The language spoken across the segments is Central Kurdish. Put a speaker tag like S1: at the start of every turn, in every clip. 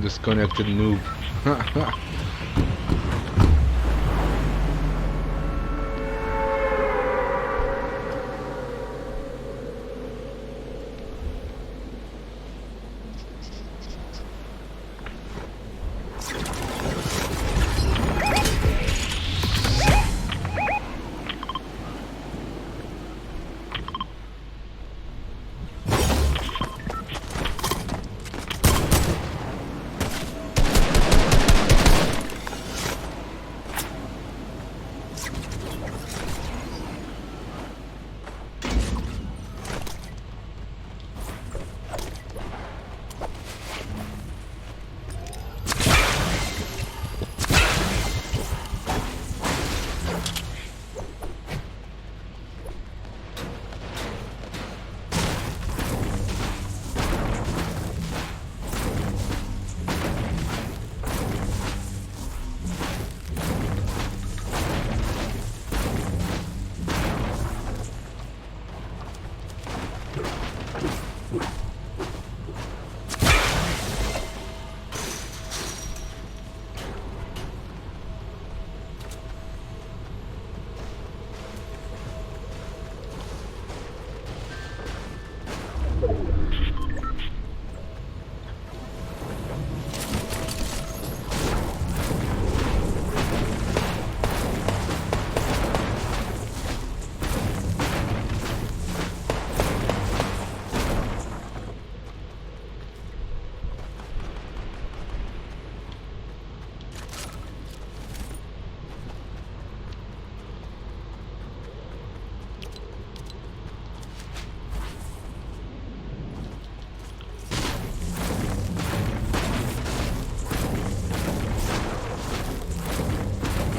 S1: Disconnected noob.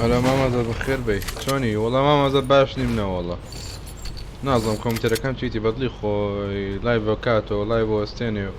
S1: ئەلۆ مام ئازاد بەخێر بێی چۆنی وەڵا مام ئازاد باش نیم نەوەڵا نازم کۆمپیوتەرەکەم چیتی بەدڵی خۆی لایڤ کاتەوە لایڤ وەستێنێ و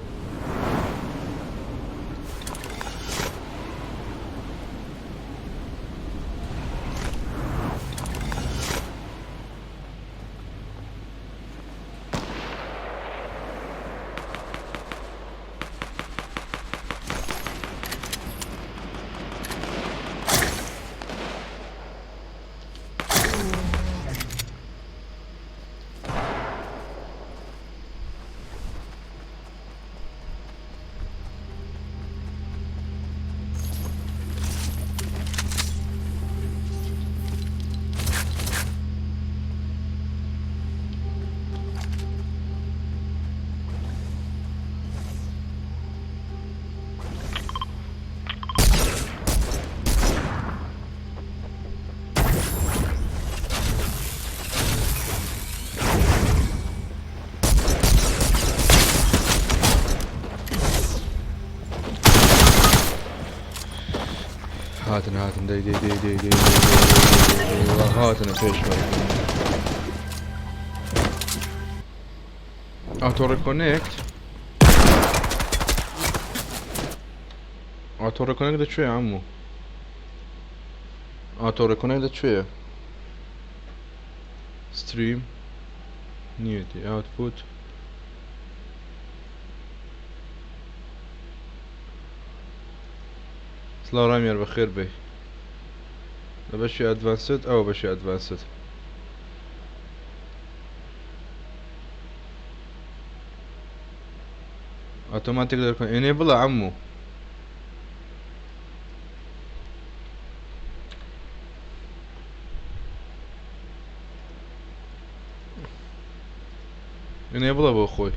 S1: هاتن هاتن دەی دەی دەی دەی دەی دەی هاتنە پێشمەرگە auto reconnect auto reconnect لەکوێ عمو auto reconnect لەکوێیە stream نیەتی output سڵاو ڕامیار بەخێر بێی لە بەشی advanced ئەوە بەشی advanced automatic دەرکن enable ە عەموو enable ە بۆ خۆی.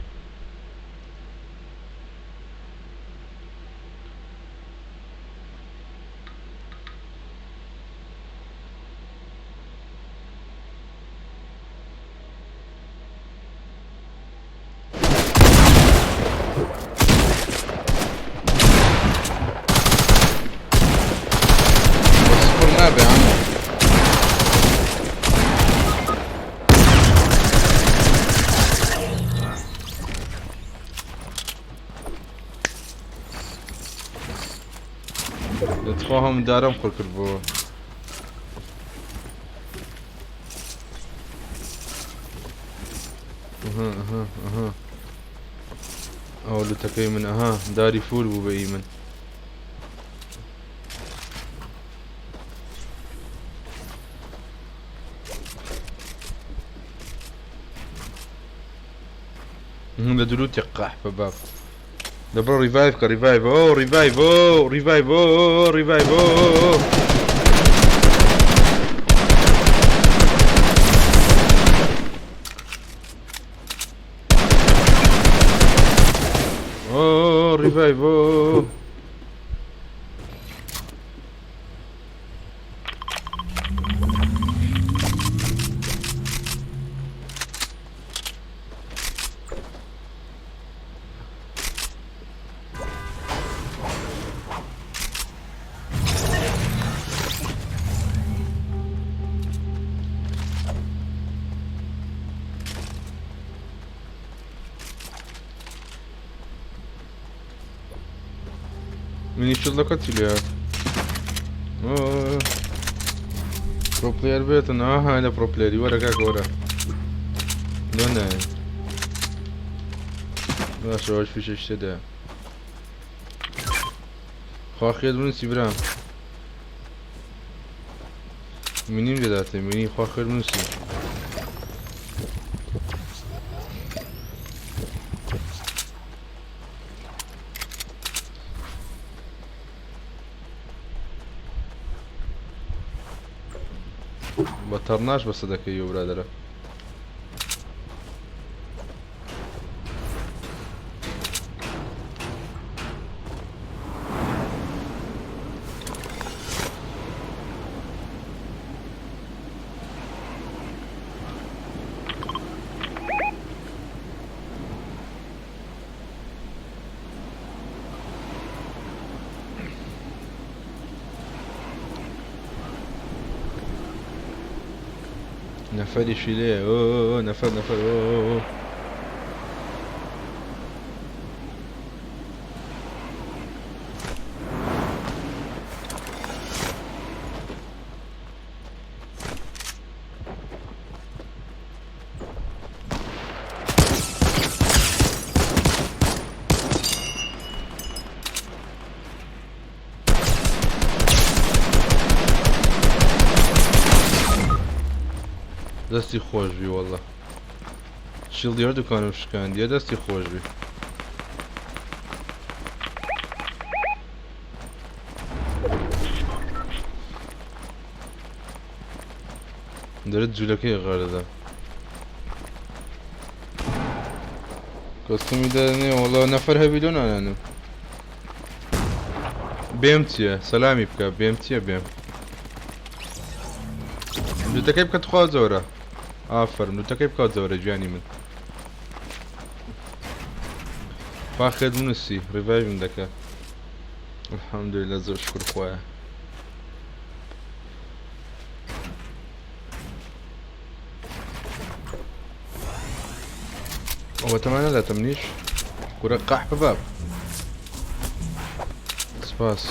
S1: بەس پڕ نابێ عەموو. لەتخوا هەم دارم خۆر کرد بۆ ئەها ئەها ئەها ئەوە لوتەکەی من ئەها داری فول بوو بە ئی من. لە دروتی قەحپە باب. دەبڕۆ revive کە revive ئۆ revive ئۆ revive ئۆ revive ئۆ. ئۆ revive ئۆ. منی شڵەکە چی لێ pro player بێتن ئاها لە pro player ی وەرە کاکە وەرە لۆ نایە باشە ئەوش فیشەش تێدایە خوا خێر بنووسی برام منیم دەداتێ منی خوا خێر بنووسی. بە تەڕناش بەسە دەکەی و برادەرە. نەفەریشی لێیە ئۆ نەفەر نەفەر ئۆ. دەستی خۆشبی واللە شیڵدی هەردووکانم شکاندیە دەستی خۆشبی. دەرت جولەکەی غەردە کۆستومی دەنێ وەڵا نەفەر هەبی لۆ نانانم. بێم چییە سەلامی بکە بێم چییە بێم لوتەکەی بکە تخوا زۆرە ئافەرم لوتەکەی بکە زۆرە گیانی من خوا خێر بنووسی revive م دەکە الحمدلله زۆر شکر خوایە. ئەوە تەمان ناداتە منیش کورە قەحپە باب سپاس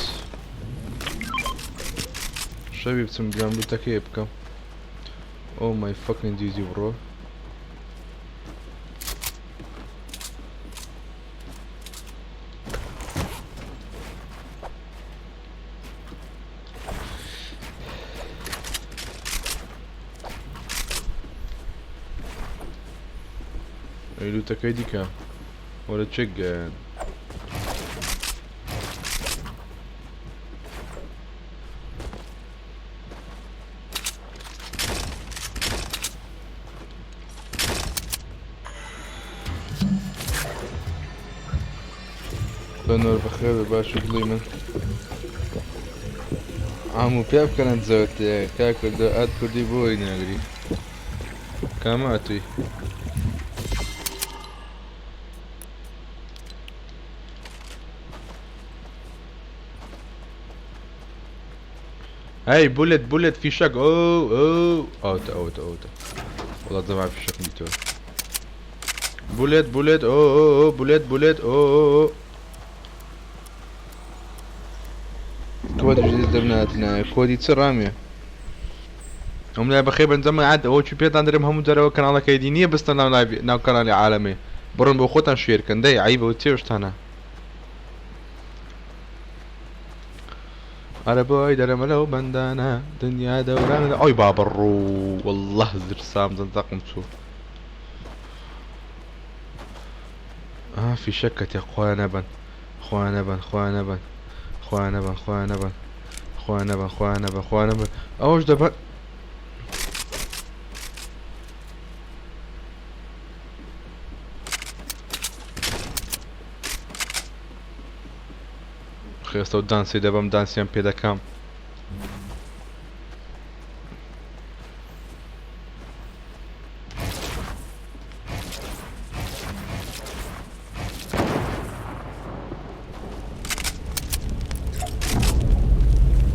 S1: شەوی بچم برام لوتەکەی بکەم. Oh my fucking GG bro. ئەی لوتەکەی دیکە وەرە چێک گەیان. بەنۆر بەخێر بێ باشی دڵی من. عامو پیا بکەنە جەوتێ کاکە دە ئات کوردی بۆی ناگری کامە ئەتوی. هاي بولت بولت في شك او او اوت اوت اوت والله طبعا في شك ديتور بولت بولت او او او بولت بولت او او او كود جديد دەبناتنە کۆدی چ ڕامێ ئەم لای بەخێ بەنجەمە عاد ئەوە چی پێتان دەرم هەموو جارەوە کەناڵەکەی دی نییە بستە ناو live ناو کەناڵی عالەمێ بڕن بۆ خۆتان share کەن دەی عیبە و چێشتانە ئەرە بۆی دەرەمە لەو بەندانە دنیا دەورانە ئەوی بابەڕوو والله زرسام زەنتەقم چوو. ئەها فیشەک کەتێ خوایە نەبەن خوایە نەبەن خوایە نەبەن خوایە نەبەن خوایە نەبەن خوایە نەبەن خوایە نەبەن خوایە نەبەن ئەوەش دەبەن خێستە و دانسی دەبەم دانسیان پێ دەکەم.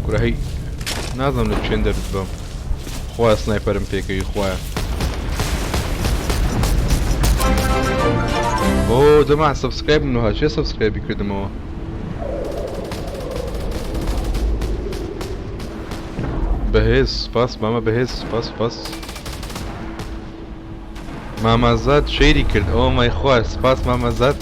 S1: کورە هەی نازانم لە چێن دەرت بم خوایە سنایپەرم پێکەوی خوایە ئۆ جەماعە subscribe منەوە چێ subscribe ی کردمەوە بەهێز سپاس مامە بەهێز سپاس سپاس مامازاد share ی کرد oh my خوا سپاس مامازاد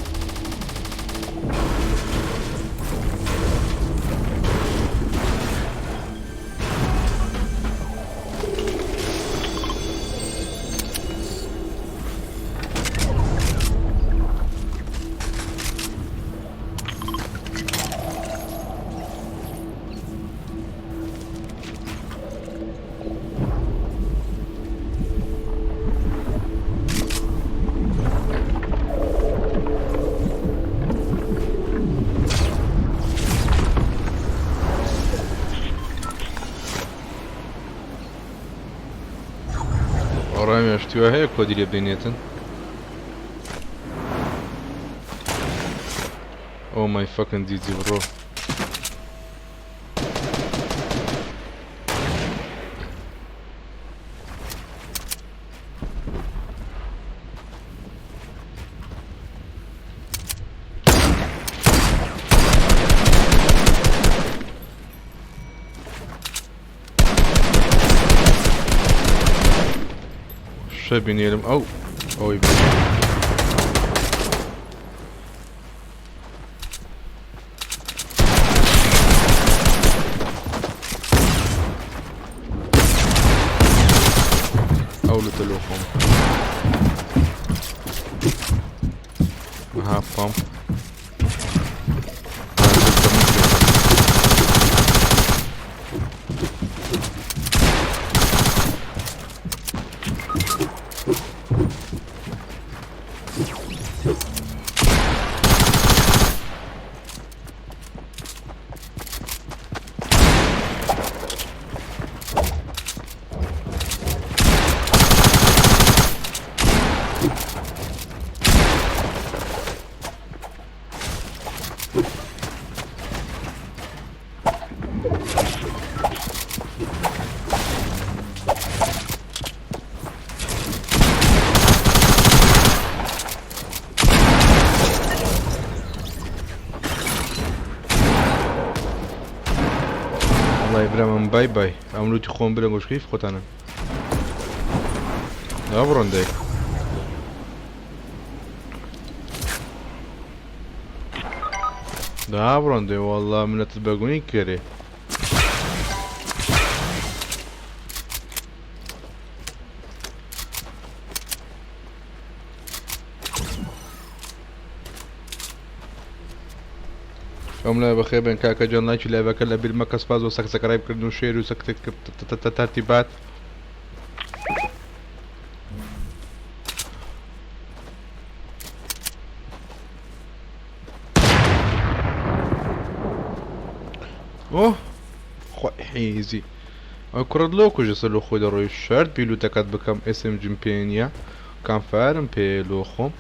S1: ڕامیان شتی وا هەیە کۆدی لێ بدەینێتن oh my fucking GG bro. شە بینێرم ئەو ئەوەی بێ. ئەو لوتە لۆ خۆم ها پامپ وەڵای برامم بای بای ئەم لوتی خۆم برم گۆشکەیف خۆتانە دا بڕۆن دەی دا بڕۆن دەی والله منەتت بەگونی کەرێ ئەم لای بەخێر بێن کاکە جان لایکی live ەکە لە بیر مەکە سپاس بۆ subscribe کردن و share و تەرتیبات. ئۆه خۆی حیزی ئەو کوڕت لۆ کوژە سەر لۆ خۆی دەڕۆی شەرت بی لوتەکەت بکەم SMG م پێ نییە campfire م پێ لۆ خۆم.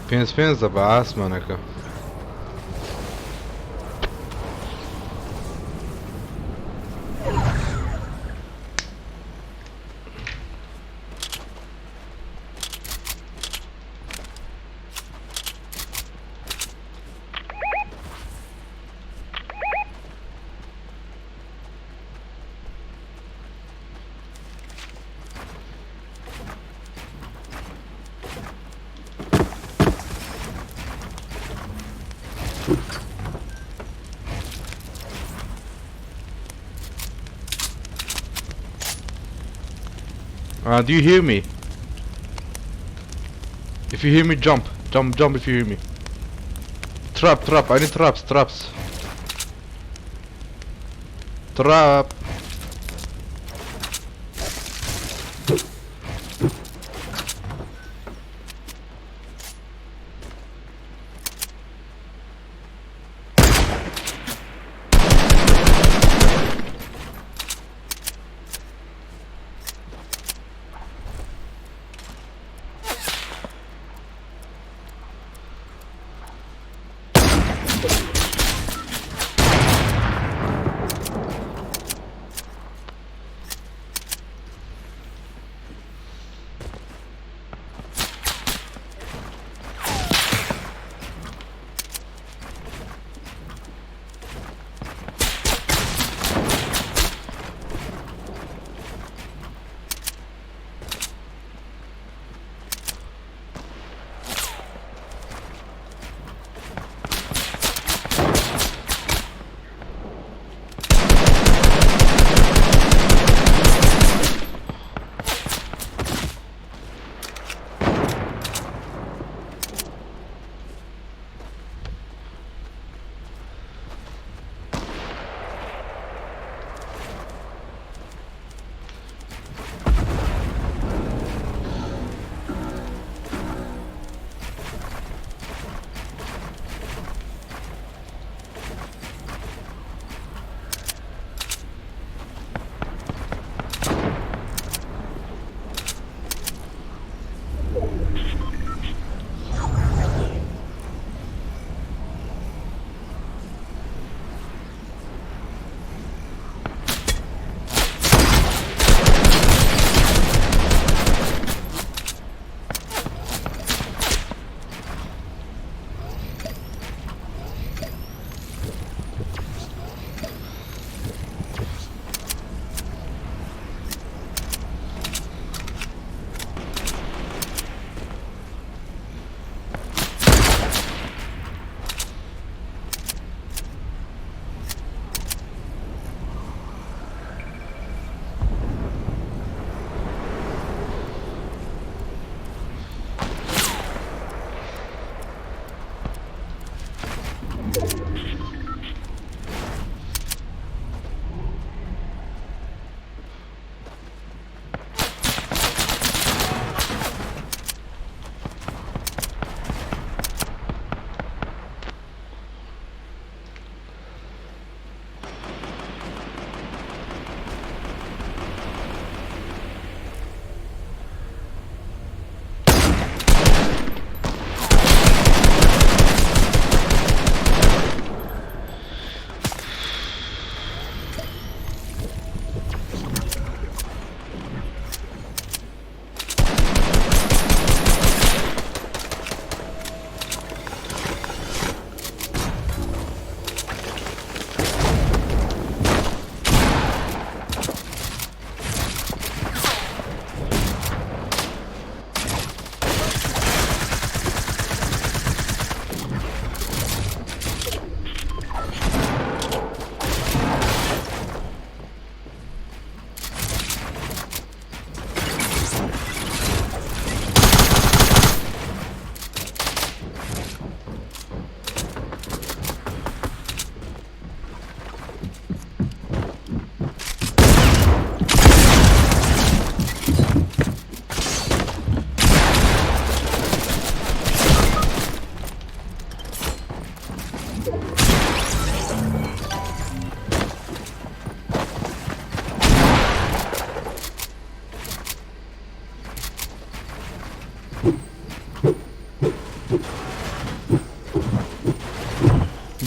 S1: پێنج پێنج دەبا ئاسمانەکە. Do you hear me? If you hear me, jump. Jump, jump if you hear me. Trap, trap. I need traps, traps. Trap.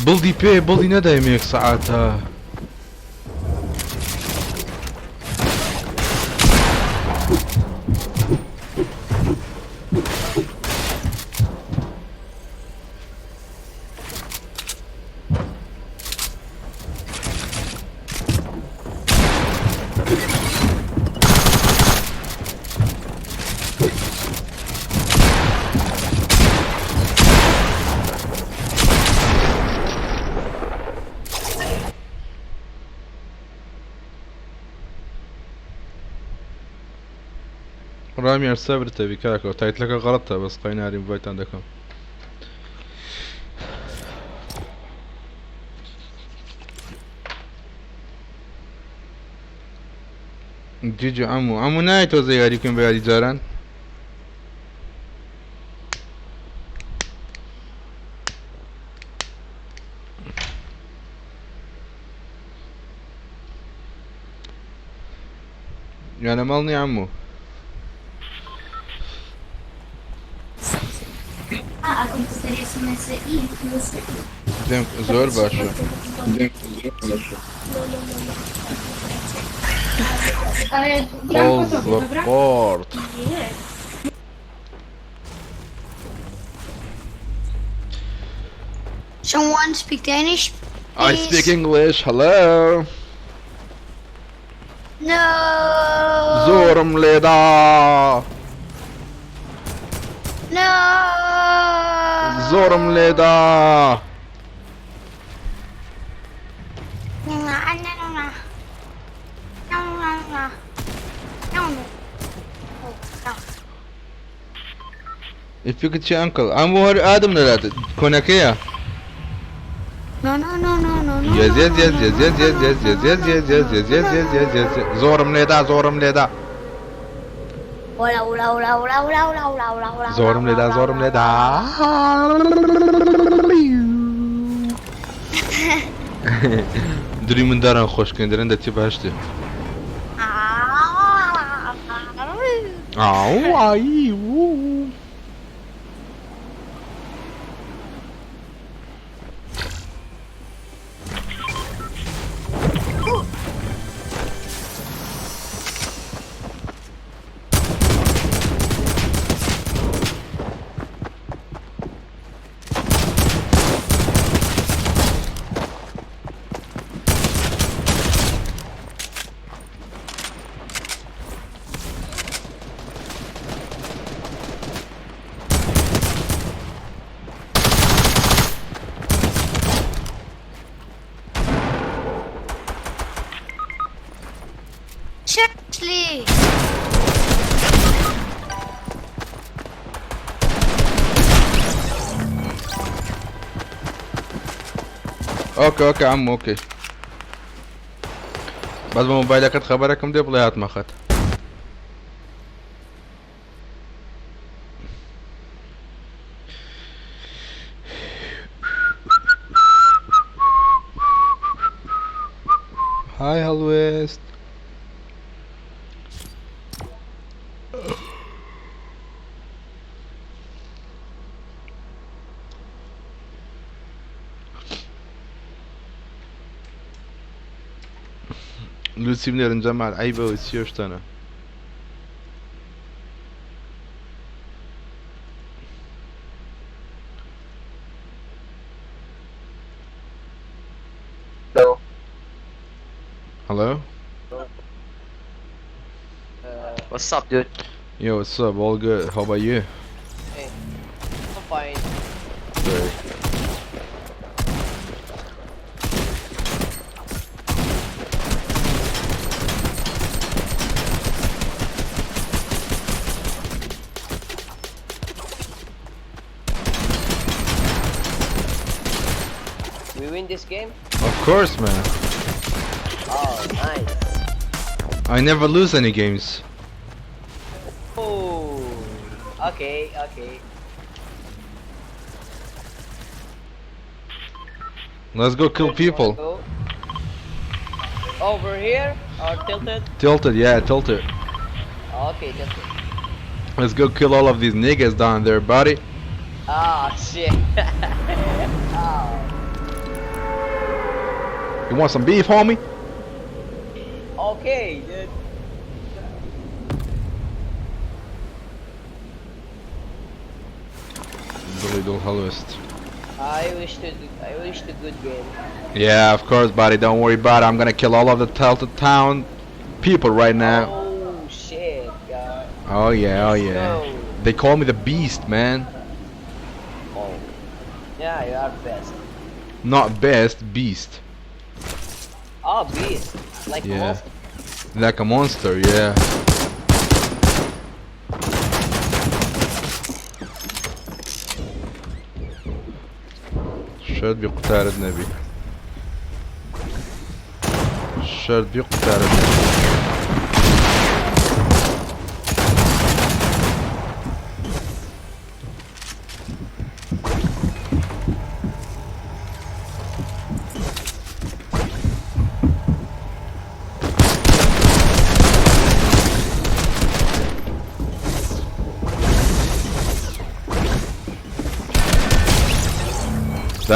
S1: بڵدی پێ بڵدی نەدایم یەک سەعاتە. ڕامیار سەبرت هەبی کاکە title ەکە غەڵەتە بەس قەیناری invite تان دەکەم. جیجی عەمو عەمو نایە تۆزە یاری بکەین بە یاری جاران. یا لە ماڵ نیە عەمو. دەم زۆر باشە. Call support.
S2: Someone speak Danish?
S1: I
S2: Please?
S1: speak English. Hello.
S2: No.
S1: زۆرم لێدا.
S2: No.
S1: زۆرم لێدا. If you could see uncle. ئەم هەر ئادم نەلات کۆنەکەیە.
S2: No, no, no, no, no, no.
S1: Yes,
S2: no,
S1: yes,
S2: no,
S1: yes,
S2: no,
S1: yes,
S2: no,
S1: yes,
S2: no,
S1: yes,
S2: no,
S1: yes,
S2: no,
S1: yes,
S2: no,
S1: yes,
S2: no,
S1: yes,
S2: no,
S1: yes, yes,
S2: no,
S1: yes,
S2: no,
S1: yes,
S2: no,
S1: yes,
S2: no.
S1: yes. زۆرم لێدا زۆرم لێدا.
S2: Hola, hola, hola, hola, hola, hola, hola, hola, hola,
S1: زۆرم
S2: hola,
S1: لێدا
S2: hola,
S1: زۆرم
S2: hola,
S1: لێدا.
S2: hola.
S1: دری منداران خۆشکەن دەرێن دەچێ بەهشتێ. ئاو ئای وو.
S2: Seriously.
S1: okay okay عمو okay بەس بە مۆبایلەکەت خەبەرەکەم دێ بڵێ هاتمە خەت. های هەڵوێست. لوسی بنێرن جەمال عەیبە و چیە شتانە.
S3: Hello.
S1: Hello?
S3: What's up, dude?
S1: Yo, what's up? All good. How about you?
S3: Hey, I'm fine.
S1: Great.
S3: We win this game?
S1: Of course, man.
S3: Oh, nice.
S1: I never lose any games.
S3: Oh, okay, okay.
S1: Let's go kill
S3: Where do you wanna
S1: people.
S3: go? Over here or tilted?
S1: Tilted, yeah, tilted.
S3: Okay, tilted.
S1: Let's go kill all of these niggas down there, buddy.
S3: Shit. Oh.
S1: You want some beef, homie?
S3: Okay, dude.
S1: Billy Halvest.
S3: I wish to good game.
S1: Yeah, of course, buddy. Don't worry about it. I'm going to kill all of the Tilted Town people right now.
S3: Oh shit, God.
S1: Oh yeah, oh
S3: Let's
S1: yeah.
S3: go.
S1: They call me the beast, man.
S3: Oh. Yeah, you are best.
S1: Not best, beast.
S3: Oh, beast. Like a
S1: Yeah.
S3: monster.
S1: Like a monster, yeah. شەرت بی قوتارت نەبی شەرت بی قوتارت نەبی.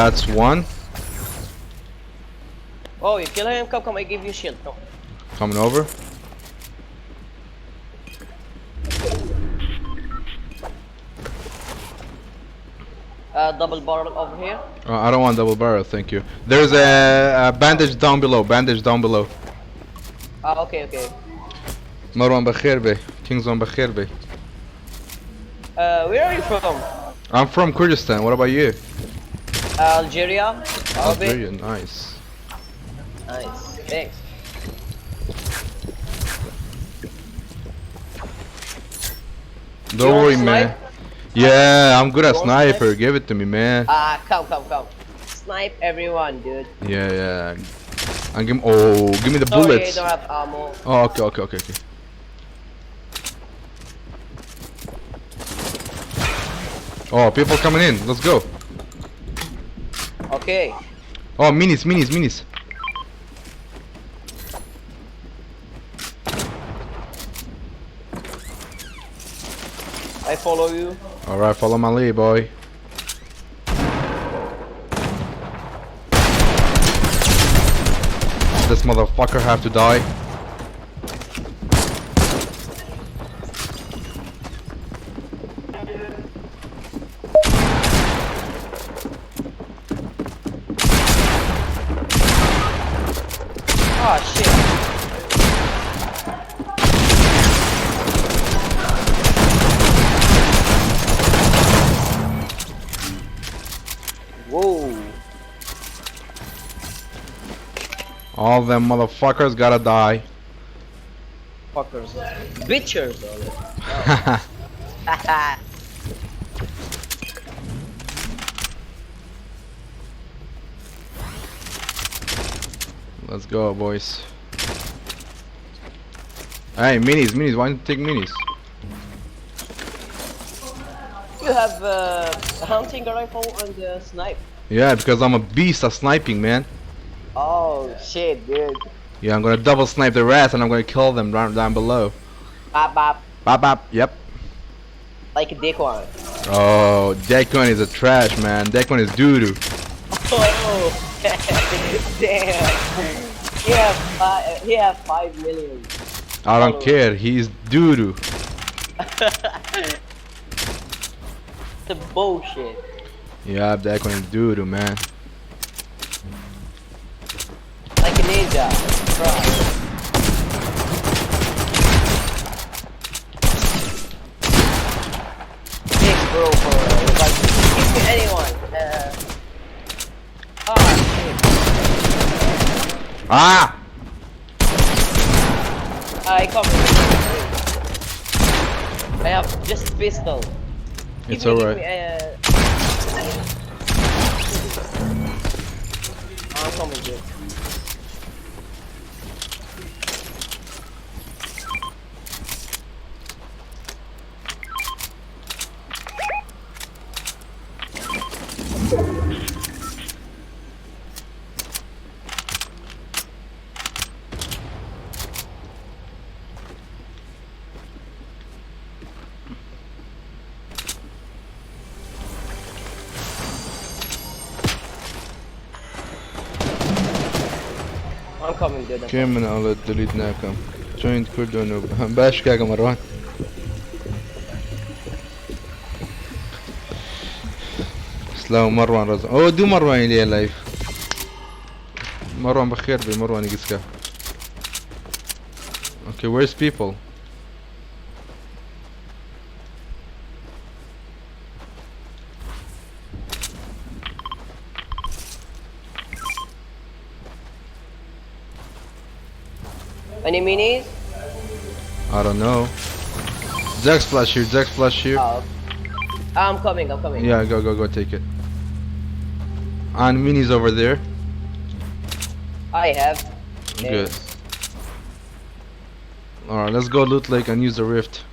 S1: That's one.
S3: Oh, you kill him? Come, come, I give you shield. Come.
S1: Coming over.
S3: Double barrel over here.
S1: I don't want double barrel, thank you. There's a bandage down below. Bandage down below.
S3: Okay, okay.
S1: Marwan بخير Kingzone بخير
S3: Where are you from?
S1: I'm from Kurdistan. What about you?
S3: Algeria.
S1: Algeria, nice.
S3: Nice, thanks.
S1: Don't worry, man. Yeah, I'm good at sniper. Snipe? Give it to me, man.
S3: Come, come, come. Snipe everyone, dude.
S1: Yeah, yeah. And give, oh, give me the
S3: Sorry,
S1: bullets.
S3: I don't have ammo.
S1: Oh, okay, okay, okay, okay. Oh, people coming in. Let's go.
S3: Okay.
S1: Oh, minis, minis, minis.
S3: I follow you.
S1: Alright, follow my lead, boy. This motherfucker have to die.
S3: Oh shit. Whoa.
S1: All them motherfuckers gotta die.
S3: Fuckers. Bitchers. Oh.
S1: Let's go, boys. Hey, minis, minis. Why don't you take minis?
S3: You have a hunting rifle and a snipe.
S1: Yeah, because I'm a beast at sniping, man.
S3: Oh shit, dude.
S1: Yeah, I'm gonna double snipe the rest and I'm gonna kill them down, down below.
S3: Bop bop.
S1: Bop bop, yep.
S3: Like a Daequan.
S1: Oh, Daequan is a trash, man. Daequan is doo doo.
S3: Oh, damn. He have 5 million.
S1: I don't care. He's doo doo.
S3: The bullshit.
S1: Yeah, Daequan is doo doo, man.
S3: Like a ninja. Bro. Thanks, bro, for inviting me. Give me anyone. Oh, shit.
S1: Ah!
S3: I come. I have just pistol.
S1: It's alright.
S3: I'm coming, dude. I'm coming, dude.
S1: كم من على delete ناكم joined كردون باش كاكا مروان. سلام مروان رزق. او دو مروان لي لايف. مروان بخير بي مروان يقسكا. Okay, where's people?
S3: Any minis?
S1: I don't know. Jack splash here, Jack splash here.
S3: Oh. I'm coming, I'm coming.
S1: Yeah, go, go, go, take it. On minis over there.
S3: I have.
S1: Good.
S3: Thanks.
S1: Alright, let's go loot lake and use the rift.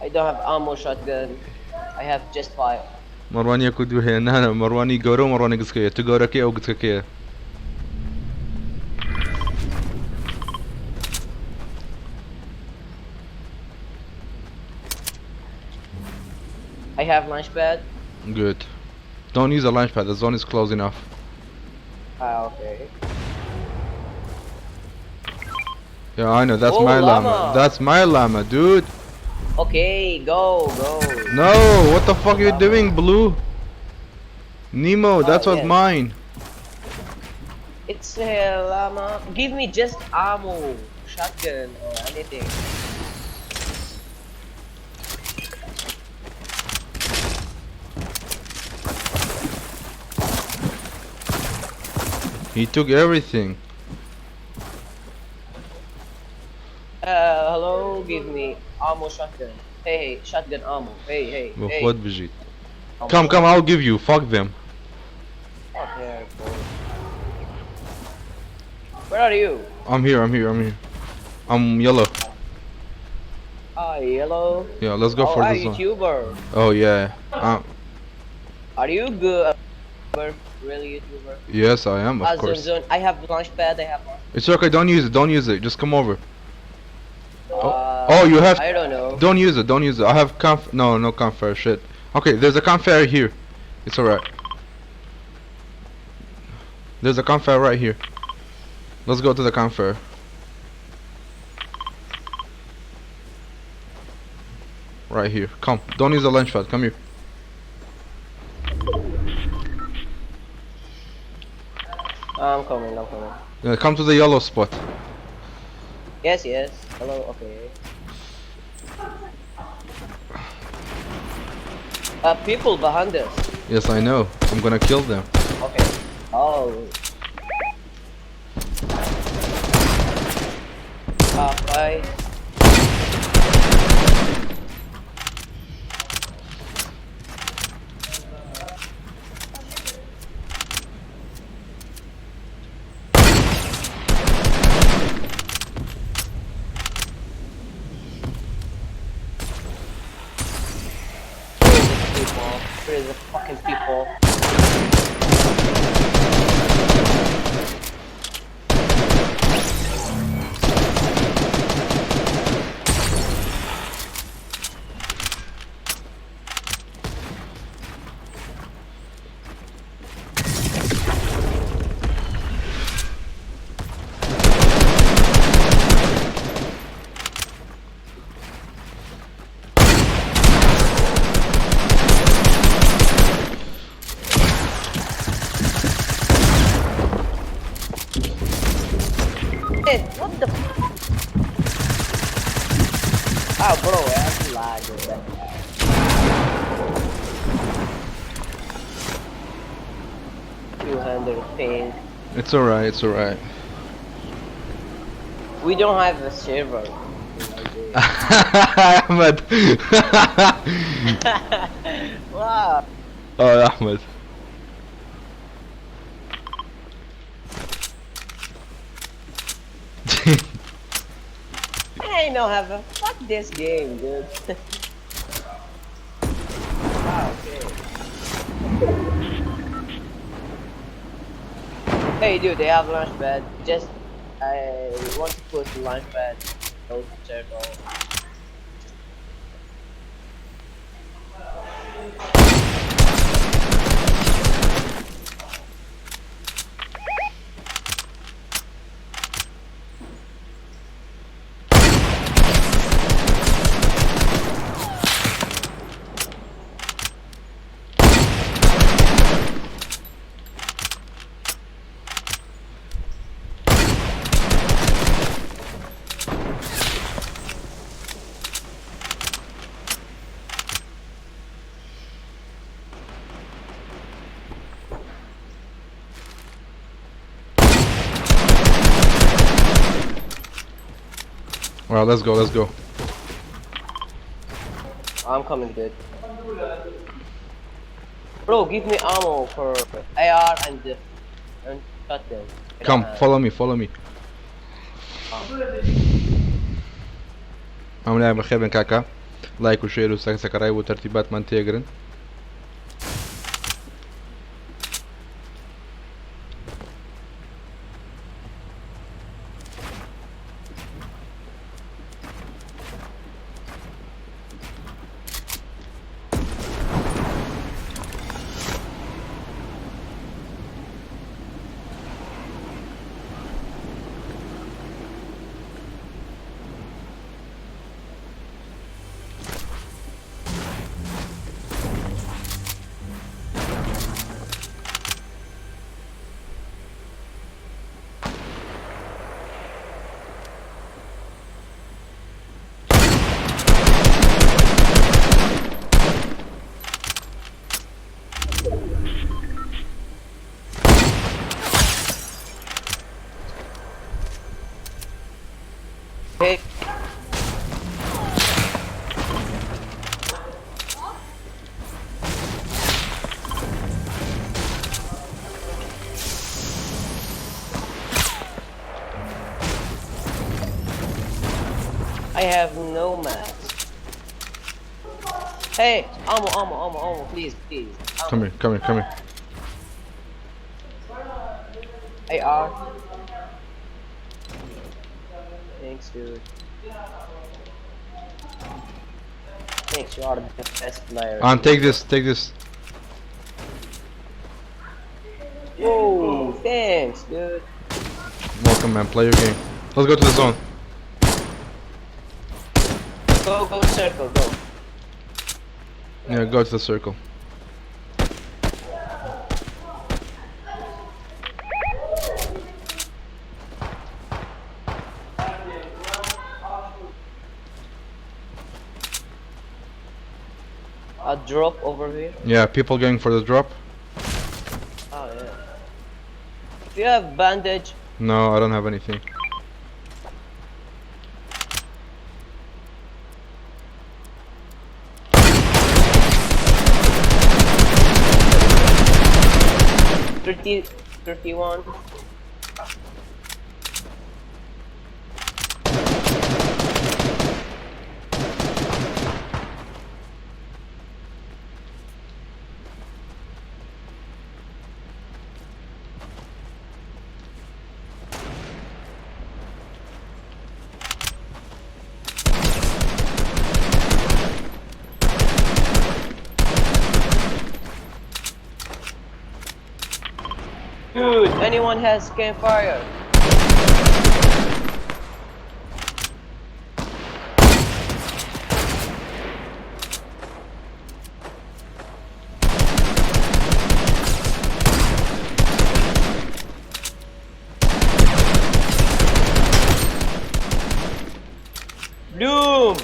S3: I don't have ammo shotgun. I have just 5.
S1: مەڕوان یەک و دوو هەیە نانە مەڕوانی گەورە و مەڕوانی گچکەیە تو گەورەکەی ئەو گچکەکەیە.
S3: I have launch pad.
S1: Good. Don't use the launch pad. The zone is close enough.
S3: Ah, okay.
S1: Yeah, I know. That's
S3: Oh,
S1: my llama.
S3: llama.
S1: That's my llama, dude.
S3: Okay, go, go.
S1: No, what the fuck are you doing, Blue? Nemo, that's
S3: Oh,
S1: what's
S3: yes.
S1: mine.
S3: It's a llama. Give me just ammo, shotgun, or anything.
S1: He took everything.
S3: Hello, give me ammo shotgun. Hey, hey, shotgun ammo. Hey, hey, hey.
S1: What بجيت?
S3: Ammo
S1: Come, come, I'll give you. Fuck them.
S3: Fuck yeah, bro. Where are you?
S1: I'm here, I'm here, I'm here. I'm yellow.
S3: Ah, yellow.
S1: Yeah, let's go
S3: oh,
S1: for
S3: are
S1: this one.
S3: YouTuber.
S1: Oh yeah.
S3: Are you good? Really YouTuber?
S1: Yes, I am, of
S3: Ah, zone,
S1: course.
S3: zone. I have launch pad. I have. Launch
S1: It's okay. Don't use it. Don't use it. Just come over. Oh, you have.
S3: I don't know.
S1: Don't use it. Don't use it. I have conf. No, no campfire. Shit. Okay, there's a campfire here. It's alright. There's a campfire right here. Let's go to the campfire. Right here. Come. Don't use the launch pad. Come here.
S3: I'm coming. I'm coming.
S1: Come to the yellow spot.
S3: Yes, yes. Hello. Okay. People behind us.
S1: Yes, I know. I'm gonna kill them.
S3: Okay. Oh. Bye. Where is the people? Where is the fucking people? Hey, what the? Ah, bro, I have lag. 200 ping.
S1: It's alright. It's alright.
S3: We don't have a server.
S1: Ahmed.
S3: Wow.
S1: Oh, Ahmed.
S3: I don't have a fuck this game, dude. Wow, okay. Hey, dude, they have launch pad. Just I want to put the launch pad. No circle.
S1: Alright, let's go, let's go.
S3: I'm coming, dude. Bro, give me ammo for AR and the and shotgun. I don't
S1: Come,
S3: have.
S1: follow me, follow me. هەموو لایەک بەخێر بێن کاکە لایک و share و subscribe و تەرتیباتمان تێگرن.
S3: Hey. I have no mats. Hey, ammo, ammo, ammo, ammo, please, please. Ammo.
S1: Come here, come here, come here.
S3: AR. Thanks, dude. Thanks, you are the best player.
S1: And take this, take this.
S3: Whoa, thanks, dude.
S1: Welcome, man. Play your game. Let's go to the zone.
S3: Go, go, circle, go.
S1: Yeah, go to the circle.
S3: A drop over here.
S1: Yeah, people going for the drop.
S3: Oh yeah. If you have bandage.
S1: No, I don't have anything.
S3: 30, 31. Dude, anyone has campfire? Bloom!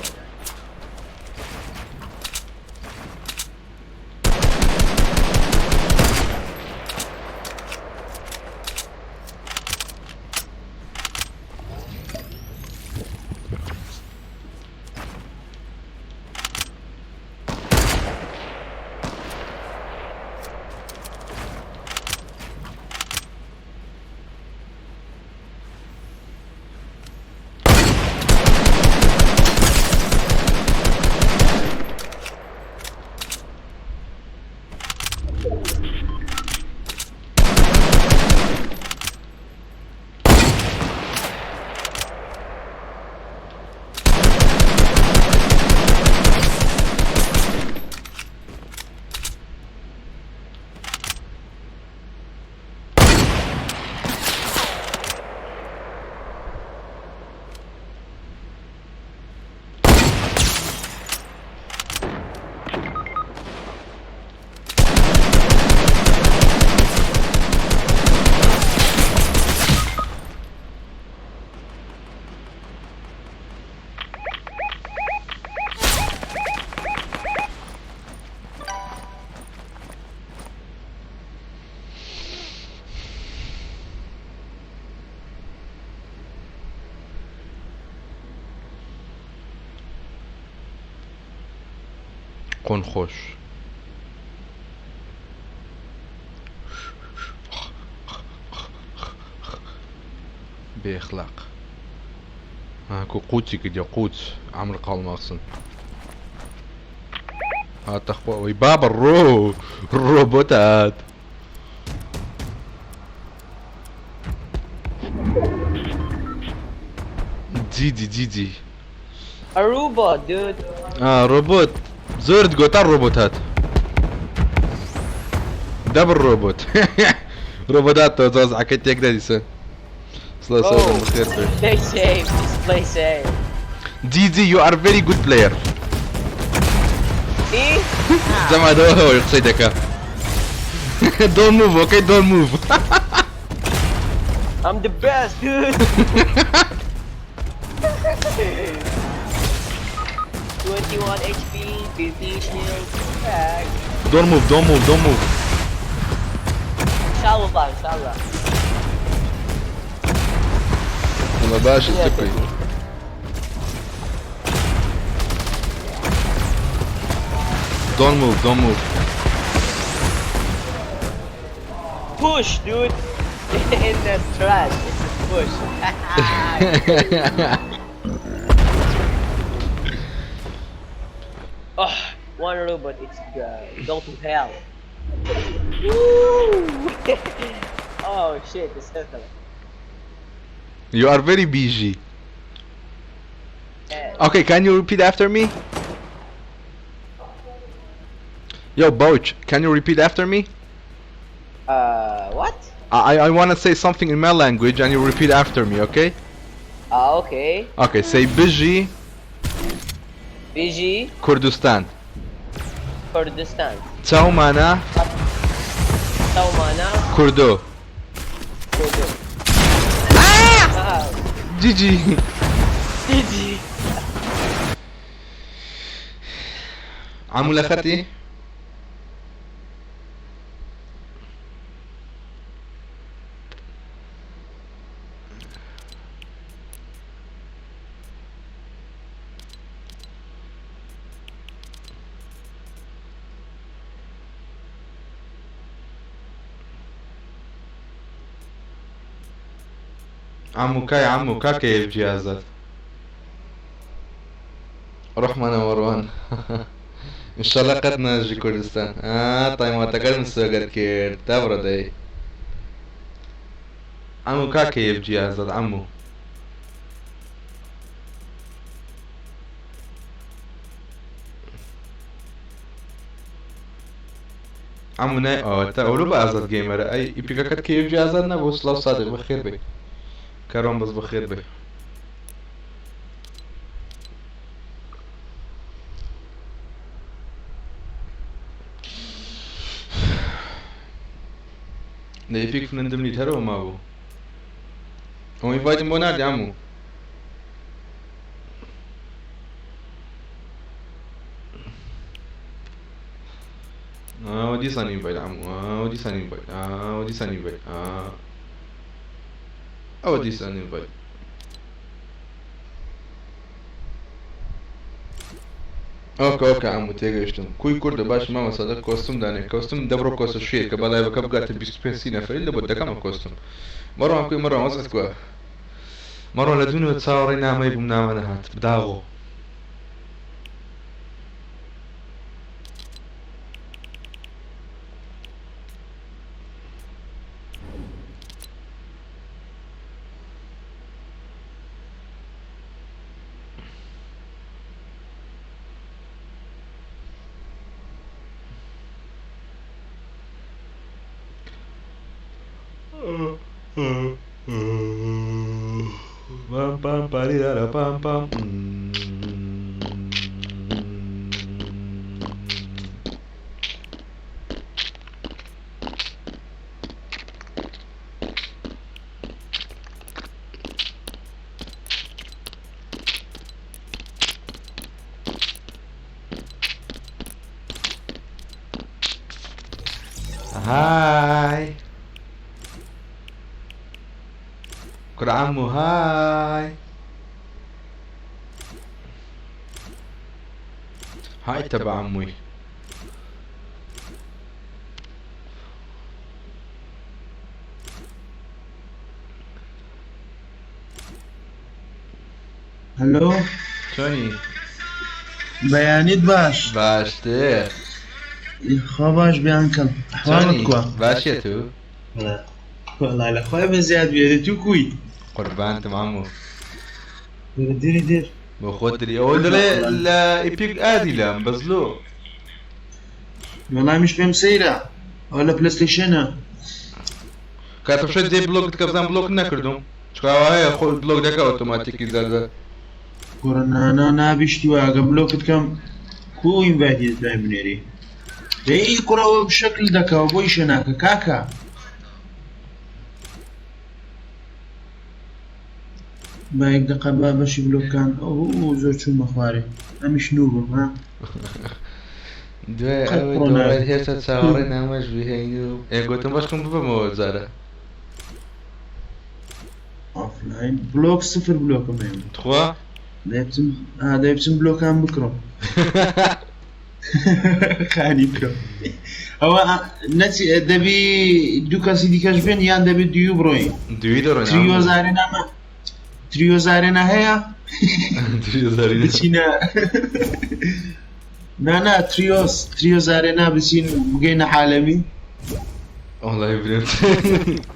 S1: قون خۆش. بێ ئەخلاق. ها کو قوچی کردیە قوچ عەمر قاڵماخسن. ها تەخوا وەی بابە ڕۆ ڕۆبۆت هات. جیجی جیجی.
S3: A robot, dude.
S1: آه ڕۆبۆت زۆرت گۆتا ڕۆبۆت هات. دەبڕ ڕۆبۆت. ڕۆبۆت هاتەوە زازعەکەی تێکدا دیسان. سڵاو
S3: Oh,
S1: سڵاو بەخێر بێ.
S3: play safe. Just play safe.
S1: GG you are very good player.
S3: Me?
S1: زەمادەوە هەوەی قسەی دەکا. Don't move, okay? Don't move.
S3: I'm the best, dude. 21 HP, 50 shield. Back.
S1: Don't move, don't move, don't move.
S3: Inshallah, inshallah.
S1: والله باشا
S3: Yeah,
S1: تكوي. Don't move, don't move.
S3: Push, dude. In the trash. It's a push. Oh, one robot. It's go to hell. Woo! Oh shit, the circle.
S1: You are very busy.
S3: Yeah.
S1: Okay, can you repeat after me? Yo, Boch, can you repeat after me?
S3: What?
S1: I want to say something in my language and you repeat after me, okay?
S3: Okay.
S1: Okay, say Biji.
S3: Biji.
S1: Kurdistan.
S3: Kurdistan.
S1: Taumana.
S3: Taumana.
S1: Kurdo.
S3: Kurdo. Ah!
S1: GG.
S3: GG.
S1: عمو لختي. عمو كاي عمو كاكي بجهازات. روح معنا مروان. ان شاء الله قد نجي كردستان. طيب ما تقل مسوقر كير تبرد اي. عمو كاكي بجهازات عمو. عمو ناي تا اولو بازاد جيمر اي ايبيكا كيف جهازات نبو سلاو صادق بخير بي. كرم بس بخير بي. لە ئیپیک فرندم نیت هەرەوە مابوو. ئەو ئینڤایتم بۆ ناردی عەموو. دیسان ئینڤایت عەموو. دیسان ئینڤایت. دیسان ئینڤایت. ئەوە دیسان ئینڤایت. ئۆکە ئۆکە عەموو تێگەیشتم. کوی کوردە باش مامە سادە کۆستم دانێ. کۆستم دەبڕۆ کۆستە شوێ کە بەلایڤەکە بگاتە 25 سی نەفەری لە بۆ دەکەمە کۆستم. مەڕۆن کوی مەڕۆن وەزعت کووە. مەڕۆن لە دوونەوە چاوەڕێی نامەی بووم نامە نەهات. بداغۆ. Pam pam parirara pam pam. هاي كل عمو هاي هاي تبع عموي.
S4: هەلۆ.
S1: چۆنی؟
S4: بەیانیت باش.
S1: باشتر.
S4: خوا باش بێ uncle. ئەحواڵت
S1: چۆنی؟
S4: کوا؟
S1: باشیە تو؟
S4: وەڵا لە خوای بە زیاد بێ تو کوی؟
S1: قوربانتم عەمو.
S4: دەرە دێری دێر.
S1: بۆ خۆت دری ئەوە دەڵێ لە Epic add ی لام بەس لۆ.
S4: وەڵا منیش پێم سەیرە ئەوە لە PlayStation ە.
S1: کاتم شت دێ بلۆکت کە بزانم بلۆکت نەکردوم چونکە ئەوە هەیە خۆ بلۆک دەکا ئۆتۆماتیکی جار جار.
S4: کوڕە نانا نابیشتی وایە گە بلۆکت کەم کو invite ی دەتوانی بنێری دەی کوڕە ئەوە شەکل دەکەوە بۆ ئیشە ناکە کاکە. با یەک دەقە با بەشی بلۆکان ئەو زۆر چوومە خوارێ ئەمیش نوو بم ها.
S1: دوای
S4: قەت
S1: ئەوەی
S4: پڕۆ
S1: دۆڕای
S4: نابی.
S1: هێشتا چاوەڕێی نامەش بهێنی و ئێ گۆتم بەشکم ببەمەوە جارە.
S4: offline block سفر بلۆکم هەیە.
S1: تخوا؟
S4: دەی بچم ئا دەی بچم بلۆکان بکڕم. خانی بکەم. ئەوە نەچی دەبی دوو کەسی دیکەش بێن یان دەبی دوو بڕۆین.
S1: دووی دەڕۆین
S4: تریۆ
S1: عەموو.
S4: زارێنا ما تریۆ زارێنا هەیە؟
S1: تریۆ زارێنا.
S4: بچینە نا نا تریۆس تریۆ زارێنا بچین بگەینە عالەمی.
S1: وەڵای برێم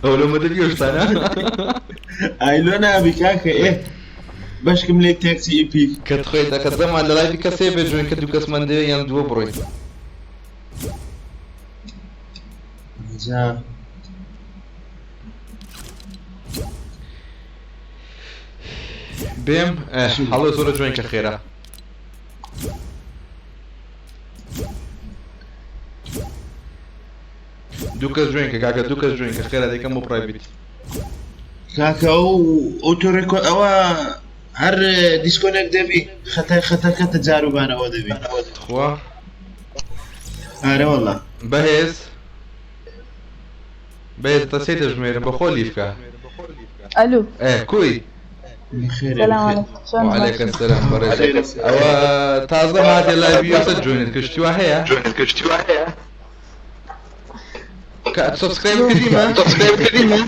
S1: ئەو لەمە دەبی ئەو شتانە.
S4: ئای لۆ نابی کاکە ئێ بەشکم لێ تێکچی Epic.
S1: کە تخۆی دەکە زەمان لە live ی کەسێ بێ join کە دوو کەسمان دەوێ یان دووە بڕۆین.
S4: جا
S1: بێم هەڵۆ زۆرە join کە خێرا. دوو کەس join کە کاکە دوو کەس join کە خێرا دەیکەم بۆ private.
S4: کاکە ئەو auto record ئەوە هەر disconnect دەبی خەتای خەتەکەتە جاروبانەوە دەبی.
S1: تخوا
S4: ئارە وەڵا.
S1: بەهێز بەهێز تەسەی دەژمێرم بەخۆ لیفکە.
S5: ئەلو.
S1: ئێ کوی؟
S4: بەخێرێ
S5: سلام
S4: بەخێر.
S5: علیکم چۆن
S1: وعليك
S5: باشی؟
S1: السلام بەڕێز ئەوە تازە هاتێ live ی یۆسە join ت کرد شتی وا هەیە؟ کە subscribe کردیمە؟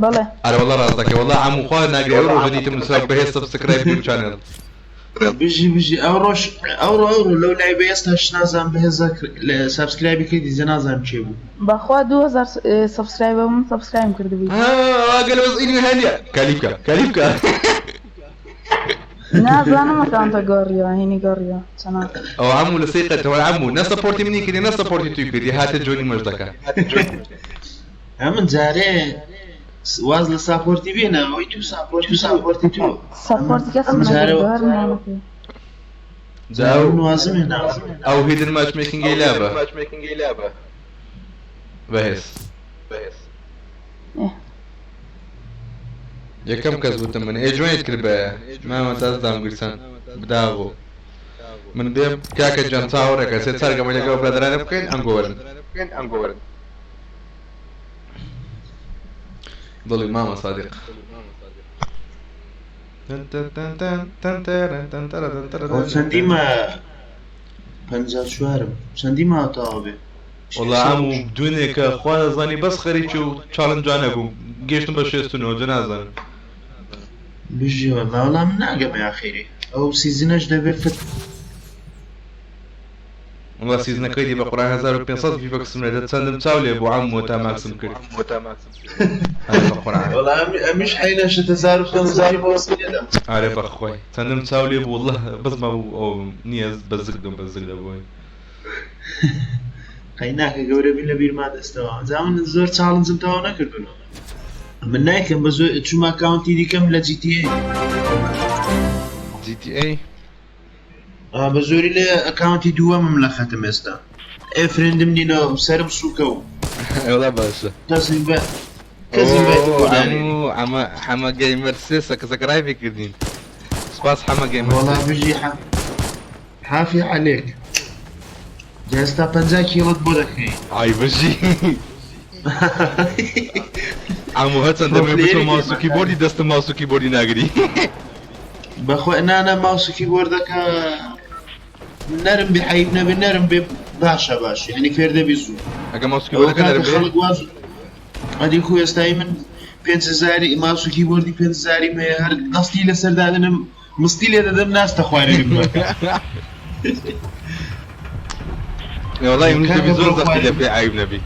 S5: بەڵێ.
S1: ئەرە وەڵا ڕاست دەکەی وەڵا عەموو خوا ناگرێ ئەو ڕۆژە دیتم نووسرا بەهێز subscribe new channel.
S4: بژی بژی ئەوڕۆش ئەوڕۆ ئەوڕۆ لەو live ە ئێستاش نازانم بەهێزە لە subscribe ی کردی جە نازانم کێ بوو.
S5: بەخوا 2000 subscribe م subscribe م کردبووی.
S1: ها ئەگەر وەزعی هەنیە کالیفکە کالیفکە.
S5: نازانم account ە گۆڕیەوە هینی گۆڕیەوە channel.
S1: ئەو عەموو لە سەی قەتەوە عەموو نە support ی منی کردی نە support ی توی کردی هاتە join ی مەش دەکا.
S4: ئەمن جارێ واز لە support ی بێنە ئەوەی تو support ی تو.
S5: support ی کەسم
S4: ئەم جارە
S5: نەکردووە هەر مناڵەکەی.
S1: جا
S4: جارە
S1: ئەو
S4: من وازم هێناوە.
S1: ئەو hidden matchmaking ی لابە بەهێز.
S5: ئێ.
S1: یەکەم کەس وتم من ئێ join ت کرد بە مامە تاز دامگرسان بداغۆ. من بێم کاکە گیان چاوەڕێکە سێ چار گەمە لەگەڵ برادەرانە بکەین ئەنگۆ وەرن. دڵی مامە سادیق.
S4: ئەوە چەندیمە 54م چەندی ماوە تەواو بێ؟
S1: وەڵا عەموو دوێنێکە خوا دەزانی بەس خەریکی و challenge انە بووم گەیشتم بە 69 جا نازانم.
S4: بژی وەڵا وەڵا من ناگەمە ئاخیری ئەو season ەش دەبێ فت.
S1: وەڵا season ەکەی دی بە قورئان 1500 V-Bucks م لێ چەندم چاو لێ بوو عەموو تا max م کرد. ئەرێ بە قورئان.
S4: وەڵا ئەمیش حەینەشت 1500 V-Bucks لێدەم.
S1: ئەرێ بەخوای چەندم چاو لێ بوو وەڵا بەس مابوو ئەو نییە بە زگ دەم بە زگ دەبووین.
S4: قەیناکە گەورە بین لە بیرما دەستەوە جا من زۆر challenge م تەواو نەکردوون. من نایکەم بە زۆر چوومە account ی دیکەم لە GTA.
S1: GTA؟
S4: بە زۆری لە account ی دووەمم لە خەتم ئێستا. ئێ friend م نینەوە سەرم سووکە و.
S1: وەڵا باشە.
S4: کەسم بە کەسم بە
S1: ئۆ عەموو عەمە حەمە gamer سێ subscribe ی کردین. سپاس حەمە gamer
S4: وەڵا
S1: سێ.
S4: بژی حافی عەلێک. جا ئێستا 50 کیڵت بۆ دەکەی.
S1: ئای بژی. عەموو هەرچەند دەمەوێ بچمە
S4: پرۆ player ی
S1: ماوس و
S4: گەیمەکان.
S1: کیبۆردی دەستم ماوس و کیبۆردی ناگری.
S4: بەخۆ نانا ماوس و keyboard ەکە نەرم بێ عەیب نەبێ نەرم بێ باشە باش یعنی فێر دەبی زوو.
S1: ئەگە ماوس و
S4: ئەوە
S1: کیبۆردەکە
S4: کاتە
S1: نەرم بێ؟
S4: خەڵک واز ئەدی خۆ ئێستای من 5000 ماوس و keyboard ی 5000 هەیە هەر دەستی لەسەر دادەنم. مستی لێ دەدەم ناستە خوارێ بمەکە.
S1: وەڵای منیش دەبی
S4: کاکە
S1: زۆر
S4: بڕۆ
S1: زەختی
S4: خوارێ.
S1: لێ بکەی عەیب نەبی.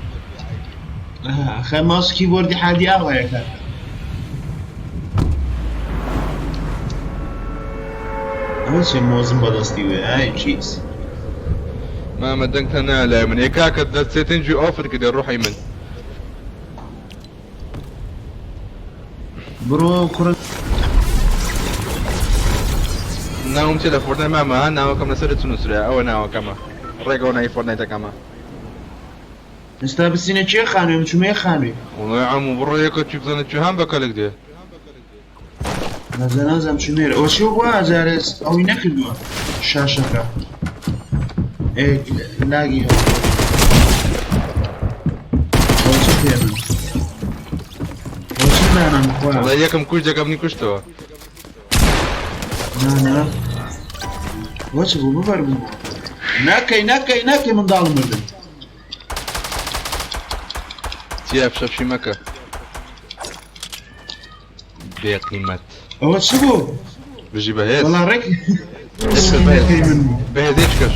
S4: خە ماوس کیبۆردی حادی ئاوایە کاکە. ئەوە چیە مۆزم بەدەستی وێ ئای جیز.
S1: مامە دەنگتان نایە لای من ئێ کاکە دە سێتنجی ئۆفت کردێ ڕۆحی من.
S4: بڕۆ کوڕە.
S1: ناوم چیە لە فۆرتنایت مامە ها ناوەکەم لەسەر چ نووسرایە ئەوە ناوەکەمە ڕێک ئەوە ناوی فۆرتنایتەکەمە.
S4: ئێستا بچینە کێ خانوێ من چوومە یەک خانوێ.
S1: وەڵای عەمو بڕۆ یەکە چی بزانە چی هان بە کەلک دێ.
S4: نازە نازم چوومێر ئەوە چی بووە جارێ ئەوی نەکردووە شاشەکە ئێ لاگی هەبوو. ئەوە چ پێ من ئەوە چ دانام خوا.
S1: وەڵای یەکەم کوشت یەکەم منی کوشتەوە.
S4: نا نا ئەوە چ بوو ببەر بوو. ناکەی ناکەی ناکەی منداڵم مردن.
S1: چیە فشەفشی مەکە بێقیمەت.
S4: ئەوە چ بوو؟
S1: بژی بەهێز.
S4: وەڵا ڕێک
S1: بەهێز
S4: من بوو.
S1: بەهێز هیچ کەش.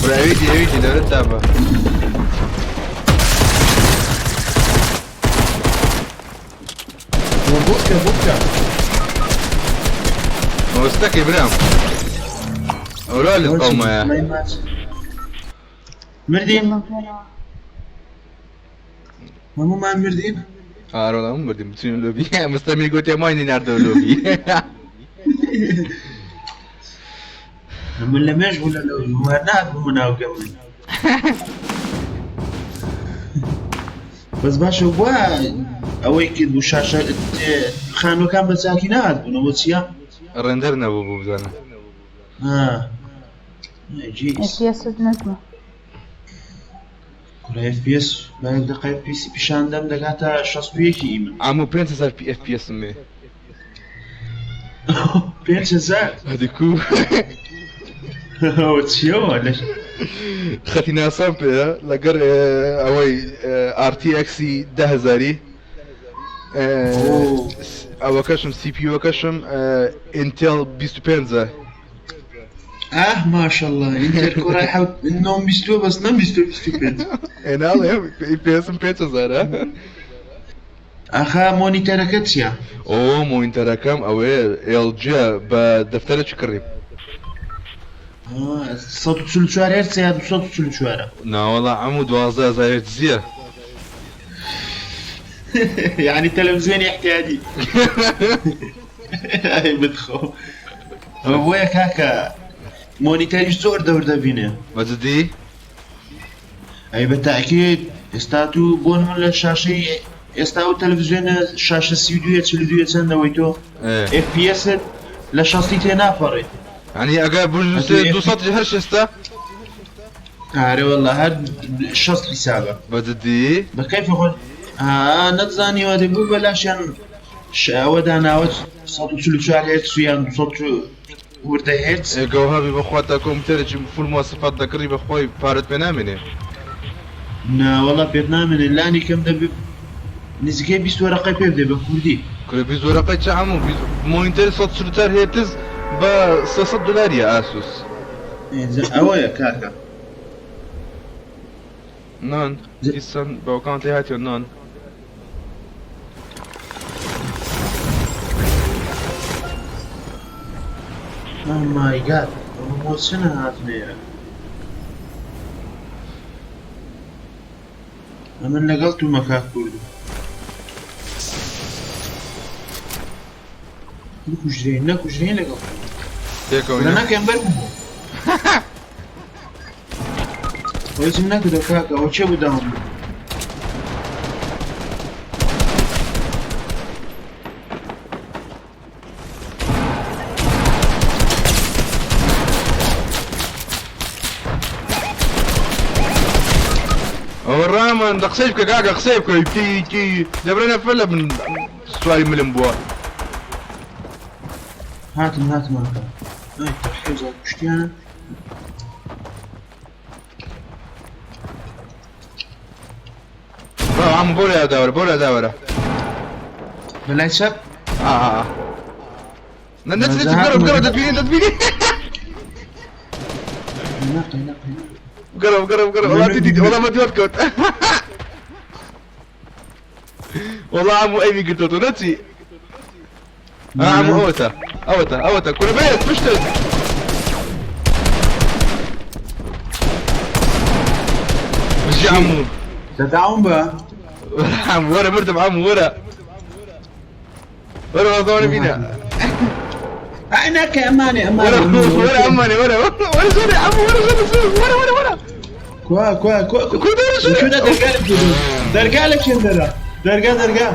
S1: برا ئەویدی ئەویدی لەرت دابە.
S4: ئەوە بۆ بکە بۆ بکە.
S1: مەوستەکەی برام. ئەولا
S4: ئەوە چ بوو؟
S1: لەقەومایە.
S4: مردین؟ هەموومان مردین؟
S1: ئارۆ هەموو مردین بچین لۆبی. مستەمیر گوتیە ماینی ناردەوە لۆبی.
S4: من لە مێژ بوو لە لۆبی هەر نهاتبوومە ناو گەمە. بەس باشە بووە ئەوەی کرد بوو شاشە خانووەکان بە چاکی نهاتبوونەوە چییە؟
S1: ڕێندەر نەبوو بوو بزانە.
S4: جیس.
S5: FPS نەزمە.
S4: کوڕە FPS با یەک دەقە FPS پیشان دەم دەگاتە 61 ئیمە.
S1: عەموو 5000 FPS م بێ.
S4: 5000؟
S1: هەدی کو.
S4: ئەوە چیەوە لە
S1: خەتی ناسان پێیە لەگەر ئەوەی RTX 10000ی ئەوەکەشم CPU-ەکەشم Intel 25
S4: ئاه ماشەڵڵا ئینتەر کۆرای حەوت نۆم بیستووە بەس نەم بیستووە 25.
S1: ئێناڵێ پێسم 5000ە.
S4: ئاخا مۆنیتەرەکە چییە؟
S1: ئۆ مۆنیتەرەکەم ئەوەیە LG بە دەفتەرێکی کڕیم.
S4: 144 هێرتز یا 244؟
S1: ناوەڵا عەموو 12000 هێرتزیە.
S4: یعنی تەلەڤزیۆنی احتیادی. ئەی بتخۆ. ئەوە بۆیە کاکە مۆنیتەریش زۆر دەور دەبینێ.
S1: بە جدی؟
S4: ئەی بە تاکید ئێستا تو بۆ نمونە لە شاشەی ئێستا ئەو تەلەڤزیۆنە شاشە 32 42 چەندەوەی تۆ FPS لە شەستی تێ ناپەڕێ.
S1: یعنی ئەگەر بژ 200 هەر شێستە؟
S4: ئارێ والله هەر شەست حیسابە.
S1: بە جدی؟
S4: بە کەیفی خۆت ها نەتزانیوە دەی بوو بەلاشیان ئەوە داناوە 144 هێرتز یان 200 وردە هێرتز.
S1: ئێ گەوهەبی بەخوا تا کۆمپیوتەرێکی فول مواسفات دەکڕی بەخوای پارەت پێ نامێنێ.
S4: نا وەڵا پێت نامێنێ لانی کەم دەبێ نزیکەی 20 وەرەقەی پێ بدەی بە کوردی.
S1: کورە 20 وەرەقەی چ عەموو مۆنیتەر 144 هێرتز بە 300 دۆلاریە ئاسوس.
S4: ئەوەیە کاکە.
S1: نان دیسان بەوەکانتی هاتیۆ نان.
S4: Oh my god ئەوە بۆ چ نەهاتنەیە؟ ئەمن لەگەڵ تومە کاک کوردو. بکوژرێین نەکوژرێین لەگەڵ
S1: پێکەوە
S4: لە نەکەم بەر بوو. هیچم نەکردەوە کاکە ئەوە کێ بوو داوم بوو؟
S1: ئەوە ڕامان دە قسەی بکە کاکە قسەی بکە تی تی دەبرێنە فلە من سواری ملم بووە.
S4: هاتم هاتم هاتم ئای تەحێزا کوشتیانە.
S1: با عم بۆ لە داوەرە بۆ لە داوەرە.
S4: بەلای چەپ؟
S1: ئا ئا. نە نەچ نەچ بگەڕە بگەڕە دەتبینی دەتبینی
S4: نەقی نەقی
S1: بگەڕە بگەڕە بگەڕە وەڵا دیدی وەڵا بە دوات کەوت وەڵا عەموو ئەوی گرتۆتەوە نەچی عەموو ئەوەتە ئەوەتە ئەوەتە کورە بێت پشتت بژی عەموو
S4: دەداوم بە
S1: عەموو وەرە مردم عەموو وەرە وەرە وەزانە بینە
S4: ناکە ئەمانێ
S1: وەرە
S4: ئەمانێ
S1: وەرە ئەمانێ وەرە وەرە زۆرێ عەموو وەرە زۆرێ زۆرێ وەرە وەرە وەرە
S4: کوا کوا کوا
S1: کورە وەرە زۆرێ
S4: شو دەرگا لە کوێ دەرگا لە کوێ دەرا دەرگا دەرگا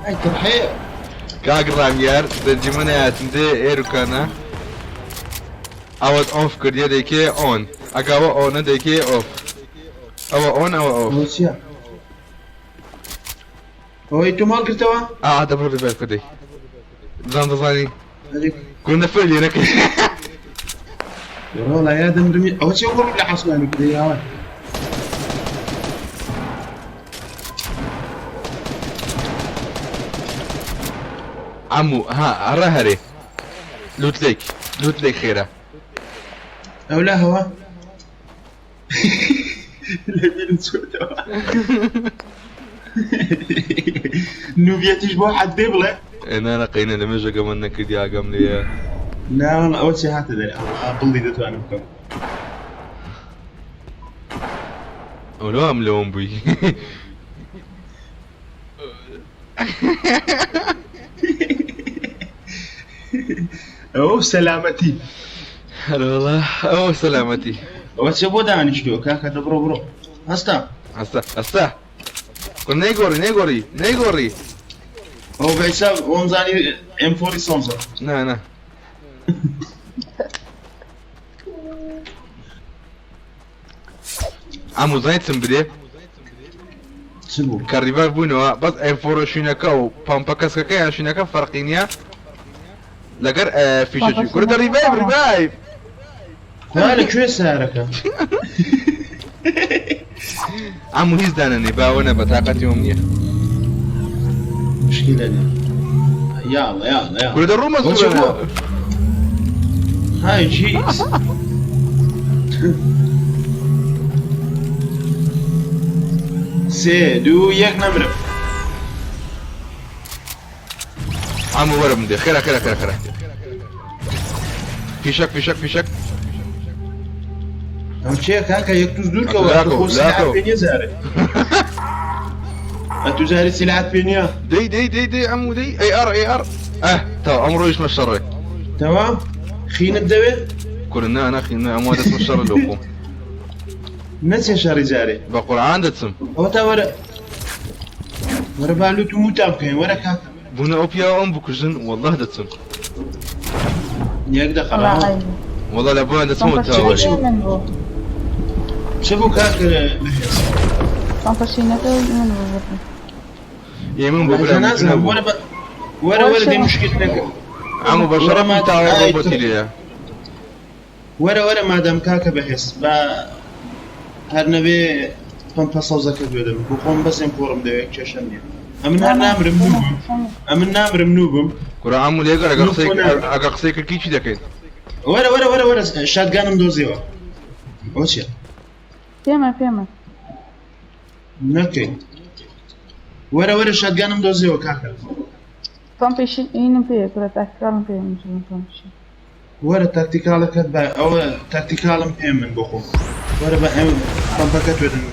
S4: ئەی ترحێ
S1: کاک ڕامیار دەرجیمە نەیاتن دێ ئێروکانە ئەوەت ئۆف کردیە دەیکێ ئۆن ئەگاوە ئۆنە دەیکێ ئۆف ئەوە ئۆن ئەوە ئۆف
S4: ئەوە چییە ئەوەی تۆ ماڵ کردەوە
S1: ئا دەبڕ ڕیڤایڤ کردی بزان دەزانی کوندە فێر لێ نەکەی
S4: ڕۆڵە یادم رمی ئەوە چیە گوڕ لە عاسمانی کردی یاوە
S1: عەموو ها هەڕە هەرێ لوت لێک لوت لێک خێرا
S4: ئەو لا هەوا لەبیرم چۆتەوە نوبیەتیش بۆ حەدێ بڵێ
S1: نا قەینە لە مێژەکە من نەکردی ئاگام لێیە
S4: نا والله ئەوە چی هاتە دەرێ ئەوە بڵی دەتوانم بکەم
S1: ئەو لەوە ئەم لەوەم بووی
S4: ئەو سەلامەتی
S1: هەر وەڵا ئەو سەلامەتی
S4: ئەوە چێ بۆ دانیشتووە کاکە دە بڕۆ بڕۆ هەستا
S1: هەستە هەستە کورە نەیگۆڕی نەیگۆڕی نەیگۆڕی
S4: ئەو بە حیساب وەم زانی ئێم فۆری سەوزە
S1: نا نا عەموو زانی چم بدێ
S4: چ بوو
S1: کە ڕیڤایڤ بووینەوە بەس ئێم فۆرە شوینەکە و پەمپە کەسکەکەیان شوینەکە فەرقی نییە لەگەر فیشەکی
S5: پەمپە
S1: کورە دە
S5: شینەکە
S1: ڕیڤایڤ
S5: چۆنە؟
S1: ڕیڤایڤ
S4: کوا لە کوێ سارەکە
S1: عەموو هیچ دانەنێ باوە نەبە تاقەتی ئەوم نییە
S4: مشکلە نییە یاڵە یاڵە یاڵە
S1: کورە دە ڕوومە
S4: ئەوە چ
S1: سوورە
S4: بووە های جیز سێ دوو یەک نەمرم
S1: عەموو وەرە بمدێ خێرا خێرا خێرا خێرا فیشەک فیشەک فیشەک
S4: ئەو چییە کاکە یەک توز دوور کەوە
S1: لاکۆ،
S4: تۆ خۆ سیلعات
S1: لاکۆ.
S4: پێ نییە جارێ ئەتو جارێ سیلعات پێ نییە
S1: دەی دەی دەی دەی عەموو دەی ئەی ئار ئەی ئار ئەه تەواو ئەمڕۆ ئیشمە شەڕێ
S4: تەمام خینت دەوێ
S1: کورە نا ناخی نا ئەموە دەچمە شەڕە لۆ خۆم
S4: نەچێ شەڕی جارێ
S1: بە قورعان دەچم
S4: ئەوە تا وەرە وەرە با لوت و موتان بکەین وەرە کاکە
S1: بوونە ئەو پیاوە ئەم بکوژن والله دەچم
S4: یەک دەقە
S5: وەڵا
S4: ڕاوە.
S5: عەیب.
S1: والله لە بۆیان دەچمەوە
S5: پەمپە
S1: تاوەرێ
S5: شینەکەی من بوو
S4: چ بوو کاکە بەهێز
S5: پەمپە شینەکەی من بوو بردم.
S1: ئێ من بۆ برام
S4: نازانم
S1: نەبوو
S4: وەرە بە وەرە وەرە دەی مشکل نەکە
S1: عەموو بە
S4: وەرە
S1: شەڕەفی
S4: ما
S1: تاوەر
S4: ئای
S1: ڕۆبۆتی
S4: تۆ
S1: لێیە
S4: وەرە وەرە مادام کاکە بەهێز با هەر نەبێ پەمپە سەوزەکەت بێدەم بۆ خۆم بەس ئێم فۆڕم دەوێت کێشەم نییە ئەمن هەر نامرم نوبم ئەمن نامرم نوبم
S1: کورە عەموو لێگەر ئەگەر
S4: نوب
S1: قسەی
S4: خۆ نامرم
S1: ئەگەر قسەی کرد چی دەکەین
S4: وەرە وەرە وەرە وەرە شاتگانم دۆزیەوە ئەوە چییە
S5: پێمە پێمە
S4: نەکەی وەرە وەرە شاتگانم دۆزیەوە کاکە
S5: پەمپی شینم پێیە کورە تاکتیکاڵم پێیە من چۆن پەمپی شین
S4: وەرە تاکتیکاڵەکەت بە ئەوە تاکتیکاڵم پێ من بۆ خۆم وەرە بە ئەم پەمپەکەت وێدن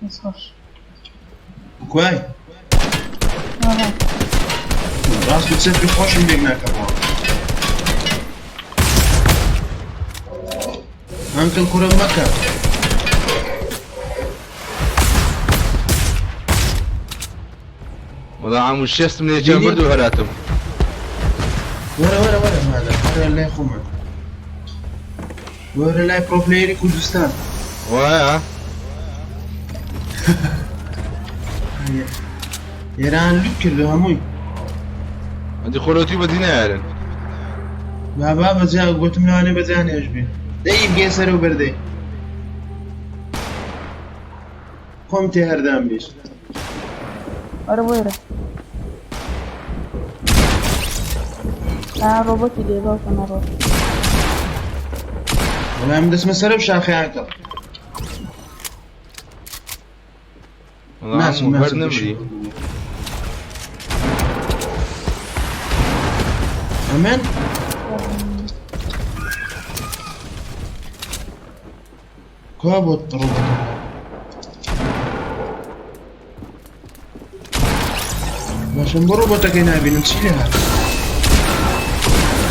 S5: بەس خۆش
S4: کوای
S5: وەڵا
S4: ڕاست و چەپی خۆشم لێک ناکەمەوە ئەنکل کوڕم مەکە
S1: وەڵا عەموو شێستم لێ جێ برد و هەراتم
S4: وەرە وەرە وەرە مادەم وەرە لای خۆمان وەرە لای پرۆپلەیەری کوردستان
S1: وایە
S4: ئێران لوت کردو هەمووی
S1: ئەدی خۆرەتی بەدی نایارن
S4: بابا بەجا گوتم لەوانێ بەجا نێژ بێ دەی بگێ سەر و بەردەی خۆم تێ هەردام بیست
S5: وەرە وەرە. ڕۆبۆتی لێ باوکە نەڕۆ.
S4: وەڵا من دەچمە سەر ئەو شاخەیان کەم.
S1: وەڵا
S4: ناچم
S1: عەمو هەر
S4: ناچم
S1: نەمری.
S4: ئەمن کوا بۆت ڕۆبۆتەکە؟ باشم بۆ ڕۆبۆتەکەی نابینم چی لێ هات؟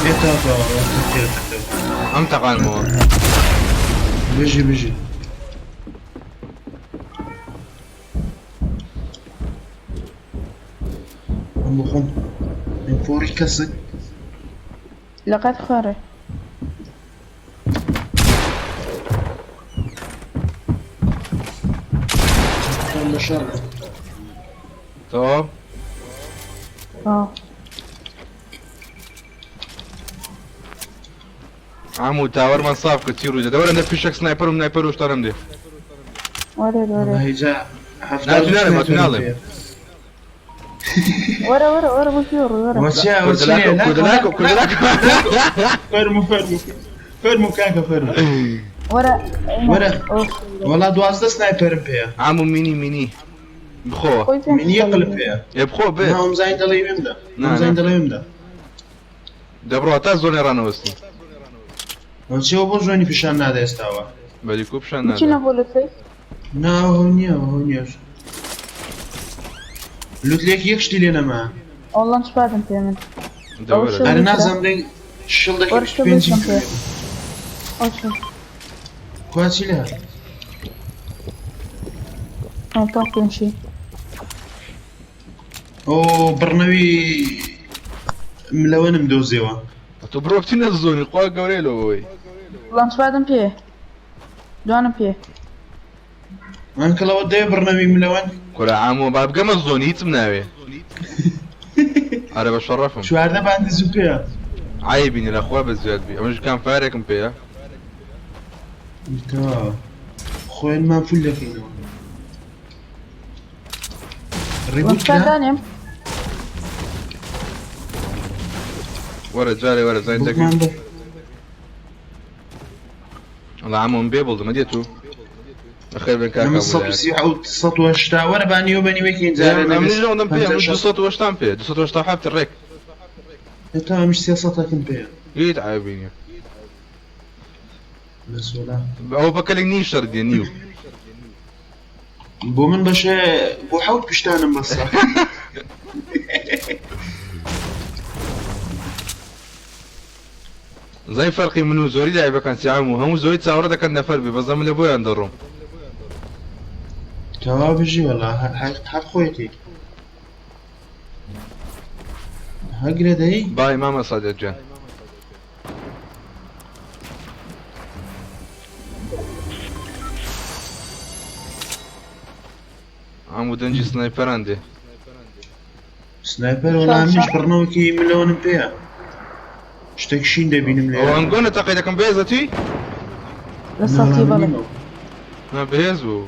S4: ئێتا
S1: ئەم تەقانمەوە.
S4: بژی بژی. ئەم بخۆم ئەم فۆری کەسک.
S5: لە قەت خوارێ.
S4: خۆم بە شەڕ.
S1: تەواو.
S5: ئا
S1: عەمو تاوەرمان ساف کرد چی ڕووی دەدا وەرە نە فیشەک سنایپەر و منایپەر و شتانم دێ.
S5: وەرە وەرە
S4: وەڵاهی جا
S1: نا
S4: 72
S1: تو ناڵێم تو
S4: سنایپەرم
S1: ناڵێم.
S4: پێیە.
S5: وەرە وەرە وەرە بۆ کوێ ڕووی وەرە.
S4: وەچیا وەچیا
S1: کوردلاکۆ
S4: لاکۆ
S1: کوردلاکۆ
S4: لاکۆ
S1: کوردلاکۆ.
S4: فەرموو فەرموو فەرموو کاکە فەرموو.
S5: وەرە
S4: وەرە
S5: ئەو
S4: وەڵا 12 سنایپەرم پێیە.
S1: عەمو مینی مینی بخۆ.
S5: خۆی پێم
S4: منی قلب پێیە.
S1: ئێ بخۆ بێ.
S4: نا ئەمزانی دەڵێ وێمدا.
S1: نا نا
S4: ئەمزانی دەڵێ وێمدا.
S1: دەبڕۆ تا زۆنێ ڕانەوەستی.
S4: وەچیەوە بۆ زۆنی پیشان نادا ئێستاوە.
S1: بەری کو پیشان
S5: بچینە
S1: نادا.
S5: بۆ لوتکەی.
S4: نا ئەو نییە ئەو نییە. لوتلێک یەک شتی لێ نەما.
S5: ئەو لانچ پادم پێ من. ئەو
S1: دەوەرە.
S5: شڵ
S4: ئەرە
S5: لوترە.
S4: نازانم دەنگ شڵدەکی
S5: وەرە شڵ
S4: 25
S5: لوترم پێ.
S4: کوێ.
S5: ئەو شڵ.
S4: کوا چی لێ هات؟
S5: ئەو پاک پێنجی.
S4: ئەو بڕنەوی ملەوەنم دۆزیەوە.
S1: تۆ بڕۆ بچینە زۆنی خوا گەورەیە لەوە بەوەی.
S5: لانچ پادم پێ. دوانم پێ.
S4: من کڵەوە دەیە بڕنەوی ملەوەن.
S1: کورە عەمو با بگەمە زۆنی هیچم ناوێ. ئەرە بە شەڕەفم.
S4: 14 باندی زوو پێیە.
S1: عەیبینی لە خوا بە زیاد بی. ئەمەش کام فارێکم پێیە.
S4: تەواوە. خۆێنمان فول دەکەینەوە. ڕیبوت
S5: لانچ پاد
S4: کرا؟
S5: دانێم.
S1: وەرە جارێ وەرە زین دەکەین.
S4: بووکمان بە
S1: وەڵا عەمو من بێ بڵدم ئەدێ تو. بەخێر بێن کاکە
S4: من
S1: هەموو لایەک.
S4: 137 180 وەرە بانیەوە بەنیوەکەین جارێ
S1: ئەمنیش
S4: نەبێت
S1: ئەوەندەم پێیە
S4: 50
S1: منیش
S4: 60.
S1: 280 پێ 287 ڕێک.
S4: تا ئەمیش 300 پێیە.
S1: هیچ عەیبی نییە.
S4: بەس وەڵا.
S1: ئەوە بەکەلێک نیو شەر دێ نیو.
S4: بۆ من بەشێ بۆ حەوت پشتانم بەسە.
S1: زای فەرقی من و زۆری لاعیبەکان چی عەمو هەموو زۆری چاوەڕێ دەکەن نەفەر بێ بەس من لە بۆیان دەڕۆم.
S4: تەواو بژی وەڵا هەر خۆیەتی. هەگرە دەی؟
S1: بای مامە سادق گیان. عەمو دەنگی سنایپەران دێ.
S4: سنایپەر وەڵا
S5: شەڕ
S4: منیش
S5: شەڕ.
S4: بڕنەوەکی ملەوەنم پێیە. شتێک شین دەبینم
S1: ئەو
S4: لێرە.
S1: ئەنگۆنە تەقی دەکەم بەهێزە توی؟
S5: لە
S4: نا
S5: سەڵتی
S4: وەڵا من
S5: بەڵێ.
S4: نیمە.
S1: نا بەهێز بوو.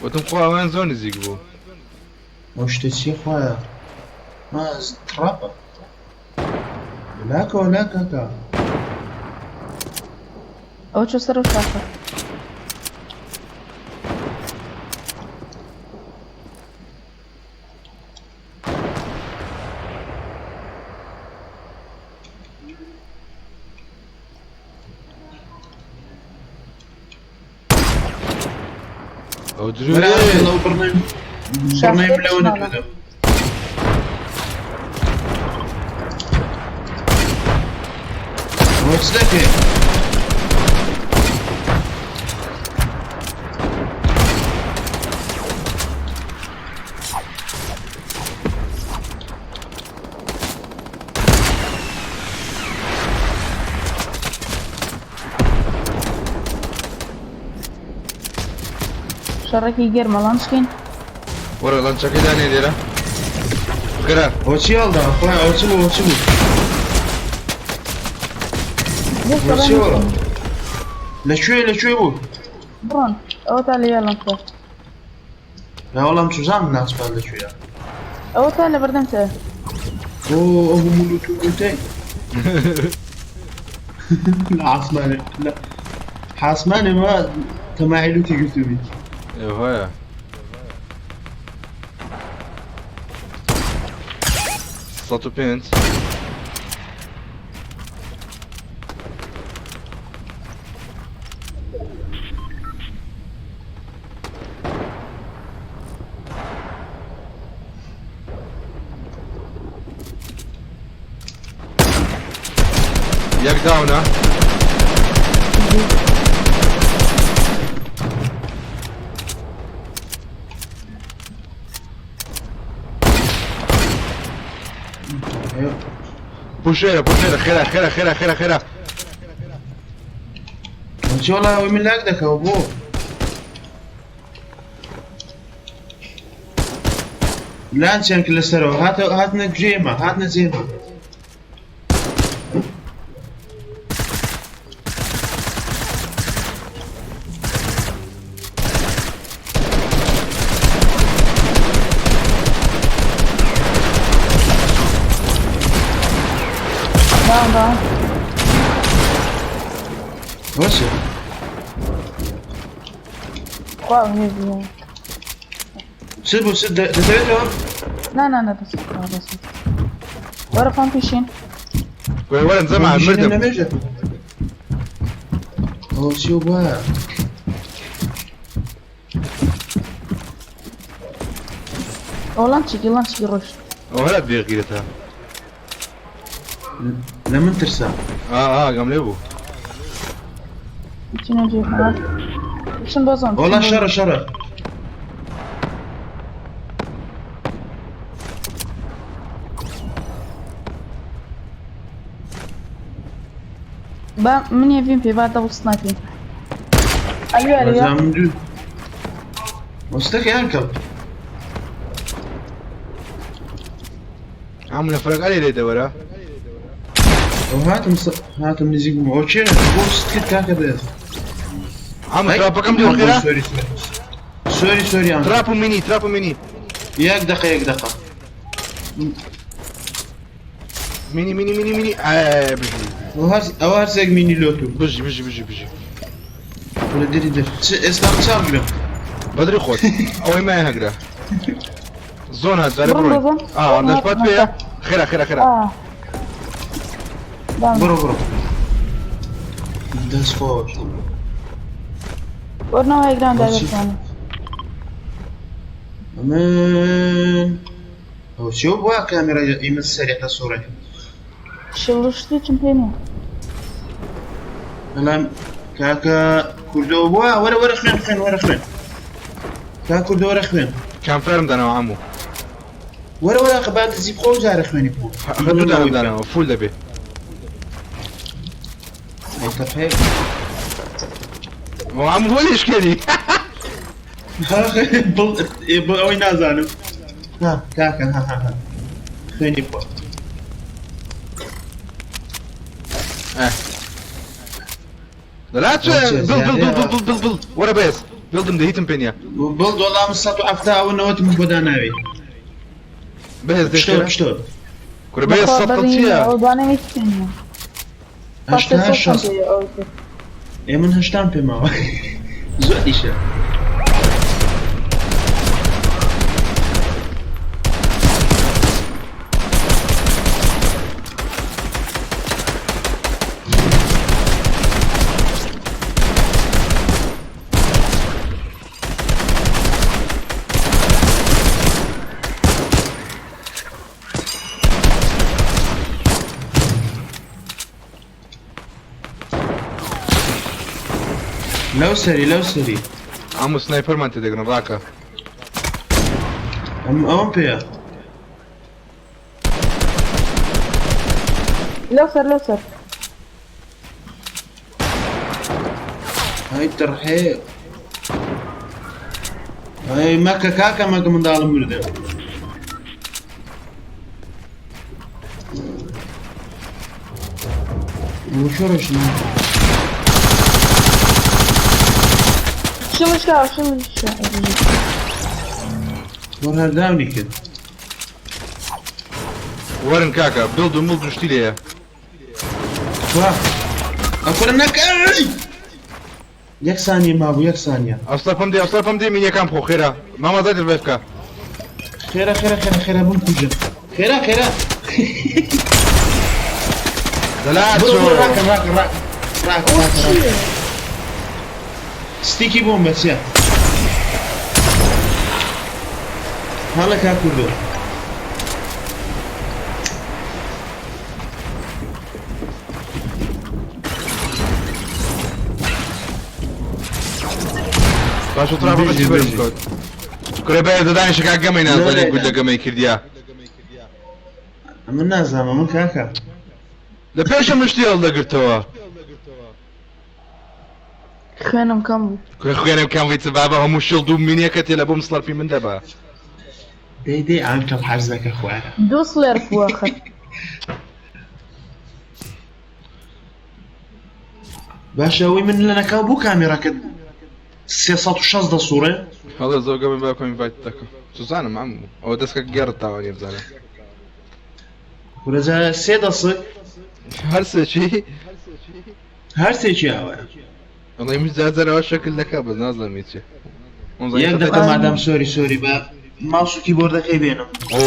S1: وتم خوا ئەوان زۆر نزیک بوو.
S4: ئەو شتە چییە خوایە؟ ما تڕاپە. لاکەوە لا کاکە.
S5: ئەو چۆ سەر و شاخە.
S1: ئەو
S4: وەرە
S1: دروێ.
S4: ئەو بڕنەوی
S5: شاخەکەی
S4: ملەوەنت
S5: پشتمانە.
S4: بدەم. ئەوە چ دەکەی؟
S5: شەڕێکی گەرمە لانچکەین.
S1: وەرە لانچەکەی دانێ لێرە. بگرە.
S4: ئەوە چی هەڵدا؟ خوایە ئەوە چ بوو؟ ئەوە چ بوو؟
S5: دەست
S4: ئەوە چی وەڵا؟
S5: بەڕێ
S4: لەکوێ لەکوێ بوو؟
S5: بڕۆن. ئەوە تا لێیە لانچ پاد.
S4: نا وەڵام چوزانم لانچپاد لەکوێیە.
S5: ئەوە تا لە بەردەم تە.
S4: ئۆ ئەو هەموو لوت و لوتەی. لە عاسمانێ لە حاسمانێ ما تەماعی لوتی گرتووی.
S1: ئێ هەیە. 105. یەک down ە. پوشێرە پوشێرە، خێرا خێرا خێرا خێرا خێرا.
S4: چی وەڵا ئەوەی من لاگ دەکەوە بۆ لانچیان کرد لەسەرەوە، هاتە هاتنە جێمە، هاتنە جێمە.
S5: Down down.
S4: باشە.
S5: خوا هێزی.
S4: چ بوو؟ چ دەتەوێتەوە؟
S5: نا نا نا، بەس بەس وەرە پامپیشین.
S1: وەرن زەما مردم.
S4: نەمێژە. ئەوە چی بووە؟
S5: ئەو لانچێکی لانچێکی ڕۆشت.
S1: ئەو هەرات بێغیرەتە.
S4: لە من ترسا.
S1: ئا ئا گەم لێ بوو.
S5: چینە جێ بچن بۆ zone.
S4: وەڵا شەڕە شەڕە.
S5: با من یەڤیم پێ با double sniping. ئەلوێ ئەلوێ.
S4: من دوو وەستەکە یان کەڵ.
S1: عم نەفرەک ئەلێ لێ دەوەرە.
S4: ئەو هاتم هاتم نزیک بووم. ئەو چێ بۆ ست کرد کاکە بێت.
S1: عم trap ەکەم دیوە خێرا.
S4: sorry sorry sorry عم.
S1: trap و mini، trap و mini.
S4: یەک دقە یەک دقە.
S1: mini mini mini mini، ئێ بژی.
S4: ئەو هەرسێک mini لۆتو.
S1: بژی بژی بژی بژی.
S4: ولا دەری دەر چ ئێستا چاو گرم.
S1: بەدری خۆت ئەوەی مایە هەگرە. zone هات جارێ.
S5: بڕۆ
S1: بڕۆین.
S5: بۆ zone.
S1: ئا دەشپات پێیە، خێرا خێرا خێرا.
S5: ئا down.
S4: بڕۆ بڕۆ، دەست خۆش.
S5: وەرنەوە یەکدان
S4: بۆچی؟
S5: دادەتوانم.
S4: من ئەو چی بووە کامێرا ئیمە سەریعە سوڕێ.
S5: شڵشتێکم پێ نییە.
S4: بەڵام کاکە کوردەوە بووە، وەرە وەرە خوێن خوێن، وەرە خوێن کا کوردە، وەرە خوێن.
S1: campfire م داناوە عمو.
S4: وەرە وەرە، قبا دزی بخۆ و جارە خوێنی بخۆ.
S1: دوو دانم داناوە، full دەبێ.
S4: ئەی تەپێ.
S1: عمو بۆ لێشکێنی؟
S4: بڵ ئەوەی نازانم. ها کاکە ها ها ها، خوێنی بخۆ.
S1: لا بڵ بڵ بڵ بڵ بڵ بڵ، وەرە بەس بڵدم دە، هیچم پێ نییە.
S4: بڵ وەڵا من 170 ئەوە نەوەتم بۆ داناوی.
S1: بەهێز.
S4: پشتۆ.
S1: دەشێ.
S4: پشتۆ.
S1: کورە بەهێز، سەد چییە؟
S5: ئەو دوانەوەی پێ نییە.
S4: 80 60. ئێ من 80م پێ ماوە، زۆر ئیشە. لەو سەری لەو سەری.
S1: عمو sniper مان تێدەگرن، ڕاکە.
S4: ئەم ئەوم پێیە.
S5: لەو سەر لەو سەر.
S4: هاي ترحێ هاي مەکە کاکە مەکە، منداڵم مردە. شو ڕۆشن؟
S5: شڵشکا شڵشکا.
S4: وەر هەر down ی کرد.
S1: وەرن کاکە، build و مڵد و شتی لێیە.
S4: کوا ئەکورە نەکەی یەک سانیە مابوو یەک سانیە.
S1: ئەسڵەپم دێ ئەسڵەپم دێ مینیەکان بخۆ خێرا مامە زای دەست بکە.
S4: خێرا خێرا خێرا خێرا بم کوژە خێرا خێرا.
S1: دەلا
S4: بڕۆ
S1: چۆ.
S4: بڕۆ ڕاکەن ڕاکەن ڕاکەن ڕاکەن ڕاکەن ڕاکەن. ستیکی بۆم بەچیە هەڵە کا کوردۆ.
S1: باشە ترا بە
S4: بژی
S1: چی بەرم
S4: بژی.
S1: کەوت. کورە بێ دەدانیشەکە گەمەی نازانێ
S4: نەرێ.
S1: گوللە گەمەی کردیا.
S4: ئەمن نازانم من کاکە.
S1: لە پێشە مشتی هەڵدەگرتەوە.
S5: خوێنم کەم بوو.
S1: کورە خوێنم کەم بووی چ بابە هەموو شڵد و مینیەکە تێ لە بۆم سڵەرپی من دەبا.
S4: دەی دەی ئانکڵ حەرزەکە خوارە.
S5: دوو سڵێرپ بوو ئاخر.
S4: باشە ئەوەی من لە نەکاو بۆ کامێراکەت 360 دەسوڕێ؟
S1: هەڵێ زۆر گەمەی با بکەم ئینڤایت دەکەم. سوزانم عەمو ئەوە دەستکە گێڕت تاوانیە بزانە.
S4: کورە جا سێ دەسک
S1: هەر سێکی
S4: هەر سێکی ئاوایە.
S1: وەڵی من جار جار ئەوە شکل دەکا بەس نازانم هیچی.
S4: یەک دقە مادام سۆری سۆری بە ماوس و کیبۆردەکەی بێنم.
S1: ئۆ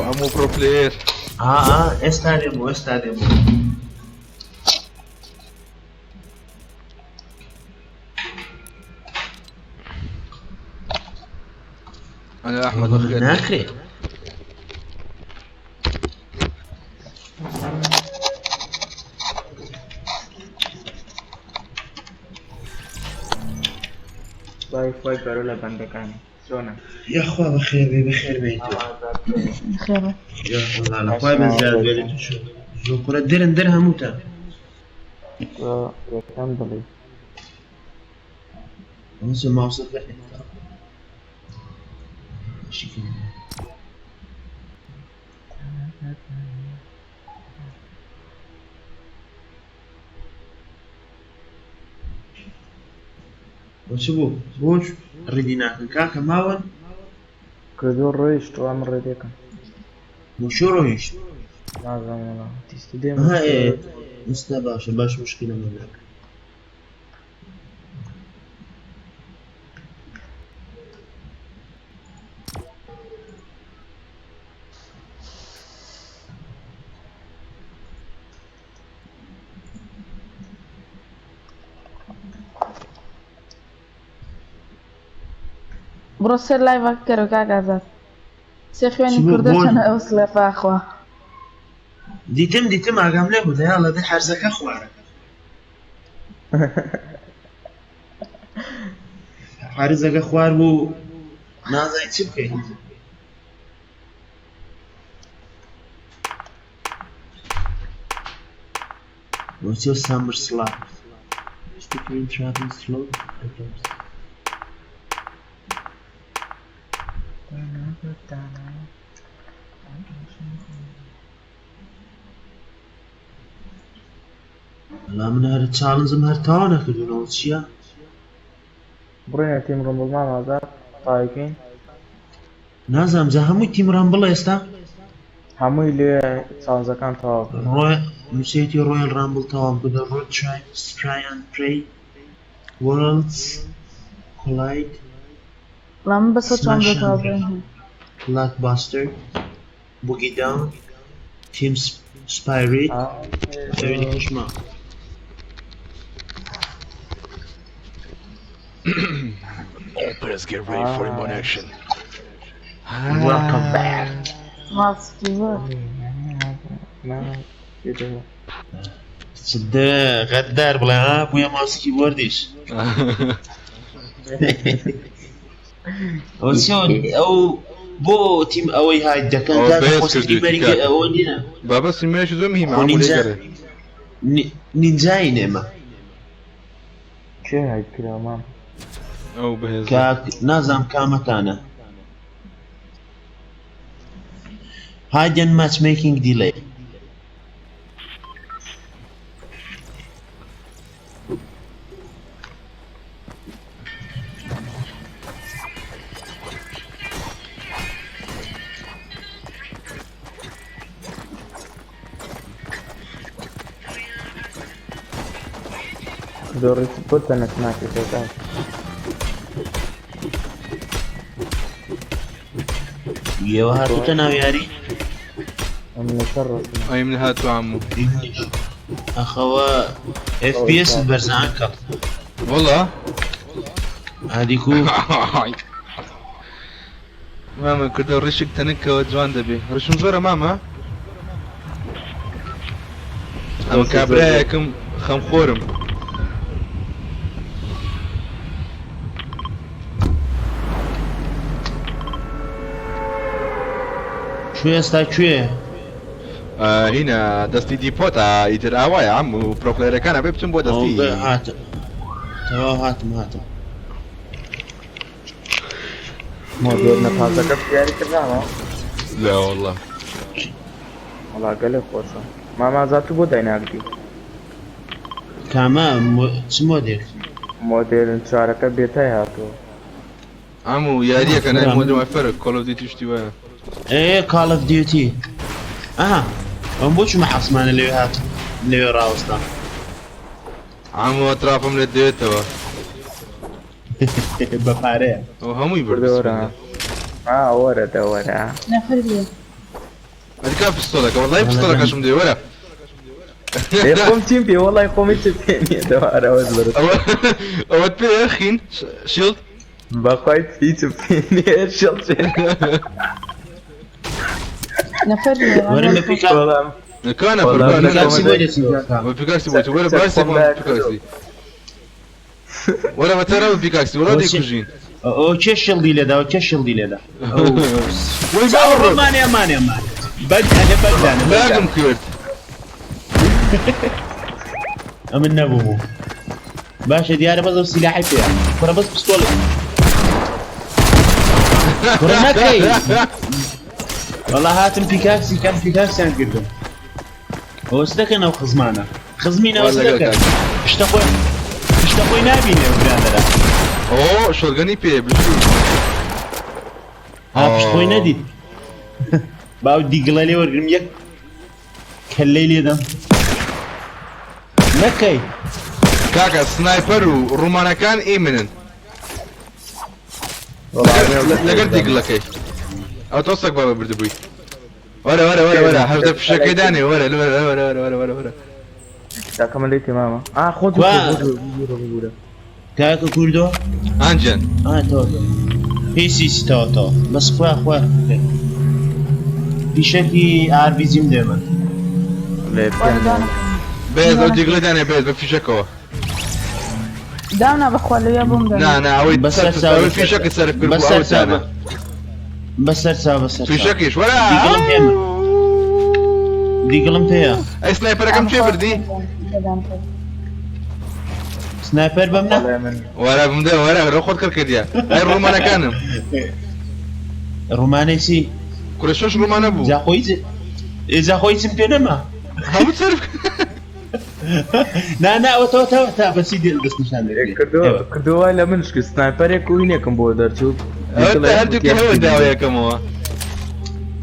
S1: ئەمو پرۆ پلەیەر.
S4: ئا ئا ئێستا دێم بۆ ئێستا دێم بۆ.
S1: أنا أحمد بخير.
S4: ناکرێ.
S6: وای خوای گەورە لە بەندەکانی چۆنە؟
S4: یاخوا بەخێر بێ بەخێر بێیت.
S5: خێرە.
S4: یاخوا لە خوای بە زیاد بێت زۆر کورە درن در هەمووتان.
S6: یەکەم دڵی.
S4: ئەوە ماوسەکە شکل. بۆ چ بوو؟ بۆچ ڕێدی ناکەن کاکە ماون؟
S6: کردو ڕۆیشت و ئەم ڕێدەکەم.
S4: بۆ چۆ ڕۆیشت؟
S6: نازانم وەڵا تیستی دێم.
S4: ئەها ئێ ئێستا باشە باش مشکلە من ناکە.
S5: بڕۆ سەر لایڤ کەرەوە کاک ئازاد. سێ خوێنی
S4: چی بوو؟
S5: کوردە
S4: بۆن؟
S5: چەنە ئەو سڵێفا خوا.
S4: دیتم دیتم ئاگام لێ بوو دەیاڵە دەی حەرزەکە خوارە. حەرزەکە خوار بوو نازانی چی بکەیت. What's your summer slap? Between travel slow items. وەڵا من هەر چاڵنجم هەر تەواو نەکردوونەوە چییە؟
S6: بڕۆینە تیم ڕمبڵ مام ئازاد تاویکەین.
S4: نازانم جا هەمووی تیم ڕامبڵ ئێستا؟
S6: هەمووی لێ چاڵنجەکان تەواو کرد.
S4: ڕۆی نووسێتی ڕۆیل ڕامبڵ تەواو کردە ڕۆد ترای ئەند پرەی وۆرڵدز کۆلاید
S5: وەڵا من بەسەر چۆن
S4: سماش
S5: بۆ تەواو
S4: ئەند
S5: بکەم.
S4: بلاکباستەر بوگی داون تیم سپایریت ئەوی دیکەشما.
S1: All players get ready for inbound action.
S4: Welcome back.
S5: ماسکی زۆر.
S4: سدە غەدار بڵێ ها بووە ماسکی بۆردیش. ئەوە چۆن ئەو بۆ تیم ئەوەی هاید دەکەن
S1: ئەوە
S4: کاکە
S1: بەهێز
S4: خۆ
S1: کردوویەتی
S4: ستریمەری
S1: کاک.
S4: ئەوە نییە.
S1: بابە سیمەیەکی زۆر مهمە
S4: خۆ
S1: عەمو
S4: نینجا
S1: لێگەڕێ.
S4: نینجاین ئێمە.
S6: کێ هاید کرا مام؟
S1: ئەو بەهێزە.
S4: کاک نازانم کامەتانە. Hide and matchmaking delay.
S6: کردەوە ڕیشت بۆ تەنەک ناکەیتەوە کاک.
S4: ئێوە هاتوتە ناو یاری؟
S6: ئەم لەسەر ڕەسم.
S1: ئەی من هاتوو عمو.
S4: ئەخەوە FPS بەرزە ئەنکڵ.
S1: والله
S4: ئادیکو
S1: مامە کردە ڕیشک تەنکەوە جوان دەبێ ڕیشم زۆرە مامە ئەمە کابرایەکم خەمخۆرم.
S4: کوێ ئێستا کوێ؟
S1: هینە دەستی دیپۆتە ئیتر ئاوایە عەم و پرۆپلەیەرەکان ئەبێ بچن بۆ دەستی.
S4: هاتم تەواو هاتم هاتم.
S6: مۆدێرنە پازەکە دیاری کردامە؟
S1: لا والله.
S6: وەڵا گەلێ خۆشە. مامە ئازاد تو بۆ دایناگری؟
S4: کامە چ مۆدێک؟
S6: مۆدێرن چوارەکە بێتای هاتووە.
S1: عەمو یاریەکە ناوی مۆدێرن وارفێرە کۆڵ ئۆف دیوتی شتی وایە.
S4: ئێ کاڵ ئۆف دیوتی ئەها ئەم بۆ چوومە عاسمانە لەوێ هات لەوێ ڕاوەستا.
S1: عەمو ئەترافم لێت دەوێتەوە.
S4: بە پارەیە.
S1: ئەو هەمووی برد.
S6: وەرە ئا وەرە دە وەرە.
S5: نەفر لێ.
S1: ئەدکا پستۆلەکە وەڵی پستۆلەکەشم دێ وەرە.
S6: ئێ خۆم چیم پێ وەڵای خۆم هیچم پێ نییە دەوارە ئەوەش بەرز.
S1: ئەوەت پێ خین شیڵد؟
S6: بەخوای هیچم پێ نییە شیڵد چێ.
S5: نەفر لێ.
S4: وەرن بە پیکا.
S6: وەڵام
S1: کانە
S6: وەڵام
S1: فرقان
S4: پیکاکسی بۆ دەچین کاکا.
S1: بە پیکاکسی بۆ وەرە باسی بۆ پیکاکسی. وەرە بە تەرە بە پیکاکسی وەرە دەیکوژین.
S4: ئەو کێ شیڵدی لێدا ئەو کێ شیڵدی لێدا.
S1: وەی باوەڕ.
S4: ئەمانێ ئەمانێ ئەمانێ. بەگدانێ بەگدانێ.
S1: لاگم کرد.
S4: ئەمن نەبوو. باشە دیارە بەس ئەو سیلاحی پێیە. کوڕە بەس پستۆڵ. کوڕە نەکەی. وەڵا هاتم پیکاکسی کەم پیکاکسیان کردم. ئەوە چ دەکەن ئەو خزمانە؟ خزمی نەوە چ دەکەن؟ پشتە خۆی پشتە خۆی نابینێ ئەو برادەرە.
S1: ئۆ شۆرگەنی پێ بژی.
S4: ها پشت خۆی نەدیت. باو دیگڵە لێ وەرگرم یەک کەللەی لێدەم. نەکەی.
S1: کاکە سنایپەر و ڕومانەکان ئی منن. لەگەر دیگڵەکەی. ئەو تۆ سەگ بابە بردبووی. وەرە وەرە وەرە وەرە هەردە فشەکەی دانێ وەرە وەرە وەرە وەرە وەرە وەرە وەرە.
S6: کاکە من لێی تێمامە. ئا خۆت
S4: کوا؟
S6: ببورە ببورە.
S4: کاکە کوردۆ؟
S1: ئانجەن.
S4: ئا تۆ هیچ هیچ تۆ تۆ بەس خوا خوا فیشەکی ئاربیجیم دێمە.
S6: لێ پێم.
S1: بێز ئەو دیگڵی دانێ بێز بە فیشەکەوە.
S5: داونا بەخوا لەویا بۆم دانا.
S1: نا نا ئەوەی
S4: بەسەر چاو
S1: ئەوەی فیشەکت سەرف کرد بوو
S4: بەسەر
S1: ئەوە
S4: چاو
S1: دانا.
S4: بەسەر چاو بەسەر چاو.
S1: فیشەکیش وەرە.
S4: دیگڵم پێمە دیگڵم پێیە.
S1: ئەی سنایپەرەکەم کێ بردی؟
S4: سنایپەر بەم نا؟
S1: وەرە بمدە وەرە لەو خۆت کڕ کردیە. ئەی ڕومانەکانم.
S4: ڕومانەی چی؟
S1: کورە شەش ڕومانە بوو.
S4: جا خۆی جا خۆی چم پێ نەما.
S1: هەموو سەرف
S4: نا نا ئەوە تەوە تەوە تا بەچی دێ دەستنیشان دەکرێ.
S6: کردووە کردووە وای لە منش کرد سنایپەرێک و هینێکم بۆ دەرچوو.
S1: هەردووکی هەوە داوەیەکەمەوە.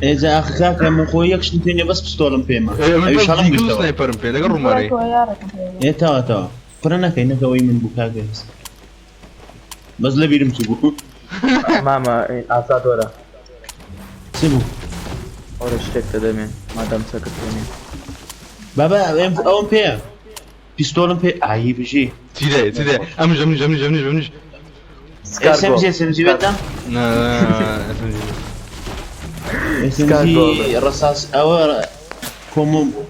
S4: ئێجا ئاخ کاکە من خۆ یەک شتم پێ نییە بەس پستۆڵم پێمە. ئەویش هەڵم گرتەوە.
S1: سنایپەرم پێ لەگەڵ ڕوومارەی.
S4: ئێ تەوا تەوا کوڕە نەکەی نەکەوەی من بوو کاکە بەس لە بیرم چوو بوو.
S6: مامە ئازاد وەرە.
S4: چ بوو؟
S6: وەرە شتێک دەدەمێ مادام چەکت پێ نییە.
S4: بابا ئەوم پێیە پیستۆڵم پێ ئایی بژی.
S1: چی دێ چی دێ ئەمنیش ئەمنیش ئەمنیش ئەمنیش ئەمنیش.
S4: SMG SMG بێتە؟
S1: نا SMG.
S4: SMG ڕەساس ئەوە کۆمۆم بوو.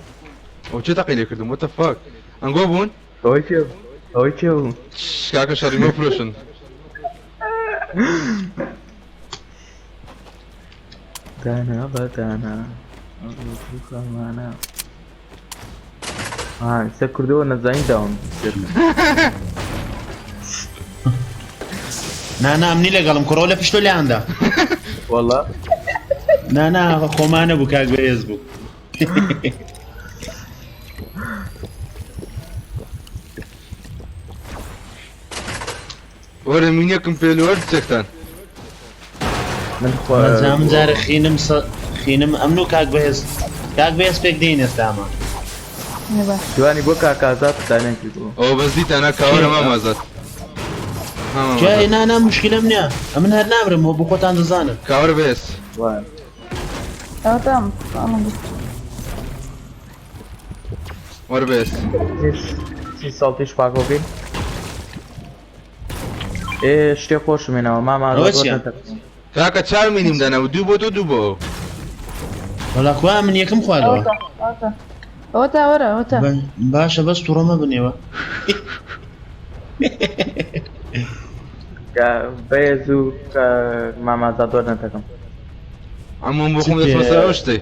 S1: ئەو چێ تەقی لێ کردم what the fuck ئەنگۆ بوون؟
S6: ئەوەی کێ بوو؟ ئەوەی کێ بوو؟
S1: کاکە شەڕی مە فرۆشن.
S6: دانا بە دانا خەمانە. ها ئێستا کردەوە نەزانی داون.
S4: نا نا ئەمنی لەگەڵم کوڕەوە لە پشتۆ لێیاندا.
S6: وەڵا
S4: نا نا خۆمانە بوو کاک بەهێز بوو.
S1: وەرە مینەکم پێ لۆ هەر چەکتان.
S6: من خوا
S4: من جارە خینم خینم ئەمن و کاک بەهێز کاک بەهێز پێک دێین ئێستا ئەمە.
S5: باش.
S6: دوانی بۆ کاک ئازاد دانیان کردووە.
S1: ئەوە بەس دیتانە کاوەرە مام ئازاد. ها مام
S4: جای
S1: ئازاد.
S4: نا نا مشکلەم نییە ئەمن هەر نامرم بۆ خۆتان دەزانن.
S1: کاوەرە بەس.
S6: وایە.
S5: ئەوەتا ئەڵم
S1: وەرە بەس.
S6: سی ساڵتیش پاکۆکەین. ئێ شتێ خۆشم هێناوە مام ئازاد
S4: ئەوە چییە؟
S6: وەرنەتەکەم.
S1: کاکە چاو مینیم دانا و دوو بۆ تۆ دوو بۆ ئەو.
S4: وەڵا خوا من یەکەم خواردەوە.
S5: ئەوەتا ئەوەتا ئەوەتا وەرە ئەوەتا.
S4: باشە بەس تووڕە مەبنێوە.
S6: کە بەێز و کە مام ئازاد وەرنەتەکەم.
S1: عەموم بۆ خۆم دەچمە سەر ئەو شتەی.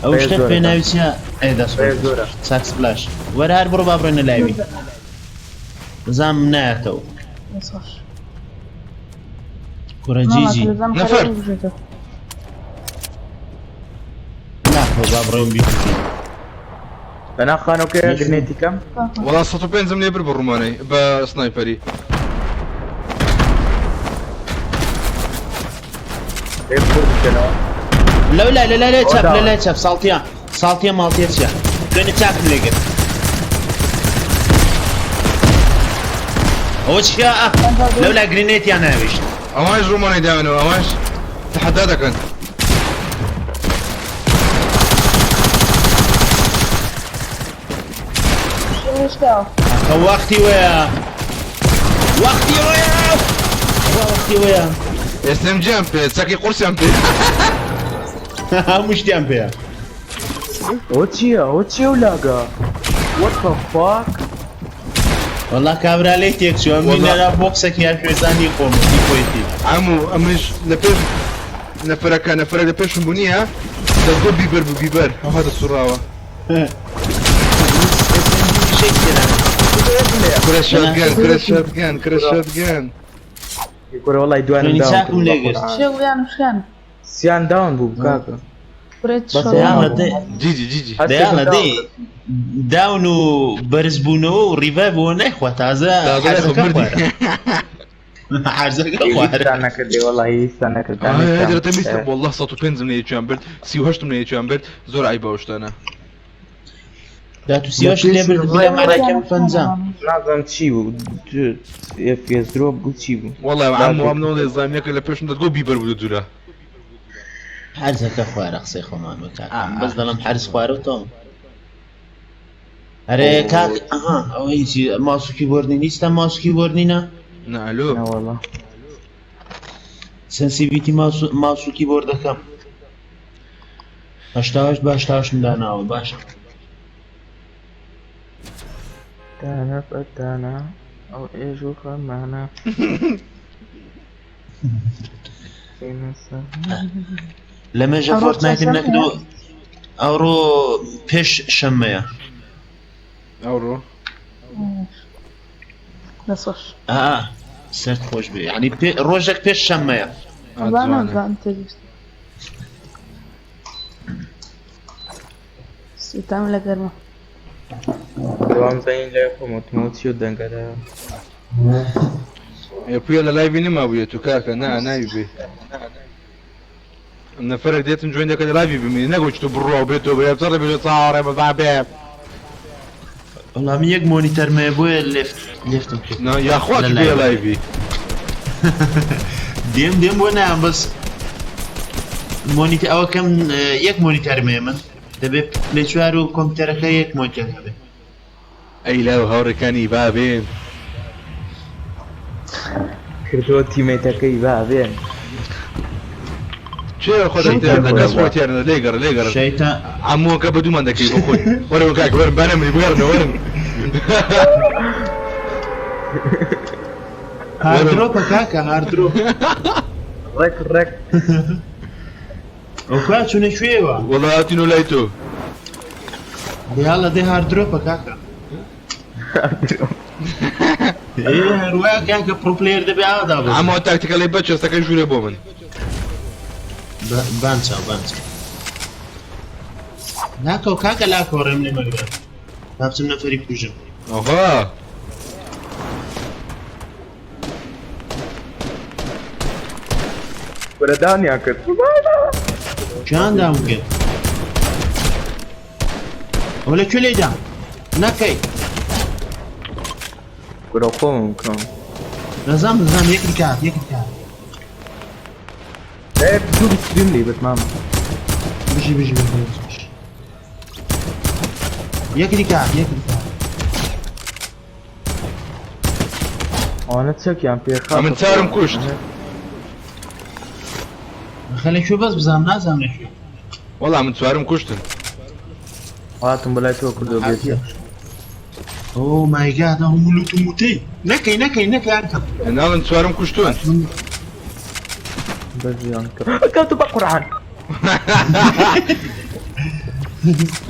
S4: ئەو
S6: بەێز
S4: شتە
S6: زۆرە.
S4: پێ ناوی چییە؟ ئێ دەست
S6: بەێز
S4: خۆش.
S6: زۆرە.
S4: چاک سپلاش. وەرە هەر بڕۆ با بڕۆینە لاوی. بزانم نایەتەوە.
S5: دەست خۆش.
S4: کوڕە
S5: ماما
S4: جیجی.
S5: تەلەڤیزیۆن
S1: نەفەر.
S5: خەریک بژێتەوە.
S4: ناخۆ با بڕۆین بیکوژین.
S6: لەناو خانۆکەیە گرنێتی کەم.
S1: وەڵا 105م لێ بر بە ڕوومانەی بە سنایپەری.
S6: ئێ بۆ بکەنەوە.
S4: لەو لای لە لای چەپ
S6: ئەوە
S4: لە لای چەپ ساڵتیە ساڵتیە ماڵتیە چیە؟ دوێنێ چاکم لێگرت. ئەوە چیە؟ لەو لای گرنێتیان ناویشت.
S1: ئەوانش ڕوومانەی داوێنەوە ئەوانش تەحەدا دەکەن.
S5: شتاوە.
S4: کە وەختی وەیە وەختی وەیە وەختی وەیە.
S1: SMG-یان پێ چەکی قورسیان پێ.
S4: هەموو شتیان پێیە.
S6: ئەوە چییە؟ ئەوە چییە و لاگە؟ What the fuck؟
S4: وەڵا کابرا لێی تێکچوو ئەم
S1: وەڵا.
S4: بینەرە بۆکسێکی هەر کوێزانی خۆم دی خۆیتی.
S1: عەموو ئەمنیش لە پێش نەفەرەکە نەفەرێک لە پێشم بوو نییە دەستگۆ بیبەر بوو بیبەر ئەو هاتە سوڕاوە. کورە شۆتگەن کورە شۆتگەن کورە شۆتگەن.
S6: کورە وەڵای دوانم
S4: خوێنی
S6: داون
S4: چاکم
S6: کرد.
S4: لێگرت.
S5: شێویان شکان.
S6: سیان داون بوو کاکە.
S5: کورە
S6: بەس
S5: شۆڕ.
S4: دەیانە دێ
S1: جیجی جیجی.
S4: دەیانە دێ داون و بەرزبوونەوە و ڕیڤایڤەوە نایخوا تازە
S1: تازە
S4: حەرزەکە
S1: مردی.
S4: خوارە. حەرزەکە خوارە.
S6: هیچتان نەکردی وەڵای هیچتان نەکرد.
S1: دەرەتە بیستم والله 105م لە یەکیان برد 38م لە یەکیان برد زۆر عیبە ئەو شتانە.
S4: دات و سیۆش لێ برد بلا معناکەم پەنجا.
S6: نازانم چی بوو. FPS درۆ بوو چی بوو؟
S1: والله عەموو ئەم نەوڵێ زانیەکە لە پێشم دەتگۆ بیبەر بوو دوورە.
S4: حەرزەکە خوارە قسەی خۆمان بکات.
S1: آه.
S4: بەس دەڵێم حەرز خوارە و تۆم. ئەرێ کاک ئەها ئەوە هیچی ماوس و کیبۆردی نیستە ماوس و کیبۆردی نا؟
S1: نا ئەلۆ.
S6: نا وەڵا.
S4: سنسیڤیتی ماوس و کیبۆردەکەم. 88 بە 88م داناوە باشە.
S6: دانا بەدانا ئەو ئێژ و خەمانە.
S4: لە مێژە
S5: ئەوڕۆ
S4: فۆرتنایتم
S5: چەند
S4: نەکردو ئەوڕۆ پێش شەممەیە.
S1: ئەوڕۆ.
S5: دەست خۆش.
S4: ئا سەرت خۆش بێ یعنی ڕۆژێک پێش شەممەیە.
S5: وەڵا
S1: جوانە.
S5: نازانم تێگەشت. سوتام لە گەرما.
S6: دوام زانین لای خۆم وتمەوە چی و دەنگەدا.
S1: ئێ پویە لە لایڤی نەما بوویە تو کاکە نا ناوی بێ. نەفەرێک دێتن جوێن دەکە لە لایڤی بمێنی نەگۆ چ تو بڕۆ بێت تۆ بێ بزەڕە بێ چاوەڕێ بە بێ.
S4: وەڵا من یەک مۆنیتەرمەیە بۆیە لێفتم کرد.
S1: نا یاخوا
S4: لە
S1: چ بێ
S4: لایڤ.
S1: لایڤی.
S4: دێم دێم بۆ نایام بەس مۆنیتەر ئەوە کەم یەک مۆنیتەرمەیە من دەبێت لە چوار و کۆمپیوتەرەکە یەک مۆنیتەر هەبێ.
S1: ئەی لاو هاوڕێکانی بابێن.
S6: کردووە تیمێتەکەی بابێن.
S1: چێ خۆ دەتێ کەس خۆی تێرنە لێگەڕ لێگەڕ.
S4: شەیتان
S1: عەمووەکە بە دوومان دەکەی بۆ خۆی. وەرە کاک وەرن با نەمری بگەڕنە وەرن.
S4: هاردرۆپە کاکە هاردرۆپ.
S6: ڕێک ڕێک.
S4: ئەو کوا چوونە کوێوە؟
S1: وەڵا هاتینەوە لای تۆ.
S4: دیاڵە دێ هاردرۆپە کاکە. ئێ هەروایە کاکە پرۆ پلەیەر دەبێ ئادا بێ.
S1: عەموو تاکتیکەڵی بەچێستەکەی ژوورێ بۆ من.
S4: بان چاو بان چاو. لاکەوە کاکە لاکەوە ڕێم لێ مەگرە. با بچم نەفەری بکوژم.
S1: ئەها.
S6: کورە دانیان کرد.
S4: کیان داوم کرد؟ ئەوە لە کوێ لێدا نەکەی
S6: کورە خۆمم کەم
S4: نەزام نەزام یەک کات یەک کات
S6: ئێ دوو بیستریم لێ بەس مامە
S4: بژی بژی بژی بژی یەکری کات یەکری کات
S6: ئەوانە چەکیان پێ خاکە
S1: ئەمن چارم کوشت.
S4: خەلە کوێ بەس بزانم نازانم لە کوێ
S1: وەڵا من چوارم کوشتن.
S6: هاتم بەلای تۆ کردۆ بێت
S4: ئۆ مای گاد ئەو ملوت و موتەی نەکەی نەکەی نەکەی ئەنکەم
S1: ناڵن چوارم کوشتون.
S6: بەزیان کەوتو بە قورعان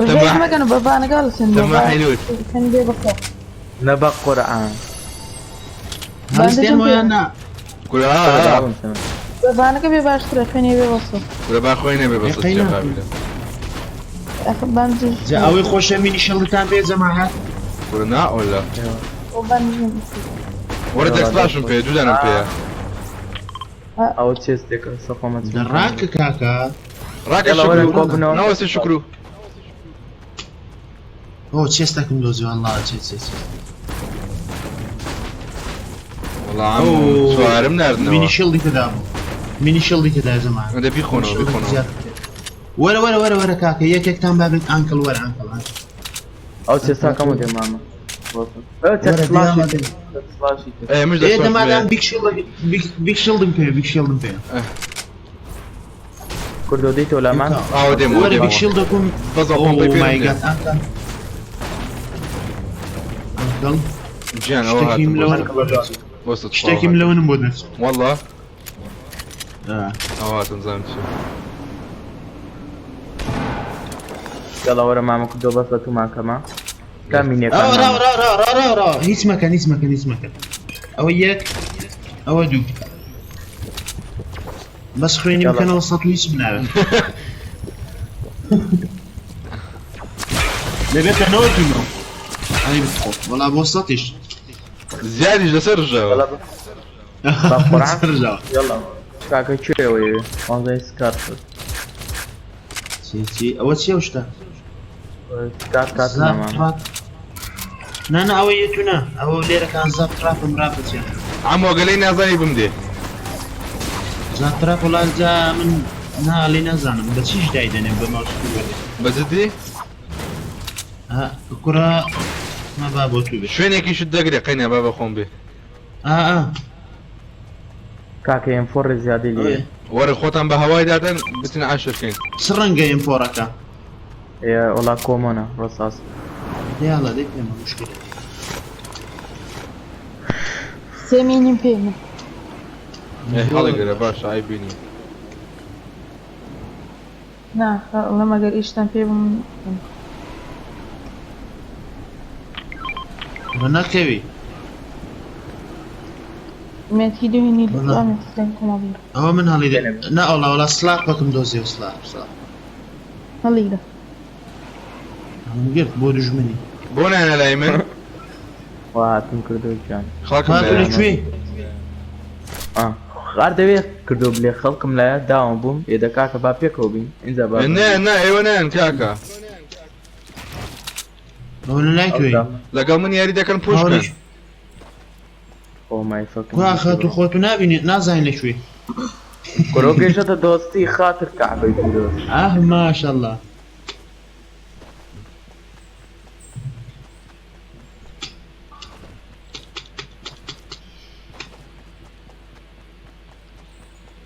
S5: ڕژێک مەکەن بە بانەکە هەڵسن
S1: تەماحی لوت.
S5: بێ بەخۆ
S6: نە بە قورعان
S4: هەستێن ویان نا
S1: کورە
S5: بە بانەکە بێ باشترە خوێنێ بێ بەسە
S1: کورە با خۆی نەبێ بەسە
S4: قەینا.
S1: چیە قابیلە.
S5: ئەخ باندیش
S4: جا ئەوەی خۆشە مینی شڵتان پێ جەماعەت
S1: کورە نا ئۆلا.
S5: بۆ باندیش
S1: وەرە دەستلاشم پێ دوو دانم پێیە.
S6: ئەوە چێستێکە سەخۆمە
S4: دەڕاکە کاکە
S1: ڕاکە
S6: يلا وەرە
S1: شکرو.
S6: کۆبنەوە.
S1: ناوەستی شکرو.
S4: ئۆ چێستەکم دۆزی والله چێ چێ چێ
S1: وەڵا عەمو چوارم
S4: مینی
S1: ناردنەوە.
S4: شڵی تێدا بوو مینی شڵی تێدا جەماعەت
S1: ئەدە بیخۆنەوە بیخۆنەوە.
S4: وەرە وەرە وەرە وەرە کاکە یەکێکتان بابێت ئانکڵ وەرە ئانکڵ ئانکڵ
S6: ئەو چێستاکەمە دێ مامە
S4: وەرە دیاڵە دێ.
S1: ئێ مش
S4: ئێ
S1: دەستلاشم
S4: دەمادام
S1: پێیە.
S4: بیگ شڵ بیگ شڵدم پێ بیگ شڵدم پێ
S6: کوردۆ دیتەوە لامان
S1: ئاوە دێمەوە
S4: وەرە بیگ
S1: دێمەوە.
S4: شڵدەکم
S1: بەس ئەو پۆمپەی
S4: ئۆ
S1: پێ
S4: مای
S1: بدە.
S4: گاد ئانکڵ ئانکڵ
S1: گیان ئەوە
S4: شتێکیم
S1: هاتم
S4: لەوە
S1: بۆستە
S4: شتێکیم لەوەنم بۆ دەرچوو
S1: والله
S4: آه.
S1: ئەوە هاتم زانم چیە.
S6: یاڵا وەرە مامە کوردۆ بەس بە تومان کەمە کامینێکان
S4: ئەوە ڕا ڕا ڕا ڕا ڕا ڕا هیچ مەکەن هیچ مەکەن هیچ مەکەن ئەوە یەک ئەوە دوو بەس خوێنی
S6: يلا.
S4: بکەنەوە سەد و هیچ بناوێت دەبێتە نەوەت و نۆ ئەی بخۆ وەڵا بۆ سەتیش
S1: زیادیش لەسەر ڕژاوە.
S6: يلا بە قورعان
S4: ڕژاوە
S6: يلا کاکە کوێوەیە وانزای سکار شد
S4: چی چی ئەوە چیە ئەو شتە
S6: سکار کات
S4: زاپ
S6: نامان
S4: تراپ نا نا ئەوە یەتو نا ئەوە لێرەکان زاپ تراپم راپە چیە
S1: عەمۆ گەلەی نازانی بمدێ.
S4: زاپ تراپ وەڵا جا من نا لێ نازانم بە چیش دایدەنێم بە ماوس کیبۆردێ
S1: بە جدی
S4: ها کوڕە ما با بۆ تو بێ
S1: شوێنێکیشت دەگرێ قەینا با بە خۆم بێ.
S4: ئا ئا
S6: کاکە ئێم فۆڕ زیادی لێ
S4: ئەوێ.
S1: وەرە خۆتان بە هەوای دادەن بچن عاشرکەین.
S4: چ ڕەنگە ئێم فۆڕەکە
S6: وەڵا کۆمۆنە ڕەساس
S4: دیاڵە دەی پێمە مشکلە
S5: سێ مینیم پێمە
S1: ئێ هەڵیگرە باشە ئای بینی.
S5: نا ئەڵێم ئەگەر ئیشتان پێ بووم
S4: بە نەکەوی
S5: مێتکی دوێنی
S4: وەڵا.
S5: کۆمەڵی
S4: ئەوە من هەڵی دە نا ئەوڵا وەڵا سلاپەکم دۆزیەوە سلاپ سلاپ
S5: هەڵیگرە
S4: هەڵم گرت بۆ دوژمنی
S1: بۆ نایەنە لای من
S6: وا هاتم کردو گیان
S1: خەڵکم
S4: هاتو لە
S1: لایە.
S4: کوێ
S6: هەر دەوێ کردو بلێ خەڵکم لایە داوام بووم ئێدە کاکە با پێکەوە بین ئینجا با
S1: نا نا ئێوە نایەن کاکە.
S4: ئەوە لە لای کوێ
S1: لەگەڵ من یاری دەکەن پوش کەن.
S6: ئۆ مای فەکن
S4: کوا خاتو خۆتو نابینی نازانین لە کوێ
S6: کورۆ گەیشتە دۆستی خاتر کەعبەی پیرۆز
S4: ئاه ماشەڵڵا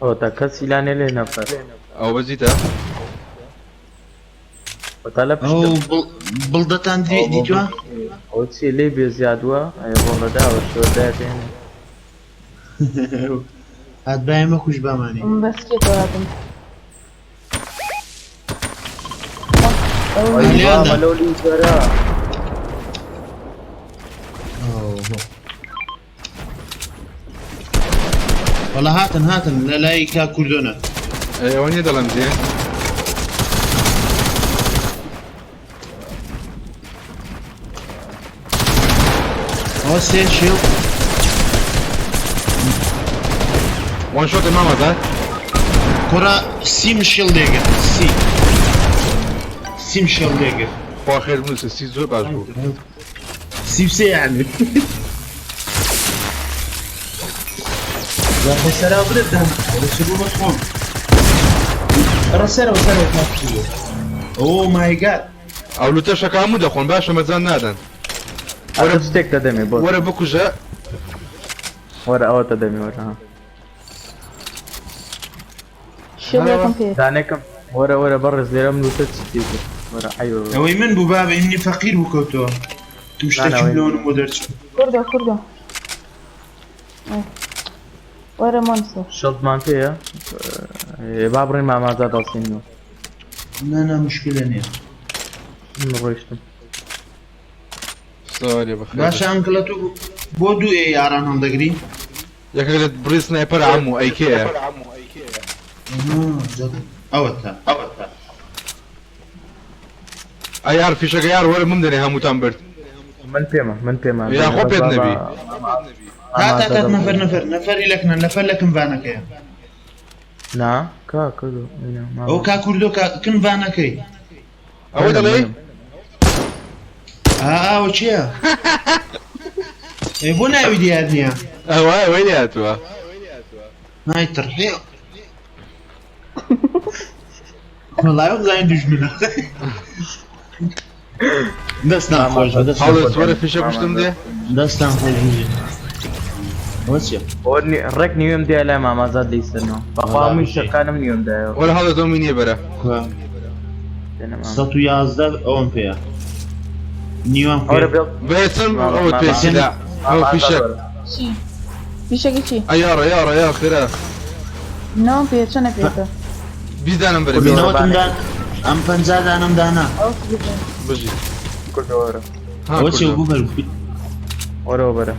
S6: ئەوە تا کەسی لانێ لێ نەفەر
S1: ئەوە بەجیتە؟
S6: ئەوە تا لە
S4: ئەو
S6: پشتم
S4: بڵدەتان دیتوە
S6: ئەوە چیە لێ بێ زیادووە ئەی ڕۆڵە داوە شۆرداتێنێ
S4: هات بایمە کوش بامانی
S5: من بەس کێتەوە هاتم
S6: ئەی
S4: لێیان دا.
S6: مامە لەو لیزەرە
S4: وەڵا هاتن هاتن لە لای کا کوردۆنە
S1: ئێ ئەوە نییە دەڵێم دێ.
S4: ئەوە سێ شێو
S1: وان شۆتە مامەزار.
S4: کوڕە سیم شێڵ لێگرت سی سیم شێڵ لێگرت.
S1: بەخوا خێر بنووسە سی زۆر باش بوو.
S4: 33 یعنی. جا سەرا برد دام چ بوو بەخۆم. ڕە سەرەوە سەرەوە کاک. oh my God.
S1: ئەو لوتە شەکە هەموو دەخۆن باشە مەجان نادەن.
S6: وەرە شتێک دەدەمێ بۆ.
S1: وەرە بکوژە.
S6: وەرە ئەوە دەدەمێ وەرە ها.
S5: شێڵێکم پێ.
S6: دانێکم وەرە وەرە بەڕێز لێرەم لوتە چی تێکرد. وەرە عەیبە بە.
S4: ئەوەی من بوو بابە ئینی فەقیر بوو کەوتەوە. تو شتێکی لۆنم بۆ دەرچوو.
S5: کوردە کوردە. وەرە مۆنسەر.
S6: شەڵتمان پێیە؟ با بڕین مامازا دەڵسینەوە.
S4: نا نا مشکلە نییە.
S6: من ڕۆیشتم.
S1: سڵاو لێ بەخێر.
S4: باشە ئەنکلە تۆ بۆ دوو ئێ یاران هەڵدەگری؟
S1: یەکێک لە بڕی سنایپەر عەموو ئەی کێیە؟
S4: ئەوەتا ئەوەتا.
S1: ئەی یار فیشەکە یار وەرە بمدەنێ هەمووتان برد.
S6: من پێمە من پێمە.
S1: یا خۆ پێت نەبی.
S4: هات هات هات نەفەر نەفەر نەفەری لەکنە نەفەر لەکن ڤانەکەیە.
S6: نا کا کردو
S4: ئەو کا کوردۆ کن ڤانەکەی.
S1: ئەوە دەڵێی؟
S4: ئاوە چییە؟ ئێ بۆ ناوی دیار نییە؟
S1: ئەوە ئەوەی لێهاتووە.
S4: نای تڕحێ. وەڵای ئەو زانین دوژمنە. دەستان خۆش بێ دەستان
S1: هەڵێ
S4: خۆش
S1: وەرە فیشە کوشتم دێ.
S4: دەستان خۆش بێ. ئەوە چییە؟
S6: ڕێک نیوێم دێ لای مامازاد لێی سەرنەوە. بەخوا هەمووی شەکانم نیوێم دایەوە.
S1: وەرە هەڵێ زۆمی نییە بەرە.
S4: 111 ئەوەم پێیە. نیوان پێ.
S6: ئەوەرە بێڵ.
S1: بێچم ئەوە پێ سیلا. ئەوە فیشەک.
S5: چی؟ فیشەکی چی؟
S1: ئەی یاڕە یاڕە یا خێرا.
S5: نەوەم پێ چەنە پێتە؟
S1: 20 دانم بەرە 20.
S4: نەوەتم دان ئەم 50 دانم دانا.
S5: ئەو بکە.
S1: بژی.
S6: کوردە وەرە.
S1: ها
S4: ئەوە چیە
S1: کوردە.
S4: بوو بەر
S6: وەرەوە بەرە.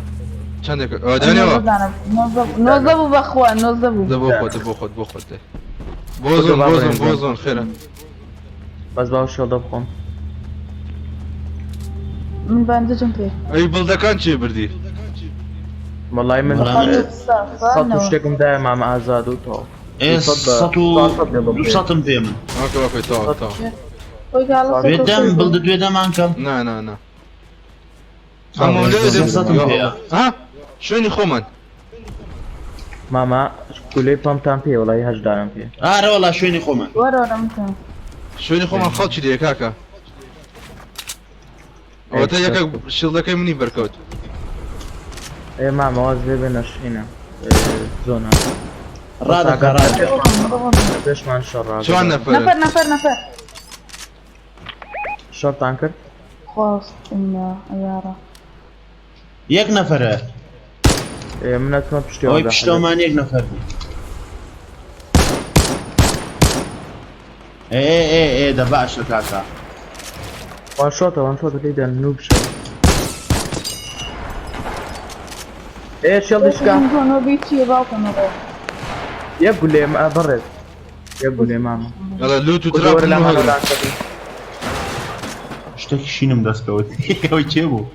S1: چەندێک ئەوە دانێوە.
S5: 19 بوو بەخوا 19 بوو.
S1: دە بۆ خۆت دە بۆ خۆت بۆ خۆت دێ. بۆ زۆن بۆ زۆن بۆ زۆن خێرا.
S6: بەس باو شێڵدە بخۆم.
S5: من باندجم پێ.
S1: ئەی بڵدەکان چێ بردی؟
S6: وەڵای من
S4: وەڵای من
S6: سەد و شتێکم دایە مامە ئازاد و تەواو.
S4: ئێ سەد و دوو سەدم پێ من.
S1: ئۆکەی ئۆکەی تەواو تەواو.
S5: خۆی گاڵە
S4: دوێ دەم بڵدە دوێ دەمان کەم.
S1: نا نا نا. هەموو لێ
S4: سێ سەدم پێیە.
S1: ها شوێنی خۆمان.
S6: مامە کولەی پەمتان پێ وەڵای هەشت دانم پێ.
S4: ئارە وەڵا شوێنی خۆمان.
S5: وەرە وەرە من پێم.
S1: شوێنی خۆمان خەڵکی لێ کاکە. ئەوەتە یەکە شیڵدەکەی منی بەرکەوت.
S6: ئێ مامە واز لێ بێنە شینە زۆنە.
S4: ڕادەکە ڕادەکە.
S6: پێشمان شەڕ ڕاگە.
S1: چوار نەفەرن.
S5: نەفەر نەفەر نەفەر.
S6: شەڕتان کرد؟
S5: خواست یارە.
S4: یەک نەفەرە.
S6: ئێ من ئەچمە پشتەوە.
S4: ئەوەی پشتەوەمان یەک نەفەر بوو. ئێ ئێ ئێ دە باشە کاکە.
S6: وان شۆتە وان شۆتە لێی دەن نوب شەو. ئێ شێڵدی شکا. یەک گولێ بەڕێز. یەک گولێ مامە.
S1: یاڵا لوت و تراپ
S6: وەرە
S1: من
S6: لەمان
S1: هەڵگرە.
S6: لانکەبی.
S4: شتێکی شینم دەستکەوت. ئەوەی کێ بوو؟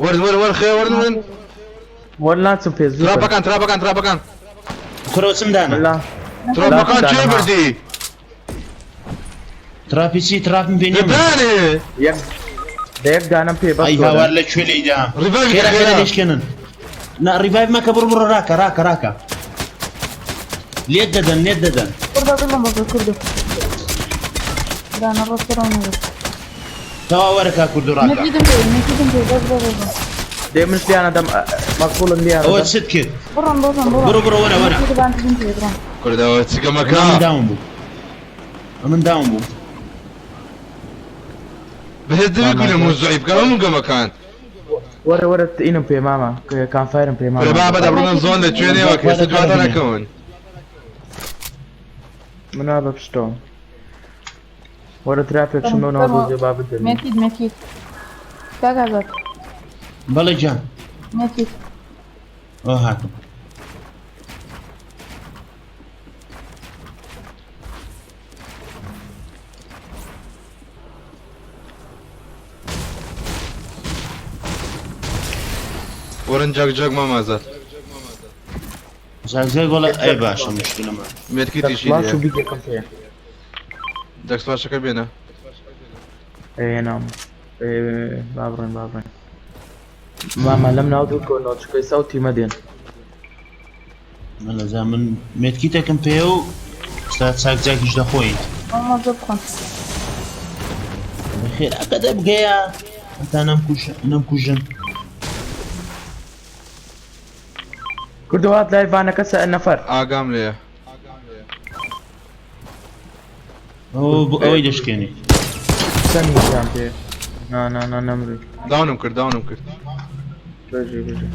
S1: وەرن وەرن وەرن خێرا وەرن وەرن.
S6: وەر ناچم پێ زوو.
S1: تراپەکان تراپەکان تراپەکان.
S4: کوڕە چم دانا؟
S6: لا.
S1: تراپەکان چێ بردی؟
S4: تراپی چی تراپم پێ نییە.
S1: دانێ.
S6: یەک دە یەک دانم پێ بەس.
S4: ئەی هاوار لە کوێ لێیدا؟
S1: ڕیڤایڤ
S4: خێرا خێرا
S1: خێرا.
S4: لێشکێنن. نا ڕیڤایڤ مەکە بڕ بڕ ڕاکە ڕاکە ڕاکە. لێت دەدەن لێت دەدەن.
S5: کوردە دڵم بەکە کوردە. دانە ڕۆستەرەوە نەبێت.
S4: تەواو وەرە کا کوردو ڕاکە.
S5: مەکیدم پێ مەکیدم پێ بەس بەس بەس.
S6: دێ منش لیانە دەم مەسئوڵم لیانە
S4: ئەوە
S6: دەم.
S4: چت کرد؟
S5: بڕۆن بڕۆن بڕۆن.
S4: بڕۆ بڕۆ وەرە وەرە.
S5: مەکیدە باندجم پێ بڕۆن.
S1: کوردەوە چ گەمەکە؟
S4: من داوم بوو. من داوم بوو.
S1: بەهێز دەبێ گولە مۆزوعی بکە هەموو گەمەکان.
S6: وەرە وەرە ئینم پێ مامە کانفایرم پێ مامە.
S1: وەرە بابە دەبڕۆنە زۆن لە کوێنێوە کە ئێستا دواتە نەکەون.
S6: من وا بە پشتەوە. وەرە تراپێک شم لەو ناو دۆزێ با بدەن.
S5: مەکید مەکید. کاک ئازاد.
S4: بەڵێ گیان.
S5: مەکید.
S4: ئەوە هاتم.
S1: وەرن جاک جاک مام ئازاد.
S4: جاک جاک وەڵا ئەی باشە مشکلەمە.
S1: مێتکیتیشی
S6: فلاش
S1: لێیە.
S6: و بیگێکم پێ.
S1: دەکسڵاشەکە بێنە.
S6: هێنام. با بڕۆین با بڕۆین. ماما لەم ناو دوور کەونەوە چونکە ئێستا ئەو تیمە دێن.
S4: مەلا جا من مێتکیتێکم پێیە و ئێستا چاک جاکیش دەخۆین.
S5: ماما زۆر بخۆن.
S4: خێراکە دەبگەیە هەتا نەمکوژن.
S6: کوردۆ هات لای ڤانەکە سە نەفەر.
S1: ئاگام لێیە.
S4: ئەوەی دەشکێنێ.
S6: چەند هیچیان پێ؟ نا نا نا نەمری.
S1: داونم کرد داونم کرد.
S6: بژی بژی.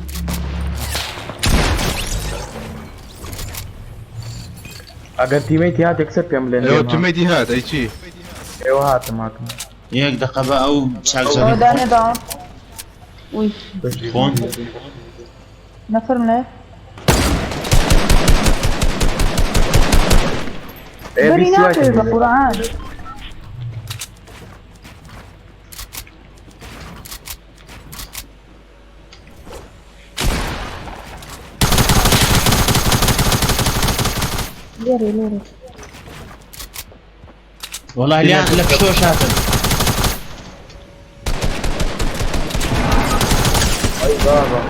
S6: ئەگەر تیمەی هات یەکسەر پێم بڵێن.
S1: ئێوە تیمەیتی هات ئەی چی؟
S6: ئێوە هاتم هاتم.
S4: یەک دەقە بە ئەو چاک
S5: ئەوە دانێ داون. وی.
S4: خۆن.
S5: نەفەرم لێ.
S6: ئێ
S5: بەری
S6: بیست وای
S5: ناکەوێ بە قورعان. لێرێ لێرێ.
S4: وەڵا لیان لە پشتەوە شاتن.
S6: ئەی بابا.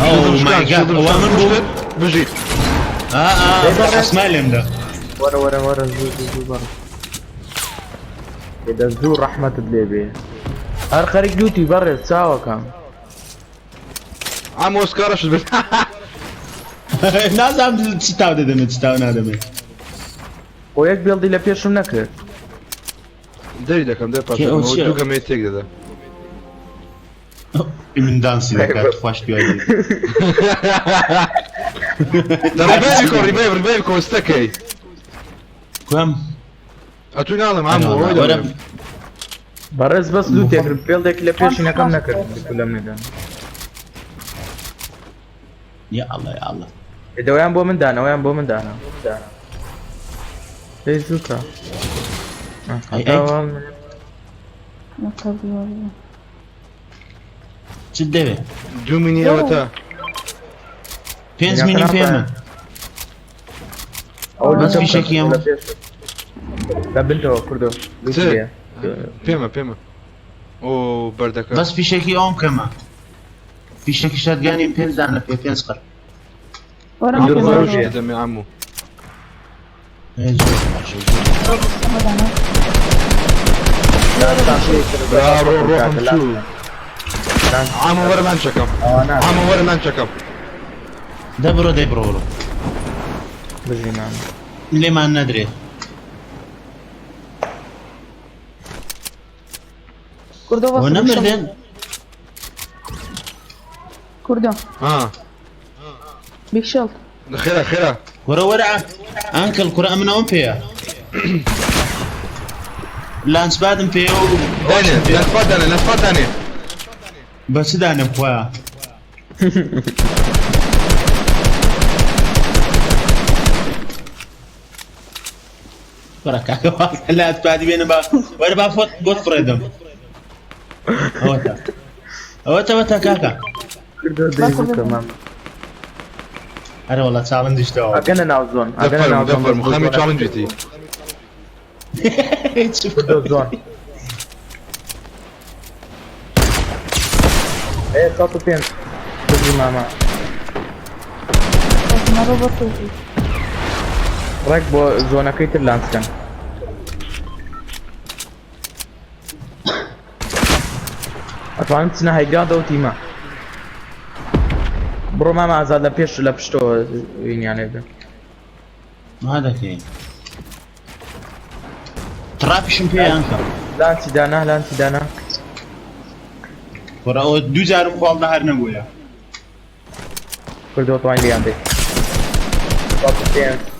S4: ئەو مای گاد ئەوە من بوو.
S1: بژیت.
S4: ئا ئا ئەسما لێم دا.
S6: وەرە وەرە وەرە زوو زوو زوو بەڕ. دە زوو ڕەحمەتت لێ بێ. هەر خەریک لوتی بەڕێز چاوەکەم.
S1: عام ئۆسکارەشت برد.
S4: نازانم چ تاو دەدەمێ چ تاو نادەمێ.
S6: خۆ یەک بێڵدی لە پێشم نەکرد.
S1: دەری دەکەم دەر
S4: کێ ئەو
S1: پاش
S4: چییە؟
S1: دوو گەمەی تێک دەدا.
S4: من دانسی دەکات خوش دوای دێت.
S1: دە ڕیڤایڤی کۆ ڕیڤایڤ ڕیڤایڤ کۆ ستەکەی.
S4: کوم
S1: ئەتوو ناڵێم عام ئەوەی
S4: وەرە
S1: دەڵێم.
S6: بەڕێز بەس لوتێک بێڵدێک لە پێشینەکەم نەکرد لەم نەدەن.
S4: یا الله یا الله.
S6: دەوەیان بۆ من دانا ئەویان بۆ من دانا. دەی زووکە.
S4: ئەی ئەی.
S5: نەکردی وەرە.
S4: چت دەوێ؟
S1: دوو مینی ئەوە تا.
S4: پێنج مینی پێمە.
S6: ئەو
S4: بەس
S6: لوتم
S4: فیشەکی ئەمە.
S6: لە پێش. لە بنتەوە کوردۆ.
S1: چ؟ پێمە پێمە. ئۆ بەردەکە.
S4: بەس فیشەکی ئەوم کەمە. فیشەکی شەتگانی پێنج دانە پێ پێنج قەر.
S5: وەرە
S1: دوو
S5: ماما
S1: زۆر
S5: زۆر.
S1: دەدەمێ عامو.
S4: ئێ، زۆر باشە، زۆر.
S5: ئەمە دانا.
S1: برا ڕۆ ڕۆحم چوو. عامو وەرە لان چەکەم. عامو وەرە لان چەکەم.
S4: دە بڕۆ دەی بڕۆ بڕۆ.
S6: بژی ماما.
S4: لێمان نەدرێ.
S5: کوردۆ
S4: ئەوە
S5: بەس
S4: نەمردن.
S5: کوردۆ.
S1: ها.
S5: بیگ شێڵد.
S1: خێرا خێرا.
S4: وەرە وەرە ئەنکڵ کوڕە ئەمن ئەوم پێیە. لانچپادم پێیە و
S1: دانێ لەسپات دانێ لەسپات دانێ.
S4: بە چ دانێم خۆیان؟ وەرە کاکە لانچپادی بێنە با وەرە با فۆت بۆت فڕێدەم. ئەوەتە ئەوەتە ئەوەتە کاکە.
S6: کوردۆ دەی زووکە ماما.
S4: ئەرە وەڵا چاڵنجیشتەوە.
S6: ئەگەنە ناو زۆن. ئەگەنە ناو
S1: دەفەرموو
S6: زۆن.
S1: دەفەرموو خەمی چاڵنجێتی.
S6: کوردۆ زۆن. ئێ 105. بژی ماما.
S5: مەڕۆ بۆ تۆزی.
S6: ڕێک بۆ زۆنەکەی تر لانچکەن. ئەتوانم بچنە هایگراندەوە تیمە. بڕۆ ماما ئازاد لە پێش لە پشتەوە وینیانێ بدە.
S4: ما دەکەین. تراپیشم پێ ئەنکە.
S6: لانچی دانا لانچی دانا.
S4: وەرە ئەوە دوو جارم خواڵدا هەر نەبوویە.
S6: کوردۆ توانین لێیان دەی. 105.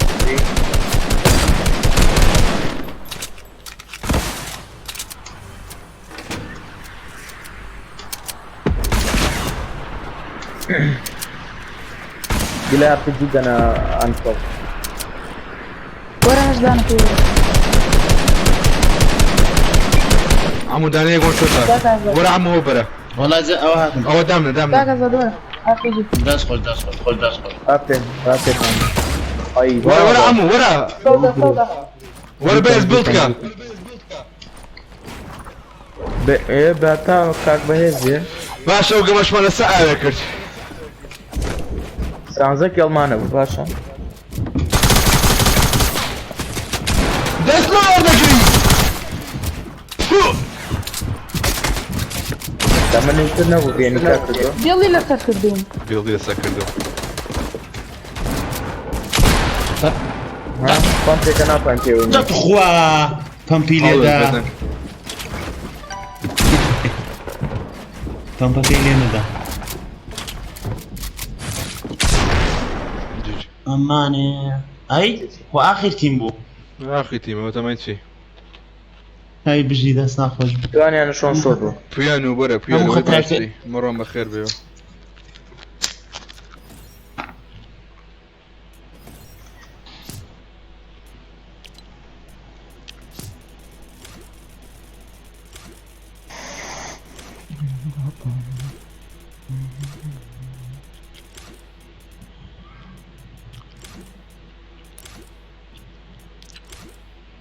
S6: بلا ار بي جي انا انفض.
S5: وەرە هەش دانە پێ وەرە.
S1: عامو دانەیە گۆن شۆتا. وەرە عامو ئەوە بەرە.
S4: وەڵا ئەوە هاتم.
S1: ئەوە دامنە دامنە.
S5: کاکە زۆر وەرە. ئار پی جی.
S4: دەست خۆش دەست خۆش خۆش دەست خۆش.
S6: بابێ بابێ ئەی
S1: وەرە وەرە عامو وەرە.
S5: سەودا سەودا.
S1: وەرە بەرز بڵد کە.
S6: ئێ با تا کاک بەهێز بێ.
S1: باشە ئەو گەمەشمان لەسەر ئاوێ کرد.
S6: سانزە کێڵمانە بوو باشە.
S1: دەست لۆ وەردەگری.
S6: تەمەنی تر نەبوو بێنی کاک کردووە.
S5: بێڵی لەسەر کردووم.
S1: بێڵی لەسەر کردووم.
S6: ها پەمپێکە ناتوانین پێوەی.
S4: دەتخوا پەمپی لێدا. پەمپەکەی لێ نەدا. ئەمانێ ئەی خۆ ئاخر تیم بوو.
S1: ئاخر تیمەوە تەمای چی؟
S4: هەی بژی دەست ناخۆش.
S6: توانیان شۆن سۆر بوو.
S1: پویان و بەرە پویان
S4: هەموو خەتاکە
S1: مڕۆم بەخێر بێەوە.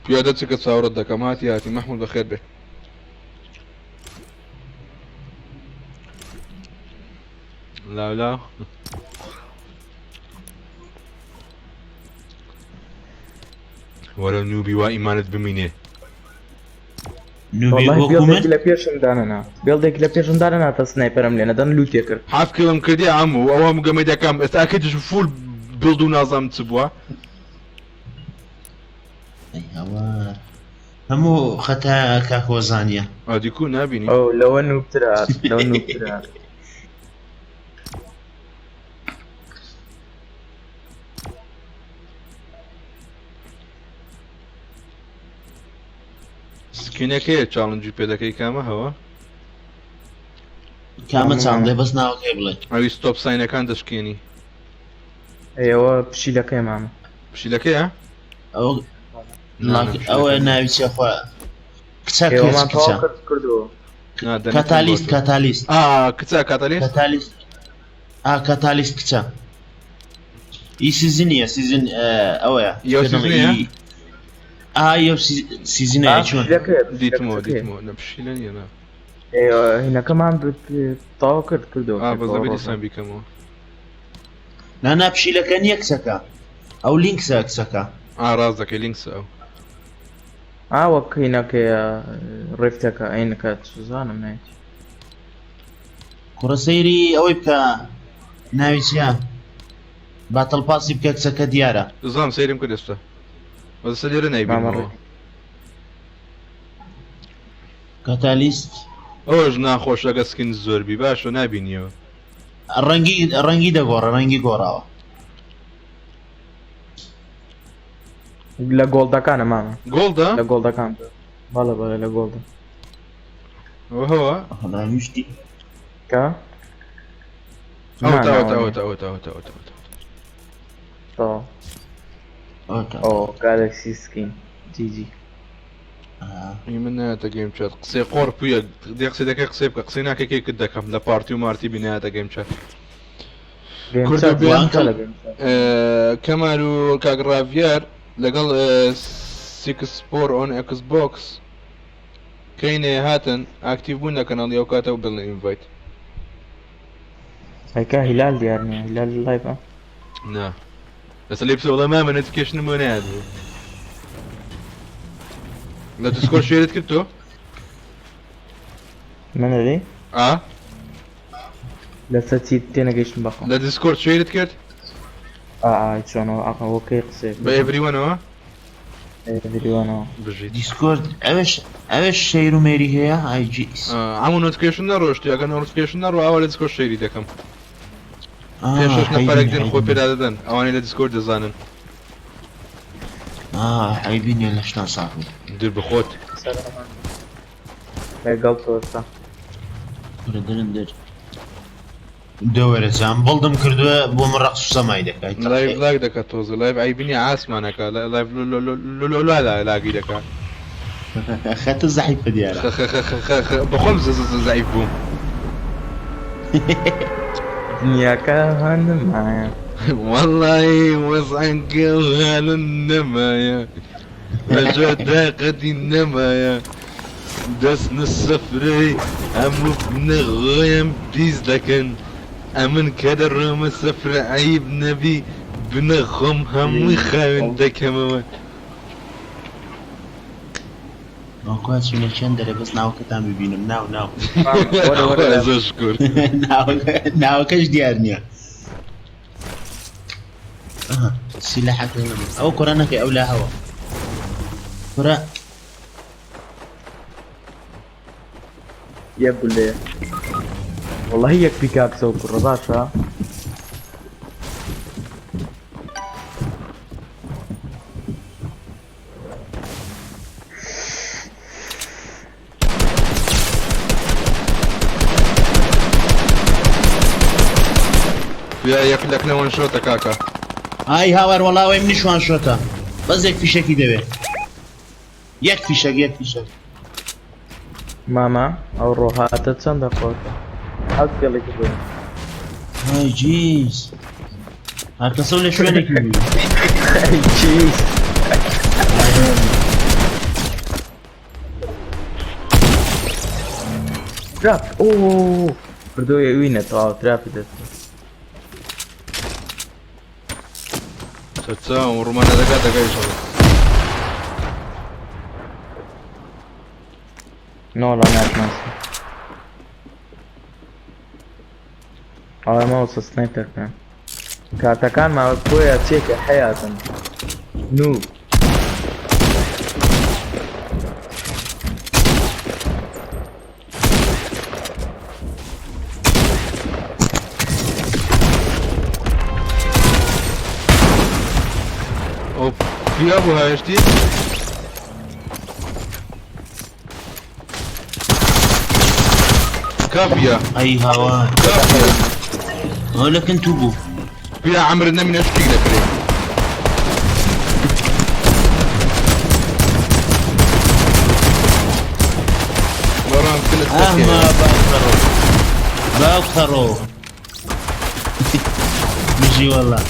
S1: پیادە چکە چاوەڕت دەکەم هاتی هاتی مەحمود بەخێر بێ. لاو لاو وەرە نوبی وا ئیمانت بمینێ.
S4: نوبی
S6: والله
S4: وەکو من
S6: بێڵدێک لە پێشم دانەنا بێڵدێک لە پێشم دانەنا تا سنایپەرم لێ نەدەن لوتێ کرد.
S1: حاف کڵم کردی عەمو ئەوە هەموو گەمەی دەکەم ئێستا ئەکەیتش فول بڵد و نازانم چ بووە.
S4: ئەی هاوار هەموو خەتا کاک هۆزانیە.
S1: ئادی کو نابینی.
S6: ئەو لەوە نوبترە هات لەوە نوبترە هات.
S1: سکینەکەیە چاڵنجی پێ دەکەی کامە هەوە؟
S4: کامە چاڵنجە بەس ناوەکەی بڵێ.
S1: ئەوی ستۆپ ساینەکان دەشکێنی.
S6: ئەوە پشیلەکەی مامە.
S1: پشیلەکەیە؟
S4: ئەوە ئەوە ناوی چیە خوا کچە
S6: ئێوەمان
S4: کچ کچە
S6: تەواو کرد کردەوە.
S1: نا دەنگم
S4: کاتالیست
S1: بۆ تۆ.
S4: کاتالیست
S1: ئا کچە کاتالیست؟
S4: کاتالیست ئا کاتالیست کچە ئی سیزنیە سیزن ئەوەیە
S1: یەو
S4: پێ دەڵێ
S1: سیزنیە؟
S4: ئی ئا یەو سیزنەیە
S6: ئا
S4: چۆن
S6: پشیلەکەیە پشیلە
S1: دیتمەوە
S6: کچەکەیە.
S1: دیتمەوە نە پشیلە نییە نا.
S6: ئێوە هینەکەمان تەواو کرد کردەوە
S1: ئا بەس
S6: پێکەوە
S1: دەبێ
S6: ڕۆژە.
S1: دیسان بیکەمەوە.
S4: نا نا پشیلەکە نییە کچەکە ئەو لینکسە کچەکە.
S1: ئا ڕاست دەکەی لینکسە ئەو.
S6: ئا وەک هینەکەیە ڕیفتەکە ئەینەکە چزانم نایت.
S4: کوڕە سەیری ئەوەی بکە ناوی چییە باتڵ پاسی بکە کچەکە دیارە.
S1: زام سەیرم کرد ئێستا بەس ئێستا لێرە
S6: مامە
S1: نایبینمەوە.
S6: ڕێ.
S4: کاتالیست
S1: ئەوەش ناخۆشە ئەگەر سکین زۆر بی باشە نابینیەوە.
S4: ڕەنگی ڕەنگی دەگۆڕە ڕەنگی گۆڕاوە.
S6: لە گۆڵدەکانە مامە.
S1: گۆڵدە؟
S6: لە گۆڵدەکان بەڵێ بەڵێ لە گۆڵدە.
S1: ئەوە
S4: ناویشتی
S6: کە؟
S1: ئەوە
S6: ناوە
S1: ئەوە
S6: نییە.
S1: ئەوە ئەوە ئەوە ئەوە
S6: تەواو.
S4: ئەوە
S6: ئەو گالەکسی سکین جی جی.
S1: من نایەتە گەیم چات قسەی قۆڕ پویە دێ قسەی دەکەی قسەی بکە قسەی ناکەی کەی کرد دەکەم لە پارتی و مارتی بی نایەتە گەیم چات.
S6: گەیم
S1: کوردە
S6: چات
S1: بێن
S6: چە لە گەیم چات؟
S1: کەمال و کاک ڕاڤیار لەگەڵ سیکس فۆر ئۆن ئێکس بۆکس کەینێ هاتن ئاکتیڤ بوون لە کەناڵی ئەو کاتە و بڵێن ئینڤایت.
S6: هەیکا هیلال دیار نییە هیلال لایڤە؟
S1: نا لەسەر لێ پرسە وەڵا مامە نۆتیفیکەیشنم بۆ نەیات بوو. لە دیسکۆرد شێرت کرد تۆ؟
S6: من ئەرێ؟
S1: ئا
S6: لەسەر چی تێنەگەیشتم بەخۆم.
S1: لە دیسکۆرد شێرت کرد؟
S6: ئا ئا چۆنەوە ئەوە کەی قسەی
S1: بە ئێڤریوەنەوە؟
S6: ئێڤریوەنەوە.
S1: بژیت.
S4: دیسکۆرد ئەوێش ئەوێش شەیر و مێری هەیە ئای جیس.
S1: عەمو نۆتیفیکەیشن نەڕۆشتی ئەگەر نۆتیفیکەیشن نەڕۆ ئەوە لە دیسکۆرد شێری دەکەم. پێش شەش نەفەرێک دێن خۆی پێدا دەدەن ئەوانەی لە دیسکۆرد دەزانن.
S4: عەیبی نییە لەشتان ساغ بێ.
S1: دوور بخۆت.
S6: لەگەڵ تۆستا.
S4: کورە درن در. دەوەرە جام بڵدم کردووە بۆ من ڕەقس و سەمای دەکات.
S1: لایڤ لاگ دەکات تۆزە لایڤ عەیبی نییە ئاسمانەکە لایڤ لۆ لاگی دەکات.
S4: خەتە زەعیفە دیارە.
S1: بەخۆم زەعیف بووم.
S6: دنیاکە هەنمایە.
S1: والله وەزعەکە هەنمایە لە جۆ داقەتی نەمایە. دەستنە سفرەی هەموو بنەغۆیان پیس دەکەن ئەمن کە دەڕۆمە سفرە عەیب نەبی بنەخۆم هەمووی خاوێن دەکەمەوە.
S4: کوا چینە چەند دەرێ بەس ناوەکەتان ببینم ناو ناو.
S6: وەرە وەرە
S1: خوایە زۆر شکور.
S4: ناوەکەش دیار نییە. سیلاحەکە نەبوو. ئەو کوڕە نەکەی ئەو لا هەوە. کوڕە
S6: یەک گولەیە وەڵی یەک پیکاکسە و کوڕە باشە.
S1: یا یەک لەکنە وان شۆتە کاکە.
S4: ئای هاوار وەڵا ئەوەی منیش وان شۆتە بەس یەک فیشەکی دەوێ یەک فیشەک یەک فیشەک.
S6: مامە ئەو ڕۆهاتە چەندە خۆشە ئەو پێڵێکی بۆ.
S4: ئای جیز هەر کەسە و لە شوێنێکی بوو.
S6: ئەی جیز. تراپ ئۆ بردۆیە وینە تەواو تراپی دەست.
S1: چاوم ڕوومانە دەکات دەکای شەڕ.
S6: نۆڵا ناتناسم. ئەوە ماوسە سنایپەرکان کارتەکان ماوە بۆیە چێکە حەیاتن نوو.
S1: ئەو پیا بوو هاوێشتی؟ کافیە.
S4: ئەی هاوار.
S1: کافیە.
S4: ئەوە لە کن تو بوو.
S1: پیا عەمرت نەمینە شتێک دەکرێ. بەڕام کلت
S4: ئەحمە باوکەڕۆ باوکەڕۆ بژی وەڵا.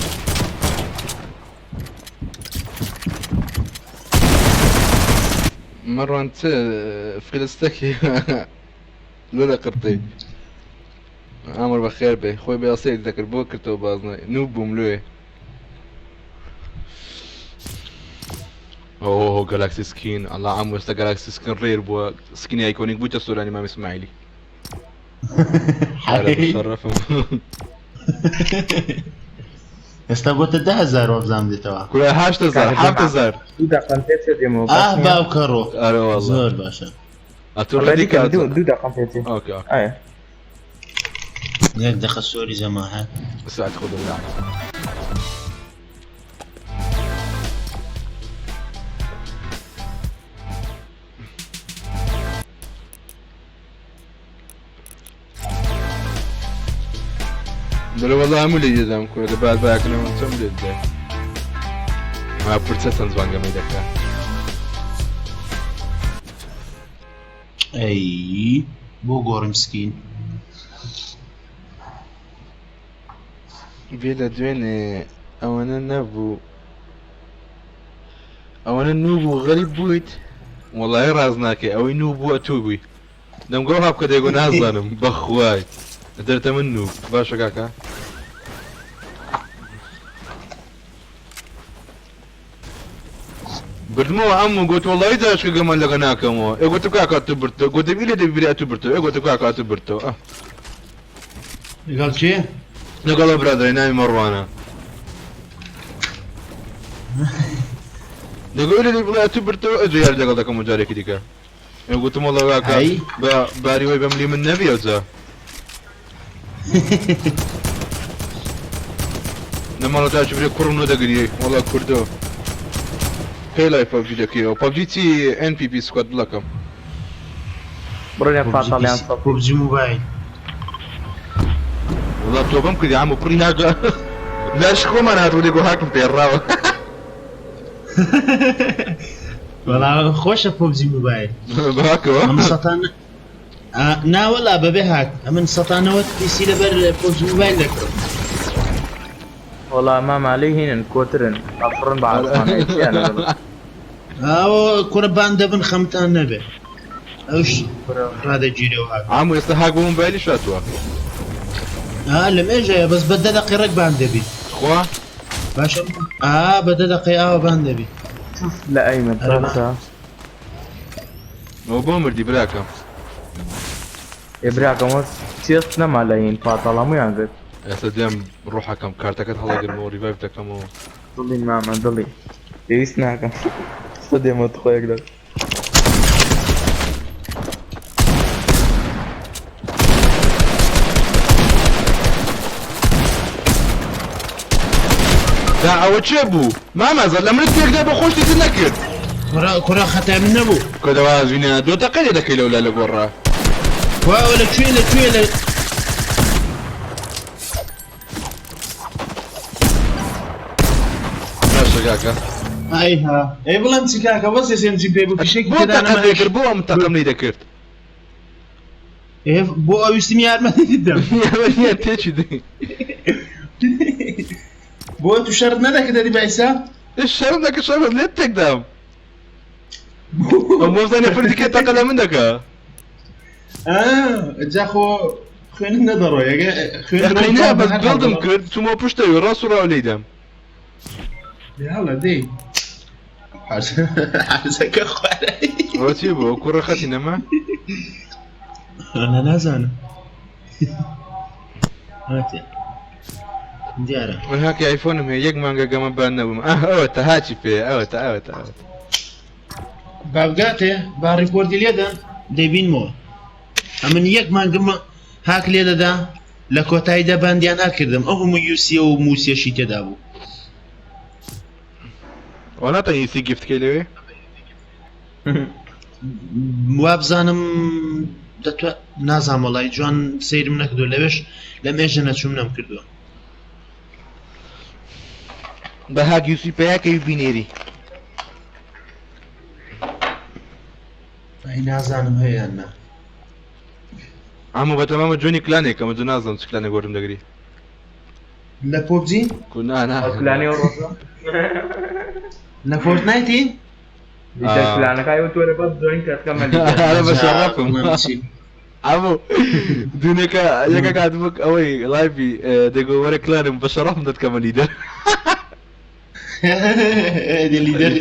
S1: مەڕوان چ فلستەکی لۆ لە قرتەی ئامر بەخێر بێ خۆی بێ سەیر دەکرد بۆ کردەوە بازنە نوو بووم لێ. ئۆه گەلاکسی سکین ئەڵا عەم وەستە گەلاکسی سکین ڕێر بووە سکینی ئایکۆنیک بوویتە سۆرانی مام ئیسماعیلی. شەرەفم.
S4: ئێستا بۆتە 10,000 وابزانم دێتەوە.
S1: کورە 8,000 7,000.
S6: دوو دەقەم پێ چێ دێمەوە
S4: ئاه
S6: باش نییە؟
S4: باوکەڕۆ.
S1: ئەرێ وەڵا.
S4: زۆر باشە.
S1: ئەتۆ
S6: ڕێدی
S1: ڕێدی
S6: کەم
S1: کات.
S6: دوو دەقەم پێ چێ.
S1: ئۆکێ ئۆکێ.
S6: ئایا.
S4: یەک دەقە سۆری جەماعەت.
S1: ساعت خۆ دەبێت. دەرە وەڵا هەموو لێ دەدام کورە لە بعد باکەنەوە چەم لێ دەدای. ما پرچە چەند زوانگەمەی دەکا.
S4: ئەی بۆ گۆڕیم سکین.
S1: بێ لە دوێنێ ئەوەنە نەبوو ئەوەنە نوو بوو غەریب بوویت وەڵی ڕاز ناکەی ئەوەی نوو بووە تو بووی دەمگۆ هابکە دەیگۆ نازانم بەخوای دەرتە من نوو باشە کاکە بردمەوە ئەم و گوت وەڵی داشکە گەمان لەگە ناکەمەوە ئێ گوتم کاکە تو بردتەوە گوتم ئیلێ دەبی برا تو بردتەوە ئێ گوتم کاکە تو بردتەوە ئە.
S4: لەگەڵ کێ؟
S1: لەگەڵ ئەو برادەرەی ناوی مەڕوانە دەگۆ ئیلێ دەبی بڵێ تو بردتەوە ئەجە یاری لەگەڵ دەکەم و جارێکی دیکە ئێ گوتم وەڵا کاکە
S4: ئەی؟
S1: بە باری وەی بەملی من نەبی ئەوجا لە ماڵە داچ برێ کوڕم نۆ دەگریێ وەڵا کوردۆ کەی لای پەبجی دەکەیەوە پەبجی چی NPP سکواد بڵەکەم
S6: بڕۆ فاتاڵیان سەد.
S4: پۆبجی موبایل.
S1: وەڵا تۆبەم کردی عەمو پڕی هاکە لاش خۆمان هاتوو دەگۆ هاکم پێڕاوە.
S4: وەڵا خۆشە پۆبجی موبایل.
S1: بەهاکەوە؟
S4: ئەم سەتان نا وەڵا بەبێ هاک ئەمن سەتانەوە پیسی لەبەر پۆبجی موبایل دەکڕم.
S6: وەڵا ماما لێی هینن کۆترن ئەفڕن بە ئاسمانە چیانە دەڵێ.
S4: ئەوە کوڕە بان دەبن خەمتان نەبێ. ئەوش ڕادەگیرێ و هاک.
S1: عەمو ئێستا هاک بۆ مۆبایلیش هاتووە.
S4: ئا لە مێژەیە بەس بە دە دەقەی ڕێک بان دەبی.
S1: خوا؟
S4: باشە ئا بە دە دەقەی ئاوا بان دەبی.
S6: تف لە ئەیمەن باشە.
S1: ئەوە بۆ مردی براکەم.
S6: ئێ براکەم وەس chest نەما لە هین پاتاڵ هەموویان گرت.
S1: ئێستا دێم ڕۆحەکەم کارتەکەت هەڵەگرمەوە revive دەکەمەوە.
S6: دڵی مامە دڵی پێویست ناکەم ئێستا دێمەوە تخوا یەک دەق.
S1: دا ئەوە چێ بوو مامە زەر لە منت تێکدا بە خۆشتی تر نەکرد.
S4: کوڕە کوڕە خەتای من نەبوو.
S1: کە دەوازینە دۆ تەقەی لێ دەکەی لەولا لە گۆڕا.
S4: کوا ئەوە لە کوێ لە کوێ لە
S1: باشە کاکە.
S4: ئای ها ئەی بڵێم چی کاکە بەس SMG پێ بوو فیشەکی
S1: بۆ
S4: تێدا
S1: تەقەت
S4: نەما
S1: لێ کرد بۆ ئەم تەقەم لی دەکرد.
S4: ئێ بۆ ئەویستم یارمەتیت دەم.
S1: یارمەتیان تێکی دەی.
S4: بۆ تو شەرت نەدەکرد ئەدی بە حیساب؟
S1: ئێ شەرم دەکرد شەرم لێت تێکدام. ئەم وەزانێ فردی کە تەقە لە من دەکا.
S4: جا خۆ خوێنت نەدەڕۆی ئەگە خوێن
S1: قەینا بەس بڵدم کرد چوومەوە پشتەوی ڕاست و ڕاو لێیدام.
S4: هەڵە دەی حەزەکە خوارە.
S1: ئەوە چی بوو؟ ئەو کوڕە خەتی نەما؟
S4: ئەنا نازانم. هاتێ. دیارە.
S1: من هاکی ئایفۆنم هەیە یەک مانگە گەمە بان نەبووم ئاه ئەوەتە هاچی پێ ئەوەتە ئەوەتە ئەوەتە.
S4: بابگاتێ با ڕیکۆردی لێدەن دەیبینمەوە ئەمن یەک مانگم هاک لێ دەدا لە کۆتاییدا باندیان ناکردم ئەو هەموو یوسیە و موسیەشی تێدا بوو.
S1: ئەوە ناتوانی یوسی gift کەی لەوێ؟
S4: وابزانم دەتوە نازانم وەڵی جوان سەیرم نەکردو لەوێش لە مێژە نەچوم نەم کردووە.
S1: بە هاک یوسی پەیاکەی بینێری.
S4: ئەی نازانم هەیە یان نا.
S1: عەمو بەتەمامە join ی clan ێکەم ئەجە نازانم چ clan ێک وەرم دەگری.
S4: لە PUBG؟
S1: کو نا نا.
S6: ئەو clan ەی ئەو ڕۆژە؟
S4: لە Fortnite ی؟
S6: لیدەر clan ەکای وت وەرە بەس join کە تکەمە لیدەر.
S1: ئەرە بە شەڕەفم. عەمو دونێکە یەکەک هاتبوو ئەوەی live ی دەگۆ وەرە clan م بە شەڕەفم دەتکەمە لیدەر.
S4: لیدەر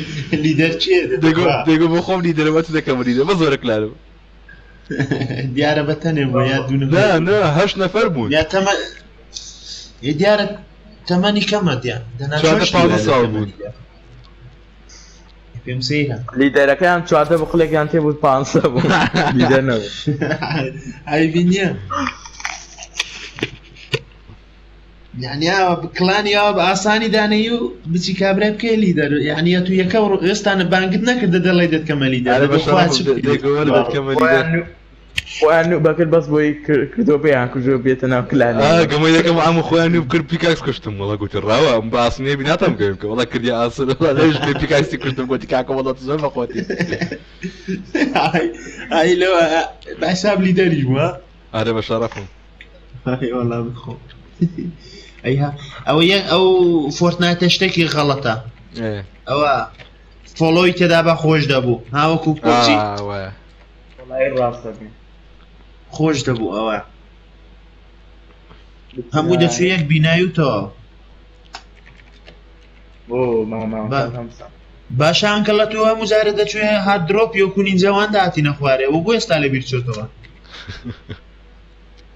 S4: لیدەر چییە؟
S1: دەگۆ دەگۆ بۆ خۆم لیدەرم ئەتو دەکەمە لیدەر بەس وەرە clan م.
S4: دیارە بە تەنێ بوو یا دوو نەفەر
S1: نا نا هەشت نەفەر بوون.
S4: یا تەمە دیارە تەمەنی کەمە دیار دەنا
S1: 14 15 ساڵ بوون.
S4: پێم سەیرە.
S6: لیدەرەکەیان 14 بوو خولێکیان تێ بوو 15 بوو لیدەر نەبوو.
S4: عەیبی نییە. یعنی ئاوا clan ی ئاوا بە ئاسانی دانەی و بچی کابرای بکەی لیدەر یعنی ئەتوو یەکە ئێستانە بانگت نەکردە دەڵێی دەتکەمە لیدەر
S1: ئەرێ
S4: دەگۆ خوا چ
S1: بەشەڕەفم
S4: بکەی
S1: دەگۆ وەرە دەتکەمە لیدەر.
S6: خۆیان نوو بەکرد بەس بۆی کردەوە پێیان کوژەوە بێتە ناو clan ێ.
S1: ئا گەمەی دەکەم عەمو خۆیان نوو بکرد pickaxe کوشتم وەڵا گوتی ڕاوە ئەم بە ئاسنیە بی ناتام گەوێ بکە وەڵا کردی ئاسن وەڵا لەویش بێ pickaxe ی کوشتم گوتی کاکە وەڵا تو زۆر بەخۆتی.
S4: ئای لەوە بە حساب لیدەریش بووە.
S1: ئەرێ بەشەڕەفم.
S4: ئەی وەڵا بخۆ. ئەی ها ئەوە یەک ئەو Fortnite ە شتێکی غەڵەتە. ئەوە follow ی تێدا بە خۆش دەبوو هاوەکو PUBG.
S1: وایە.
S6: وەڵی ڕاستە بێ.
S4: خۆش دەبوو ئەوە. هەموو دەچوو یەک بینایی و تەواو.
S6: بۆ ماما
S4: باشە uncle لە تۆ هەموو جارە دەچوێ هات drop یۆکو نینجاوان داهاتینە خوارێ و بۆ ئێستا لەبیر چۆتەوە.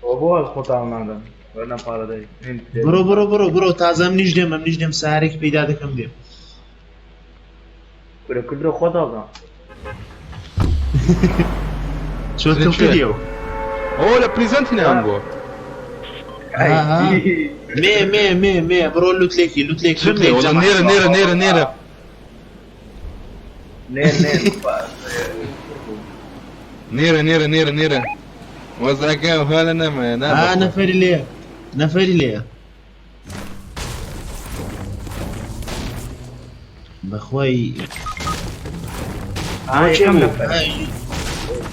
S6: بۆ خۆتان نادەن وەرنە پارە دەی.
S4: بڕۆ بڕۆ بڕۆ بڕۆ تازە منیش دێم منیش دێم سارێک پەیدا دەکەم دێم.
S6: کورە کردۆ خۆت هەڵدا.
S4: چۆ تڵکردیەوە.
S1: ئەوە لە پریزەنتی نام بووە.
S4: مێ مێ مێ مێ بڕۆ لوتلێکی لوتلێک
S1: لوتلێک نێرە نێرە نێرە نێرە.
S6: نێر نێر
S1: نێرە نێرە نێرە نێرە. وەزعەکە هالە نەمایە نا.
S4: نەفەری لێ نەفەری لێ. بەخوای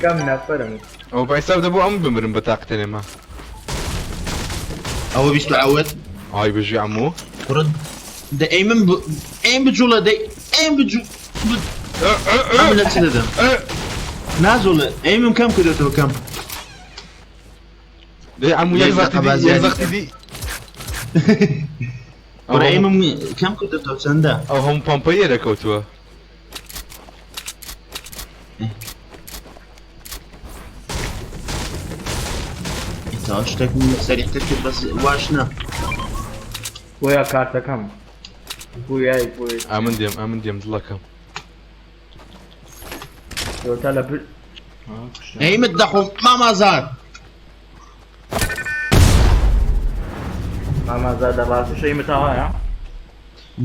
S6: کەم نەفەرم.
S1: ئەو بە حیساب دەبوو ئەم بمرم بە تاقتە لێمە.
S4: ئەوە بیست و عەوەت.
S1: ئای بژی عەموو.
S4: کوڕە دە ئەی من ئەیم بجوڵە دەی ئەیم بجوو ئەم لە چ دەدەم؟ نازوڵێ ئەیمم کەم کردێتەوە کەم.
S1: دەی عەموو یەک
S4: یەک
S1: زەختی
S4: دەقە
S1: دی
S4: با
S1: یەک
S4: زیادی
S1: زەختی
S4: کەم.
S1: دی. ئەو
S4: کوڕە
S1: هەموو
S4: ئەیمم کەم کردێتەوە چەندە؟
S1: ئەو هەموو پەمپەی ئێرە کەوتووە.
S4: تا شتێکم سەریعتر کرد بەس واش نا.
S6: بۆیە کارتەکەم بۆیای بۆی.
S1: ئەمن دێم ئەمن دێم دڵەکەم.
S6: تا لە بر
S4: ئەیمت دەخۆم مامازار.
S6: مامازادە ڕاستیش ئەیمت ئاوایە؟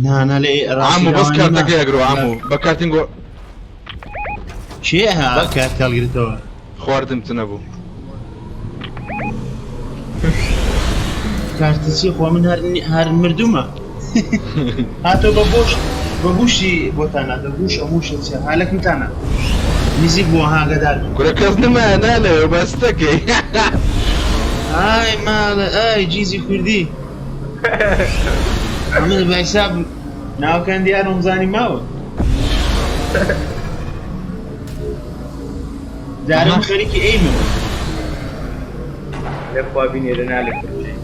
S4: نا نا لێ ڕاستی
S1: عەموو بەس
S4: لاوانی نا.
S1: کارتەکەی ئەگرۆ عەموو بە کارتینگۆ.
S4: کێ ها کارت هەڵگرتەوە؟
S1: خواردم چ نەبوو.
S4: کارتی چی خۆ من هەر هەر مردومە. هاتۆ بە بۆش بە بوشی بۆتانە بە بوش ئەموشە چیە هالەکمتانە نزیک بۆ هاگەدار بن.
S1: کورە کەس نمایە نالەوێ بەستەکەی.
S4: ئای ماڵە ئای جیزی کوردی. من بە حساب ناوەکان دیارم زانی ماوە. جارم خەریکی ئەیمم.
S6: لەخوا بینێرە نالێ کوردی.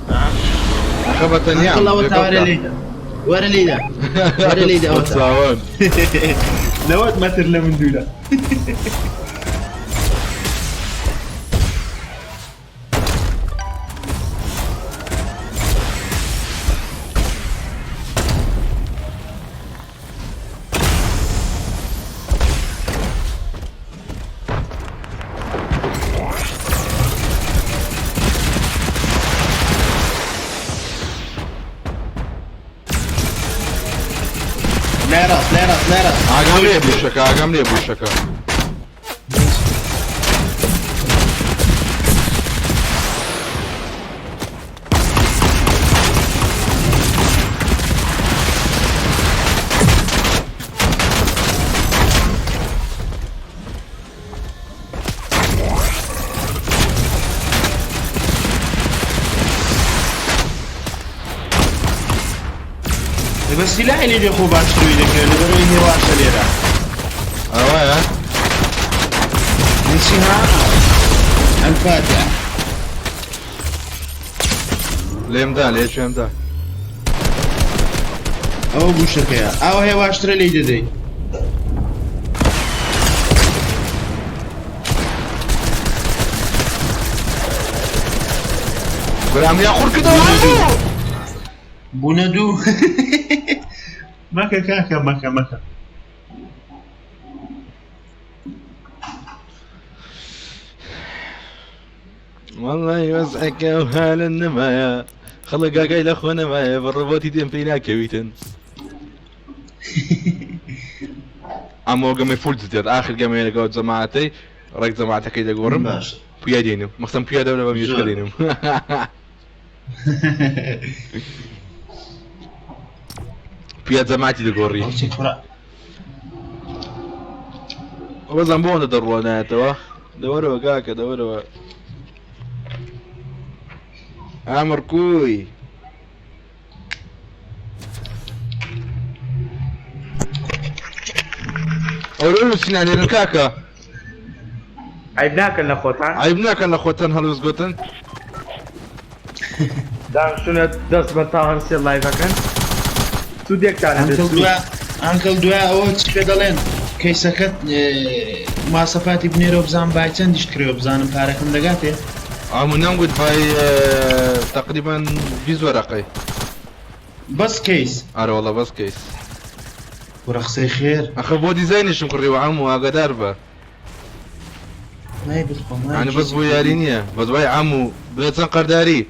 S1: ئەخە بە تەنیام
S4: ئەنکڵ ئەوە تا وەرە لێیدا وەرە لێیدا وەرە لێیدا ئەوە تا.
S1: چاوان.
S4: 90 مەتر لە من دوورە. لای ڕاست لای ڕاست لای ڕاست.
S1: ئاگام لێ بووشەکە ئاگام لێ بووشەکە.
S4: بەس سیلاحی لێ بێ خۆ باشتروی دەکرێت لەبەرەوەی هێواشە لێرە.
S1: ئەوەیە؟
S4: نسی ها الفاتحة.
S1: لێمدا لێ شوێمدا.
S4: ئەوە بوشەکەیە ئەوە هێواشترە لێی دەدەی.
S1: برام یا خوڕ کردەوە عەموو.
S4: بوونە دوو. مەکە کاکە مەکە مەکە.
S1: والله وەزعەکە و هالە نەمایە خەڵک گاگای لە خۆ نەمایە بە ڕۆبۆتی دێم پێی ناکەویتن. ئەمۆ گەمەی فول دێت ئاخر گەمەیە لەگەڵ جەماعەتەی ڕێک جەماعەتەکەی دەگۆڕم
S4: باش.
S1: پویا دێنم مەخسەم پویا دەورە بە میشکە
S4: زۆر.
S1: دێنم. پویا جەماعەتی دەگۆڕی.
S4: ئەو چی کوڕە؟
S1: بەزان بۆ ئەوەندە دەڕوە نایەتەوە دەوەرەوە کاکە دەوەرەوە. ئامر کوی. ئەورە نووسینان لێرن کاکە.
S6: عیب ناکەن لە خۆتان؟
S1: عیب ناکەن لە خۆتان هەڵوێست گوتن؟
S6: دانیشتونە دەست بە تا هەر سێ لایڤەکەن سوودێکتان هەبێت.
S4: ئەنکڵ دوای ئەنکڵ دوای ئەوە چی پێ دەڵێن کەیسەکەت ماسەفاتی بنێرەوە بزانم بای چەندیش کرێەوە بزانم پارەکەم دەگاتێ.
S1: عەموو نەمگوت بای تقریبا 20 وەرەقەی.
S4: بەس کەیس.
S1: ئەرە وەڵا بەس کەیس.
S4: کوڕە قسەی خێر.
S1: ئەخە بۆ دیزاینیشم کڕیوە عەموو ئاگادار بە.
S4: نای بخۆم
S1: یعنی بەس بۆ یاری نییە بەس وای عەموو بێ چەند قەرداری.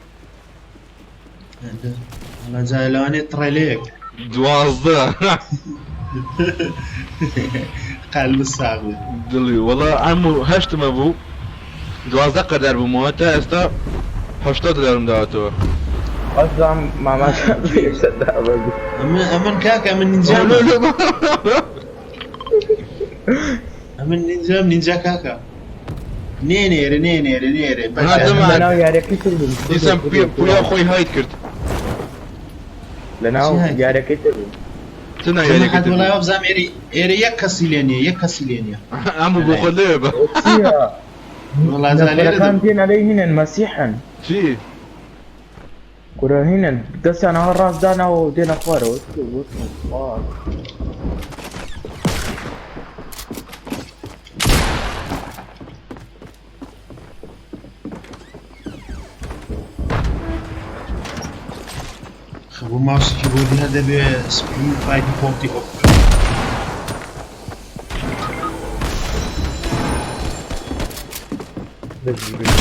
S4: وەڵا جا لەوانەیە تڕێلەیەک.
S1: 12.
S4: قەلب ساغ بێ.
S1: دڵی وەڵا عەموو هەشتمە بوو 12 قەردار بوومەوە تا ئێستا 80 دلارم داوەتەوە.
S6: ئەزام ماما
S4: ئەمن کاکە ئەمن نینجام. ئەمن نینجام نینجا کاکە. نێ نێرە نێ نێرە نێرە.
S6: لەناو یاریەکەی تر بووم.
S1: دیسان پویا خۆی هایت کرد.
S6: لەناو یاریەکەی تر بووم.
S1: چ ناویەکە
S4: حد وڵای وابزانم ئێرە ئێرە یەک کەسی لێ نییە یەک کەسی لێ نییە.
S1: ئەم بۆ خۆت لەوێ بە.
S6: چییە؟
S4: وەڵا جا لێرە
S6: نەفەرەکان
S4: دەبم.
S6: دێن ئەلەی هینن مەسیحن.
S1: چی؟
S6: کورە هینن دەستیان ئەوە ڕاست داناوە و دێنە خوارەوە. What the fuck?
S4: خە بۆ ماوسی کیبۆردی هەر دەبێ سپی و بای دیفۆڵتی ئۆف.
S6: بژی بژی.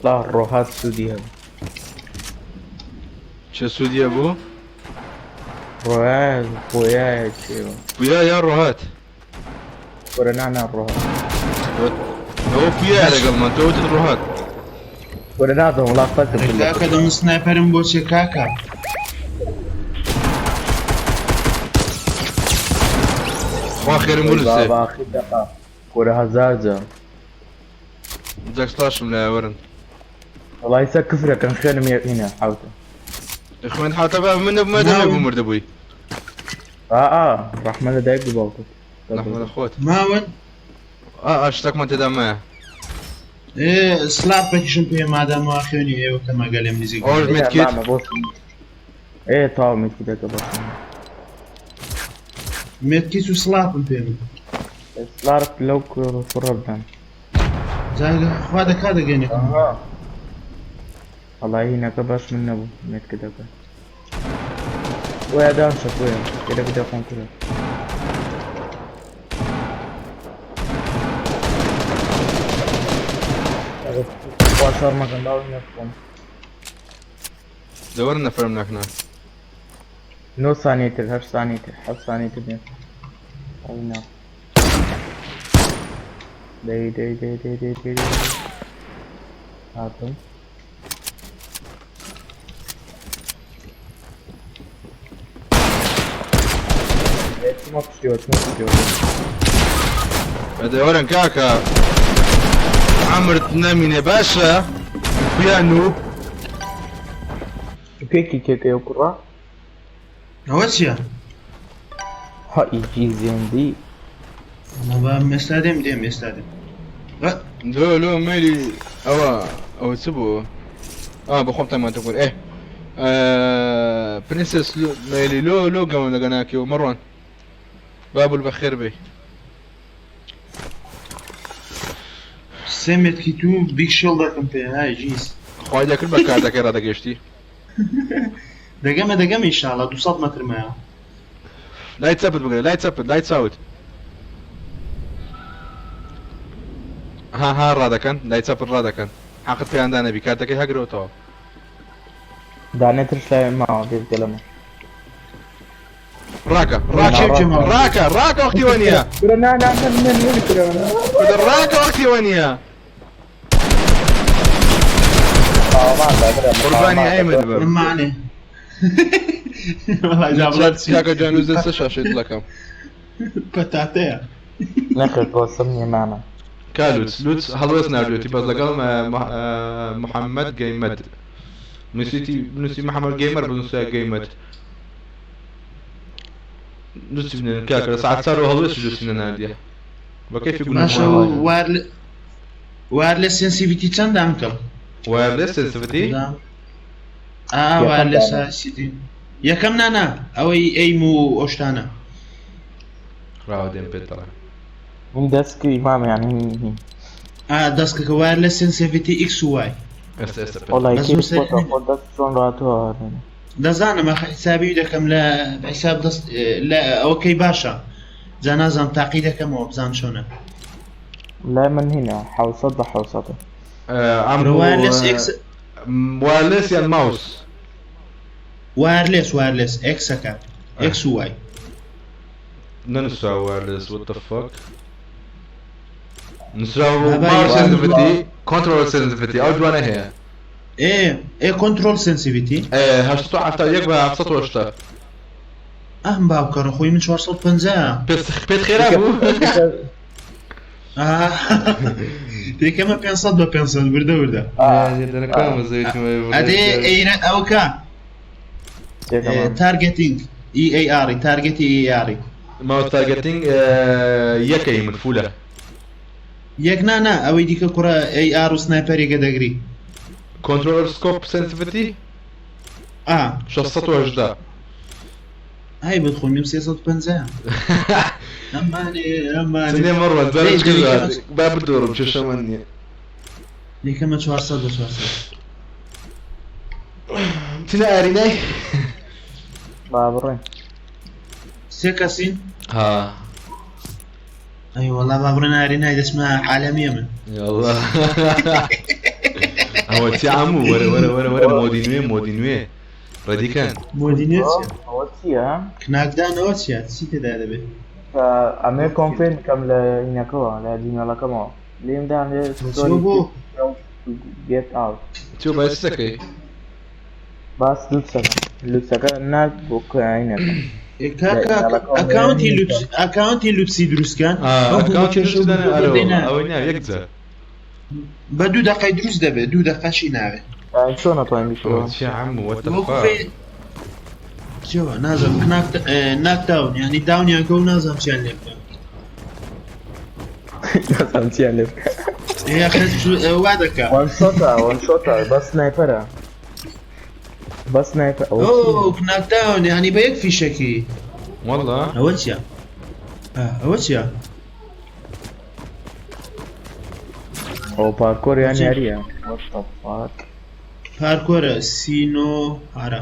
S6: لا ڕۆهات سوودی هەبوو.
S1: چه سوودیە بوو؟
S6: ڕۆیان بۆیایە چێوە.
S1: پویا یا ڕۆهات؟
S6: کورە نا نا ڕۆهات.
S1: ئەوە پویا لەگەڵمان تۆ وتت ڕۆهات.
S6: کورە نازانم وڵا فەرقم
S4: ئەی
S6: کرد لە
S4: کاکە دەم سنایپەرم بۆ چێ کاکە؟
S1: خوا خێرم
S6: وەی
S1: بنووسێ.
S6: بابا ئاخر دەقە. کورە هەزار جار.
S1: جاک سلاشم لایە وەرن.
S6: وەڵا ئیسا کفرەکەن خوێنم هینە حەوتە.
S1: خوێن حاتە بە من نەبوومە دەمێ بوو مردە بووی.
S6: ئا ئا ڕەحمە لە دایک و باوکت.
S1: ڕەحمە لە خۆت.
S4: ماون؟
S1: ئا ئا شتێکمان تێدا مایە.
S4: ئێ سلاپێکیشم پێ مادام وا خوێنی ئێوە کەمە گەلێم نزیک
S1: ئەوەش
S4: بوو.
S1: مێدکیت؟
S6: مامە بۆ ئێ تەواو مێدکیتەکە بەس.
S4: مێدکیت و سلاپم پێ بوو.
S6: سلارپ لەو کوڕە بدەن.
S4: جا خوا دەکا دەگەینێکم.
S6: ئەها. وەڵا هینەکە باش من نەبوو مێدکیتەکە. بۆیە دانشە بۆیە لێرە بدە خۆم کورە. خوا شەڕ مەکەن باوەڕ نەبکەم.
S1: دەوەرن نەفەرم ناکنا.
S6: 9 ثانیە تر 8 ثانیە تر 7 ثانیە تر دێن. ئەو نا. دەی دەی دەی دەی دەی دەی دەی. هاتم. چمە پشتیەوە چمە پشتیەوە.
S1: دەوەرن کاکە. عەمرت نەمینێ باشە. پویا نوب.
S6: پێکی کێکەیە و کوڕە؟
S4: ئەوە چییە؟
S6: ها ئیجی زێندی.
S4: وەڵا با ئێستا دێم دێم ئێستا دێم.
S1: لۆ لۆ مەیلی ئەوە ئەوە چ بوو؟ ئا بە خۆم تەمان تەکور ئێ پرنسس مەیلی لۆ لۆ گەمە لەگە ناکەوە مەڕوان. بابول بەخێر بێ.
S4: سێ مێدکیت و بیگ شیڵدەکەم پێ های جیز.
S1: خوای دەکرد بە کارتەکەی ڕادەگەشتی.
S4: دەگەمە دەگەمە ئینشاڵڵا 200 مەتر مایە.
S1: لای چەپت بگرە لای چەپت لای چاوت. ها ها ڕادەکەن لای چەپت ڕادەکەن. حەقت پێیان دانەبی کارتەکەی هەگرەوەتەوە.
S6: دانێترش لای ماوە بێت گەلەمە.
S1: ڕاکە ڕاکە ڕاکە ڕاکە وەختی وە نییە.
S6: کورە نا نا نا نا نا کورە نا.
S1: کورە ڕاکە وەختی وە نییە. قوربانی ئەیمن بم.
S4: معنی. وەڵا جا بڵێ چی؟
S1: کاکە جان وزە سە شاشەی دڵەکەم.
S4: پەتاتەیە.
S6: نەخێر بۆسم نییە مامە.
S1: کا لوتس لوتس هەڵوێست ناردوێتی بەس لەگەڵ محەممەد گەیمەد نووسیتی نووسی محەممەد گەیمەر بنووسە گەیمەد نووسی بنێن کاکە لە ساعت چوار هەڵوێستی لوتسی نەناردیە بە کەیفی
S4: باشە
S1: گوناه.
S4: وایرلس سنسیڤیتی چەندە ئەنکڵ؟
S1: وایرلس سنسیڤیتی؟
S4: ئا وایرلس سیتی یەکەم نا نا ئەوەی ئەیم و ئەو شتانە.
S1: ڕاوە دێم پێت دەڵێم.
S6: من دەستکەی مامە یعنی هین.
S4: ئا دەستکەکە وایرلس سنسیڤیتی ئیکس و وای.
S1: ئێستا ئێستا پێت
S6: وەڵای
S4: بەس
S6: کەی
S4: نووسەر
S6: خۆتە خۆ دەست چۆن ڕاتووە هاتێنە.
S4: دەزانم ئەخ حیسابی دەکەم لە حیساب دەست لە ئەوەکەی باشە جا نازانم تاقی دەکەمەوە بزان چۆنە.
S6: لای من هینە 700 بە 700.
S1: ئەم
S4: وایرلس ئێکس
S1: وایرلس یان ماوس؟
S4: وایرلس وایرلس ئێکسەکە ئێکس و وای.
S1: نەنووسراوە وایرلس what the fuck نووسراوە
S4: بابا
S1: ماوس
S4: یەکەم
S1: سنسیڤیتی کۆنترۆل سنسیڤیتی ئەو دوانە هەیە.
S4: ئێ ئێ کۆنترۆل سنسیڤیتی؟
S1: ئێ 871 بە 780.
S4: ئەم باوکەڕە خۆی من 450.
S1: پێت پێت خێرا بوو؟
S4: دەکەمە 500 بە 500 وردە وردە. ئەدێ ئەیرە ئەوکە targeting AR target ی AR.
S1: ماوس targeting یەکەی من full ە.
S4: یەک نا نا ئەوەی دیکە کوڕە AR و sniper ێکە دەگری.
S1: controller scope sensitivity
S4: ئا
S1: 618.
S4: هاي بدخل ميم 350. ئەمانێ ئەمانێ
S1: سنێ مەڕوە
S4: دەی،
S1: زارش
S4: دەی،
S1: کرد با بدۆڕم کێشەمان نییە.
S4: یەکەمە 400 بە 400.
S1: چنە ئارینای؟
S6: با بڕۆین.
S4: سێ کەسین؟
S1: ها.
S4: ئەی وەڵا با بڕێن ئارینای دەچمە عالەمیە من.
S1: يلا ئەوە چی عمو وەرە وەرە وەرە وەرە مۆدی نوێ مۆدی نوێ ڕێدیکەن.
S4: مۆدی نوێ چیە؟
S6: ئەوە چییە؟
S4: کناکدانەوە چیە؟ چی تێدا دەبێت؟
S6: ئەمێ confirm کەم لە هینەکەوە لە جیمێڵەکەمەوە لێم دانێ.
S4: چۆ بۆ؟
S6: get out.
S1: چۆ باس دەکەی؟
S6: باس لوتسەکە لوتسەکە نارد بۆ کاینەکە.
S4: ئێ کاکە ئەکاونتی لوپس ئەکاونتی لوپسی دروستکەن.
S1: ئەکاونتی دروست دانێ، ئەرەوە ئەوەی ناوێ یەک جار.
S4: بە دوو دقەی دروست دەبێت، دوو دقەشی ناوێت.
S6: چۆن ئەتوانین بیکەوە؟
S1: ئەوە چی عمو what the
S4: وەکو
S1: fuck.
S4: چیەوە نازم knockdown یعنی down یان کە و نازم چیان لێ بکەن.
S6: نازانم چیان لێ بکە.
S4: یاخە وا دەکا.
S6: one shot ە one shot ە بەس sniper ە بەس sniper ئەوە
S4: ئۆ
S6: چییە؟
S4: knockdown یعنی بە یەک فیشەکی.
S1: والله
S4: ئەوە چییە؟ ئەوە چییە؟
S6: ئەوە پارکۆر یان
S4: چی؟
S6: یاریە؟ What the fuck?
S4: پارکۆرە سینۆ هارا.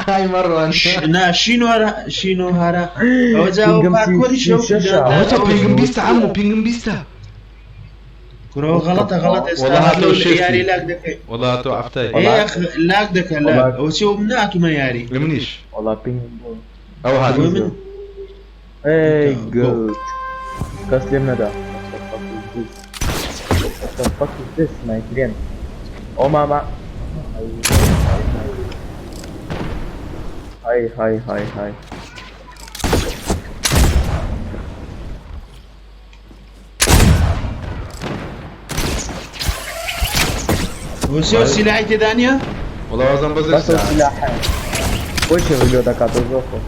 S1: هاي مروان
S4: نا شینۆ شینۆ هارا. ئەوە جا ئەوە
S6: پینگم
S4: پارکۆری
S6: سی شەشە.
S1: ئەوە چە پینگم بیستە عمو پینگم بیستە.
S4: کوڕەوە غەڵەتە غەڵەت ئێستا
S1: والله هاتەوە
S4: هاتەوە
S1: شێستی.
S4: یاری لاک دەکەی.
S1: والله هاتەوە عەفتای.
S4: ئێ ئەخ لاک دەکە لاک.
S6: والله.
S4: ئەوە چیە من ناتومە یاری.
S1: منیش
S6: وەڵا پینگم بوو.
S1: ئەوە هات.
S4: ئەوە من
S6: ئەی
S4: Go.
S6: گوت کەس لێم نەدا. What the fuck is this? What the fuck is this, my friend? ئەو ماما های های های های.
S4: ئەوە چیە سیلاحی تێدا نییە؟
S1: والله وازم
S6: بەس
S1: بەزر
S6: ئەو سلاحە بۆی چێ ڤیدیۆ دەکاتەوە زۆر خۆش.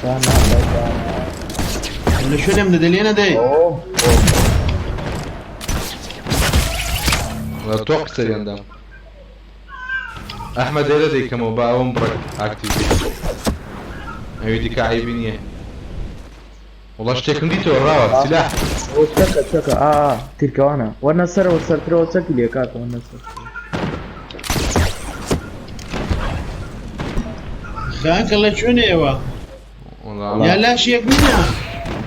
S6: دانا دانا.
S4: لە شوێنم دەدە لێ نەدەی.
S6: ئۆ
S1: والله تۆق سەریان دام. ئەحمەد لێرە دەیکەمەوە با ئەوم بڕێک ئاکتیڤ بێت. ئەوی دیکە عەیبی نییە. والله شتێکم دیتەوە ڕاوە سلاح.
S6: ئەوە چەکە چەکە ئا تیرکەوانە وەرنە سەرەوە سەرترەوە چەکی لێ کاکە وەرنە سەر.
S4: خاکە لە شوێنێ ئێوە؟
S1: والله
S4: یا لاشی یەک نییە؟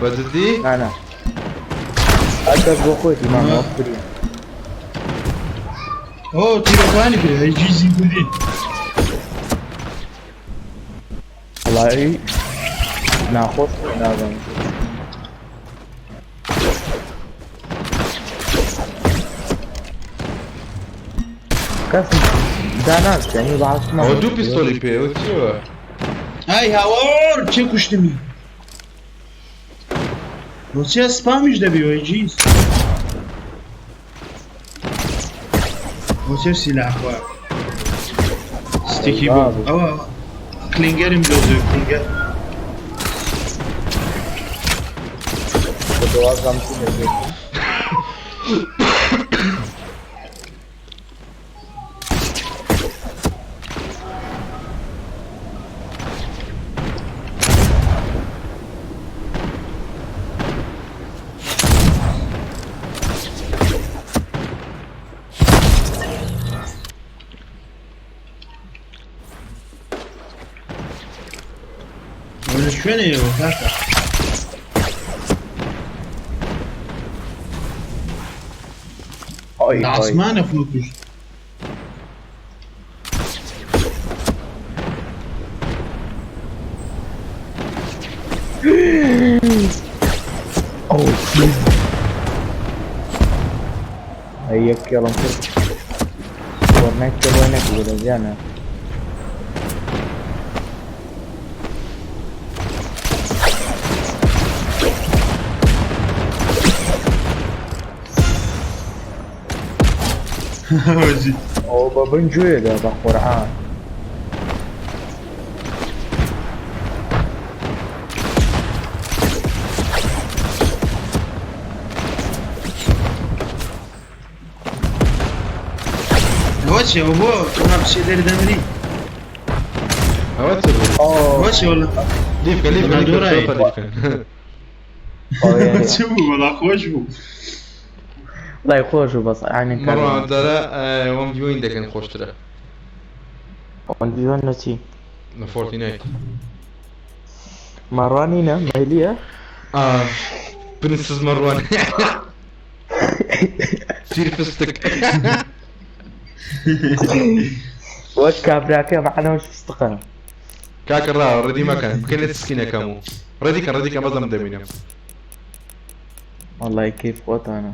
S1: بەجدی؟
S6: نا نا هەر کەس بۆ خۆیتی مامە وەک فریە.
S4: ئۆ تیرەکانی پێ هەرگیزی بودی.
S6: وەڵای ناخۆش بوو نازانم. کەس داناست یعنی بە عاسمان.
S1: ئەوە دوو پیستۆلی پێ ئەوە چیەوە؟
S4: ئای هاوار کێ کوشتمی؟ بۆ چیە سپامیش دەبی هەرگیز؟ بۆ چێ سیلاح خوا؟ ستێکی بوو. ئەوە کلینگەرم دۆزێ کلینگەر.
S6: بە دەوازام چی دەبێت؟
S4: ئەوە لە شوێنێ ئێوە کاکە؟
S6: ئای
S4: لە
S6: ئای.
S4: عاسمانە خۆ کوشت.
S6: ئەو چی؟ ئەی یەک کێڵم کرد. فۆرتنایت کە بۆی نەکردووە لە زیانە. ئەوە بە بن گوێدا بە قورعان.
S4: ئەوە چیە ئەوە بۆ تۆ بچێ دەری دەمری
S1: ئەوە چ بوو؟
S4: ئەوە چیە وەڵا
S1: لیفکە لیفکە
S4: وەڵا
S1: لیفکە
S4: دۆڕای.
S1: شۆفەر لیفکە.
S4: چ بوو وەڵا خۆش بوو.
S6: وڵای خۆش بوو بەس عینەن
S1: مەڕوان دەرە وەم ڤیوین دەکەن خۆشترە.
S6: وەن لە چی؟
S1: لە فۆرتینایت.
S6: مەڕوانینە مەیلیە؟
S1: ئا پرنسس مەڕوان. سیر فستک.
S6: وەک کابراکە معنەوەش فستقە.
S1: کاکە ڕا ڕێدی مەکەن بکەنێت سکینەکەم و ڕێدی کە ڕێدی کە بەزەم دەبینم.
S6: وەڵای کەیف خۆتانە.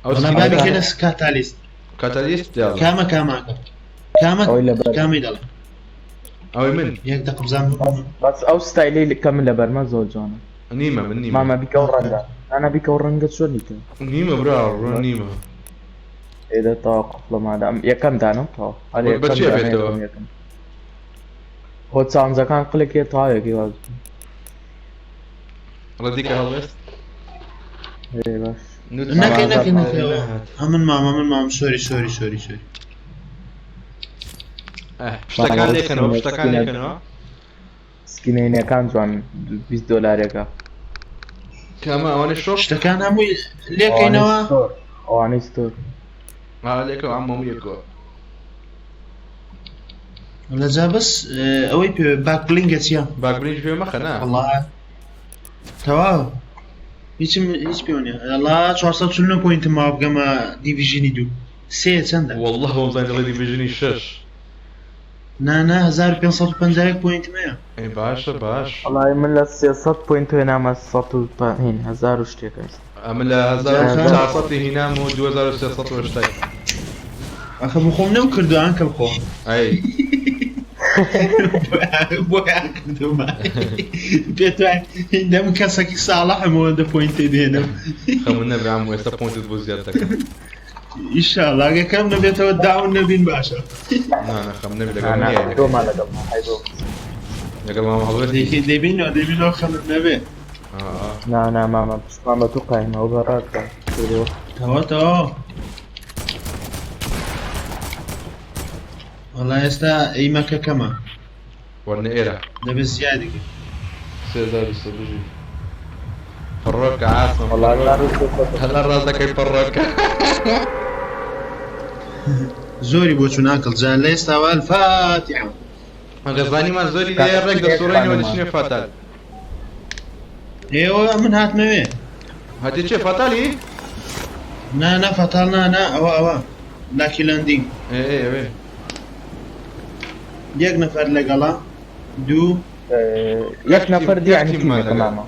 S1: ئەو
S4: وەڵا
S1: سکینە
S4: با بکەنە کاتالیست.
S1: کاتالیست یاڵا.
S4: کامە کاماکە کامە
S6: ئەوەی لەبەر.
S4: کامی دەڵێ
S1: ئەوەی من
S4: یەک دەقە بزانم
S6: بەس ئەو ستایلەی کە من لەبەرمە زۆر جوانە.
S1: نیمە من نیمە.
S6: مامە بیکە و ڕەنگە. نانا بیکە و ڕەنگە چۆنیتە؟
S1: نیمە برا ڕۆ نیمە.
S6: ئێدە تەواو قفڵە مادام یەکەم دانم تەواو. هەر
S1: بە
S6: یەکەم
S1: چیە
S6: دانە
S1: بێتەوە؟
S6: یەکەم یەکەم. خۆ چانجەکان قلێکێ تەواوێکی واز.
S1: ڕێدی کە هەڵوێست؟
S6: ئێ باش.
S4: نەکەی نەکەی
S6: مامە
S4: نەکەی ئەمن مام ئەمن مام سۆری سۆری سۆری سۆری.
S1: شتەکان لێکەنەوە شتەکان لێکەنەوە.
S6: سکینەینەکان جوان 20 دۆلارێکە.
S1: کامە ئەوانەی شۆپ؟
S4: شتەکان هەمووی لێکەینەوە.
S6: ئەوانەی ستۆر.
S1: ئا لێکەوە ئەم هەموو یەکەوە.
S4: وەڵا جا بەس ئەوەی پێ باکبلینگە چییە؟
S1: باکبلینگ پێ مەخە نا.
S4: وەڵا تەواو هیچم هیچ پێوە نییە. وەڵا 449 پۆینتم ماوە بگەمە دیڤیژنی دوو. سێ چەندە؟
S1: وەڵڵا وەمزانی دەڵێ دیڤیژنی شەش.
S4: نا نا 1551 پۆینتم هەیە.
S1: ئەی باشە باش.
S6: وەڵای من لە 300 پۆینت هێنامە سەد و هین هەزار و شتێک ئێستا.
S1: ئەمن لە 1400 هینام و 2380.
S4: ئەخە بۆ خۆم نەو کردو ئەنکڵ خۆ.
S1: ئەی.
S4: بۆیان کردومە. پێت وایە دەم کەسێکی ساڵحم ئەوەندە پۆینتێ دێنم.
S1: خەمون نەبێ عەمو ئێستا پۆینتت بۆ زیاد دەکەم.
S4: ئیشاڵڵا ئەگەر کەم نەبێتەوە داون نەبین باشە.
S1: نا نا خەم نەبی لەگەڵ
S6: نا نا
S1: من یاری
S6: دۆمان لەگەڵ ما حەیبۆ.
S1: لەگەڵ مامە هەڵوێستی.
S4: دەبینەوە دەبینەوە خەمت نەبێ.
S6: نا نا مامە پشتمان بە تو قایمە ئەو بە ڕاستە.
S4: تەواو تەواو. وەڵا ئێستا ئیمەکە کەمە.
S1: وەرنە ئێرە.
S4: دەبێت زیادی کەین.
S1: 3100 بژی. پەڕۆکە عاسم.
S6: وەڵا هەزار و سێ سەد.
S1: هەلا ڕاستەکەی پەڕۆکە.
S4: زۆری بۆ چوون ئاکڵ جا لە ئێستاوە الفاتحە.
S1: غەزانیمان زۆری لێ ڕێک دەسوڕێنەوە دەچینە فاتال.
S4: ئێوە من هاتمەوێ.
S1: هەتی چێ فاتالی؟
S4: نا نا فاتال نا نا ئەوە ئەوە لاکی لاندینگ.
S1: ئێ ئێ ئەوێ.
S4: یەک نەفەر لەگەڵا دوو
S6: یەک نەفەر دی یعنی تیمێکە مامە.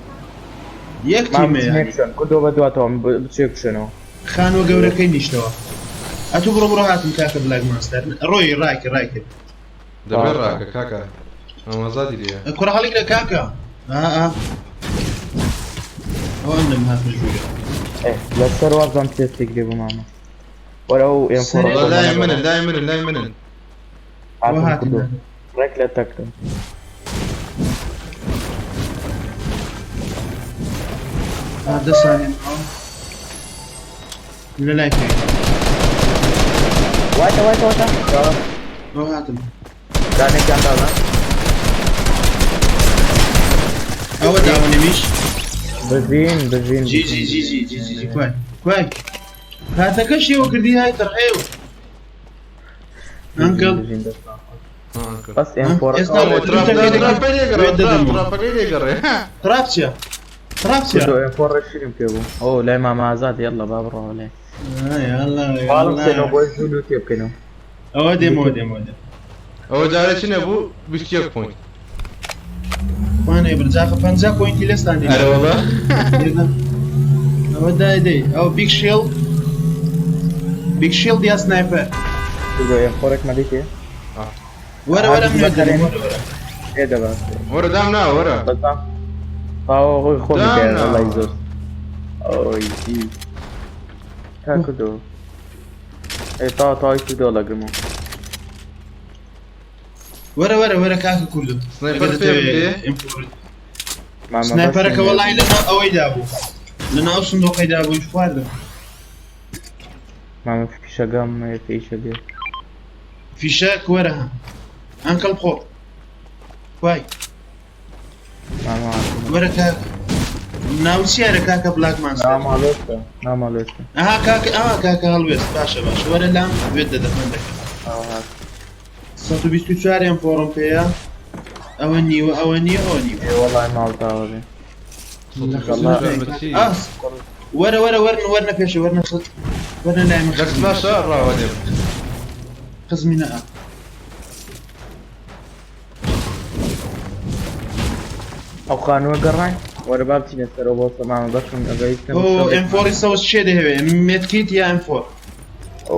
S4: یەک تیمە یعنی.
S6: کردەوە بە دواتەوە بچێ بشێنەوە.
S4: خانووە گەورەکەی نیشتەوە. ئەتوو بڕۆ بڕۆ هاتم کاکە بلاک ماستەر ڕۆی ڕایکرد ڕایکرد.
S1: دەبێ ڕاکە کاکە ئامازادی لێیە.
S4: کوڕە هەڵیگرە کاکە. ئا ئا ئەوە ئەندەم هاتمە ژوورێ.
S6: لەسەر وازم تێستێک لێ بوو مامە. وەرە ئەو ئێم فۆڕ
S1: لای منن لای منن لای منن.
S6: هاتم کردو. ڕێک لە تەکتم.
S4: دە سانیە ماوە. لە لای پێ.
S6: وایتە وایتە وایتە.
S4: ئەوە هاتم.
S6: دانێکیان دانا.
S4: ئەوە داوەنەمیش.
S6: بژین بژین.
S4: جی جی جی جی جی جی جی کوای کوای. کاتەکەش ئێوە کردی های تەڕحێو. ئەنکڵ.
S6: بەس ئێم فۆڕ.
S4: ئێستا تراپ چییە؟ تراپ چییە؟
S6: ئێم فۆڕ شیرم پێ بوو. ئەو لای مامە ئازاد یەڵا با بڕۆ لای.
S4: یاڵا
S6: باڵم سێنەوە بۆی زوو لوو تێ بکەینەوە.
S4: ئەوە دێمەوە دێمەوە دێم.
S1: ئەوە جارێ چی نەبوو؟ 21 پۆینت.
S4: خوانێ برجاخە 50 پۆینتی لەستان دێ.
S1: ئەرە وەڵا.
S4: ئەوە دای دەی ئەو بیگ شیڵد بیگ شیڵد یا سنایپەر.
S6: ئێم فۆڕێک مەدەیتێ؟
S4: وەرە وەرە من دەدەم وەرە وەرە.
S6: ئێ دەبا.
S1: وەرە دام نا وەرە.
S6: بەسا. تاوە خۆی خۆمی پێ وەڵای زۆر. ئەوی جی. تا کردەوە. ئێ تا تاوی کردەوە لەگرمەوە.
S4: وەرە وەرە وەرە کاکە کوردم.
S1: سنایپەر پێ بدێ؟
S6: مامە
S4: سنایپەرەکە
S6: بەس
S4: وەڵی لەناو ئەوەی دابوو. لەناو سندوقەی دابوو خواردم.
S6: مامە فیشەگەم هەیە فیشەگە.
S4: فیشەک وەرە ها. ئەنکڵ بخۆ. وای
S6: مامە هاتم.
S4: وەرە کاک. ناو چیارە کاکە بلاک مانستەر؟
S6: ناماڵێستە ناماڵێستە.
S4: ئەها کاکە ئەها کاکە هەڵوێست باشە باشە وەرە لام وێت دەدەم دەکەم.
S6: ئەوە هات.
S4: 124 یم فۆڕم پێیە. ئەوە نیوە ئەوە نیوە ئەوە نیوە.
S6: ئێ وەڵای ماڵ تاوە بێ.
S4: ئاس وەرە وەرە وەرن وەرنە پێشە وەرنە خز وەرنە لای من
S1: دەست باشە ڕاوە دێم.
S4: خزمی نە
S6: ئەو خانووە گەڕاین وەرە با بچینە سەرەوە بۆ سەمامە بەشم ئەگەیشتم
S4: ئۆ ئێم فۆری سەوز چێ دەهەوێ مێدکیت یا ئێم فۆر؟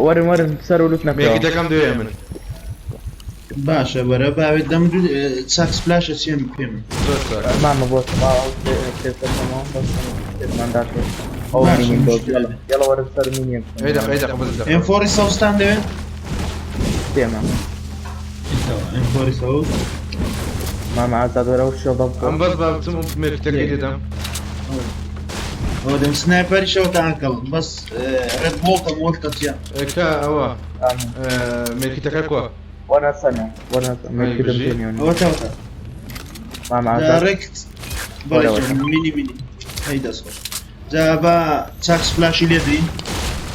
S6: وەرن وەرن سەر و لوت نەکەوە.
S1: مێکیتەکەم دوێ من.
S4: باشە وەرە باوێت دەم دوو چاک سپلاشە چێم پێم.
S1: زۆر چاک.
S6: مامە بۆ سەما ئەو تێسەکەمەوە بەس تێسمان داکەی. ئەو
S4: باشە،
S6: مینیم بۆ
S4: مشکلە.
S6: یەڵا یەڵا وەرە سەر مینیم.
S1: ئەی دەقە ئەی دەقە بەس دەقە.
S4: ئێم فۆری سەوزتان دەوێ؟
S6: تێمە.
S4: ئێم فۆری سەوز.
S6: مامە ئازاد وەرە ئەو شێڵدە بخۆ.
S1: ئەم بەس با بچم مێکیتەکەی دێدەم.
S4: ئەوە دەم سنایپەریشەوە تا ئەنکڵ بەس ڕێد بۆڵتە مۆڵتە چیە؟
S1: کە ئەوە
S6: ئامین.
S1: مێکیتەکە کوا؟
S6: وەرە سەنە وەرە سەنە مێکیتم
S1: بژی.
S6: پێ نیوە.
S4: ئەوە تاوتە.
S6: مامە ئازاد.
S4: ڕێک بەڵێ مینی مینی هەی دەست خۆش. جا با چاک سپلاشی لێ بدەین.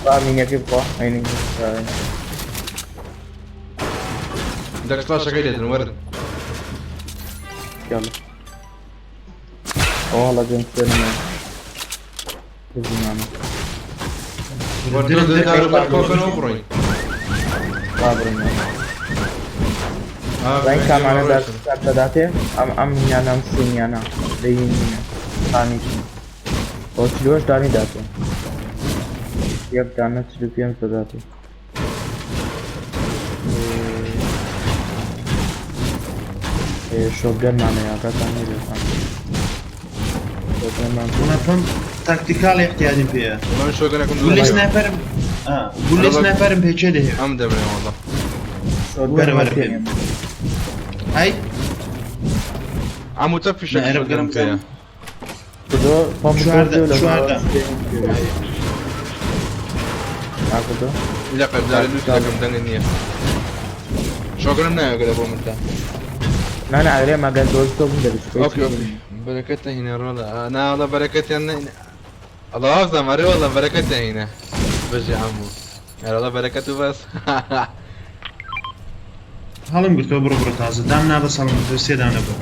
S6: با مینەکەی بخۆ. ئەینی.
S1: دەک سپلاشەکەی لێدن وەرن.
S6: یاڵا. ئەوە هەڵە جەم سەرمە. بژی مامە.
S1: وەرن داروبەر کۆکەنەوە بڕۆین.
S6: با بڕۆین مامە. زین کامانە داداتێ ئەم ئەم یانە ئەم سینیانە دەیینە خانیشن. ئەو چلوەش دانی داتێ. یەک دانە 45 دەداتێ. شۆتگەنمانە یاگاتان نێبێتان. شۆتگەنمان
S4: وەڵا فەم تاکتیکاڵی احتیاجم پێیە.
S1: من شۆگەنەکەم
S4: گولەی سنایپەرم گولەی سنایپەرم پێ چێ دەهێ؟
S1: ئەم دەمێ وەڵا.
S4: وەرە وەرە
S6: پێ
S4: پێ. هەی
S1: عمو تە فیشەک
S4: نە، ئێرە
S1: شۆگەنم
S4: بگەرم
S1: پێیە.
S6: کردۆ پەمپ
S4: چواردە
S6: لە
S4: چواردە.
S6: کردۆ
S1: لە قەبزارە دوو دەکەم دەنگە نییە. شۆگەنم نایەگەرە بۆ من تا.
S6: نا نا ئەرێ مەگەر دۆز تۆ بوون دەبێت.
S1: أوكي أوكي بركتنا هنا رولا أنا والله بركتي أنا الله أعظم أري والله بركتنا هنا بجي عمو يا والله بركته بس.
S4: هەڵم گرتەوە بڕۆ بڕۆ تازە دام نا بەس هەڵم گرتەوە سێ دانە بوو.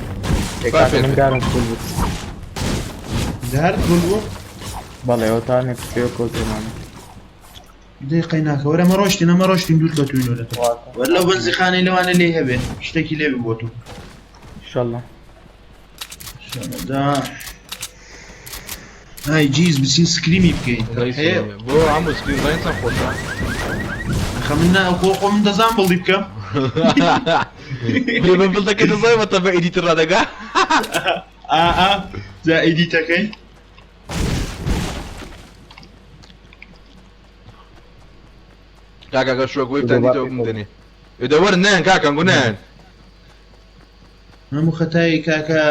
S6: من دارم فول بوو.
S4: دارت بوو بوو؟
S6: بەڵێ ئەو تا نێک پێ کەوتێ مامە.
S4: دەی قەیناکە وەرە ئەمە ڕۆشتین ئەمە ڕۆشتین دوور کەوتوین لە تۆ. وەرە لەو بەنزیخانەی لەوانە لێ هەبێ شتێکی لێ ببوو تۆ.
S6: ئینشەڵڵا.
S4: دا ئای جیز بچین سکریمی بکەین. هەیە
S1: بۆ عمو سکریم زین چەند خۆشە.
S4: خە من نا خۆ خۆ من دەزان بڵی بکەم.
S1: بێ بە بڵدەکە دەزای بە تەبە ئیدیتر ڕادەگا.
S4: ئا ئا جا ئیدیتەکەی.
S1: کاکە گەر شۆک وەیفتان دیتەوە بم دەنێ. ئێدە وەرن نایەن کاکە ئەنگۆ نایەن.
S4: هەموو خەتای کاکە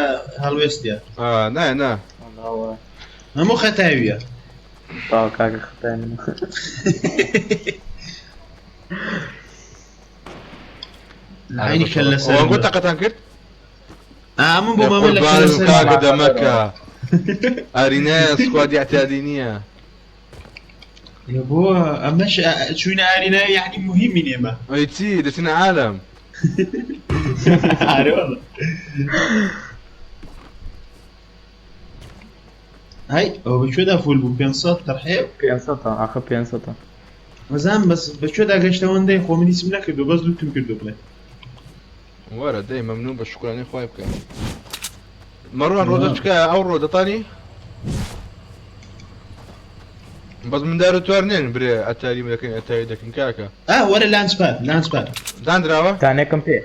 S4: هەڵوێستیە.
S1: نایەن نا.
S4: هەموو خەتاویە.
S6: تاو کاکە خەتای من.
S4: عینی کە لەسەر
S1: ئەوە تەقەتان کرد؟
S4: ئا من بۆ مامە لە
S1: قوربان
S4: لەسەر
S1: کاکە دەمەکە. ئارینە سکوادی اعتیادی نییە.
S4: يا بو ئەمەش چوینە ئارینە یعنی مهمی نێمە.
S1: ئەی چی دەچینە عالەم.
S4: ئارێ والله. هەی ئەوە بەکوێدا فول بوو 500 تەرحێ؟
S6: 500 ئاخە 500.
S4: وەزان بەس بەکوێدا گەشتەوەندەی خۆ من هیچم نەکردو بەس لوتم کردو بڵێ.
S1: وەرە دەی مەمنون بە شکرانی خوای بکە. مەڕوان ڕۆدە چکە ئەو ڕۆ دەتانی؟ بەس مندار و توار نێن برێ ئەتاری دەکەن ئەتاری دەکەن کاکە.
S4: ئا وەرە لانچ پاد لانچ پاد.
S1: دانراوە؟
S6: دانێکم پێ.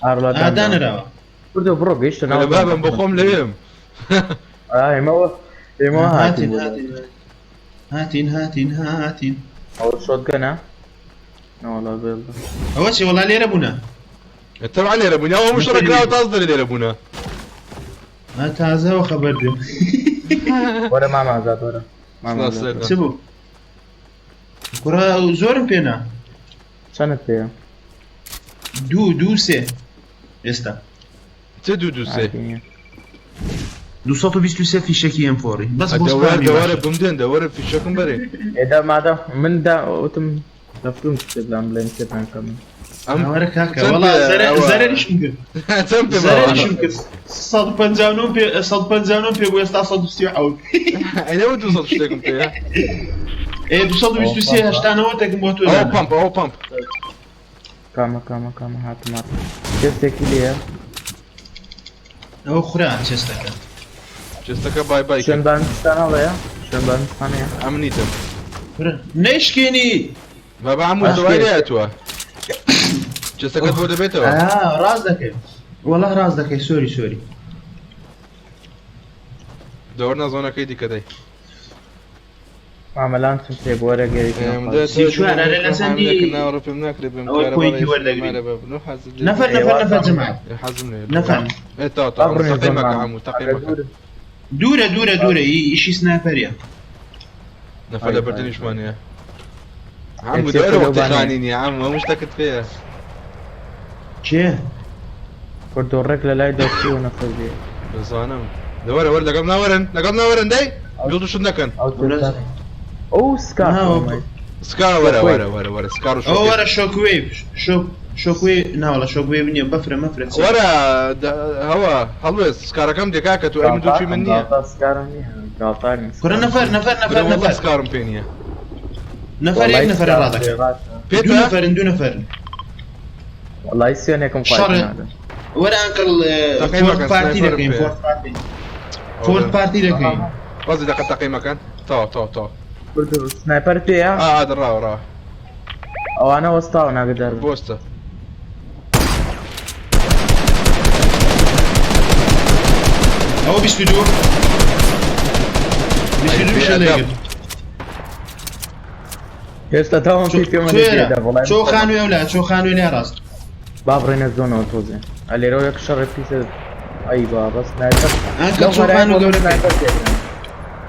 S6: ئارڵا
S4: ئا دانراوە.
S6: کوردۆ بڕۆ گەیشتە ناو
S1: لە بابم بۆ خۆم لەوێم.
S6: ئێمەوە ئێمەوە
S4: هاتین
S6: هاتین
S4: هاتین هاتین هاتین هاتین.
S6: ئەوە شۆتگەنە؟ نەوەڵا بێڵ.
S4: ئەوە چی وەڵا لێرە بوونە.
S1: تەبعا لێرە بوون ئەوە مشڕە کراوە تاز دەرێ لێرە بوونە.
S4: ها تازەوە خەبەر دێم.
S6: وەرە مامە ئازاد وەرە. مامە
S1: سڵاو
S6: ئازاد
S1: سڵاو.
S4: چ بوو؟ کوڕە زۆرم پێنا.
S6: چەنت پێیە؟
S4: دوو دوو سێ ئێستا.
S1: چ دوو دوو سێ؟
S6: عادی نییە.
S4: 223 فیشەکی ئێم فۆڕی بەس بۆ
S1: دەوەرە
S4: سپامی
S1: دەوەرە
S4: باشە.
S1: بمدێن دەوەرە فیشەکم بەرێ.
S6: ئێدا مادە من دا وتم لە فروم شتێ بلام بڵێن چێتان کەم.
S1: ئەم
S4: ئەوەرە کاکە
S1: چەند
S4: وەڵا
S1: پێ ئەوە؟
S4: زەرەریشم کرد.
S1: چەند پێ ماوە؟
S4: زەرەریشم کرد 159 پێ 159 پێ بوو ئێستا 137.
S1: ئەی لەوە 200 شتێکم پێیە.
S4: ئێ 223 هەشتانەوە تێکم بۆ تۆ
S1: ئەوە
S4: دانا.
S1: پەمپ ئەوە پەمپ.
S6: کامە کامە کامە هاتم هاتم. chest ێکی لێیە.
S4: ئەوە خورا chest ەکە.
S1: chest ەکە بای بای
S6: شوێن
S1: کرد.
S6: بانستان هەڵەیە؟ شوێن بانستانەیە؟
S1: ئەم نیتم.
S4: خورا نەیشکێنی.
S1: بابا عمو دەوای لێهاتووە. chest ەکەت بۆ دەبێتەوە.
S4: ئا ڕاست دەکەی. وەڵا ڕاست دەکەی sorry sorry.
S1: دەوەر نازۆنەکەی دیکە دەی.
S6: مامە لانچم پێ بۆرە گەریک
S4: 34 ئەرێ لە چەندی ئەوە پۆینتی وەردەگری. نەفەر نەفەر نەفەر جەماعەت. نەفەر. دوورە دوورە دوورە ئیشی سنایپەریە.
S1: نەفەر لە بردنیشمانەیە. عمو دەوەرە وەختی خانی نییە عمو هەموو شتەکەت پێیە.
S4: کێ؟
S6: کوردۆ ڕێک لە لای دەستی و نەفەر بێ.
S1: دەزانم. دەوەرە وەر لەگەڵ ناوەرن لەگەڵ ناوەرن دەی گوڵ شت نەکەن.
S6: ئەو چێستە ئەو سکار
S1: سکار وەرە وەرە وەرە وەرە سکار و
S4: ئەوە وەرە شۆکوێڤ شۆک شۆکوێ ناوەڵا شۆکوێڤ نییە بەفرە مەفرە چییە؟
S1: وەرە هەوە هەڵوێست سکارەکەم دێ کاکە تۆ ئەی من دووچی من نییە.
S6: سکارم نییە گاڵتانی.
S4: کوڕە نەفەر نەفەر نەفەر
S1: والله
S4: نەفەر
S1: سکارم پێ نییە.
S4: نەفەر یەک نەفەرە ڕادەکەن. دوو
S1: پێتە؟
S4: نەفەرن دوو نەفەرن.
S6: وەڵای سوێنێکم
S4: شەڕ
S6: خواردن.
S4: وەرە ئەنکڵ
S1: تەقەی
S4: فۆرت
S1: مەکەن،
S4: پارتی
S1: سنایپەرم
S4: دەکەین
S1: پێیە.
S4: فۆرت پارتی فۆرت پارتی دەکەین.
S1: بەزی دەقە تەقەی مەکەن. تەواو تەواو تەواو.
S6: کوردۆ سنایپەر پێیە؟
S1: ئا ئا دەڕاوە ڕاوە.
S6: ئەوانە وەستاوە ناگەدار بن.
S1: بۆستە.
S4: ئەوە 22 22 شەلێ گرت.
S6: هێشتا تاوان پێی پێمە
S4: چۆ چۆ خانووی ئەولا چۆ خانووی لای ڕاست.
S6: با بڕێنە zone ەوە تۆزێ. ئەلێرەوە یەک شەڕێ پیسە ئەی بابە sniper.
S4: uncle چۆ خانوو گەورە
S6: sniper پێ.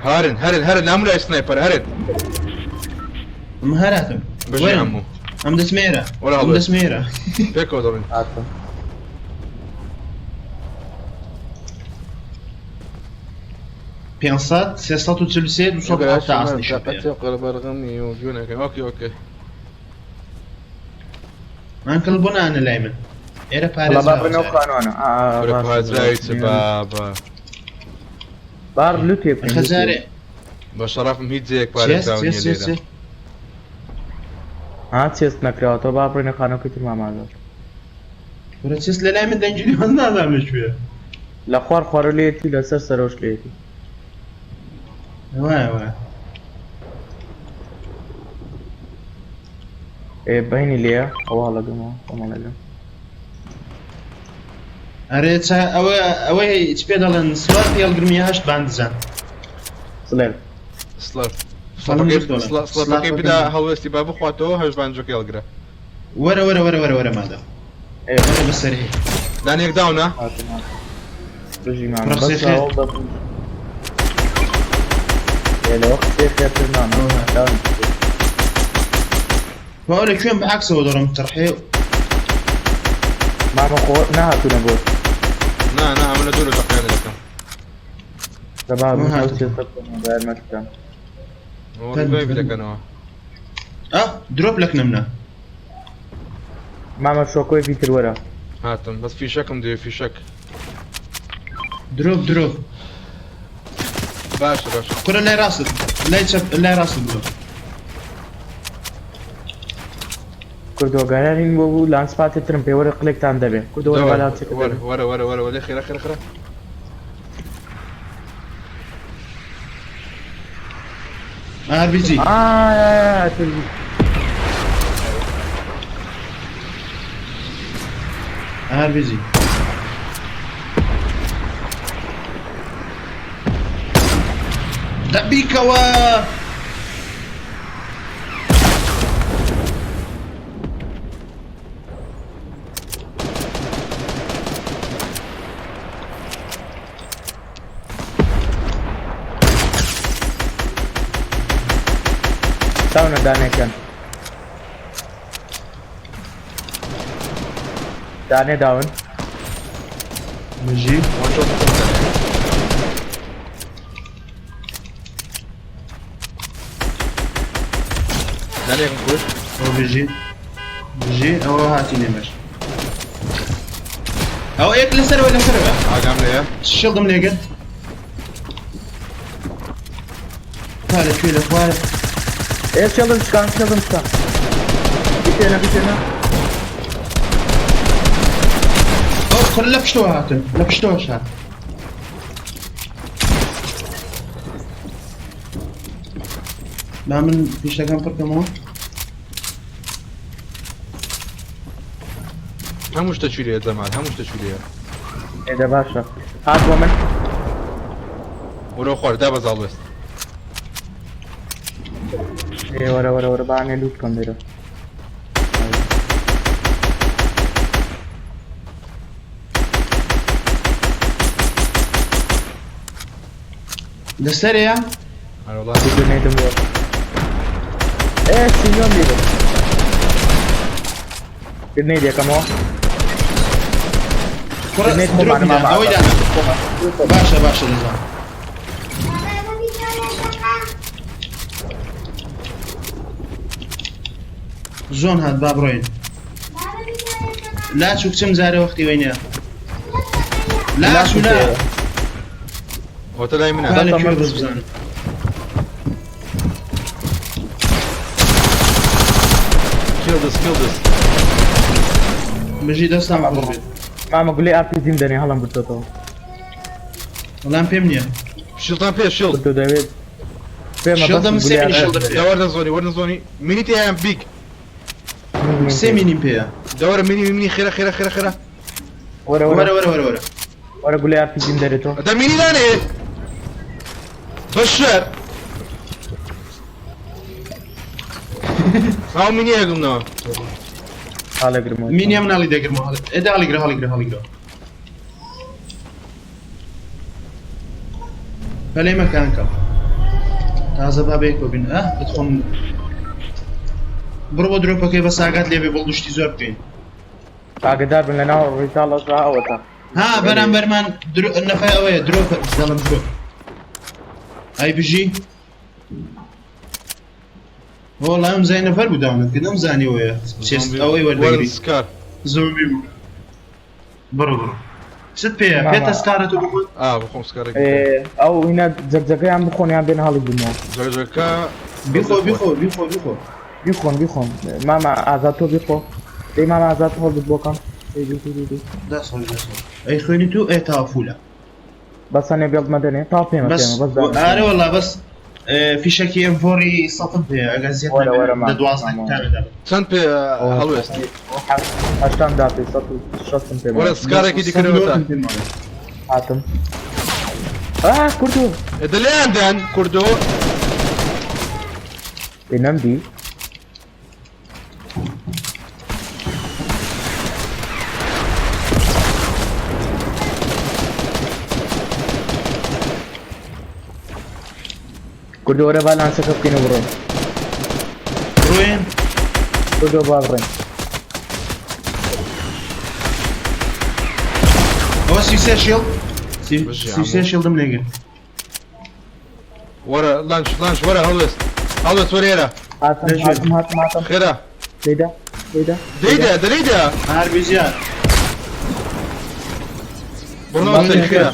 S1: هەرن هەرن هەرن نامولای sniper هەرن.
S4: ئەم هەراتم.
S1: بژی
S4: وەرن.
S1: عمو.
S4: ئەم دەچمێرە.
S1: وەرە
S4: ئەم
S1: هەڵوێست.
S4: دەچمێرە.
S1: پێکەوە دەڕۆین.
S6: هاتم.
S4: 500 343 270 ئاسنیشم پێیە.
S1: okay okay.
S4: uncle بۆ نانە لای من. ئێرە
S6: وەڵا با بڕێنەوە
S4: پارێزراوە.
S6: خانوانە. ئا ئا
S1: کورە
S6: ڕاستە.
S1: پارێزراوی چ بابا.
S6: بار لوتێ بکەین.
S4: خەجارێ
S1: بە شەرەفم هیچ جێیەک
S4: chest
S1: پارێزراو نییە
S4: chest
S1: لێرە.
S4: chest
S6: ها chest نەکراوەتەوە با بڕێنە خانووەکەی تر مامازە.
S4: کورە chest لە لای من دەنگی لێ نازانم لەکوێیە.
S6: لە خوار خوارە لێیەتی لەسەر سەرۆش لێیەتی.
S4: وایە وایە.
S6: ئێ بەینی لێیە ئەوە هەڵەگەمەوە خۆم هەڵەگەم.
S4: ئەرێ چا ئەوە ئەوەی چ پێ دەڵێن سوار پێڵگرمی هەشت باندزان.
S6: سڵێر.
S1: سڵاو.
S4: سڵاو دۆڵە.
S1: سڵاپەکەی بدا هەڵوێستی با بخواتەوە هەشت بانجەکەی هەڵگرە.
S4: وەرە وەرە وەرە وەرە وەرە مادە.
S6: ئێ
S4: وەرە بەسەر هەیە.
S1: دانێک داونە؟
S6: هاتم هاتم. بژی مامە
S4: کوڕە
S6: بەس
S4: قسەی خێر.
S6: هەوڵ دەبم. ئێ لە وەخت پێ خێرتر مامە. داون.
S4: بەوە لە کوێم بە عەکسەوە دەڕۆم تڕحێ.
S6: مامە خۆ نەهاتوونە بۆت.
S1: نا نا ئەمە لە دوورە تەقیان دەکەم.
S6: دەبا من ئەو
S4: هاتم.
S6: chest ە بکەم بە یارمەتیتان.
S1: ئەوە revive دەکەنەوە.
S4: ئا drop لەکنەم نا.
S6: مامە shockwave ی تر وەرە.
S1: هاتم بەس فیشەکم دەوێ فیشەک.
S4: drop drop.
S1: باشە باشە.
S4: کوڕە لای ڕاستت لای چەپ لای ڕاستت بڕۆ.
S6: کوردۆ گەرارین بۆ بوو launch pad ێ ترم پێ وەرە قلێکتان دەبێ. کوردۆ وەرە با launch ێکە
S1: وەرە
S6: دەبێ.
S1: وەرە وەرە وەرە وەرە خێرا خێرا خێرا.
S4: RPG.
S6: ئا
S4: RPG. دەبیکەوە.
S6: داونە دانێکیان. دانێ داون.
S4: بژی.
S1: وان شۆت بخۆم دانێ. دانێکم کوشت.
S4: ئەوە بژی. بژی ئەوە هاتی نێمەش. ئەوە یەک لەسەرەوە لەسەرەوە.
S1: ئاگام لێیە.
S4: شڵدم لێگرت. تا لە کوێ لە خوارە.
S6: ئێ شێڵم شکان شێڵم شکان. بیتێنە بیتێنە.
S4: ئەو کوڕ لە پشتەوە هاتن لە پشتەوە هات. با من پیشەکەم پڕکەمەوە.
S1: هەموو شتە چی لێیە جەمال هەموو شتە چی لێیە.
S6: ئێ دە باشە. هات بۆ من.
S1: وەرە خوار دا بەزاڵ وێست.
S6: ئێ وەرە وەرە وەرە با ئەنێ لوت بکەم لێرە.
S4: لەسەرەیە؟
S1: ئەرەوەڵا.
S6: گرنێدم بۆ. ئێ سینۆم لێرە. گرنێد یەکەمەوە.
S4: کوڕە
S6: گرنێد
S4: درۆ
S6: خۆمانە مامە
S4: ئەوەی
S6: ئازاد.
S4: دانا. باشە باشە دەزانم. زۆن هات با بڕۆین. لا چوو کچم جارێ وەختی وەی نییە. لا چوو لا.
S1: ئەوەتە لای منە.
S4: با لە کوێ بەس بزانم.
S1: Kill this, kill this.
S4: بژی دەستان خۆش بێت.
S6: مامە گولەی ئارپیجیم دەنێ هەڵم گرتۆتەوە.
S4: وەڵام پێم نییە.
S1: شیڵتان پێ شیڵد.
S6: گرتۆ دەوێت. پێمە بەس
S4: شیڵدەم سێ
S6: گولەی
S4: مینی
S6: ئارپیجی.
S4: شیڵدە پێیە.
S1: دە وەرنە زۆنی وەرنە زۆنی. مینی تێیان بیگ.
S4: سێ مینیم پێیە.
S1: دە وەرە مینی مینی خێرا خێرا خێرا خێرا.
S6: وەرە وەرە
S4: وەرە وەرە وەرە وەرە.
S6: وەرە گولەی ئارپیجیم دەرێتەوە.
S1: دە مینی دانێ. بەشەر. ئەو مینی هەگڵنەوە.
S6: هەڵەگرمەوە.
S4: مینی ئەم ناڵی دەگرمەوە. ئێ دە هەڵیگرە هەڵیگرە هەڵیگرە. پەلەی مەکە ئەنکەڵ. تازە با بەیەکەوە بین. ئە بتخۆم. بڕۆ بۆ درۆپەکەی بەس ئاگات لێ بێ بۆ گوشتی زۆر بکەین.
S6: ئاگدار بن لەناو ڕیتاڵەشدا ئەوەتە.
S4: ها بەرامبەرمان درۆ نەفای ئەوەیە درۆ دەڵم درۆ. ئەی بژی. وەڵا ئەم زای نەفەر بوو داونت کرد ئەم زانیەوەیە چێست ئەوەی وەردەگری.
S1: وەرن سکار.
S4: زۆمبی بوو. بڕۆ بڕۆ. چت پێیە؟
S6: ماما.
S4: پێتە سکارەت و بخۆ؟
S1: ئا بخۆم سکارێک.
S6: ئێ ئەو هینە جەکجەکەیان بخۆن یان بێن هەڵی بنەوە.
S1: جەکجەکە
S4: بیخۆ بیخۆ بیخۆ بیخۆ.
S6: بیخۆن بیخۆن. مامە ئازاد تۆ بیخۆ. دەی مامە ئازاد هەڵبت بۆکەم. دەی دەی دەی دەی.
S4: دەست خۆش دەست خۆش. ئەی خوێنی تو ئێ تا فولە.
S6: بەس هەنێ بێڵت مەدەنێ تا پێمە
S4: بەس
S6: پێمە بەس دانێ.
S4: ئارە وەڵا بەس فیشەکی ئێم فۆری سەتم پێیە ئەگەر زیاد
S6: وەرە
S4: نەبێ
S6: وەرە
S4: لە
S6: مامە
S4: 12
S6: مامە.
S4: تاوێ دابێت.
S1: چەند پێ هەڵوێست؟
S6: هەشتام دا پێ سەد و شەستم پێ
S1: وەرە
S6: ماوە.
S1: سکارێکی دیکەرەوە تا.
S6: هاتم. ئا کوردۆ.
S1: ئێ دە لێیان دان کوردۆ.
S6: ئێ نەمدی. کوردۆ وەرە با لانسەکە بکەین و بڕۆین.
S4: بڕۆین؟
S6: کوردۆ با بڕۆین.
S4: ئەوە 33 شیڵد
S1: بژی
S4: 33
S1: عەمۆ.
S4: شیڵدم لێگرت.
S1: وەرە لانش لانش وەرە هەڵوێست هەڵوێست وەرە ئێرە.
S6: هاتم
S4: لەژێر.
S6: هاتم هاتم هاتم.
S1: خێرا.
S6: لێدا لێدا.
S1: دەیدا دەلیدا.
S4: هەر بژیار.
S1: بڕۆنەوە سەری خێرا.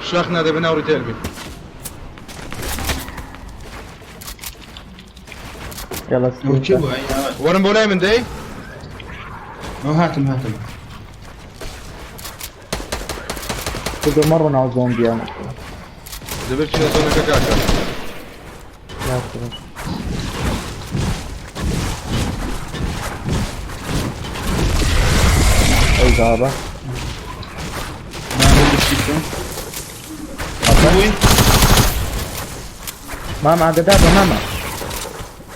S1: شاخ نادەبێ ناو ڕیتێل بین.
S6: يلا
S4: ئەو کێ بوو؟ ئەی ئاوات.
S1: وەرن بۆ لای من دەی.
S4: ئەو هاتم هاتم.
S6: کوردۆ مەڕۆ ناو زۆمبیان.
S1: دەبێت بچینە زۆنەکە کاکە.
S6: ئەو جوابە.
S4: با بۆ گشتی بکەم. بووی؟
S6: مامە ئاگدار بە مامە.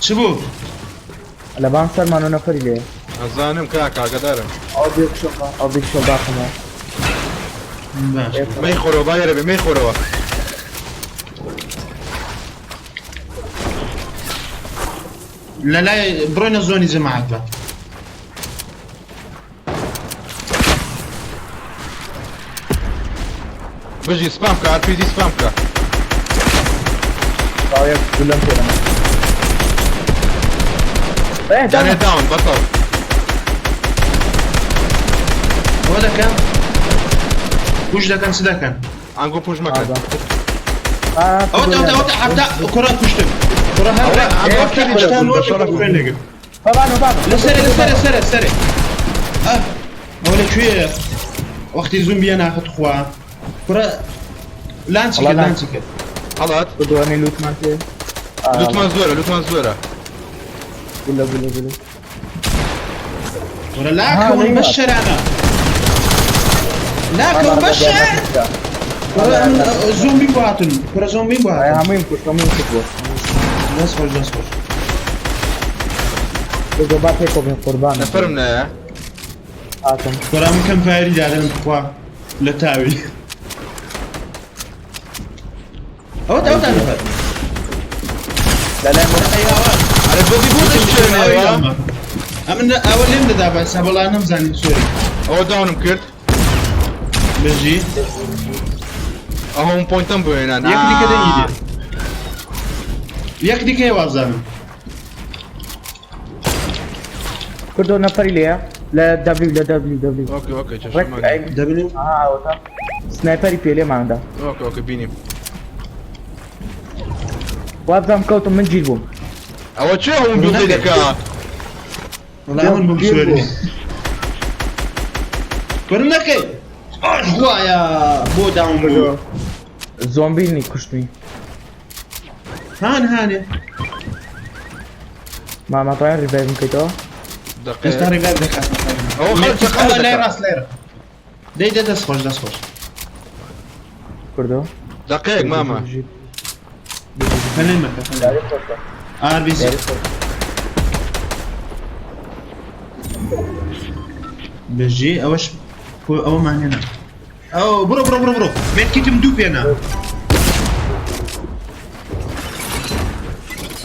S4: چ بوو؟
S6: لەبان سەرمان و نەفەری لێ.
S1: ئەزانم کاکە ئاگادارم.
S6: ئەو بێکشۆ ئەو بێکشۆ باخەمەوە.
S4: باش.
S1: مەیخۆرەوە با ئێرە بێ مەیخۆرەوە.
S4: لە لای بڕۆینە zone ی جەماعەت بە.
S1: بژی سپام کە RPG سپام کە.
S6: یەک گولەم پێ دەما. ئێ
S1: دانێ
S6: دانا.
S1: down بەتەڵ.
S4: ئەوە دەکەن push دەکەن چ دەکەن؟
S1: ئەنگۆ push مەکەن.
S4: ئەوە ئەوە ئەوە حەفتا کوڕە کوشتم کوڕە هەر
S1: ئەوە ئەمە
S4: حەفتا
S1: کردی
S4: هەشتا
S1: بە
S4: نۆ
S1: شەڕەف.
S4: خوێن لێگرت.
S6: بابانۆ بابا.
S4: لەسەرێ لەسەرێ سەرێ سەرێ ئە ئەوە لەکوێیە وەختی زومبیە ناخت خوا کوڕە لانچی کرد لانچی کرد.
S1: هەڵات.
S6: دوانەی لوتمان پێ.
S1: لوتمان زۆرە لوتمان زۆرە.
S6: گولە گولە گولە.
S4: کوڕە لاکەون بەشەرانە لاکەون بەشەر. کوڕە ئەمن زۆمبی بۆ هاتن کوڕە زۆمبی بۆ هاتن.
S6: هەموویم کوشت هەموویم کوشت بۆ.
S4: دەست خۆش دەست خۆش.
S6: بۆ با پێکەوە بین قوربان.
S1: نەفەرم نایە.
S6: هاتم.
S4: کوڕە من کەم فایری دادەم خوا لە تاوی. ئەوە ئەوە نەفەر.
S6: لەلای من
S4: ئەی هاوار.
S1: ئەرێ بۆ بۆ دەشێنەوە.
S4: ئەمن ئەوە لێم دەدا بە سەبەڵا نەمزانی sorry.
S1: ئەوە down م کرد.
S4: بژی.
S1: ئەوە point م بۆ هێنان.
S4: یەک دیکە دەنگی دێ. یەک دیکە هەیە وابزانم.
S6: کوردۆ نەفەری لێیە لە W لە W W.
S1: okay okay
S6: ڕێک
S1: چەشەمان.
S4: W
S6: ئەوەتا sniper ی پێ لێماندا.
S1: okay okay بینیم.
S6: وابزانم کەوتم من گیر بووم.
S1: ئەوە چێ هەموو build ی دەکا؟
S4: وەڵا من بووم sorry. کوڕم نەکەی. ئاش خوایە بۆ down بوو.
S6: زۆمبی نی کوشتمی.
S4: هان هانێ.
S6: ماما توانین revive م بکەیتەوە؟
S4: ئێستا
S1: دقیق.
S4: revive دەکات.
S1: ئەوە خەڵک چەقەڵ
S4: ئەوە لای
S1: دەکا.
S4: ڕاست لای ڕاست. دەی دە دەست خۆش دەست خۆش.
S6: کوردۆ.
S1: دقیق مامە.
S4: فەلەی مەکە فەلەی.
S6: یاری خۆشە.
S4: ئار بی سی.
S6: یاری خۆشە.
S4: بژی ئەوەش ئەوەمان هێنا. ئەو بڕۆ بڕۆ بڕۆ بڕۆ medkit م دوو پێنا.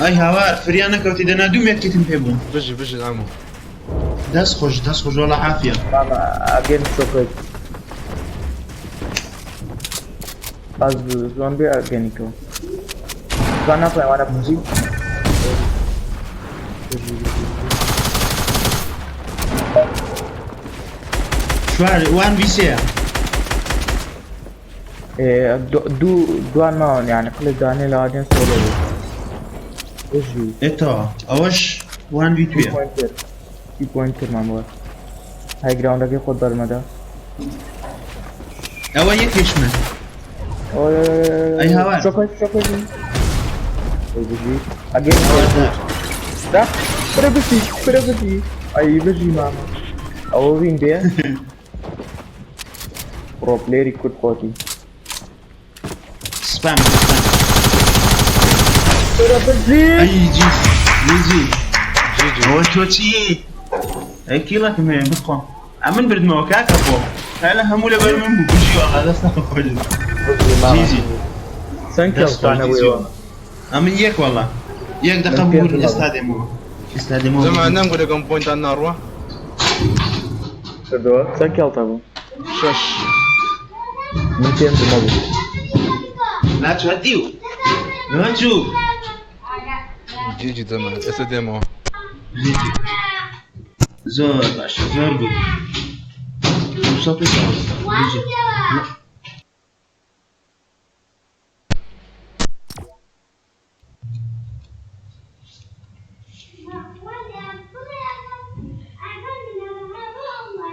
S4: ئەی هاوار فریا نەکەوتی دەنا دوو medkit م پێ بوو.
S1: بژی بژی ئەمو.
S4: دەست خۆش دەست خۆش وەڵا عافیە.
S6: ماما ئەگەن شۆکەی. باز زۆمبی ئەگەنیکەوە. جوان ناتوانین وانە بژی.
S4: چوار one v سێیە.
S6: دوو دوان ماون یعنی قلت دانێ لەوانەیە solo بێت. بژی.
S4: ئێتەوە ئەوەش one v two یە.
S6: pointer دوو pointer مان بووە. high ground ەکەی خۆت بەرمەدە.
S4: ئەوە یەکێشمە. ئەی هاوار.
S6: شۆکەی شۆکەی. ئەی بژی. ئەگەین دا فرە بژی فرە بژی. ئەی بژی مامە. ئەوە win بێ. pro player ی کورد خۆتی.
S4: spam spam.
S6: فرە بژی.
S4: ئەی GG GG.
S1: GG.
S4: ئەوە تۆ چی؟ ئەی کیڵەکم هەیە بخۆم. ئەمن بردمەوە کاکە خۆ. هەلە هەموو لەبەر من بوو بژی وەڵا دەستان خۆش.
S6: بژی مامە.
S4: GG.
S6: چەند
S4: دەست خۆش
S6: کێڵتانە
S4: GG.
S6: بوویەوە؟
S4: ئەمن یەک وەڵا. یەک دقە
S6: من
S4: بوو
S6: پێم
S4: ئێستا دێمەوە. ئێستا دێمەوە.
S1: زەمان نەمگو لەگەم point ان ناڕوە.
S6: کردەوە چەند کێڵتە بوو؟
S1: شەش.
S6: من پێم نەبوو.
S4: ناچوو هەتیو. ناچوو.
S1: GG زەمان ئێستا دێمەوە.
S4: GG. زۆر باشە زۆر بوو. 216. GG.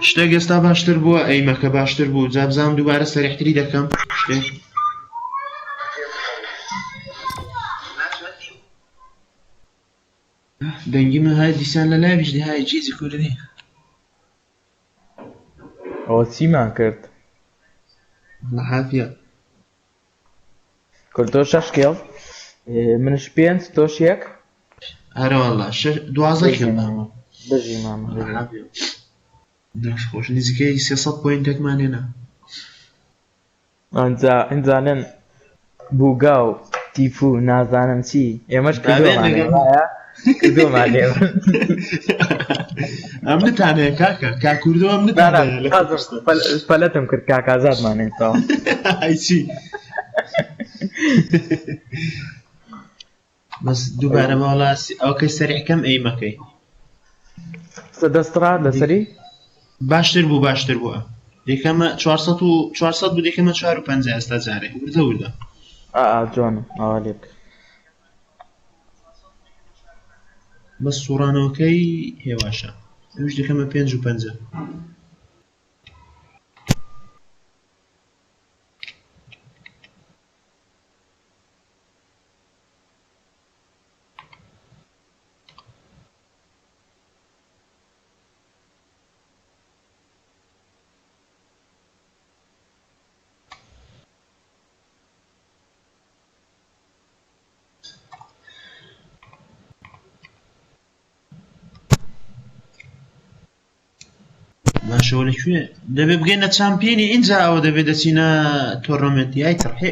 S4: شتێک ئێستا باشتر بووە ئەیمەکە باشتر بوو جا بزانم دووبارە سەریحتری دەکەم شتێک. دەنگی من های دیسان لە لایڤیش دی های جیزی کوردی.
S6: ئەوە چیمان کرد؟
S4: لە عافیە.
S6: کوردۆ شەش کێڵ منش پێنج تۆش یەک.
S4: ئەرە وەڵا 12 کێڵ ماوە.
S6: بژی مامە.
S4: لە عافیە. دەست خۆش نزیکەی 300 point ێکمان هێنا.
S6: ئەنجا ئەنجانن بووگا و تیفو نازانم چی ئێمەش
S4: دابێن
S6: کردوومانە.
S4: لەگەڵ
S6: وایە؟ کردومان لێ.
S4: ئەم نتانەیە کاکە کا کوردۆ ئەم نتانەیە لە کوردستان.
S6: پەلەتم کرد کاک ئازادمانێ تەواو.
S4: ئەی چی بەس دووبارە بەوەڵا ئەوکەی سەریع کەم ئەی مەکەی
S6: دەستڕات لەسەری
S4: باشتر بوو باشتر بووە دەکەمە 400 و 400 بوو دەکەمە 450 ئێستا جارێ وردە وردە
S6: ئا جوانە ئاوا لێ بکە.
S4: بەس سوڕانەوەکەی هێواشە ئەوش دەکەمە 5 و 5. باشەوە لەکوێ دەبێ بگەینە چامپیۆنی ئینجا ئەوە دەبێ دەچینە تۆرنمنتی ئای تڕحێ.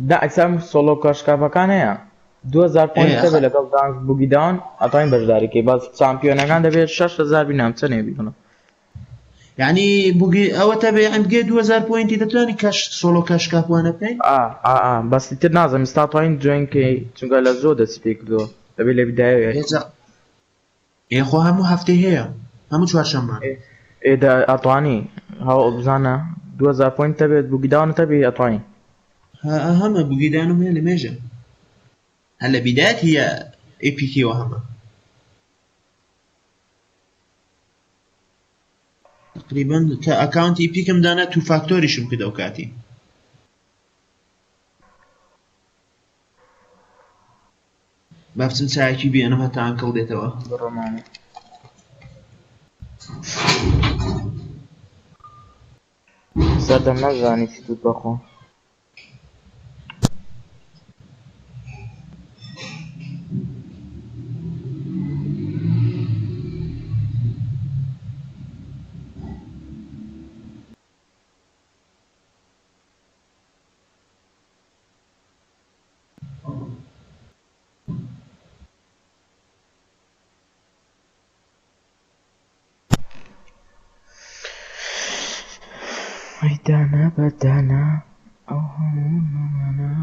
S6: نا ئێستا solo cash cup ەکان هەیە 2000 point هەبێ لەگەڵ دانس Boogie Down ئەتوانین بەشداری کەی، بەس champion ەکان دەبێت 6000 بینام چەنێ بیبنە.
S4: یعنی بوگی ئەوە تەبێ یعنی بگەی 2000 point ی دەتوانی cash solo cash cup وانە بکەین؟
S6: ئا ئا ئا بەس ئیتر نازم ئێستا توانین join کەی چونکە لە زۆر دەستی پێ کردووە دەبێت لە بیدایەوە یاری.
S4: ئێجا ئێ خۆ هەموو هەفتەی هەیە هەموو چوارشەممان.
S6: ئێ دە ئەتوانی هەوڵ بزانە 2000 point هەبێت Boogie Down ت هەبێ ئەتوانی.
S4: ها هەمە Boogie Down م هەیە لە مێژە هەر لە بیدایەت هي Epic ەوە هەمە تقریبا کە account ی Epic م دانا two factor یشم کرد ئەو کاتی. با بچم چایەکی بێنم هەتا uncle دێتەوە.
S6: بڕۆ مامە. سەردەم نەزانی چی توت بەخۆ. ئەی دانا بە دانا ئەو هەموو نەمانا.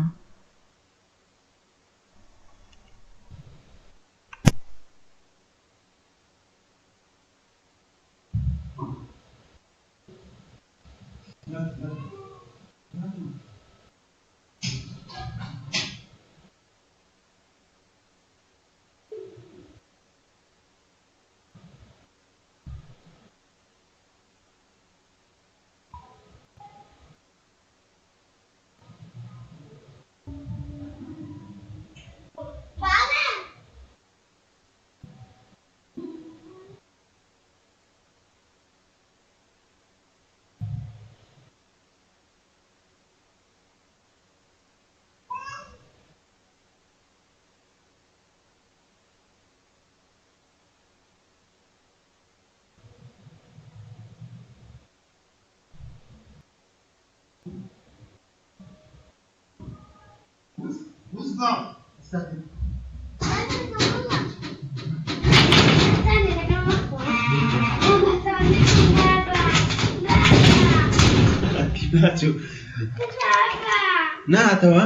S4: نەهاتەوە؟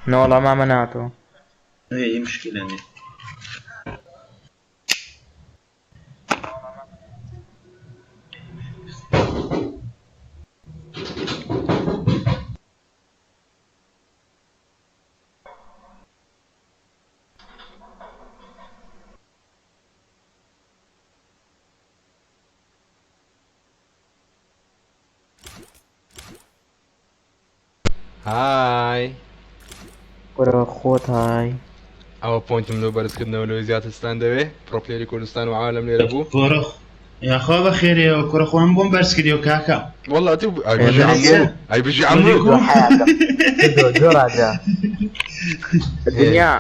S6: نەوەڵا مامە نەهاتەوە.
S4: ئەی مشکلە نیە.
S1: های.
S6: کورە خۆت های.
S1: ئەوە point م لۆ بەرزکردنەوە لەوەی زیاترستان دەوێ pro player ی کوردستان و عالم لێرە بوو.
S4: کورە یاخوا بەخێرێەوە کورە خۆم بۆم بەرز کردیەوە کاکە.
S1: والله تو ئەی بژی عمو ئەی بژی عمو.
S6: دۆ ڕاجا دنیا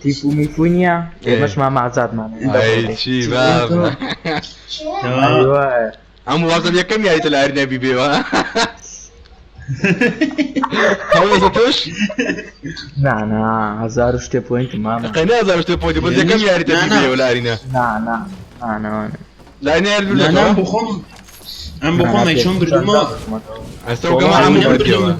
S6: تیپ و میفو نییە ئێمەش مامە ئازادمان.
S1: ئەی چی بابە
S4: تەواو.
S6: ئەیوە
S1: عمو وازم یەکەم یاریتە لە ئەرنەبی بێوە. هەوڵە تۆش؟
S6: نا نا هەزار و شتێ point مامە.
S1: قەی نا هەزار و شتێ point ی بەس یەکەم یاری
S4: نا، نا.
S1: تەبی لە arena.
S6: نا نا نا نا نا.
S1: لە arena یاری
S4: نا نا
S1: بردەوە؟
S4: بۆ خۆم ئەم بۆ خۆم ئەی چۆن بردومەوە
S1: ئێستا گەمە هەموو بردیەوە.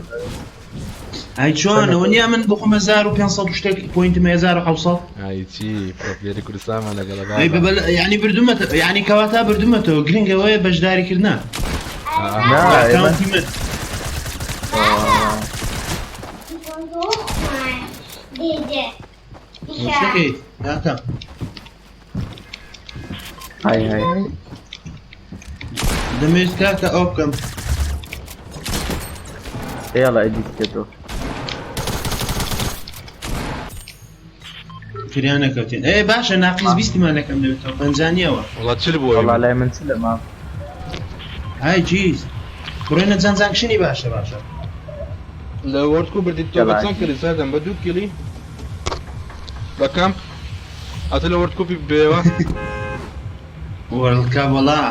S4: ئەی چۆن ئەوە نییە من بۆ خۆم 1500 و شتێک point م 1700.
S1: ئای چی pro player ی کوردستانمان لەگەڵە
S4: ئەی
S1: بابا.
S4: بەبەل یعنی بردومەتە یعنی کەواتە بردومەتەوە گرنگ ئەوەیە بەشداریکردنە.
S6: نا ئێمە
S4: ئەکاونتی من. شتەکەیت کاکە.
S6: های های های.
S4: دەمەوێت کاکە ئەو بکەم.
S6: يلا اديت كده.
S4: فریان نەکەوتین. ئێ باشە ناقیز بیستمان لەکەم دەبێتەوە پەنجانیەوە.
S1: وەڵا چل بووە.
S6: والله لا من سلم.
S4: های جیز بڕۆینە جانجانکشنی باشە باشە.
S1: لە وەرد کو بردی تۆ بە چەند کلی سەردەم بە دوو کلی بە کەمپ ئەتە لە وەرد کوپی بێوە.
S4: وەرڵد کاپ وەڵا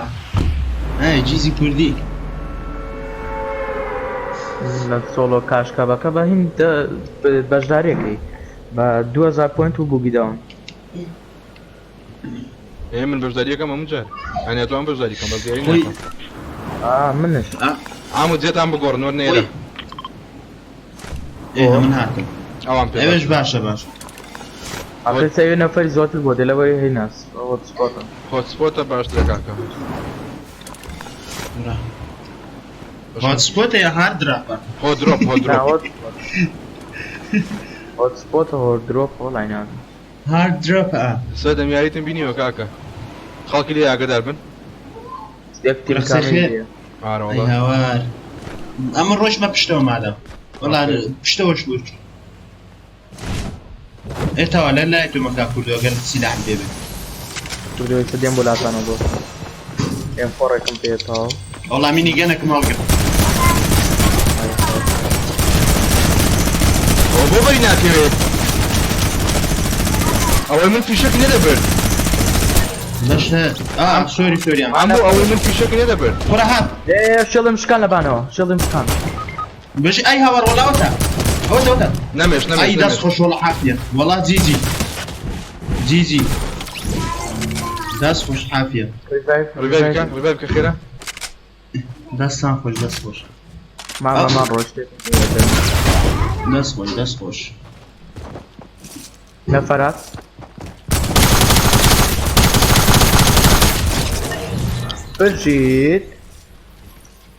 S4: ئای جیزی کوردی.
S6: لە سۆڵۆ کاشکابەکە بە هین بەشداریەکەی بە 2000 پوینت و بوگی داون.
S1: ئێ من بەشداریەکەم هەموو جار. ئەنی ئەتوانم بەشداریکەم بەس یاری
S4: خۆی
S1: ناکەم.
S6: ئا منش.
S1: ئامو جێتان بگۆڕن وەر نێرە.
S4: خۆی ئێ من هاتم.
S1: ئەوان پێ
S4: ئەوێش باشە باشە.
S6: ئاخر سەوێ نەفەری زۆرتر بۆ دێ لەوەی هەی ناس هۆتسپۆتە.
S1: هۆتسپۆتە باشترە کاکە.
S4: هۆتسپۆتە یا هارد دراپە؟
S1: هۆ درۆپ هۆ
S6: نا
S1: درۆپ.
S6: هۆتسپۆت. هۆتسپۆتە هۆ درۆپ وەڵای نازم.
S4: هارد درۆپە.
S1: سەردەم یاریتم بینیوە کاکە. خەڵکی لێ ئاگدار بن.
S6: یەک تیم
S4: قسەی
S6: کامیل
S4: خێر.
S6: هەیە.
S1: ئارە
S4: ئەی
S1: وەڵا.
S4: هاوار ئەمە ڕۆژمە پشتەوە مادەم وەڵا پشتەوەش بوو. ئێ تاوا لە لای تۆ مەکا کوردەوە گەر سیلاح پێ بێ.
S6: کوردەوەی سە دێم بۆ لاتانەوە بۆ. ئێم فۆڕێکم پێ تەواو.
S4: وەڵا مینی گەنەکم هەڵگرت.
S1: ئەوە بۆ بەری ناکەوێت. ئەوەی من فیشەکی نەدەبرد.
S4: بەشە ئا سۆری سۆریان.
S1: ئەمڕۆ ئەوەی من فیشەکی نەدەبرد.
S4: خورە هات.
S6: ئێ شێڵم شکان لە بانەوە شێڵم شکان.
S4: بەش ئەی هاوار وەڵا ئەوتە ئەوتە ئەوتە.
S1: نەمێش نەمێش
S4: ئەی دەست
S1: نەمێش.
S4: خۆش وەڵا حافیە وەڵا جیجی جیجی دەست خۆش حافیە.
S6: ریڤایڤ
S1: ڕیڤایڤ بکە ڕیڤایڤ بکە خێرا.
S4: دەستان خۆش دەست خۆش.
S6: ماما مان ڕۆشتێ.
S4: دەست خۆش دەست خۆش.
S6: نەفەرات. بژیت.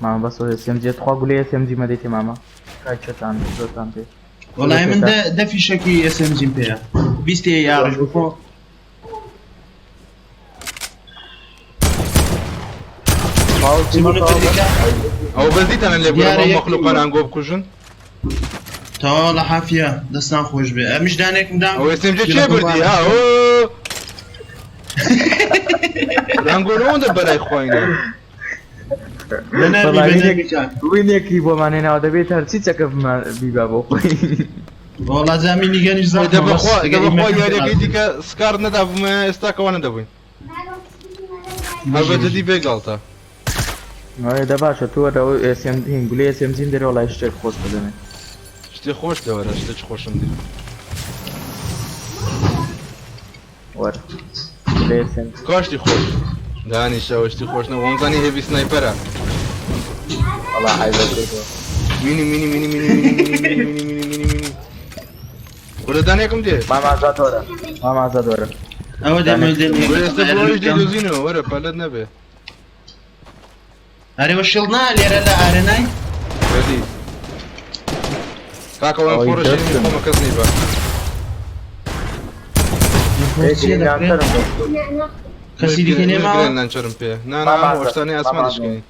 S6: ماما بەس SMG تخوا گولەی SMG مەدەیتێ ماما. کای چەتان زۆرتان پێ.
S4: وەڵای من دە فیشەکی SMG پێیە. بیستی یاڕش بخۆ.
S1: ئەوە بەس دیتانە لێ بگەڕێم
S4: دیارە
S1: ئەو
S4: یەک
S1: مەخلوقانە ئەنگۆ بکوژن.
S4: تەواو لە حافیە دەستان خۆش بێ. ئەمیش دانێکم دام.
S1: ئەوە SMG کێ بردی ها ئۆ ڕەنگۆ ئەوەندە بەرای خۆینە.
S4: بەناوی بەناوی کاک.
S6: وینێکی بۆمان هێناوە دەبێت هەرچی چەکە بیبا بۆ خۆی.
S4: وەڵا جامینی گەنیش زەحمە،
S1: دە بەخوا
S4: بەس
S1: دە بەخوا
S4: ئیمەکەم
S1: یاریەکەی دیکە سکار نەدابوومە ئێستا کەوا نەدەبووین. هەر بە جدی بێگاڵتە.
S6: ئەرێ دە باشە تو وەرە ئەو SMG گولەی SMG دەرێ وەڵای شتێک خۆش بدەمێ.
S1: شتێ خۆش دەوەرە شتێک خۆشم دی.
S6: وەرە گولەی SMG.
S1: کاشتی خۆش. دانیشەوە شتی خۆش نەبوو وەمزانی هێڤی سنایپەرە.
S6: وەڵا عەیبە کردووە.
S1: مینی مینی مینی مینی مینی مینی مینی مینی مینی مینی. وەرە دانێکم دێ.
S6: ماما ئازاد وەرە. ماما ئازاد وەرە.
S4: ئەوە دێمە دێم.
S1: وەرە ئێستا بڵۆیش دەیدۆزینەوە وەرە پەلەت نەبێ.
S4: ئەرێ وە شڵ نا لێرە لە ئارێنای؟
S1: بەدی. کاکە وەم
S6: ئەوەی
S1: فۆڕش
S6: دەستم.
S1: خۆمە کەس نیبە.
S6: لانچەرم بۆ.
S4: کەسی دیکە نێماوە؟
S1: لانچەرم پێ. نا نا
S6: ماما
S1: ئەو شتانەی ئاسمان
S6: ماما
S1: دەشکێنی.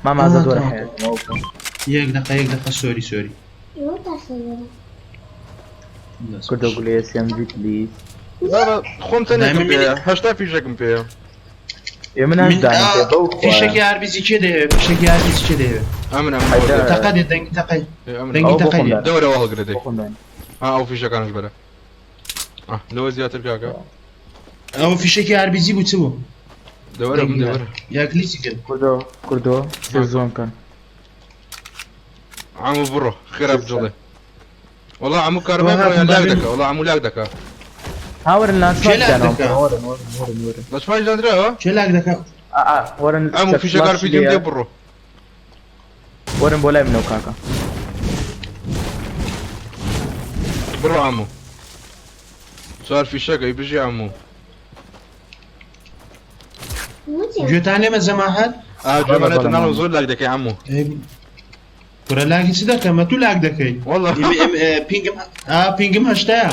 S6: ماما ئازاد وەرە
S4: آه،
S6: حەیات.
S4: یەک دقە یەک دقە سۆری سۆری.
S6: کوردە گولەی SMG پلیز.
S1: بابا خۆم تەنێکم
S4: دایمە
S1: پێیە
S4: مینی-
S1: هەشتا فیشەکم پێیە.
S6: ئێ من هەشت دانێم پێ بەو خوایە.
S4: فیشەکی ئاربیجی کێ دەیەوێ؟ فیشەکی ئاربیجی کێ دەیەوێ؟
S1: ئەمن ئەمن
S6: ئەیدا.
S1: بۆ دێ.
S4: تەقە دێ دەنگی تەقەی.
S1: ئێ، ئەمن
S4: دەنگی
S6: ئەوە بۆ
S4: تەقەی
S6: خۆم
S4: دێ.
S6: دانێم.
S1: دەوەرەوە هەڵگرە دەی.
S6: بۆ خۆم دانێم.
S1: ئا ئەو فیشەکانش بەرە. ئا لەوە زیاتر کاکە.
S4: ئەوە فیشەکی ئاربیجی بوو چ بوو؟
S1: دەوەرە من دەوەرە.
S4: یا کلیچی کرد.
S6: کوردۆ کوردۆ سێ زۆن کەن.
S1: عەموو بڕۆ خێرا بجوڵێ. وەڵا عەموو کارەبای بڕۆ یان لاگ دەکا وەڵا عەموو لاگ دەکا.
S6: ها وەرن launch
S4: کێ
S6: pad
S4: لاگ
S6: داناوم
S4: دەکا؟
S6: وەرن وەرن وەرن وەرن.
S1: launch pad دانراوە؟
S4: کێ لاگ دەکا؟
S6: ئا ئا وەرن
S1: عەموو فیشەک
S6: flash
S1: RPG م
S6: لێیە.
S1: دێ بڕۆ.
S6: وەرن بۆ لای منەوە کاکە.
S1: بڕۆ عەموو. چوار فیشەک ئەی بژی عەموو.
S4: گوێتان لێمە جەماعەت؟
S1: ئا گوێمانێتە ناڵم زۆر لاگ دەکەی عەموو.
S4: کورە لاگی چ دەکەم تو لاگ دەکەی
S1: والله
S4: ping م ئا ping م هەشتایە.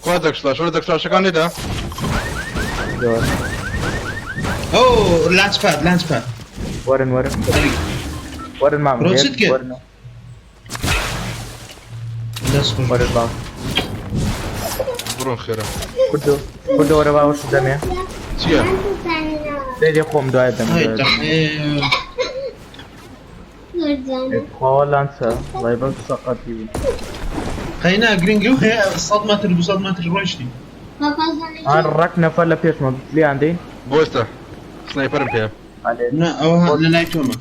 S1: کوا دەکسلاش وەرە دەکسلاشەکان لێدا.
S6: زۆر.
S4: ئەو launch pad launch pad.
S6: وەرن وەرن وەرن مام
S4: ڕۆ چت کرد؟
S6: وەرن
S4: دەست خۆش.
S6: وەرن باو.
S1: بڕۆن خێرا.
S6: کوردۆ کوردۆ وەرە باوەش دەمێ.
S1: چییە؟
S6: لێ لێ خۆم دوای دەم.
S4: هاي
S6: دوای دەم.
S4: تەقێ.
S6: خوا لانچە وڵای بەم سەقەتی بوو.
S4: قەینا گرنگە و هەیە 100 متر 200 متر ڕۆیشتی.
S6: هەر ڕەک نەفەر لە پێشمە لیان دەین.
S1: بۆستە sniper م پێیە.
S6: ئەلێ
S4: نا ئەوە لە لای تۆمە.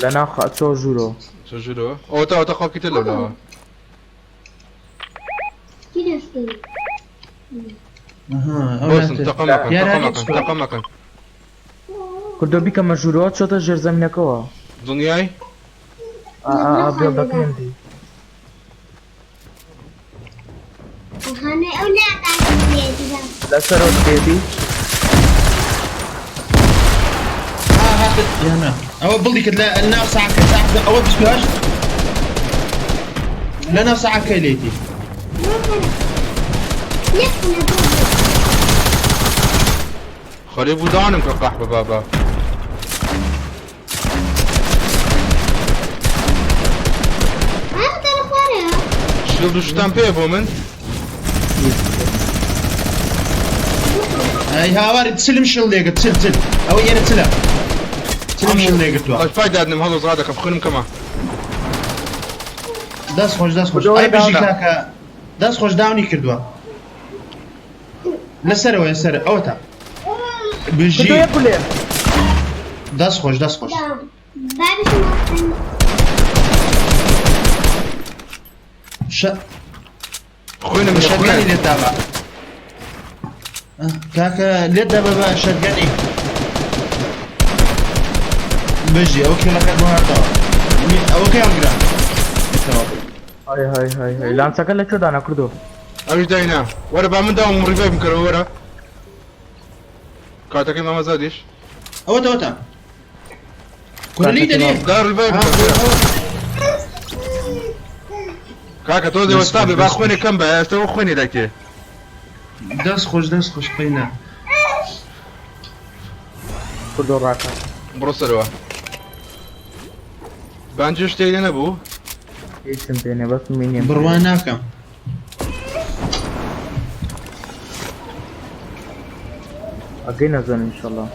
S6: لە ناو چۆ ژوورەوە.
S1: چۆ ژوورەوە؟ ئەوەتا ئەوەتا خەڵکی تر لەولاوە.
S4: ئەها ئەو
S1: بۆستن
S4: لاتر.
S1: تەقە مەکەن
S4: یار
S1: تەقە
S4: هەر
S1: مەکەن تەقە مەکەن.
S6: کوردۆ بیکەمە ژوورەوە چۆتە ژێر زەمینەکەوە.
S1: دڵنیای؟
S6: ئا ئا ئا بێڵدەکەیم دی. لەسەرەوە بێتی.
S4: ها هات یا نا ئەوە بڵی کرد لە ناو ساعەکە ساعەکە ئەوە 28 لە ناو ساعەکەی لێتی.
S1: خەریک بوو دانم کە قەحبە بابا. shield و شتان پێیە بۆ من؟
S4: ئەی هاواری چلم شڵ لێگرت چل چل ئەوە ئێرە چلە چلم شڵ لێگرتووە.
S1: launch pad دادنم هەڵۆ زادەکەم خوێنم کەمە.
S4: دەست خۆش دەست خۆش
S6: کردەوە
S4: ئەی بژی
S6: داونە.
S4: کاکە دەست خۆش داونی کردووە لەسەرەوە سەر ئەوەتا بژی
S6: کوردۆ یەک گولێ.
S4: دەست خۆش دەست خۆش ش
S1: خوێنم نییە
S4: shotgun ی
S1: خوێن.
S4: لێت دابا کاکە لێت دابا بە shotgun ی بژی ئەو کێڵەکە بۆ هاتەوە ئەوە کەیان گرا
S6: های های های های لانچەکە لە کوێ دانا کوردۆ؟
S1: ئەویش داینا. وەرە با من داوم revive بکەرەوە وەرە. کاتەکەی مامە زادیش.
S4: ئەوەتە ئەوەتە کورە لێی دەنێ
S1: دا revive بکە خێرا. کاکە تۆ دەوەستا بێ با خوێنێ کەم بە ئێستا ئەوە خوێنێ دەکێ.
S4: دەست خۆش دەست خۆش قەینا.
S6: کوردۆ ڕاکە.
S1: بڕۆ سەرەوە. بانجێ شتێک لێ نەبوو؟
S6: هیچم پێ نییە بەس مینیم.
S4: بڕوا ناکەم.
S6: ئەگەینە zone ئینشەڵڵا.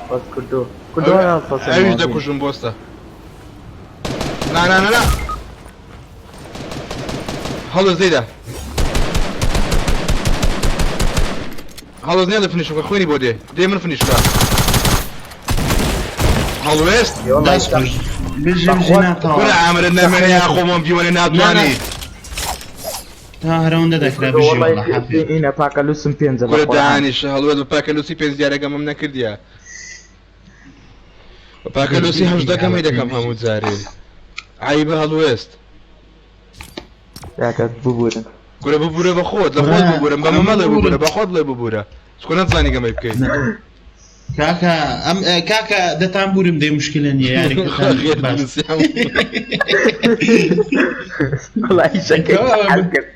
S6: بەس کوردۆ کوردۆ هەڵپەسێنەوە.
S1: ئەویش دەکوژم بۆستە. نا نا نا نا. هەڵۆز لێدا. هەڵۆز نییە لە finish بکە خوێنی بۆ دێ. دێ من finish بکە. هەڵوێست؟
S4: دەست خۆش بژی بژی ناتەوە.
S1: کورە ئامرت نەمێنێ یا خۆمان بیوەنێ ناتوانی.
S4: تا هەرەوەندە دەکرا بژی والله حافظ.
S6: ئینە پاکەلوسم پێنجە
S1: کورە
S6: بە قورئان.
S1: دانیش هەڵوێست بە پاکەلوسی پێنج دیارەکەمم نەکردیە. بە پاکەلوسی هەژدەکەمی دەکەم هەموو جارێ. عەیبە هەڵوێست.
S6: کاکە ببورن.
S1: کورە ببورە بە خۆت لە خۆت ببورم بە مەمەڵێ ببورە بە خۆت بڵێ ببورە. چکۆ نەتزانی گەمەی بکەیت.
S4: کاکە ئەم کاکە دەتان بورم دەی مشکلە نییە یاری
S1: غێر
S4: باش.
S1: بنووسی.
S6: وەڵای شەکەی حەز کرد.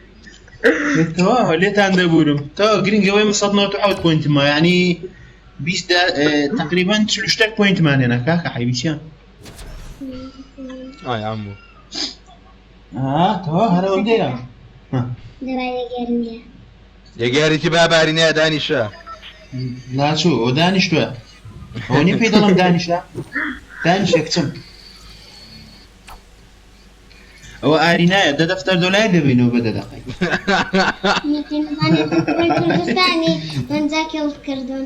S4: تەواوە لێتان دەبورم تەواو گرنگەوەی من 197 point ما یعنی 20 تقریبا 40 شتێک point مان هێنا کاکە حەیبیچیان.
S1: ئای عەموو.
S4: ئا تەواو هەرەوەندەیە.
S1: یەگیارێکی باباری نایە دانیشە.
S4: لاچوو ئەو دانیشتووە. ئەوە نییە پێی دەڵێم دانیشە؟ دانیشە کچم. ئەوە ئارینایە دە دەفتەر دۆلار دەبینەوە بە دە دەقەی.
S2: کوردستانی پەنجا کێڵت کردوون.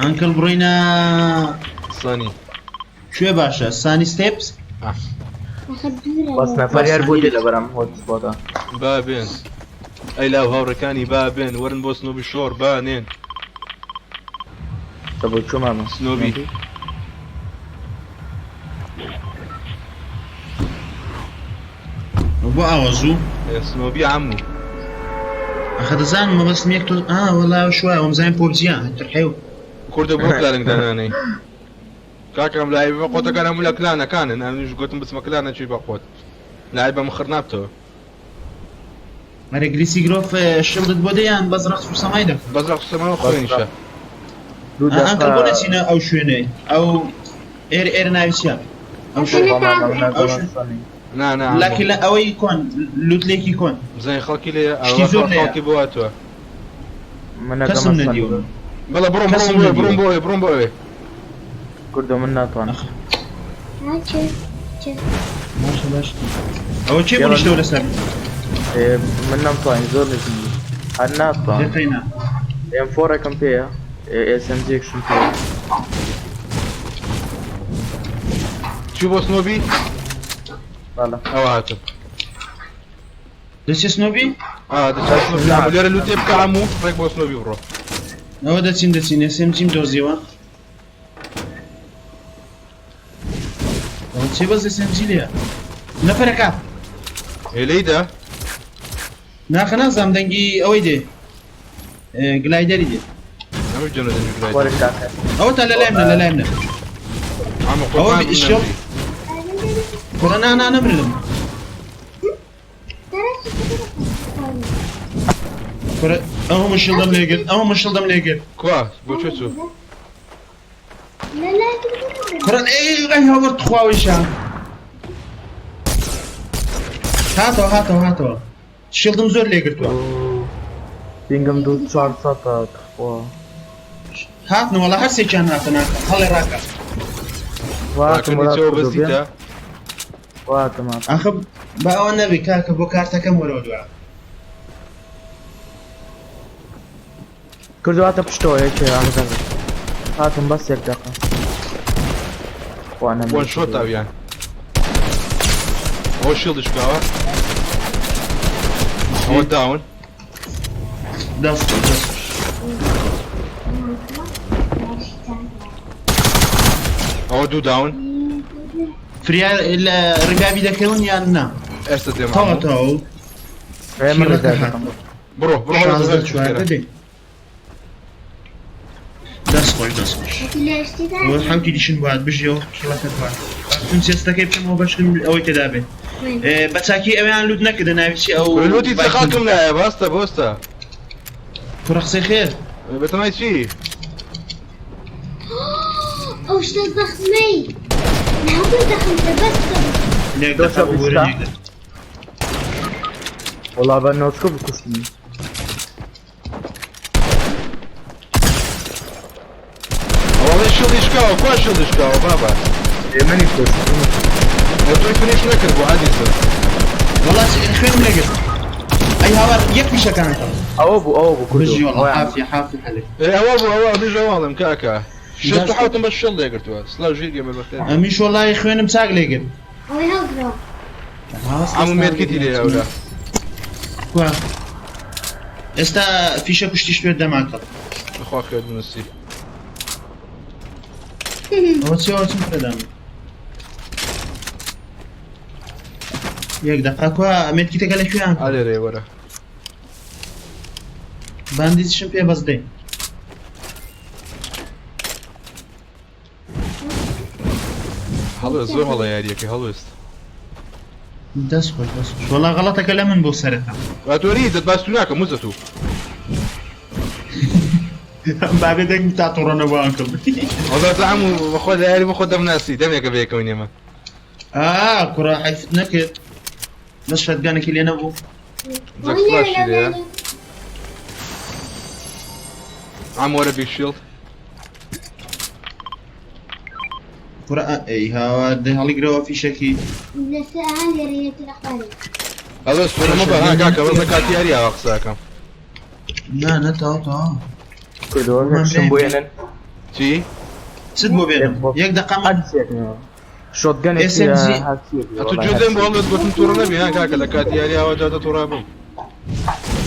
S4: ئەنکڵ بڕۆینە
S1: سانی
S4: کوێ باشە سانی ستێپس
S6: بەس نەفەر هەر بۆ دێ لەبەرم هۆت سپۆتە
S1: با بێن ئەی لاو هاوڕێکانی با بێن وەرن بۆ سنۆبی شۆڕ با نێن
S6: تە بۆ کوێ مامە
S1: سنۆبی
S4: بۆ ئاوا زوو
S1: سنۆبی عەمو
S4: ئەخە دەزانم مەبەستم یەک تۆ ئا وەڵا شوایە وەمزانین پۆبجیە ترحێو
S1: کوردە بۆ کلانک دانانەی کاکەم لای بە قۆتەکان هەموو لە کلانەکانن ئەمنیش گوتم بچمە کلانە چی بە قۆت لای بەم خڕ نابتەوە.
S4: ئەرێ گریسی گرۆف شڵدت بۆ دێ یان بەس ڕەقس و سەمای دەکەن؟
S1: بەس ڕەقس و سەما و خوێنیشە.
S6: دوو
S4: ئەنکڵ بۆ
S6: دەقە
S4: نەچینە ئەو شوێنەی ئەو ئێر ئێر ناوی چییە؟ ئەو شوێن
S6: بۆ مامە من
S4: ئەو
S6: نازانم
S4: شوێن
S6: سانی.
S1: نا نا عەمۆ.
S4: لاکی لە ئەوەی کۆن لوتلێکی کۆن
S1: بزانین خەڵکی لێیە
S4: شتی
S1: ئەوە
S4: زۆر لێیە.
S1: خەڵکی بۆ هاتووە.
S6: من ئەگەمە
S4: کەسم
S6: سانی.
S4: نەدیوە
S1: بەڵێ بڕۆم بڕۆم
S4: کەسم
S1: بۆ ئەوێ بڕۆم
S4: نەدیوە
S1: بۆ ئەوێ بڕۆم بۆ ئەوێ.
S6: کوردۆ من ناتوانم.
S4: ئەخ باشە باشە ئەوە کێ
S6: یاڵا
S4: بنیشتەوە لەسەر
S6: ئێ، من نەمتوانی زۆر نزم بوو هەر ناتوانم.
S4: دقینا
S6: ئێم فۆڕێکم پێیە ئێس ئێم جیەکشم پێیە.
S1: چی بۆ سنۆبی؟
S6: بەڵێ.
S1: ئەوە هاتم.
S4: دەچێ سنۆبی؟
S1: ئا دەچێ سنۆبی عەمو لێرە لوتێ بکە عەمو ڕێک بۆ سنۆبی بڕۆ.
S4: ئەوە دەچین دەچین ئێس ئێم جیم دۆزیەوە. ئەوە چێ بەس ئێس ئێم جی لێیە نەفەرەکە.
S1: ئێ لێیدا؟
S4: ناخە نازانم دەنگی ئەوەی دێ گلایدەری دێ.
S1: ئەمەش جەنە دەنگی گلایدەر.
S6: وەرە کاکە.
S4: ئەوە تا لە لای منە لە لای منە.
S1: عەمو
S4: ئەوە
S1: قوربان بم
S4: شێڵ
S1: نەمری.
S4: کوڕە نا نا نەمرم. کوڕە ئەوە مشڵدەم لێگرت ئەوە مشڵدەم لێگرت.
S1: کوا بۆ کوێ چوو؟
S4: کوڕە ئەی ئەی هاوەر تخواوەیشە. هاتەوە هاتەوە هاتەوە شیڵدم زۆر لێگرتووە.
S6: پینگم دوو چوار سەتە تخوا.
S4: هاتن وەڵا هەر سێکیان هاتن هاتن هەڵێ ڕاکە.
S6: واتم
S1: ڕاکردنی
S6: وەلا
S1: چەوە
S6: کوردۆ بێن.
S1: بەسیتە؟
S6: واتم هاتم.
S4: ئاخە با ئەوە نەبێ کاکە بۆ کارتەکەم وەرەوە دوعا.
S6: کوردۆ هاتە پشتەوە یەکێ ئاگادار بە. هاتم بەس یەک دەقە. خوا نەمرێ
S1: وەن شۆت
S6: کوردۆ.
S1: ئەویان. ئەوە شیڵدش کاوە. ئەوە داون.
S4: دەست خۆش دەست خۆش.
S1: ئەوە دوو داون.
S4: فریا لە ڕیگابی دەکەون یان نا؟
S1: ئێستا دێم
S4: تەواو
S1: عەمو.
S4: تەواو.
S6: ئێ من
S4: شیڵەکە
S6: ڕێگا
S4: هات.
S6: دەکەم.
S1: بڕۆ بڕۆ هەڵە
S4: 16
S1: دەست
S4: 14 دێ. دەست خۆش دەست خۆش. ئەوە حەوتی دیشن بوات بژیەوە شڵەکەت بوات. باشتم چێستەکەی بکەمەوە بەشکم ئەوەی تێدا بێ. بە چاکی ئەویان لوت نەکردە ناوی چی ئەو
S1: لوتی چ خاکم لایە باستە بۆستە.
S4: کوڕە قسەی خێر.
S1: بەتەمای چی؟
S2: ئەو شتە زەخمەی هەموو زەخمتە بەس
S4: لێک
S6: دۆشە
S4: دەقە بگورە
S6: بیستا.
S4: لێک دەقە.
S6: وەڵا بە نۆسکۆ بکوشتنی.
S1: ئەوەڵێ شیڵدی شکاوە کوا شیڵدی شکاوە بابا؟
S6: ئێ منی کوشت.
S1: ئێ تۆی فینیش نەکرد بۆ عەزیزم.
S4: وەڵا خوێنم لێگرت. ئەی هاوار یەک فیشەکانتە.
S6: ئەوە بوو ئەوە بوو کوردۆ.
S4: بژی وەڵا
S6: ئەوەیان.
S4: حافیە حافیە حەلێ.
S1: ئێ ئەوە بوو ئەوە ئەمیش ئەوە ئەڵێم کاکە. شەست و
S4: دەست
S1: حەوتم بە شیڵد لێگرتووە. سڵاو ژیر گێمە بەخێر.
S4: ئەمیش وەڵای خوێنم چاک لێگرت.
S2: ئەوەی هەڵگرەوە.
S1: عەمو مێرکیتی لێ ئەولا.
S4: کوا ئێستا فیشە کوشتیش پێ دەماکەڵ.
S1: بەخوا خێر بنووسی.
S4: ئەوە چی ئەوە چیم پێدام؟ یەک دەقە کوا مێتکیتەکە لەکوێیان؟
S1: ئالێرێ وەرە.
S4: باندیزیشم پێ بەس دەی.
S1: هەڵوێست زۆر هەڵە یاریەکەی هەڵوێست.
S4: دەست خۆش دەست خۆش. وەڵا غەڵەتەکە لە من بۆ سەرەتا.
S1: با تۆ دەت باس تو ناکەم موزە تو.
S4: بابێ دەنگ تا توڕە نەبوو ئەنکڵ.
S1: وەڵا تۆ عەمو بەخۆ لە یاری بەخۆ دەمناسی دەمێکە بەیەکەوە نێمە.
S4: ئا کوڕە حەیفت نەکرد. بەس شەتگانێکی لێ نەبوو.
S1: زەک فلاشی لێیە. عەمو وەرە بیگ شیڵد.
S4: کوڕە ئەی هاوار دە هەڵیگرەوە فیشەکی.
S1: هەڵوێست توڕە مەبە ها کاکە بەس لە کاتی یاری ئاوا قسە ئەکەم.
S4: نا نا تەواو تەواو.
S6: کوردۆ
S4: بۆمان
S6: هێکشم
S4: بێ.
S6: بۆ هێنن.
S1: چی؟
S4: چت بۆ بێنم یەک دەقە من
S6: shotgun ێک
S4: SMG.
S1: ئەتو گوێ دێم بۆ هەڵوێست گوتم تووڕە نەبی ها کاکە لە کاتی یاری ئاوا جادە تووڕە بووم.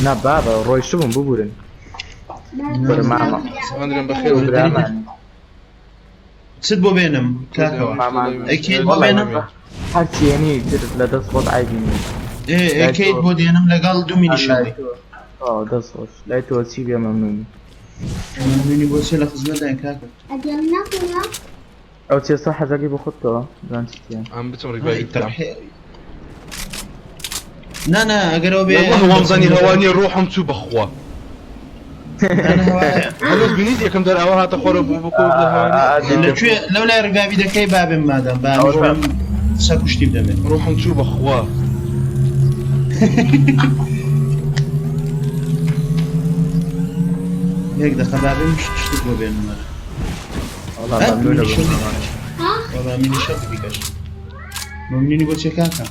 S6: نا بابە ڕۆیشتبووم ببورن وەرە مامە
S1: سەمەندرم بەخێر بێن.
S6: برامان
S4: چت بۆ بێنم کاکەوە
S6: مامان.
S4: ئەکەیت بۆ بێنم
S6: هەرچیەنی تر لە دەست خۆت عیبی نییە.
S4: ئێ ئەکەیت بۆ دێنم لەگەڵ دوو مینی شەڵی
S6: ئەو دەست خۆش لای تۆ چی بێ مەمنونی
S4: مەمنونی بۆ چێ لە خزمەتداین کاکە
S6: ئەو چێستا حەزەکەی بۆ خۆتەوە زان چی تیان
S1: ئەم بچم ڕیڤایڤ بکەم.
S4: نا نا ئەگەرەوە بێ
S1: والله وامزانی هەوانیە ڕۆحم چوو بەخوا.
S4: نا، هەوایە.
S1: هەڵوێست بینیت یەکەم جار ئاوا هاتە خۆرە بوو بۆ کۆ لە هەوانی
S4: لەکوێ لەو لای ڕیڤایڤی دەکەی بابێم مادەم با
S6: ئەوە
S4: بێم سەکوشتی بدەمێ
S1: ڕۆحم چوو بەخوا.
S4: یەک دەقە بابێم شتت بۆ بێنم وەرە.
S6: وەڵا
S4: ها،
S6: مەمنونە
S4: مینی
S6: بۆ
S4: شەڵی
S6: مامان.
S4: دیکەش. وەڵا مینی شەڵی دیکەش. مەمنونی بۆ چێ کاکە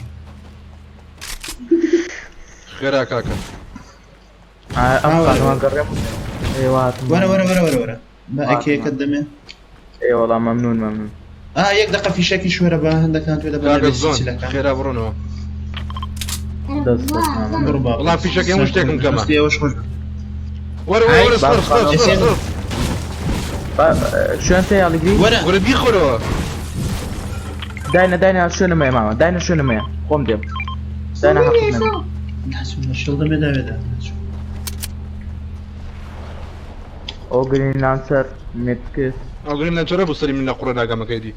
S1: خێرا کاکە.
S6: ئەم
S4: وەرە.
S6: خانوان گەڕێم ئێوە هاتم
S4: وەرە وەرە وەرە وەرە وەرە با ئەکەیەکەت دەمێ
S6: ئێ وەڵا مەمنون مەمنون
S4: ئا یەک دەقە فیشەکی شوێرە بە هەندەکان توێ دەبەن
S1: کاکە
S4: لە
S1: زۆن
S4: سیلەکان
S1: خێرا بڕۆنەوە.
S6: دەست خۆش مامە.
S4: بڕۆ با
S1: وەڵا فیشەکەی هەموو شتێکم کەمە.
S4: دەستی ئێوەش خۆش بێ.
S1: وەرە وەرە وەرە سڵف سڵف سڵف سڵف.
S6: شوێن تێ هەڵگری
S4: وەرە
S1: وەرە بیخۆرەوە.
S6: داینە داینە شوێنم هەیە مامە داینە شوێنم هەیە خۆم دێم داینە حەقت نەبێ.
S4: ناچم شڵ دەمێ داوێدا ناچم.
S6: ئەو green launcher medkit
S1: ئەو green launcher ە بوو سەری من لە قوڕە ناگەمەکەی دی.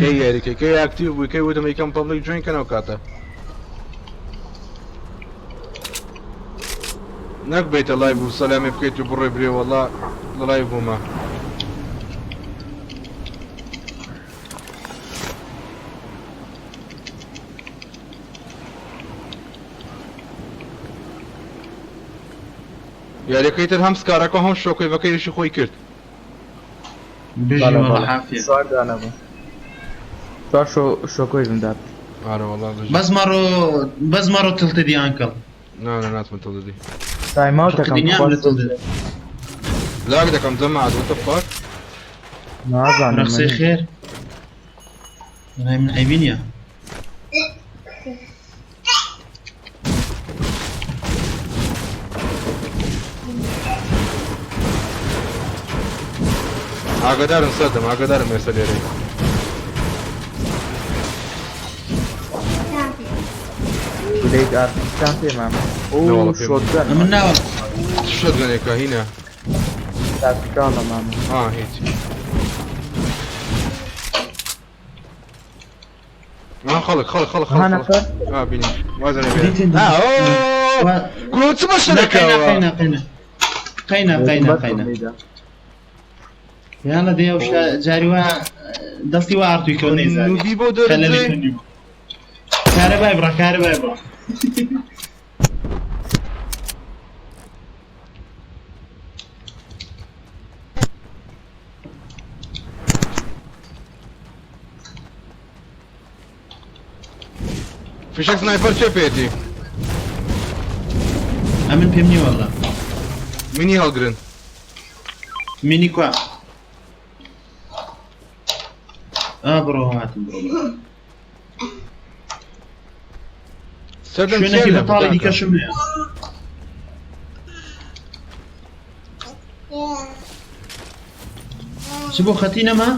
S1: کەی یاریکەی کەی active بووی کەی وتم یکەم public join کەنەوە کاتە. نەک بیتە live و سەلامی بکەیت و بڕۆی برێ وەڵا لە live بوومە. یاریەکەی تر هەم SCAR ەکە هەم shockwave ەکە یشی خۆی کرد.
S4: بژی
S6: بەڵێ
S4: وەڵا
S6: بەڵێ
S4: عافیە
S6: چوار دانە بوو چوار شۆ شۆکۆی بمدات
S1: ئارە وەڵا بژی.
S4: بەس مەڕۆ بەس مەڕۆ تڵتدی ئانکڵ
S1: نا نا ناتمە تڵدی.
S6: تایم ئاوت دەکەم
S4: دنیام
S6: خوا
S4: لە تڵدی
S1: لاگ دەکەم جەماعەت what the fuck.
S6: نازانم
S4: ڕەخسەی
S6: من
S4: خێر ڕای من عەیبی نییە
S1: ئاگادارم سەردەم ئاگادارم ئێستا لێرەی.
S6: بلەید ئارتستان پێ مامە ئەو
S1: نەوەڵا پێم.
S6: shotgun
S4: ئەمن ناوە
S1: چ shotgun ێکە هینە؟
S6: tactical ە مامە
S1: ئا هیچ. آه خەڵک خەڵک خەڵک
S6: ها
S1: خەڵک
S6: نەفەر
S1: آه بینی وازنە بێ.
S4: دیتن
S1: آه ئەوه گوڵ چ
S4: قەینا
S1: بەشەرەکەوە؟
S4: قەینا قەینا قەینا قەینا قەینا یاڵە دێ ئەو جاری وا دەستی وا ئارتوی کەوت نەیزانی
S1: نوبی بۆ
S4: خەلەلی
S1: دەرەجێ
S4: خوێندی بوو. کارەبای بڕە کارەبای بڕە
S1: فیشەک sniper چێ پێێتی؟
S4: ئەمن پێم نییە وەڵا
S1: مینی هەڵگرن.
S4: مینی کوا ئا بڕۆ هاتم بڕۆ بڕۆ.
S1: سەردەم
S4: شوێنێکی
S1: چێ لە
S4: بەتاڵی
S1: کاکە؟
S4: دیکەشم هەیە چ بۆ خەتی نەما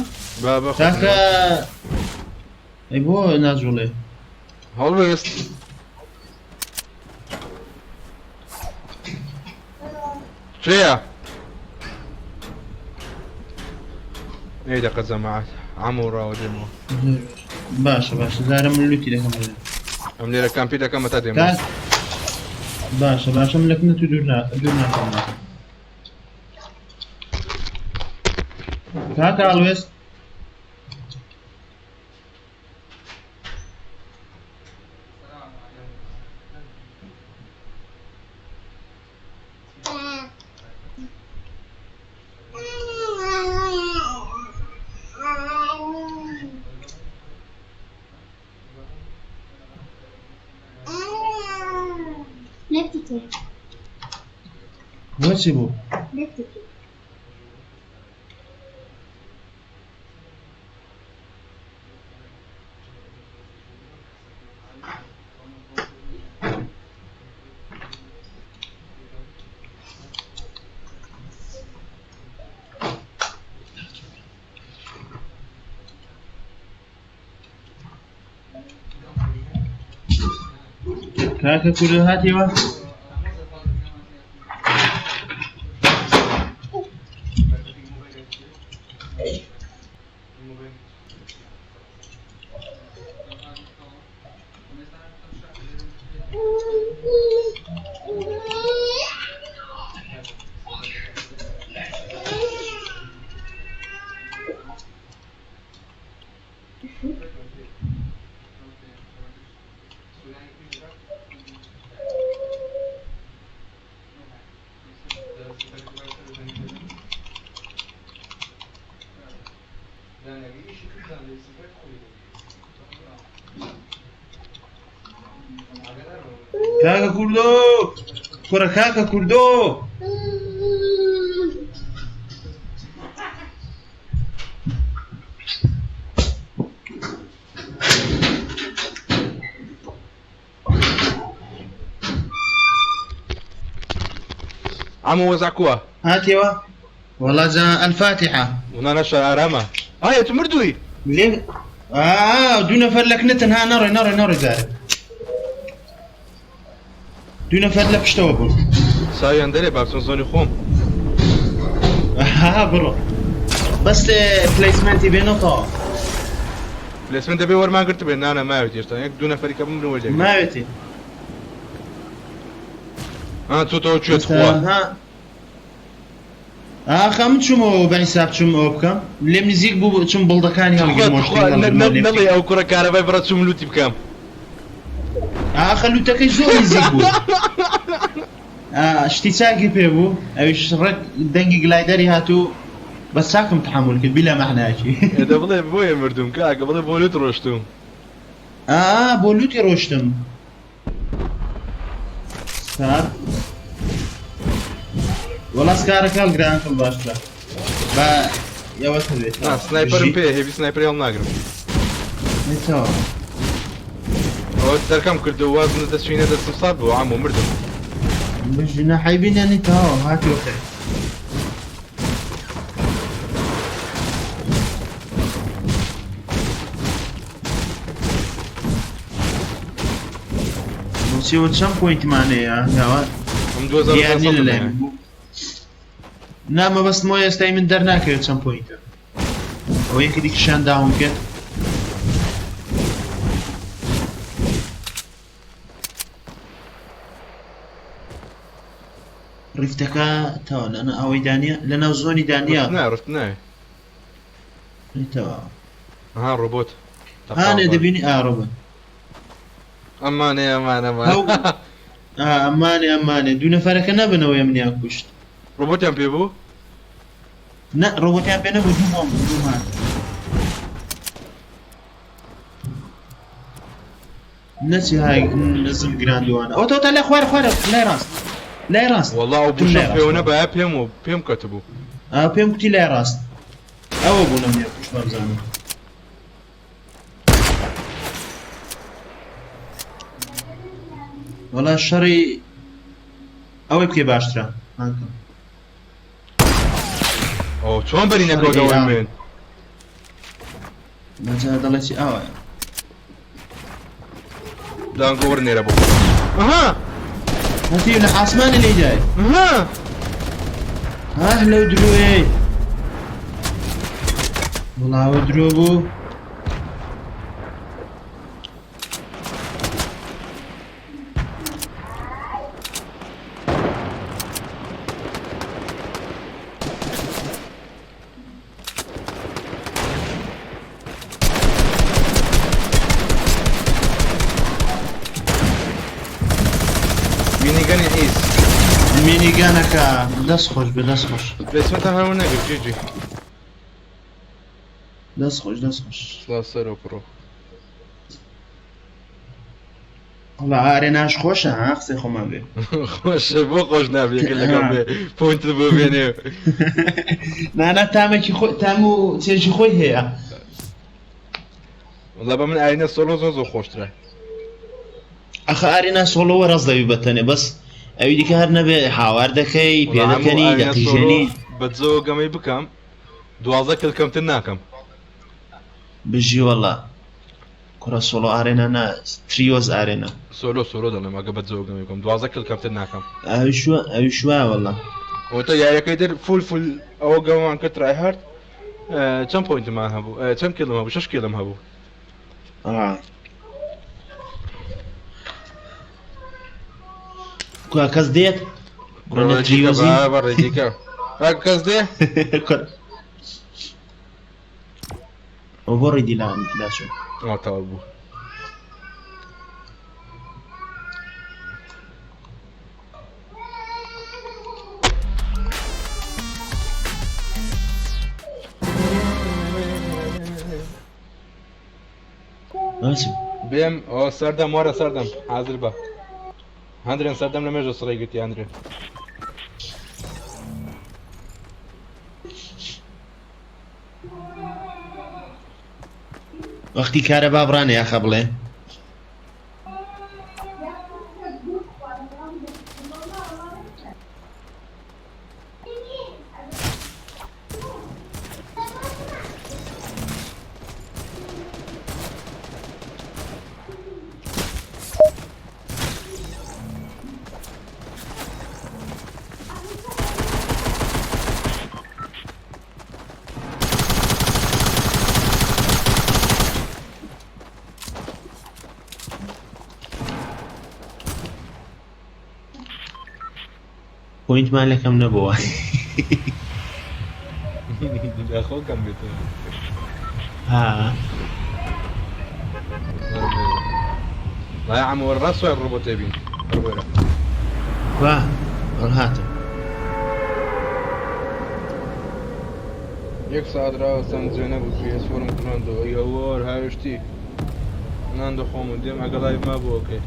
S1: بابە
S4: کاکە ئەی بۆ ناجوڵێ
S1: هەڵوێست. چێیە؟ ئەی دەقە جەماعەت عەمو ڕاوە دێمەوە.
S4: باشە باشە زارە من لوتی دەکەم
S1: ئەم لێرە کامپی دەکەم هەتا دێمەوە.
S4: کاک باشە باشە من لەکنە تو دوور دوور ناکەم کاکە ئاڵوێست
S2: لفتك
S4: بۆچی بوو
S2: لفتك
S4: کاکە کوردۆ هاتیەوە؟ کاکە کوردۆ کوڕە کاکە کوردۆ
S1: عەمو وەزع کووە؟
S4: هاتیەوە وەڵا جا الفاتحە.
S1: وەڵا نەشە ئارامە. ئایا تو مردووی؟
S4: لێ ئا دوو نەفەر لە کنتن ها نەڕۆی نەڕۆی نەڕۆی جارێ دوو نەفەر لە پشتەوە بوون.
S1: ساویان دەرێ با بچم zone ی خۆم.
S4: ها بڕۆ بەس placement ی بێنەتەوە.
S1: placement دەبێ وەرمان گرتبێ نانا ماوێتی هێشتا یەک دوو نەفەری کە بمرن وەردەگرن.
S4: ماوێتی.
S1: ها چۆتەوە کوێ تخوا.
S4: ها ئاخە من چوومەوە بە حیساب چوم ئەوە بکەم لێم نزیک بوو چم بڵدەکانی هەڵگرم
S1: نەڵێ ئەو کوڕە کارەبای بڕە چوم لوتی بکەم.
S4: ئاخە لوتەکەی زۆر نزیک بوو شتی چاکی پێ بوو ئەویش ڕێک دەنگی glider ی هاتوو بەس چاکم تحمل کرد بیلا مەعناکی.
S1: دە بڵێ بۆیە مردوم کاکە بڵێ بۆ لوت ڕۆشتوم.
S4: ئا بۆ لوتی ڕۆشتم. SCAR وەڵا SCAR ەکە هەڵگرە uncle باشترە با ئەوە هەبێت
S1: نا sniper م پێ heavy sniper ی هەڵناگرم.
S4: نەتەوە
S1: ئەوە دەرکەم کردو واز نە دەچوینە دەستم سات بوو عەمو مردم.
S4: بژنە حەیبی نەنی تەواو هاتی وەخێر. بۆچیەوە چەند point مان هەیە هەنگاوە
S1: ئەم 2500
S4: دیار نییە لەلای
S1: هەیە.
S4: من بوو نا مەبەستمەوە ئێستای من دەرناکەوێت چەند point ە ئەوە یەکی دیکەشیان داوم کرد rift ەکە تەواو لەنا ئەوەی دانیە لەناو zone ی دانیە
S1: rift نایە rift نایە
S4: تەواو
S1: ها ڕۆبۆت
S4: هانێ دەبینی ئا ڕۆبۆت
S1: ئەمانێ ئەمان ئەمان
S4: هەو ئەمانێ ئەمانێ دوو نەفەرەکە نەبنەوەی منیان کوشت
S1: ڕۆبۆتیان پێ بوو
S4: نە ڕۆبۆتیان پێ نەبوو دوو بۆم دوو هات نەچی های نزم گراندوانە ئەوە تۆ تا لە خوارە خوارە لای ڕاست لای ڕاست
S1: وەڵا ئەو
S4: تم
S1: بوشە
S4: لای ڕاست
S1: پێوە نەبایە پێم و پێم کەتبوو
S4: ئا پێم کوتی لای ڕاست ئەوە بوو نەمنیان کوشت وابزانم وەڵا شەڕی ئەوەی بکەی باشترە uncle
S1: ئەو چۆن بەری نەکەوتەوە
S4: شەڕی
S1: من
S4: مەجا دەڵێ چی ئاوایە
S1: دانگۆ وەرنێرە بۆ ئەها
S4: هەتیو لە ئاسمانی لێی دای
S1: ئەها
S4: هاه لەو درۆیەی وڵاوە درۆ بوو
S1: minigun ی حیز
S4: minigun ەکە دەست خۆش بێ دەست خۆش.
S1: placement هەر نەگرت GG.
S4: دەست خۆش دەست خۆش.
S1: سڵاو سەرۆ بڕۆ.
S4: وەڵا arena ش خۆشە ها قسەی خۆمان بێ.
S1: خۆشە بۆ خۆش نابێ یەکێ لەگەڵ بێ point ت بۆ بێنێ.
S4: نانا تامێکی خۆ تام و چێژی خۆی هەیە.
S1: وەڵا بە من arena solo زۆر زۆر خۆشترە.
S4: ئەخە arena solo وەرەز دەبی بەتەنێ بەس ئەوی دیکە هەر نەبێ هاوار دەکەی پێ
S1: وەڵا هەموو
S4: دەکەنی
S1: arena solo
S4: دەقیژێنی.
S1: بە زۆ گەمەی بکەم 12 kill کەمتر ناکەم.
S4: بژی وەڵا. کوڕە solo arena نا trios arena.
S1: solo solo دەڵێم ئەگە بە جەوگەم بکەم 12 kill کەمتر ناکەم.
S4: ئەویش ئەویش وایە وەڵا.
S1: ئەوەتا یاریەکەی تر full full ئەوە گەمان کرد tryhard چەند point مان هەبوو چەند kill م هەبوو شەش kill م هەبوو.
S4: کوا کەس دێت؟ بڕۆنە trios ی
S1: بەڕێجیکە کەس دێ؟
S4: ئەو بۆ ڕیدی لا لاچوو.
S1: ئەوە تەواو بوو.
S4: باشە.
S1: بێم ئەوە سەردەم وەرە سەردەم حازر بە هەندرێن سەردەم لە مێژە سڕی گرتی هەندرێن.
S4: وەختی کارەبا بڕانێ یاخە بڵێ. point مان لەکەم نەبووە.
S1: خۆ کەم بێتەوە.
S4: ها
S1: لا يا عم وەرە ڕاست وای ڕۆبۆتێ بین وەرە.
S4: وا هاتم.
S1: یەک ساعت ڕاوەستام جێ نەبوو PS four م کوژاندەوە ئەی هەوار هاوێشتی نان دەخۆم و دێم ئەگەڵ live مابوو okay.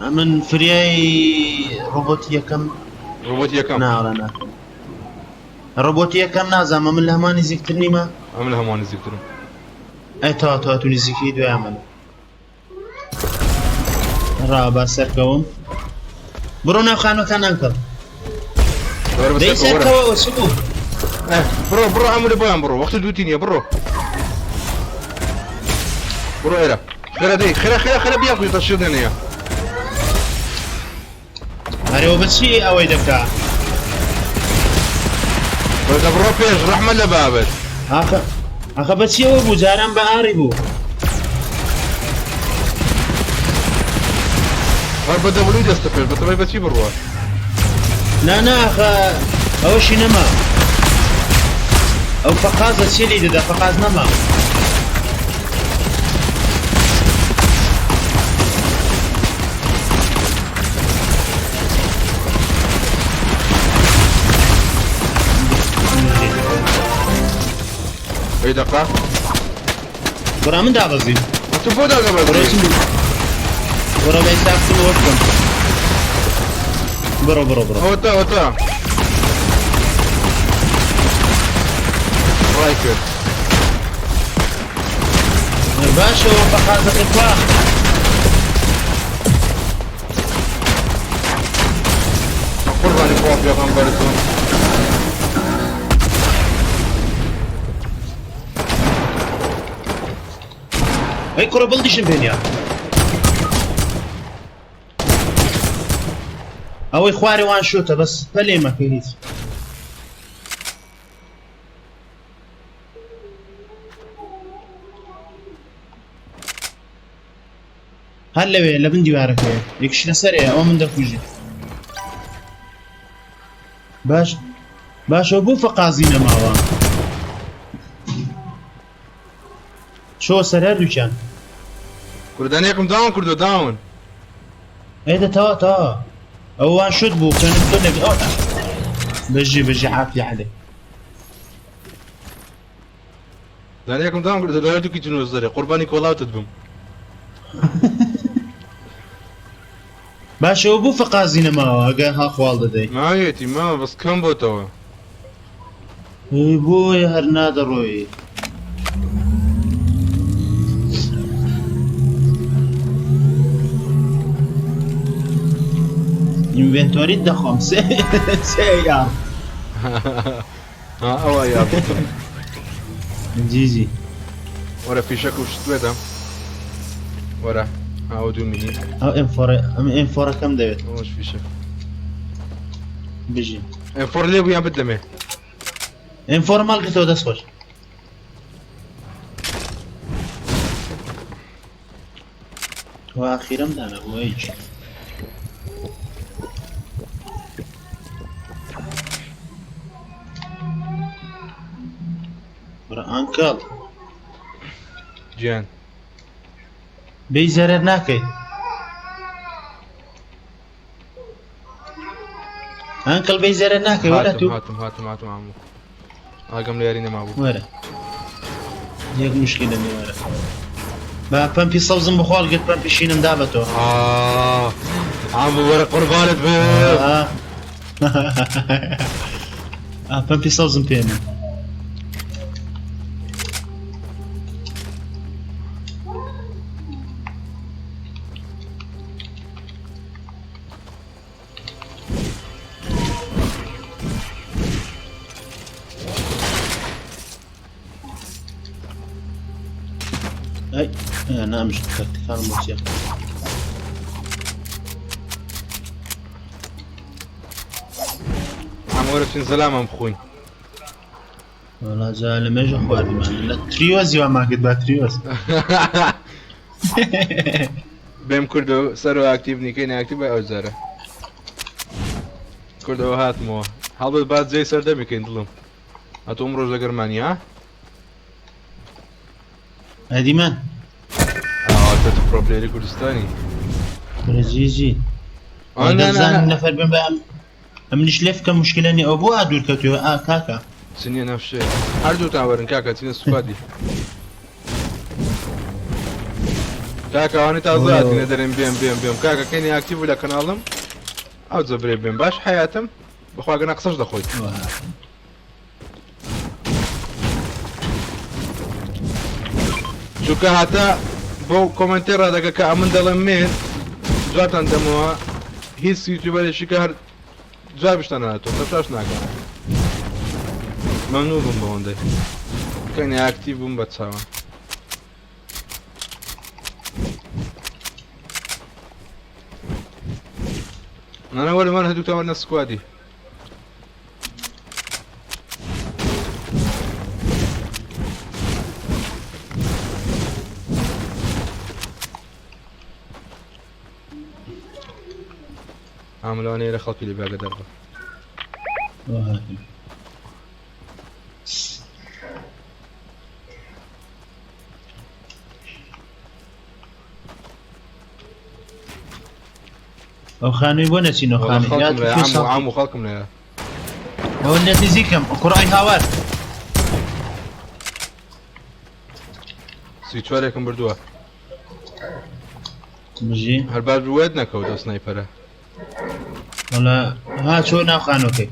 S4: ئەمن فریای ڕۆبۆتی یەکەم
S1: ڕۆبۆتی یەکەم
S4: ناوەڵا نا ڕۆبۆتی یەکەم نازانم ئەمن لە هەمان نزیکتر نیمە.
S1: ئەمن لە هەمووان نزیکترم.
S4: ئەی تەوا تەوا تو نزیکی دوای من. ڕا با سەرکەوم. بڕۆ ناو خانوەکان uncle. دەی سەرکەوە چ بوو؟
S1: بڕۆ بڕۆ ئەمر بۆیان بڕۆ وەختی دووتی نییە بڕۆ بڕۆ ئێرە خێرا دەی خێرا خێرا خێرا بیا کوژ دەشێ دێنەیە.
S4: ئەرێ بەچی ئەوەی دەکا؟
S1: بەردە بڕۆ پێش ڕەحمە لە بابەت.
S4: ئاخە ئاخە بەچیەوە بوو جاران بە ئاری بوو.
S1: هەر بە دەبلوی دەستە پێش بەتەمای بەچی بڕوە؟
S4: نا نا ئاخە ئەوەشی نەما. ئەو فەقازە چی لی دەدا فەقاز نەما.
S1: ئەی دەقا
S4: بڕا من دابەزیم.
S1: تو بۆ دادەبەزی؟
S4: بڕۆ بە حساب بچم ئەوە بکەم. بڕۆ بڕۆ بڕۆ.
S1: ئەوەتا ئەوەتا ڕای کرد.
S4: باشە ئەوە فەقازەکە کوا؟
S1: قوربانی خوا پێغەمبەرتون.
S4: ئەی کوڕە بڵدیشم پێ نییە. ئەوەی خوارێ one shot ە بەس پەلێ مەکەی هیچ. هەر لەوێ لە بن دیوارەکەیە یەکش لەسەرێ ئەوە من دەکوژێ. باش باشە بۆ فەقازی نەماوە؟ چۆ سەر هەردووکیان.
S1: کوردانێکم down کردو down.
S4: ئێ دە تەوا تەوا ئەو one shot بوو کە تۆ لەگە ئەو بەژی بەژی عافیە عەلێ.
S1: دانێکم down کردو لە هەردووکی جنۆ زەرێ قوربانی کۆڵاوتت بم.
S4: باشە ئەو بۆ فەقازی نەماوە ئەگەر ها خواڵ دەدەی؟
S1: ماویەتی ماوە بەس کەم بۆتەوە.
S4: ئەی بۆیە هەر نادەڕۆی. inventory ت دەخۆم سێ سێ یار.
S1: ها ئەوە یار.
S4: جیجی.
S1: وەرە فیشەک و شت بێدەم. وەرە ئەوە دوو مینی.
S4: ئەو M four ئەم M four ەکەم دەوێت.
S1: ئەوەش فیشەک.
S4: بژی.
S1: M four لێ بوو یان بدەمێ؟
S4: M four ماڵ گرتەوە دەست خۆش. تۆ ئاخیرم دانا بۆ هیچ. وەرە uncle.
S1: گیان.
S4: بێی زەرەر ناکەی. uncle بێی زەرەر ناکەی وەرە
S1: هاتم
S4: تو.
S1: هاتم هاتم هاتم عمو. ئاگەم لە یاری نەمابوو.
S4: وەرە. یەک مشکلە نیە وەرە. با پەمپی سەوزم بخۆ هەڵگرت پەمپی شینم دا بە تۆ.
S1: ئا عمو وەرە قوربانت بم.
S4: ئا پەمپی سەوزم پێنە. ئەی نامش کارتەکانم بۆ چیە؟
S1: عم وەرە بچین زەلامم بخۆین.
S4: وەڵا جا لە مێژە خواردمان لە تریۆزی وامان کرد با تریۆز.
S1: بێم کوردۆ سەرۆ ئاکتیڤ نیکەی ناکتیڤ بە ئەو جارە کوردەوە هاتمەوە هەڵبەت با جێی سەردەمی کەین دڵم ئەتۆ ئەمڕۆژ لەگەرمانی ها
S4: ئەدیمان
S1: ئاوا تۆ pro player ی کوردستانی
S4: کورە جی جی
S1: ئا نا نا
S4: دەزانم
S1: نا
S4: نەفەر بم بە ئەم ئەمنیش لێ بکەم مشکلە نیە ئەو بۆ ئا دوور کەوتووە ئا کاکە
S1: چنیە نەفشێ هەردووتان وەرن کاکە چینە squad ی کاکە ئەوانەی تازە هاتینە دەرێن بێم بێم بێم کاکە کەینی active لە کەناڵم ئەو جەبرێ بێم باش حیاتم بەخوا گەنا قسەش دەخۆیت. چونکە هاتە بۆ کۆمنتێ ڕادەکە کە ئەمن دەڵێم مێن جوابتان دەمەوە هیچ یوتیوبەرێکی کە هەر جوابشتان ناتۆ تەشاش ناکەم مەمنون بووم بەوەندەی کەنی active بووم بە چاوان. نانا وەرە وەرە هەردووکتان وەرنە squad ی. ئاملوانەیە لە خەڵکی لێ باگە دەربە.
S4: ئەو خانووی بۆ نەچینەوە
S1: وەڵا
S4: خانووی
S1: خەڵکم لایە
S4: یا
S1: عەمو عەمو خەڵکم لایە.
S4: ئەوە لە نزیکم کوڕ ئەی هاوار.
S1: 34ێکم بردووە.
S4: بژی.
S1: هەر باش بوێت نەکەوت ئەو sniper ە.
S4: وەڵا ها چۆ ناو خانووەکەی.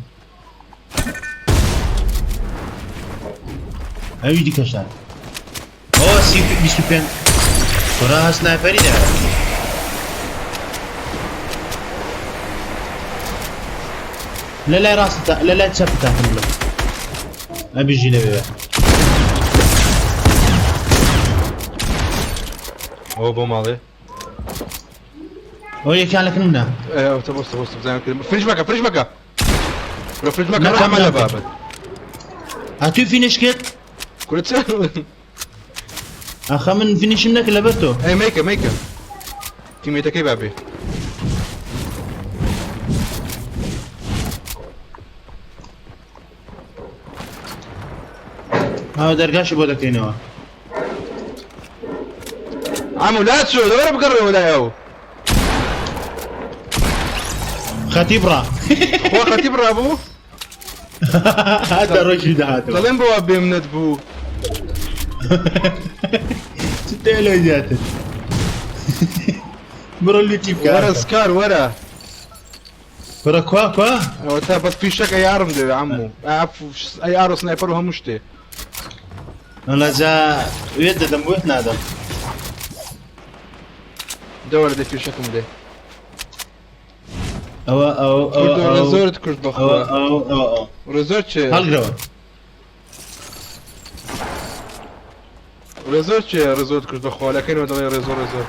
S4: ئەوی دیکەشان. ئەوە 25 کوڕە sniper ی دایە. لە لای ڕاستە لە لای چەپتا بڵێ. ئەبیژی لەوێ.
S1: ئەوە بۆ ماڵێ.
S4: ئەوە یەکیان لەکن منە.
S1: ئەوە تە بۆستە بۆستە بزانم کرد. finish مەکە finish مەکە. کورە finish مەکە
S4: نەکەم
S1: ڕەحمە لە
S4: نەکەم.
S1: بابەت.
S4: هاتووی finish کرد؟
S1: کورە چ؟
S4: ئاخە من finish م نەکرد لەبەر تۆ.
S1: ئەی مەیکە مەیکە. teammate ەکەی با بێ.
S4: ها دەرگاشی بۆ دەکەینەوە.
S1: عەمو لا چۆ لەوەرە بگەڕێەوە لای ئەو.
S4: خەتیب ڕا.
S1: خوا خەتیب ڕابوو؟
S4: هەتا ڕۆژی داهاتەوە.
S1: دەڵێم بۆ وا بێمنەت بوو.
S4: چ تێلۆی زیاتر. بڕۆ لوتی بکە.
S1: وەرە سکار وەرە.
S4: کوڕە کوا کوا؟
S1: ئەوە تا بەس فیشەک AR م دەوێ عەمو. AR و sniper و هەموو شتێ.
S4: وەڵا جا وێت دەدەم وێت نادەم.
S1: دەوەرە دە فیشەکم دێ.
S4: ئەوە ئەو ئەو
S1: کوردۆ
S4: ئەو
S1: ڕێزۆرت کرد
S4: ئەوە
S1: بەخوا.
S4: ئەو ئەو ئەو
S1: ڕێزۆر چێ؟
S4: هەڵگرەوە.
S1: ڕێزۆر چێ ڕێزۆت کوشت بەخوا لەکەینەوە دەڵێ ڕێزۆ ڕێزۆر.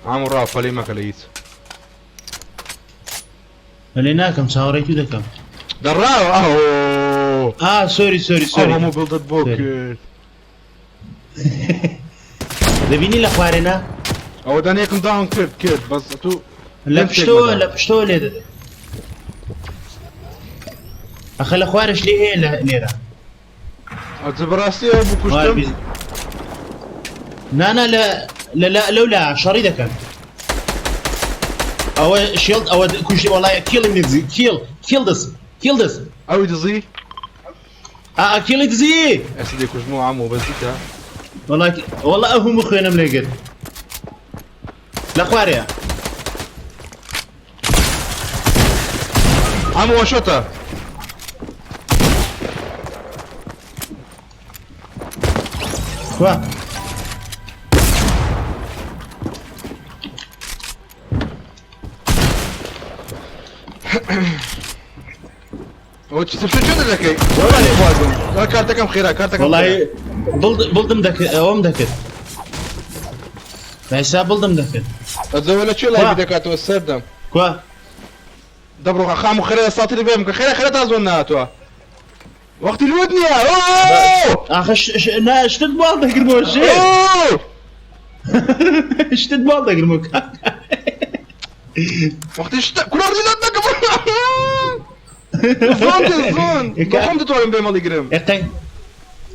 S1: عامو ڕا پەلی مەکە لە هیچ.
S4: پەلی ناکەم چاوەڕێی تو دەکەم.
S1: دەڕاوە ئەهۆ.
S4: ئا سۆری سۆری
S1: ئەو
S4: سۆری
S1: هەموو بڵدت بۆ
S4: سۆری.
S1: کرد.
S4: دەبینی لە خوارێ نا؟
S1: ئەوە دانەیەکم down کرد کرد بەس تو
S4: لە
S1: لێم تێک
S4: پشتەوە
S1: مەدە.
S4: لە پشتەوە لێ دەدەن. ئەخە لە خوارش لێ هەیە لە لێرە.
S1: ئەجە بەڕاستی ئەو بکوشتم.
S4: نانا لە لە لە لەولا شەڕی دەکەن. ئەوە shield ئەوە کوشتی وەڵای kill ی دزی kill kill دز kill دز.
S1: ئەوی دزی؟
S4: ئا kill ی دزی.
S1: ئێستا دەیکوژمەوە عەمۆ بەس دیتە.
S4: وەڵا وەڵا ئەو هەموو خوێنم لێگرت. لە خوارەیە.
S1: عەمۆ وەشەتە.
S4: کوا؟
S1: ئەوە چ چ چۆن دەکەی؟ وەڵا خواردم. وەڵا کارتەکەم خێرا کارتەکەم
S4: وەڵای
S1: خێرا.
S4: بڵد بڵدم دەکرد ئەوەم دەکرد. بەحساب بڵدم دەکرد.
S1: ئەجەوە لە کوێ live ی دەکاتەوە سەردەم؟
S4: کوا؟
S1: دەبڕۆ خام و خێرا ساتری بێم کە خێرا خێرا تا زۆن نهاتووە. وەختی لوت نییە. ئۆ!
S4: ئاخە نا شتت باڵ دەگرمەوە شێ.
S1: ئۆ!
S4: شتت باڵ دەگرمەوە کاکە.
S1: وەختی شتە کورە ڕیلات نەکەم. زۆن دێ زۆن. بەخۆم دەتوانم بێم هەڵیگرم.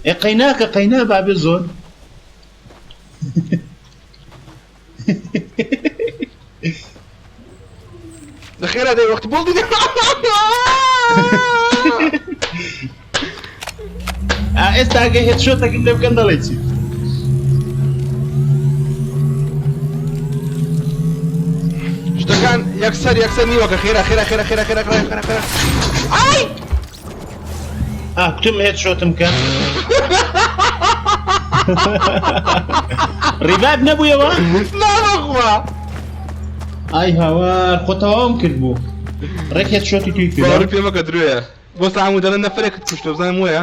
S4: ئێ قەیناکە قەینا بابێ زۆن.
S1: لە خێرا دەی وەختی بۆڵ دی.
S4: ئێستا ئەگە headshot ەکم لێ بکەن دەڵێ چی؟
S1: شتەکان یەکسەر یەکسەر نیوەکە خێرا خێرا خێرا خێرا خێرا خێرا خێرا خێرا ئای
S4: ئا کوتم headshot م کەن revive نەبوویەوە؟
S1: نا بەخوا
S4: ئای هاوار خۆ تەواوم کرد بوو ڕێک headshot ی توی کرد
S1: باوەڕی پێ مەکە درۆیە بۆ سەعام دەڵێن نەفرێکت کوشتوە بزانم وەیە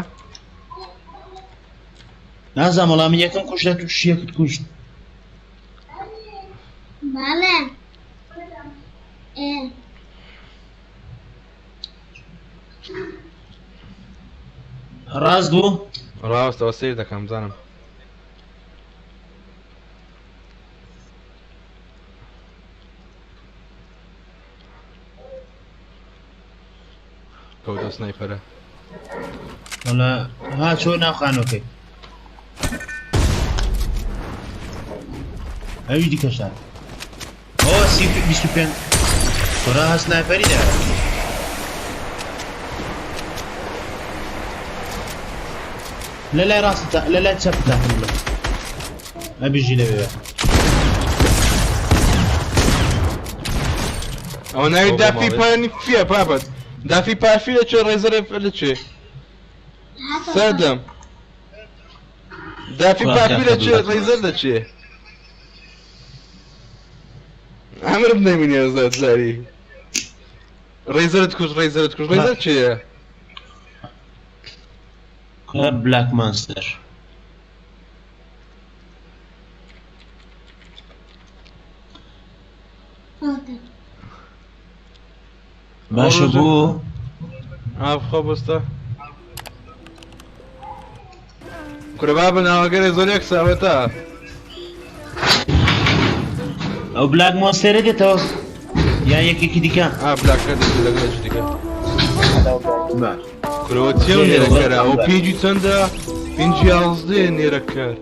S4: نازانم وەڵا من یەکەم کوشت تو شیەکت کوشت.
S2: بەڵێ ئێ.
S4: ڕاست بوو؟
S1: ڕاستەوە سیر دەکەم بزانم. کەوتە sniper ە.
S4: وەڵا ها چۆ ناو خانۆکەی. ئەوی دیکەش هات. ئەوە سی 25 کورە ها sniper ی دایە. لە لای ڕاستە لە لای چەپ تاقم بڵێ. ئەبیژی لەوێ.
S1: ئەوە ناوی دافی پانی فیە بابەت دافی پافی لە چێ ڕێزەرە لە چێ سەردەم دافی پافی لە چێ ڕێزەر لە چێ ئەمرم نەمینێ زار زاری ڕێزەرت کوش ڕێزەرت کوش ڕێزەر چێە
S4: بلاک مانستەر. باشە بۆ
S1: ئاخۆ بەستە کورە بابە ناوەگەرێ زۆر یەک ساوێتە
S4: ئەو بلاک مۆنستەرە دێتەوە یان یەکێکی دیکە
S1: ئا بلاکە دێت لەگەڵ یەکی دیکە کورەوە چیە و نێرەکەرە ئەو پێنجی چەندە پێنجی یازدەیە نێرەکەر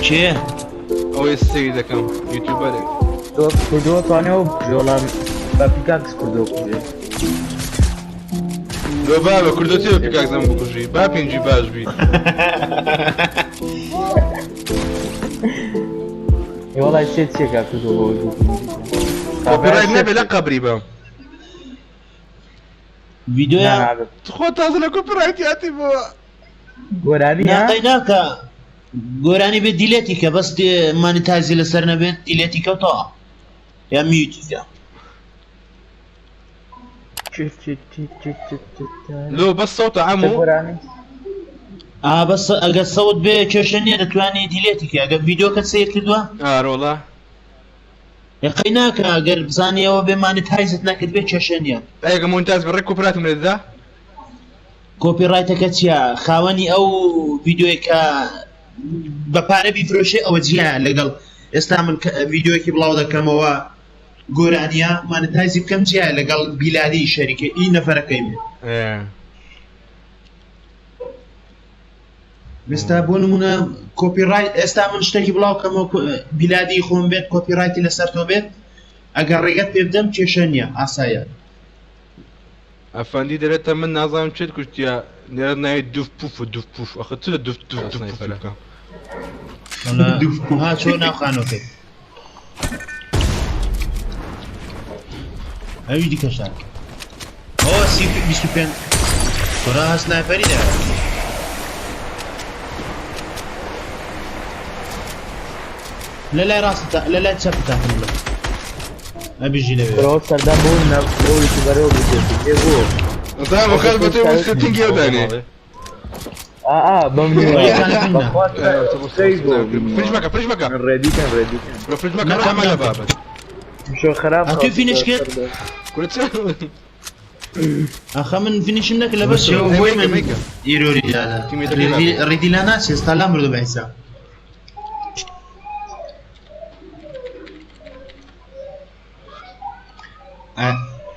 S4: کێ
S1: ئەوەی سەیری دەکەم YouTuber ێک
S6: کوردۆ توانێ بکوژێ وەڵام بە pickaxe کوردۆ بکوژێ.
S1: لۆ بابە کوردۆ چیە بە pickaxe ئەم بکوژی با پێنجی باش بی.
S6: وەڵای سێ چێکا کوردۆ بۆ
S1: copyright نەبێ لە قەبری بەم.
S4: ڤیدیۆیە
S1: تخوا تازە لە copyright یاتی بۆ
S6: گۆرانی
S4: ناقەی ناکە. گۆرانی بێت delete ی کە بەس monetize ی لەسەر نەبێت delete ی کە و تەواو یا mute ی کە.
S1: لۆ بەس سەوتە عەمو.
S4: ئا بەس ئەگەر سەوت بێ کێشە نییە دەتوانی delete ی کە ئەگەر ڤیدیۆکەت سەیر کردووە.
S1: ئارۆڵا.
S4: قەی ناکا گەر بزانی ئەوە بێ monetize ت نەکرد بێ کێشە نییە.
S1: ئەگە monetize بێ ڕێک copyright م لێ دەدا.
S4: copyright ەکە چیە خاوەنی ئەو ڤیدیۆی کە بە پارە بیفرۆشێ ئەوە جیایە لەگەڵ ئێستا من ڤیدیۆیەکی بڵاو دەکەمەوە گۆرانیە monetize ی بکەم جیایە لەگەڵ بیلادی شەریکە ئی نەفەرەکەی بێ. ئێستا بۆ نمونە copyright ئێستا من شتێکی بڵاو کەمەوە بیلادی خۆم بێت copyright ی لەسەر تۆ بێت ئەگەر ڕێگەت پێ بدەم کێشە نییە ئاسایە.
S1: ئەفەندی دەرێتە من نازانم چێت کوشتیە نێرە ناوی دوف پوف و دوف پوف ئەخە چ لە دوف دوف دوف پوف بکەم.
S4: ها چۆ ناو خانۆکەی ئەوی دیکەشە ئەوە سی 25 تۆرا sniper ی داوە. لە لای ڕاستتا لە لای چەپتا بڵێ ئەبیژی لەوێ.
S6: برۆ سەردەم بوو نە بۆ یوتیوبەرەوە بوو پێ بوو.
S1: زانم خەڵ بەتۆ بۆ setting ی ئەو دانێ.
S6: ئا ئا بەم
S1: finish مەکە finish مەکە.
S6: ready کەن ready کەن.
S1: برۆ finish مەکە ڕەحمە لە بابەت.
S6: شۆ خراپ.
S4: ئەتوو finish کرد؟
S1: کورە چ
S4: ئەخە من finish م نەکرد لەبەر چی بۆی من error ی دادا ready لا ناچێ ئێستا لام بردو بە حیساب.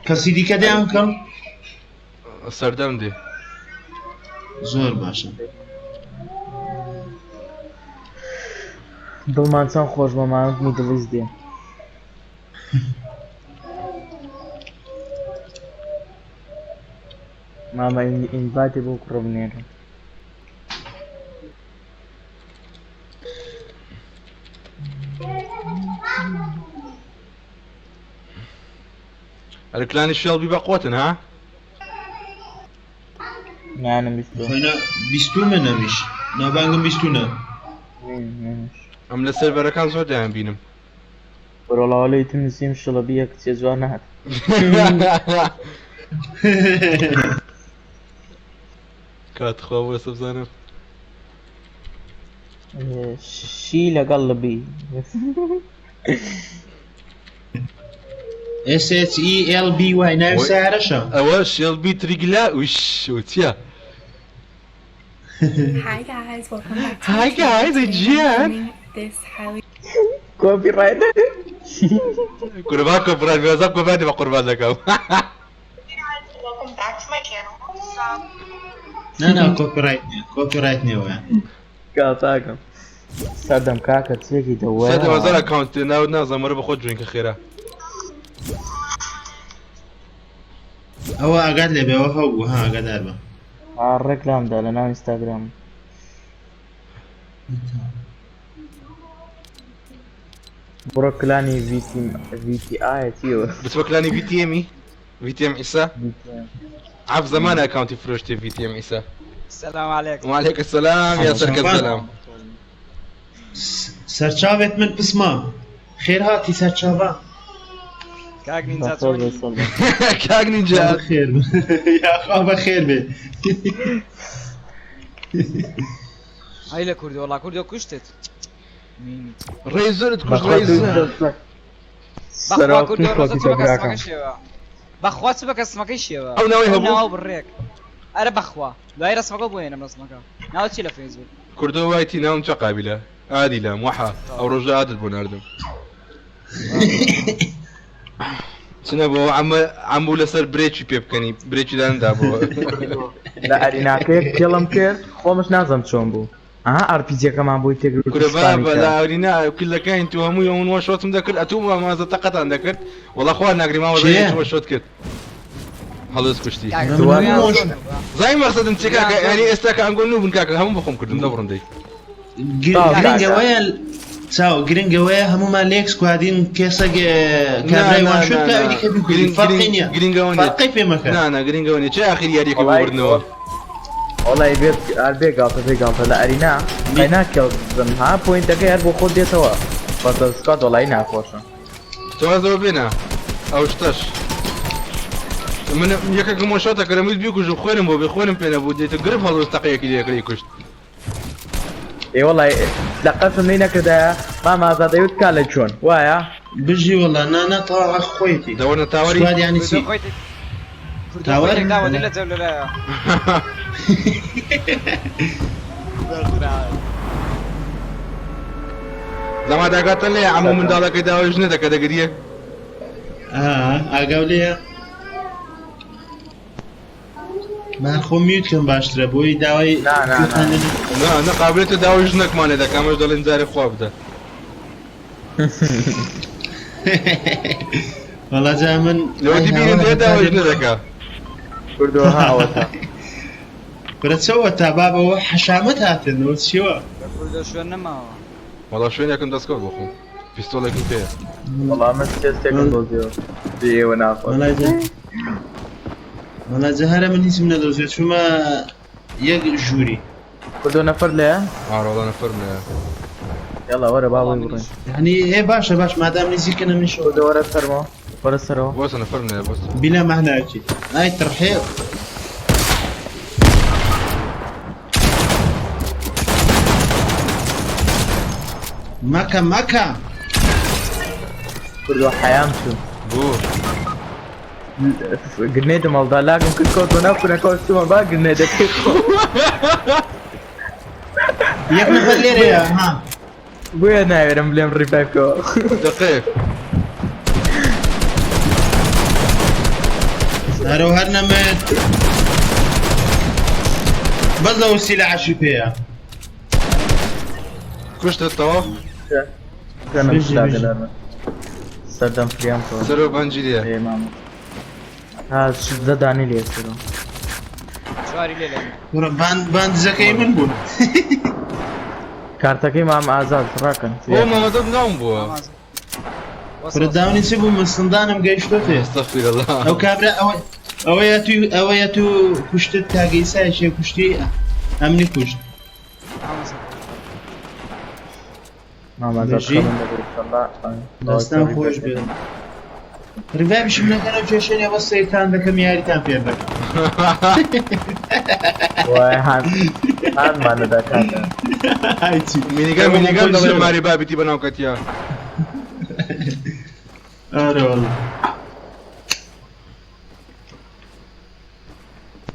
S4: کەسی دیکە دەیان کەم
S1: سەردەم دێ.
S4: زۆر باشە.
S6: دڵمان چەند خۆش بە مانگ میدڵیست دێ. مامە invite ی بۆ کوڕە بنێرە.
S1: ئەرە clan ی شێڵبی بەقوەتن ها؟
S6: نانم بیستو.
S4: خۆینا بیستومە نەمیش ناوبانگم بیستونە.
S1: ئەم لە سێرڤەرەکان زۆر دەیان بینم.
S6: بەرۆڵاوە لەوی تر نووسیم شڵەبیە کچێ جوان نەهات.
S1: کات خوا بۆ بزانم.
S6: شی لەگەڵ لبی.
S4: SHELBY ناوی سیارەشە.
S1: ئەوە شێڵبی تریگلا وش چییە؟
S7: Hi guys, welcome back to
S1: Hi
S7: my channel.
S1: guys,
S7: Today I'm
S1: again.
S7: filming this highly
S6: copyright.
S1: کورە با copyright بێزا copyright بە قوربان دەکەم.
S8: Welcome back to my channel. So
S4: نا نا copyright نییە copyright نییە ویان.
S6: کاتاکەم. سەردەم کاکە چێکی دەوە.
S1: سەدە هەزار account ناوت نازانم وەرە بەخۆت join کە خێرا.
S4: ئەوە ئاگات لێ بێ ئەوە هەبوو ها ئاگادار بە.
S6: ئا ڕێک لام دا لە ناو ئینستاگرام. بڕۆ clan ی VT VT ئایا چیەوە؟
S1: بچ بە clan ی VTM ی VTM عیسا عەف زەمانە account ی فرۆشتێ VTM عیسا.
S9: السلام عليكم.
S1: وعليك السلام يا سرك السلام.
S4: سەرچاوێت من پسمام خێر هاتی سەرچاوە.
S9: کاک نینجا چۆنی؟
S1: کاک نینجا
S4: بەخێر یاخوا بەخێر بێ.
S9: ئەی لە کوردی وەڵا کوردۆ کوشتت.
S1: ڕێزرت کوشت ڕێزر.
S9: بەخوا کوردۆ ڕۆزە چ بە کەسمەکەی شێوە. بەخوا چ بە کەسمەکەی شێوە.
S1: ئەو ناوەی هەبوو؟
S9: ناو بڕێک. ئەرە بەخوا دوای ڕسمەکە بۆ هێنم ڕسمەکە. ناوە چی لە فەیسبوک؟
S1: کوردۆ وایتی ناوم چە قابیلە ئادی لام وەحا ئەو ڕۆژە ئادت بۆ ناردم. چنە بۆ عەمە عەم بوو لەسەر برێکی پێ بکەنی برێکی داندا بۆ.
S6: لە ئەریناکەیەک کێڵم کرد خۆمش نازم چۆن بوو. ئەها ئارپیجیەکەمان بۆی تێکرد
S1: کورە بابە لە ئەرینا کلەکانی تو هەمووی ئەون وەشۆتم دەکرد ئەتوو مامازە تەقەتان دەکرد وەڵا خوا ناگری مامۆزە
S4: چێ؟
S1: وەشۆت کرد هەڵێز کوشتی.
S9: کاک
S1: زای مەقسەدم چی کاکە یعنی ئێستا کە ئەنگۆ نوو بن کاکە هەموو بەخۆم کردم دەبڕم دەی.
S4: گرنگەوەیە چاو گرنگەوەیە هەمومان لێک squad ین کێسە کابرای one shot کە ئەوی دیکە بیکوژین فەرقی نییە
S1: گرنگەوە نییە
S4: فەرقی پێ مەکە.
S1: نا نا گرنگەوە نییە چه ئاخر یاریەکە بۆ بردنەوە.
S6: وەڵای بێ هەر بێ گاڵتە بێ گاڵتە لە arena ئەی ناکێڵ بزن ها point ەکەی هەر بۆ خۆت دێتەوە بەسە squad وەڵای ناخۆشە.
S1: تۆ بێنە ئەو شتەش من یەکێکم وە شۆتە کردم ویست بیکوژم خوێنم بۆ بێ خوێنم پێ نەبوو دێتە گرف هەڵوێست تەقەیەکی لێ کوشت.
S6: ئێ وەڵای لە قەسم لێی نەکردایە مام ئازاد ئەیوت کا لە چۆن وایە؟
S4: بژی وەڵا نا نا تەواو حەق خۆیەتی.
S1: دەوەنە تاوەری
S4: سواد یانی چی؟
S9: تاوەر داوە لە جەولەلایە.
S1: زەما داگاتە لێ عەموو منداڵەکەی داوای ژنە دەکە دەگریێ.
S4: ئاگاو لێیە. من خۆم میوت کەم باشترە بۆی داوای
S6: نا نا نا
S1: نا نا قابلێتە داوای ژنێکمان لێ دەکا ئەمەش دەڵێن جارێ خوا بدە.
S4: وەڵا جا من
S1: لەوەتی بینم دێ داوای ژنە دەکا.
S6: کوردۆ ها ئەوەتا.
S4: کورە چەوە تا بابەوە حەشامەت هاتن ئەوە چیوە؟
S9: کوردۆ شوێن نەماوە.
S1: وەڵا شوێنێکم دەستکەوت بۆ خۆم پیستۆڵێکم پێیە.
S6: وەڵا من chest ێکم دۆزیەوە بێ ئێوە ناخۆش.
S4: وەڵا جا هەرە من هیچم نەدۆزیەوە چوومە یەک ژووری.
S6: کوردۆ نەفەر لێیە؟
S1: ئارە وەڵا نەفەرم لێیە.
S6: یاڵا وەرە با بۆی بڕۆین.
S4: یعنی ئێ باشە باش مادام نزیکن منیش.
S6: کوردۆ وەرە سەرمەوە وەرە سەرەوە.
S1: بۆسە نەفەرم لێیە بۆسە.
S4: بلا معناکی ئای ترحێ. مەکە مەکە.
S6: کوردۆ حەیام چوو.
S1: بۆ؟
S6: grenade م هەڵدا lag م کرد کەوتمە ناو کونەکەوە چوومە با grenade ەکەی خۆم.
S4: یەک نەفەر لێرەیە ها.
S6: بۆیە ناوێرم بلێم revive کەوە.
S1: دقیق.
S4: هەرەو هەر نەمت بەس لەو سیلاحەشی پێیە.
S1: کوشتت تەواو؟
S4: بژی بژی.
S6: سەردەم فریام کەوە.
S1: سەرۆ بەنجی لێ.
S6: ئێ مامە. ها شزدە دانی لێ سەرۆ.
S9: چواری لێ لێ.
S4: کوڕە باند باندزەکەی من بوون.
S6: کارتەکەی مام ئازاد ڕاکەن.
S1: بۆ مامەدەم داون بووە.
S4: کوڕە داونی چ بوو من سندانم گەیشتۆتێ.
S1: استغفر الله.
S4: ئەو کابرا ئەوە ئەوەیە تو ئەوەیە تو کوشتت کاکە ئیسایشێ کوشتی ئەمنی کوشت.
S6: مام ئازاد
S4: بژی.
S6: خەڵم دەبێت ئینشەڵڵا.
S4: دەستان خۆش بێت. revive شم نەکەنەوە کێشە نییە بەس سەیرتان دەکەم یاریتان پێ دەکەم.
S6: وای هان هانمان دەدا کاکە.
S1: minigun minigun دەڵێ ماری بابیتی بەناو کەتیە.
S4: ئارە وەڵا.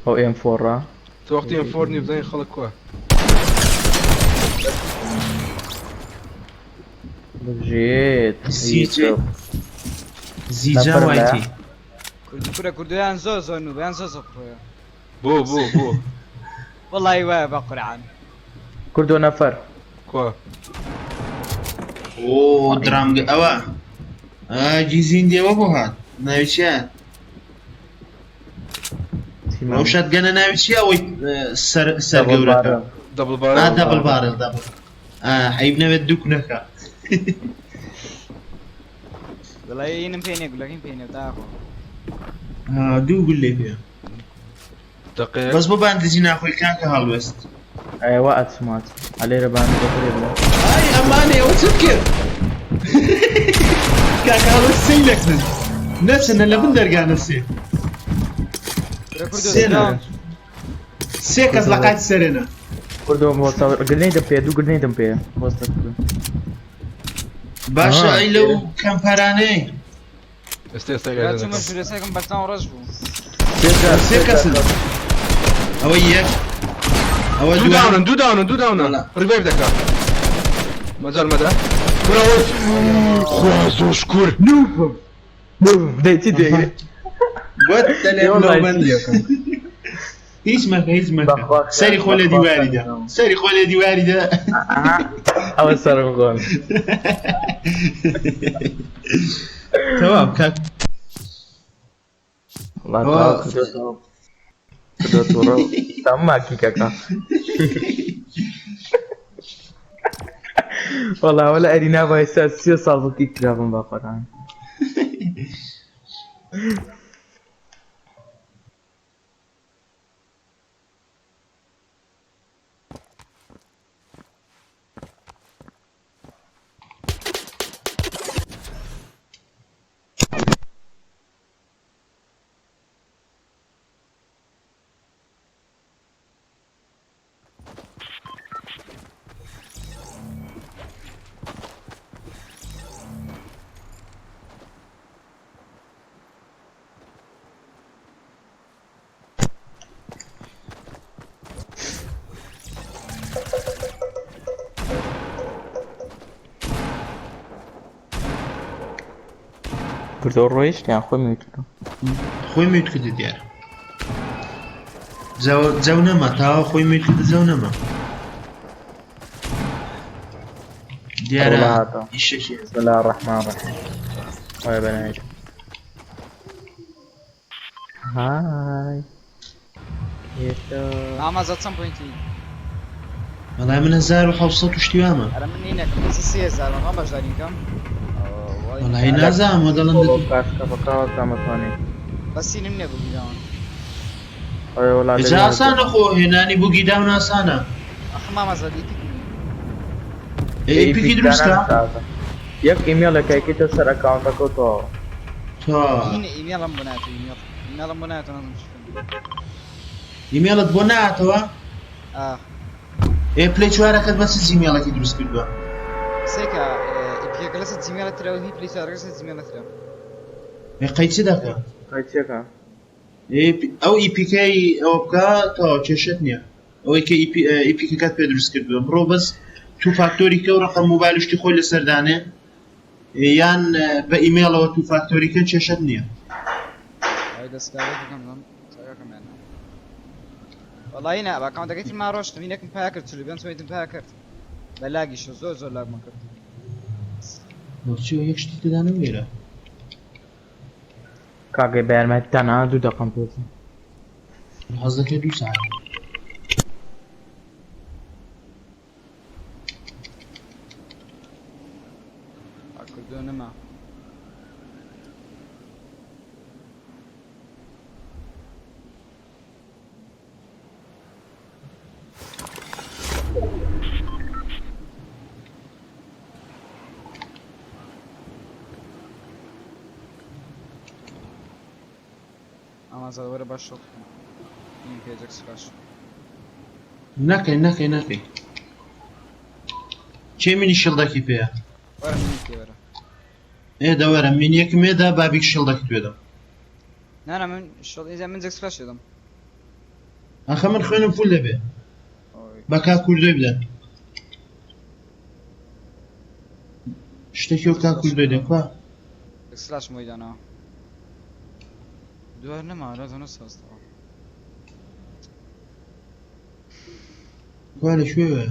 S6: ئەو M4 ە.
S1: تۆ وەختی M4 نی بزانین خەڵک کوە.
S6: بژیت.
S4: زیجێ زیجا وایتی.
S9: کوردی کورە کوردیان زۆر زۆر نوو یان زۆر زۆر پڕۆیە.
S1: بۆ بۆ بۆ.
S9: وەڵی وایە بە قورعان.
S6: کوردۆ نەفەر.
S1: کوا؟
S4: ئۆ درام ئەوە گیزین دێوە بۆ هات ناوی چییە؟ ئەو shotgun ە ناوی چییە ئەوەی سەر سەر گەورەکە؟
S1: double barrel.
S4: double barrel double. عەیب نەبێت دوو کونەکە.
S9: وەڵی ئینم پێ نییە گولەکەیم پێ نییە داخۆ.
S4: دوو گولەی پێ.
S1: دقیق.
S4: بەس بۆ باندجی ناخۆی کاکە هەڵوێست.
S6: ئەوە ئەچمات. ئەلێرە باند دەکرێ بڵێ.
S4: ئای ئەمانێ ئەوە چ کرد؟ کاکە هەڵوێست سەی دەکرد. نەچنە لە بن دەرگا نەسێ. سێ کەس لە قاچ سەرێنە.
S6: کوردۆ وەستا grenade م پێ دوو grenade م پێ وەستا کوردۆ.
S4: باشە ئەی لەو کەمپەرانەی.
S1: ئێستا ئێستا
S9: چوومە ژوورەسێکم بەرچاو ڕەش بوو.
S4: سێ کەسن. ئەوە یەک. ئەوە
S1: دوو down ن دوو down ن دوو down ن revive دەکا. مەجال مەدە. کورە خوا زۆر شکور.
S6: noob noob دەی چی دێگرێ؟
S4: گوت دەلێم لەو بەند. هیچ مەکە هیچ مەکە. سەری خۆ لە دیواریدا. سەری خۆ لە دیواریدا.
S6: ئەوە سەرم خۆن.
S4: تەواو کاک.
S6: وەڵا تەواو کردۆتەوە. کردۆ تووڕە تەمما کیکەکە. وەڵا ئەوە لە ئەرینا بایسا سێ ساڵ بوو کیک کرابم بە قورئان. کوردۆ ڕۆیشت یان خۆی mute کرد؟
S4: خۆی mute کردی دیارە جەو نەما تاوا خۆی mute کردی جەو نەما دیارە ئیشێکی.
S6: بسم الله الرحمن الرحیم وای بەناوی های
S9: مامەزە چەند point ی؟
S4: وەڵای من 1700 و شتی وامە.
S9: ئەرە من نینەکەم بەس 3000 مەخوام بەشداری کەم.
S4: وەڵای نازانم وە دەڵێن
S6: بۆ کاشکە بەکاوە کامەتوانی.
S9: بەس سینم نییە بگی داون.
S6: ئەوێ وەڵا
S4: جا ئاسانە خۆ هێنانی بوگی داون ئاسانە.
S9: ئەخ مامەزە ئیپیک نییە.
S4: ئیپیکی دروستکە؟
S6: یەک ئیمێڵێک ئەیکەیتە سەر ئەکاونتەکە و تەواوە.
S4: تەواوە.
S9: هینە ئیمێڵم بۆ نایەتەوە ئیمێڵ ئیمێڵم بۆ نایەتەوە نازانم چی بکەم.
S4: ئیمێڵت بۆ نایەتەوە؟
S9: ئا.
S4: ئێ پلەی چوارەکەت بە چ جیمێڵێکی دروست کردووە؟
S9: سەیرکە ئیپیکەکە لەسەر جیمێڵە ترە و هی پلەی چوارەکە لەسەر جیمێڵە ترە.
S4: ئێ قەی چ دەکا؟
S6: قەی چیەکە؟
S4: ئەو ئیپیکەی ئەوە بکە تەواو کێشەت نییە ئەوەی کە ئیپیکەکەت پێ دروست کردووە بڕۆ بەس two factor ی کە و ڕقم موبایل شتی خۆی لەسەر دانێ یان بە ئیمێڵەوە two factor ی کە کێشەت نییە.
S9: ئەی دەستکاری بکەم بم چاکەکەم یان وەڵی نا بە ئەکاونتەکەی ترما ڕۆشتم هینێکم پیا کرد 45 point م پیا کرد بە lag یشە زۆر زۆر lag م کرد.
S4: بۆچی یەک شتی تێدا نەوێرە؟
S6: کاکەی بە یارمەتیتان ئا دوو دەقەم پێچوو.
S4: حەز دەکەی دوو ساعەت.
S9: کردو نەما. ئامازاد وەرە باش شۆک بکەم این پێجەک سپاش.
S4: نەکەی نەکەی نەکەی کێ mini shield ەکی پێیە؟
S9: وەرە mini پێ وەرە.
S4: ئێ دەوەرە mini یەکم ێدا بابیک shield ەکت پێدەم.
S9: نانا من shield ئیزا من جەک سپاش دەدەم.
S4: ئەخە من خوێنم full دەبێ بە کاک کوردۆی بدەن شتێکی وەک کاک کوردۆی دێ کوا؟
S9: سلاشم بۆی داناوە دوار نەما لە ساستەوە.
S4: کوا لە کوێوەیە؟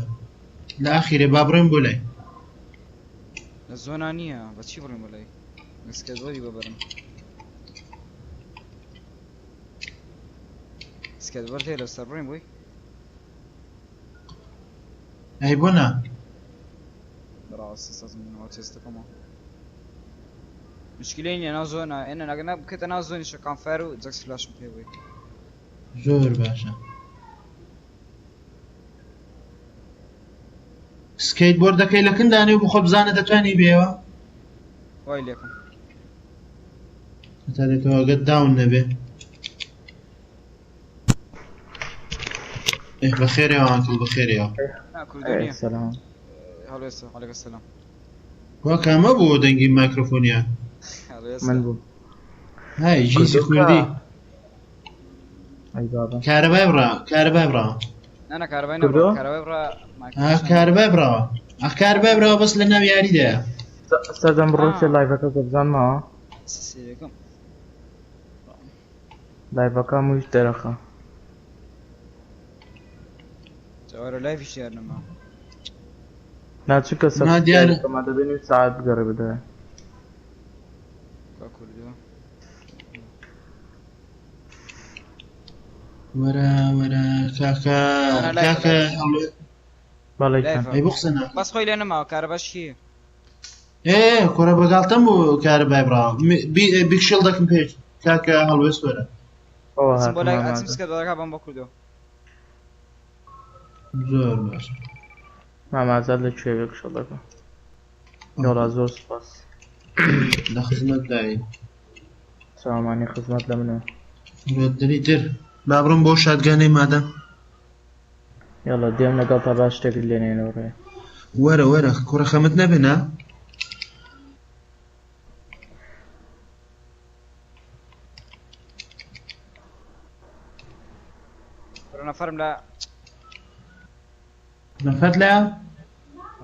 S4: لە ئاخیرێ با بڕۆین بۆ لای.
S9: لە زۆنا نییە بە چی بڕۆین بۆ لای؟ سکێتبۆردی بۆ بەرم. سکێتبۆرد هەیە لەسەر بڕۆین بۆی؟
S4: ئەی بۆ نا؟
S9: بەڕاستی سەزم بنەوە تێستەکەمەوە. مشکلەی نییە ناو زۆنا ئێنە ناگە بکەیتە ناو زۆنی شەکان فایر و جەک سلاشم پێ بووی.
S4: زۆر باشە. سکەیت بۆردەکەی لە کن دانێ و بخۆ بزانە دەتوانی بێەوە؟
S9: وای لێکم.
S4: هەتا دێتەوە ئەگەر داون نەبێ. ئێ بەخێرێەوە ئانکڵ بەخێرێەوە.
S9: نا کوردۆ نییە.
S6: سلام.
S9: هەڵوێستە عەلەیکم سەلام.
S4: وا کامە بوو دەنگی مایکرۆفۆنیان؟
S9: هەڵوێستە.
S6: من بووم.
S4: های ژیزی
S6: کوردۆ
S4: کوردی.
S6: کا؟ ئەی بابا.
S4: کارەبای بڕا کارەبای بڕاوە.
S9: نا نا کارەبای
S6: کوردۆ؟
S9: نەبڕا کارەبای بڕا
S4: ئا کارەبای بڕاوە. ئەخ کارەبای بڕاوە بەس لە ناو یاریدایە.
S6: سەردەم بڕۆ چێ live ەکە کە بزان ماوە.
S9: سێرەکەم.
S6: live ەکە مویش دەرەخە.
S9: جوارە live یش دیار نەما.
S6: نا چونکە
S4: نا دیارە.
S6: سەبسکرایب دەبێ نیو سەعات بگەڕێ بدایە.
S9: کا کوردۆ.
S4: وەرە وەرە کاکە
S9: نا live ە
S4: کاکە
S9: live ە.
S4: هەڵوێ
S6: بەڵێ گیان.
S9: live ە.
S4: ئەی بۆ قسە ناکەی؟
S9: بەس خۆی لێ نەماوە کارەباش کێیە؟
S4: ئێ کوڕە بەگاڵتەم بوو کارەبای بڕاوە. بیگ shield ەکم پێ کاکە هەڵوێست وەرە.
S6: ئەوە
S9: ئەچم بۆ
S6: هاتم
S9: لای ئەچم
S6: ئامادە.
S9: سکەتبۆردەکە بەم بۆ کوردۆ.
S4: زۆر باشە.
S6: مام ئازاد لە کوێ بێ shield ەکە؟ یاڵا زۆر سوپاس.
S4: لە خزمەتداین.
S6: چاوەمانی خزمەت لە منە.
S4: دەری تر با بڕۆم بۆ shotgun ەی مادەم.
S6: یاڵا دێم لەگەڵ تا باش شتێکت لێنێنەوە ڕێ.
S4: وەرە وەرە کوڕە خەمت نەبێ نا؟
S9: کوڕە نەفەرم لە
S4: نەفەرت لایە؟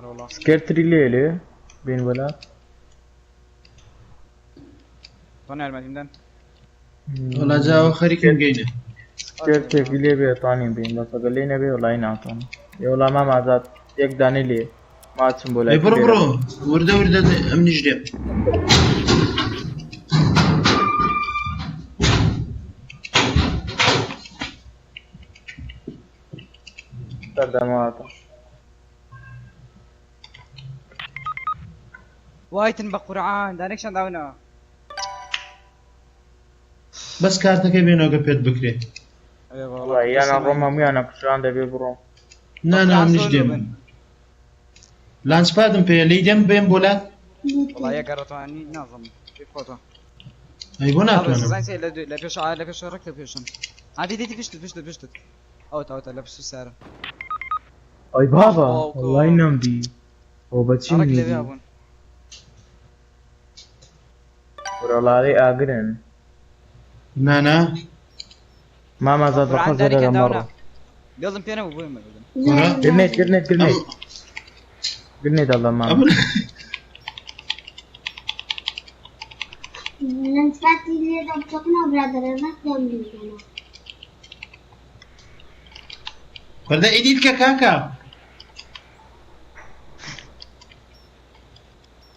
S9: ڕۆڵا.
S6: سکێرتری لێ لێ بین وەلا.
S9: تۆ یارمەتیم دەن؟
S4: وەڵا جاوە خەریکم گەینە.
S6: شێرتێکی لێ بێ توانین بین بەس ئەگەر لێ نەبێ وەڵی ناتوانم. ئێ وەڵا مام ئازاد یەک دانەی لێ ماچم بۆ لای
S4: ئەی بڕۆ بڕۆ وردە وردە ئەمنیش دێم.
S6: سەردەماتە.
S9: وایتن بە قورعان دانێکشان داونەوە.
S4: بەس کارتەکەی بێنەوە کە پێت بکرێت.
S6: وەڵا یان ڕۆم هەموویانە کوژران دەبێ بڕۆم.
S4: نا نا منیش دێم. لانچپادم پێیە لێی دێم بێم بۆ لات.
S9: وەڵا یەک گەڕەتوانی نازم خۆتە.
S4: ئەی بۆ ناتوانم.
S9: لە پێش لە پێش ڕێک لە پێشم. هادی دیتی پشتت پشتت پشتت. ئەوتا ئەوتا لە پشت سارە.
S6: ئەی بابا وەڵای نەمدی. ئەو بە چی
S9: ڕێک لەوێ بوون.
S6: وەڵاڵی ئاگرن.
S4: نا نا.
S6: مام ئازاد بە خۆ زەرەرە مەڕۆ.
S9: بێڵم پێ نەبوو بۆیە مەبردم.
S6: گرنێت گرنێت گرنێت گرنێت دەڵێم مام.
S2: لەنجفاتی لێ دەبچەکەنەوە برادەرە نەکەم بیکەنەوە.
S4: وەردە ئیدیت کە کاکە.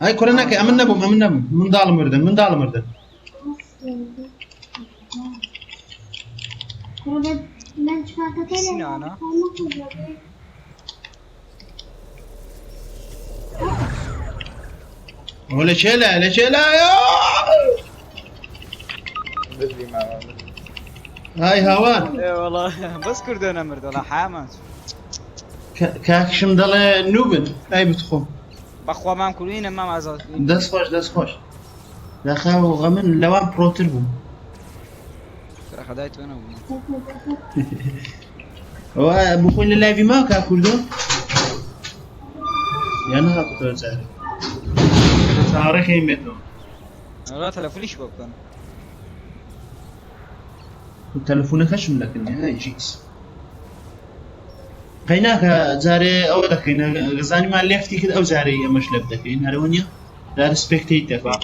S4: ئای کوڕە نەکەی ئەمن نەبووم ئەمن نەبووم منداڵم مردن منداڵم مردن. ئەوە لە کێ لایە لە کێ لایە؟ هاي هاوار.
S9: ئێ وەڵا بەس کوردە نەمرد وەڵا حامان.
S4: کاکشم دەڵێ نوبن ئای بتخۆم.
S9: بەخوا مام کوردینە مام ئازاد.
S4: دەست خۆش دەست خۆش. داخا غەمن لەوان پرۆتر بووم.
S9: خدای تۆ نەبوو.
S4: ئەوە بخۆی لە لایڤی ما کا کوردۆ؟ یان نەهاتووە جارێ. چاوەڕێکەین بێتەوە.
S9: وەڵا تەلەفۆنیش بۆ بکەن.
S4: تەلەفۆنەکەشم لەکن هەی جیس. قەیناکە جارێ ئەوە دەکەین گەزانیمان لێفتی کرد ئەو جارەی ئەمەش لێف دەکەین هەرەوە نییە جارێ سپێکتەیت دەکەین.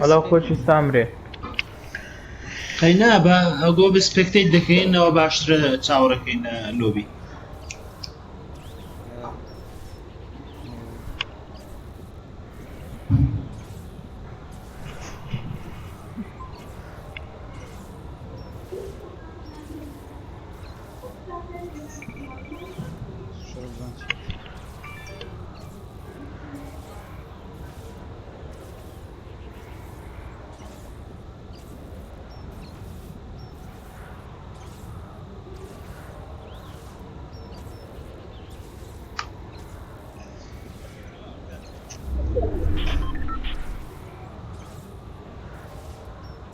S6: وەڵا خۆشی سامرێ.
S4: قەینا بە ئەگۆ بە سپێکتەیت دەکەینەوە باشترە چاوەڕێکەین لۆبی.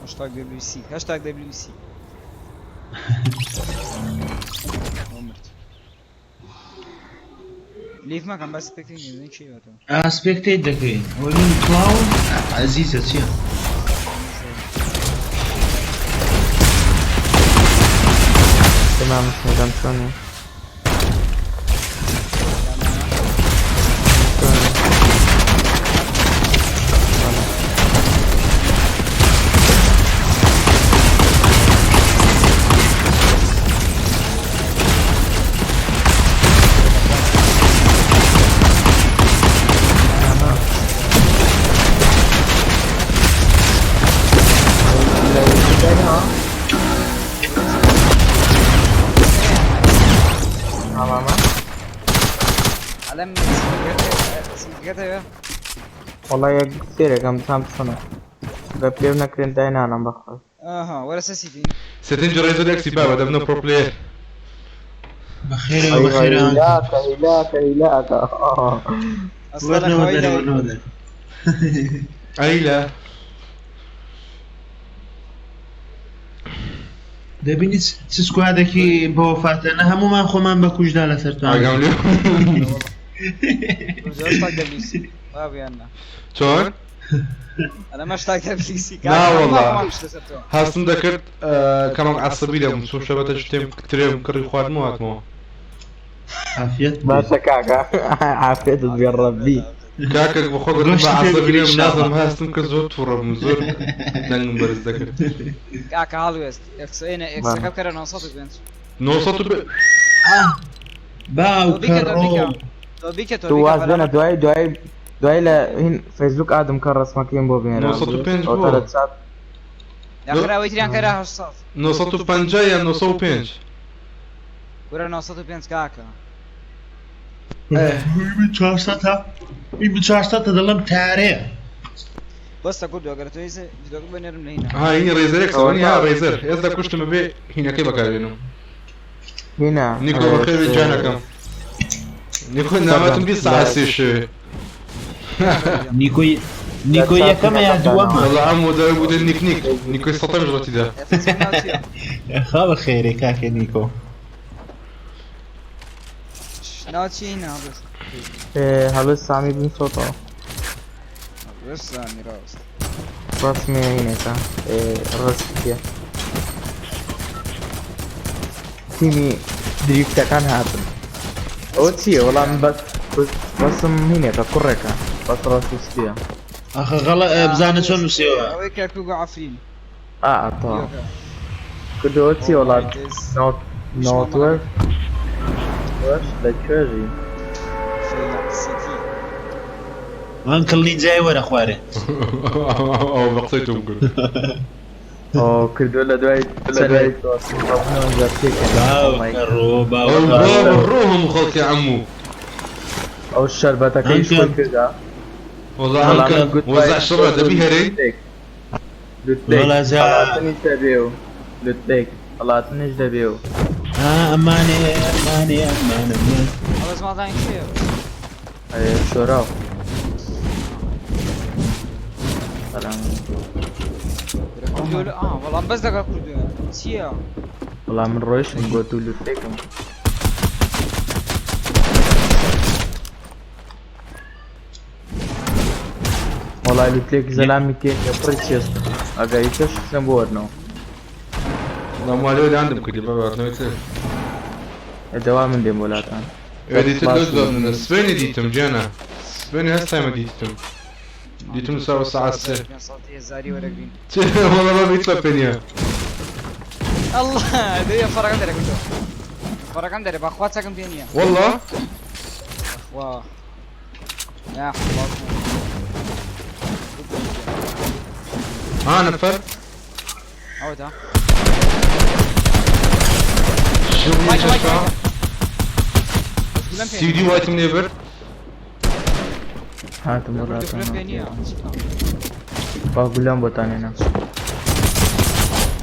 S9: هاشتاگ WC هاشتاگ WC. ليف مەکەم بەس سپێکتین چی بێتەوە.
S4: سپێکتەیت دەکەین. ئەوە من کلاون عەزیزە چییە؟
S6: تمام مدام چۆنی؟ وەڵا یەک سێرەکەم بزانم چۆنە. گە پێم نەکرێن داینانم بەخۆی.
S9: ئەها وەرە سەر سیتین.
S1: سێتین جڕێ زۆر ئەکسی بابە دەبنە پرۆ پلەیەر.
S4: بەخێرەوە بەخێرەوە.
S6: هیلاکە هیلاکە هیلاکە.
S4: وەرنەوە دەرێ وەرنەوە دەرێ.
S1: ئەی لە
S4: دەبینی چ سکوادێکی بەوەفاتە نە هەمومان خۆمان بە کوژدا لەسەر توان.
S1: ئاگام لێ
S9: هاشتاگ WC
S1: چۆن؟
S9: ئەلەم هاشتاگ WC
S1: نا وەڵا هەستم دەکرد کەمێک عەسەبی دەبووم چون شەبەتە شتێم ترێم کڕی خواردم و هاتمەوە.
S4: عافیەت
S6: باشە کاکە عافیەتت بێ ڕەبی.
S1: کاکە بەخۆ گوتم
S4: گۆشتی
S1: بە
S4: پێ
S1: عەسەبی
S4: بگری
S1: نەبم
S4: ئینشاڵڵا.
S1: نازم هەستم کرد زۆر تووڕە بووم زۆر دەنگم بەرز دەکرد.
S9: کاکە هەڵوێست ئێکسێنە ئێکسەکە بکەرە 905.
S1: 900
S4: ئاه
S9: تۆ بیکە
S4: باوکە
S9: تۆ بیکە
S4: ڕۆ.
S9: تۆ بیکە تۆ
S6: تو
S9: بیکە
S6: واز بێنە
S9: بەرامبەر.
S6: دوای دوای دوای لە هین فەیسبوک ئادم کە ڕسمەکەیم بۆ بێنرا
S1: 905
S6: ئەوتا
S1: بۆ
S6: لە چات.
S9: یاخر ئەوەی تریان کەرە 800.
S1: 950 یان 905؟
S9: کورە 905 کاکە.
S4: من 400 من 400 دەڵێم تارەیە.
S9: بەستە کوردۆ ئەگەر تۆ ئیسە ڤیدیۆکە بنێرم لە هینا.
S1: ها هینی ڕێزەرێک سەوەنی
S6: ئەوەتا
S1: ها ڕێزەر ئێستا کوشتمە بێ هینەکەی بەکاربێنم.
S6: هینا
S1: نیکۆ بەخێر بێ گیانەکەم. نیکۆ نامەتم
S6: سەردەم
S1: 20
S6: لە
S1: ساعت سێ شەوێ.
S4: نیکۆی
S6: لە
S4: نیکۆی
S6: چات
S4: یەکەمە یا
S6: هینەکەم
S4: دووەمە؟
S6: داناوە.
S1: وەڵا ئەم وەدای بوو نیک نیک نیکۆی سەتەمش ڕەتیدا.
S9: فەیسبوک ناو چییە؟
S4: خوا بەخێرێ کاکە نیکۆ.
S9: ناو چی هینا هەڵوێست؟
S6: هەڵوێست سامی بنسۆتەوە.
S9: هەڵوێست سامی ڕاست.
S6: ڕسمی هینێکە ڕستیە تیمی دریفتەکان هاتن. ئەوە چییە؟ وەڵام بەس بەسم هینێکە کوڕێکە بەس ڕاستیە.
S4: ئاخە غەڵە بزانە چۆن نووسیوە.
S9: ئەوەی کەرکوک و عەفرین.
S6: ئا تەواو
S9: ڤیدیۆکە.
S6: کردەوە چییە؟ وەڵام
S9: وەڵای دز
S6: نۆتوەر لە کوێژی؟
S9: فەیلەق سیتی.
S4: ئەنکڵ نینجای وەرە خوارێ.
S1: ئەوە بە قسەی تۆم کرد.
S6: ئەو کردووە لە دوای چەندێک
S4: باوکە ڕۆ
S1: ئەو
S4: باوکە
S1: بابە
S4: ڕۆ.
S1: ڕۆ هەموو خەڵکی عەموو.
S6: ئەو شەربەتەکەی
S4: ئەنکڵ
S6: خۆی کردا.
S1: وەڵا
S6: وەڵام
S1: ئەنکڵ
S6: من گوت وای
S1: وەزع شڕە دەبی هەرێی.
S6: لوتێک
S4: وەڵا جا
S6: هەڵاتنیش دەبێ و لوتێک هەڵاتنیش دەبێ و
S4: ئا ئەمانێ ئەمانێ ئەمان ئەمان.
S9: هەڵوێست ماڵتان کێیە؟
S6: شۆراو سەلام.
S9: کوردۆ ئا وەڵام بەس لەگەڵ کوردۆ چییە؟
S6: وەڵام من ڕۆیشتم گۆت و لوتێکم. وەڵا لوتێک زەلامی تێ پڕی چێست ئەگەر ئیتر شتم بۆ وەرنەوە.
S1: نامالێ لاندم کردی بە باتنەوەی تر.
S6: دەوا من دێم وڵاتان.
S1: ئێ دیتر لەو دوام سبەینێ دیتم گیانە. سبەینێ هەستایمە دیتم. دیتم ساوە سەعات سێ.
S9: 500 هەزاری وەرەگرین.
S1: چێ وەڵا بە بیت بە پێنیە.
S9: الله دەیە فەڕەکەم دەرێ کوردۆ. فەڕەکەم دەرێ بەخوا چەکم پێ نییە.
S1: وەڵا
S9: بەخوا. یا خوا.
S1: ها نەفەر.
S9: ئەوەتا.
S1: شو
S9: مایکە مایکە مایکە. گولەم پێ
S1: سی دی وایتم لێ برد.
S6: هاتم
S9: گولەم
S6: وڵاتان.
S9: پێ نییە.
S6: با گولەم بۆتانێنە.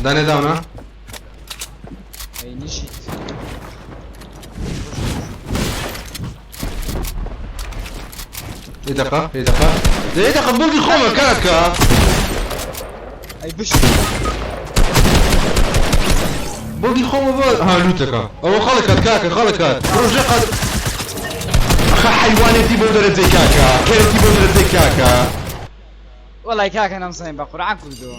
S1: دانێ داونا.
S9: ئەی نیشیت.
S1: ئێ دەقە ئێ دەقە ئێ دەقە بڵگی خۆمە کاکە.
S9: ئەی بش.
S1: بڵگی خۆمە بە ها لوتەکە ئەوە خەڵکات کاکە خەڵکات ڕۆژە قەت ئەخە حەیوانێتی بەو دەرەجەی کاکە کەرێتی بەو دەرەجەی کاکە.
S9: وەڵای کاکە نەمزانین بە قورعان کوردۆ.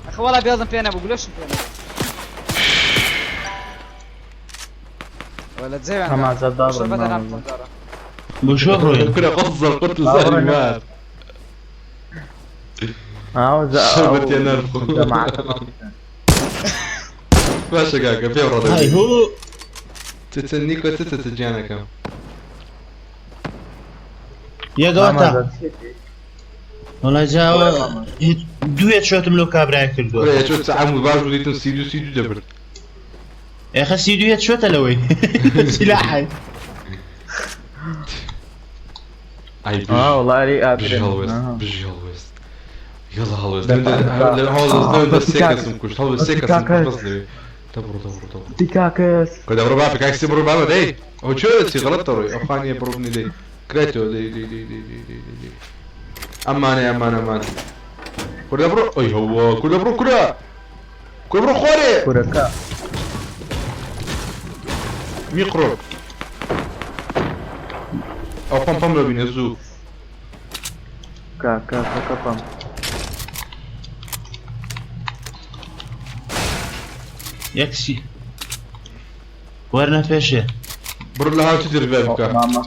S9: ئەخە وەڵا بێڵم پێ نەبوو گولەشم پێ نەبوو. ولا جێیان
S6: هەمازە دابڕن
S9: شەربەتە
S6: مامەزە.
S9: ناپۆدارە.
S4: بۆ شۆ ڕۆی؟
S1: کورە قەزە قورت زاری مار.
S6: ئاو
S1: شەربەتیان نەرخۆ.
S6: جەماعەتە
S1: باشە کاکە پێم
S4: های
S1: ڕادەبی.
S4: هۆ
S1: تتە نیکۆ تتە گیانەکەم.
S4: یەگەوەتا.
S6: مامەزە چیەتی؟
S4: وەڵا جاوە دوێ شۆتم لەو کابرای کردووە.
S1: کورە چۆ عەموو باش بوو دیتم سی دوو سی دوو دەبرد.
S4: ئێخە سی دوێ شۆتە لەوەی. سلاحی.
S1: ئای بژی.
S6: ئا وەڵا ئەرێ
S1: بژی
S6: ئاگرن.
S1: هەڵوێست
S6: ئاها.
S1: بژی هەڵوێست. یەڵا هەڵوێست.
S6: دەقە.
S1: هەڵوێست لەو سێ
S6: بەسی
S1: کەسم کوشت هەڵوێست سێ
S6: بەسی
S1: کەسم کوشت
S6: کاکە.
S1: بەس لەوێ. دەبڕۆ دەبڕۆ دەبڕۆ.
S6: تی کاکەس.
S1: کە دەبڕۆ بابە کاک سی بڕۆ بابە دەی. ئەو چۆ چی غەڵەت دەڕۆی ئەو خانیە بڕۆ بنی دەی. کرایتەوە دەی دەی دەی دەی دەی دەی دەی. ئەمانە ئەمانە ئەمانە. کورە بڕۆ ئەی هەوە کورە بڕۆ کورە. کورە بڕۆ خوارێ.
S6: کورەکە.
S1: میقڕۆ. ئەو پەم پەم لەبینە زوو.
S6: کە کە کە کە پەم.
S4: یەکسی. وەرنە پێشێ.
S1: بڕۆ لە هاوتی دەربێ بکە.
S6: مامە.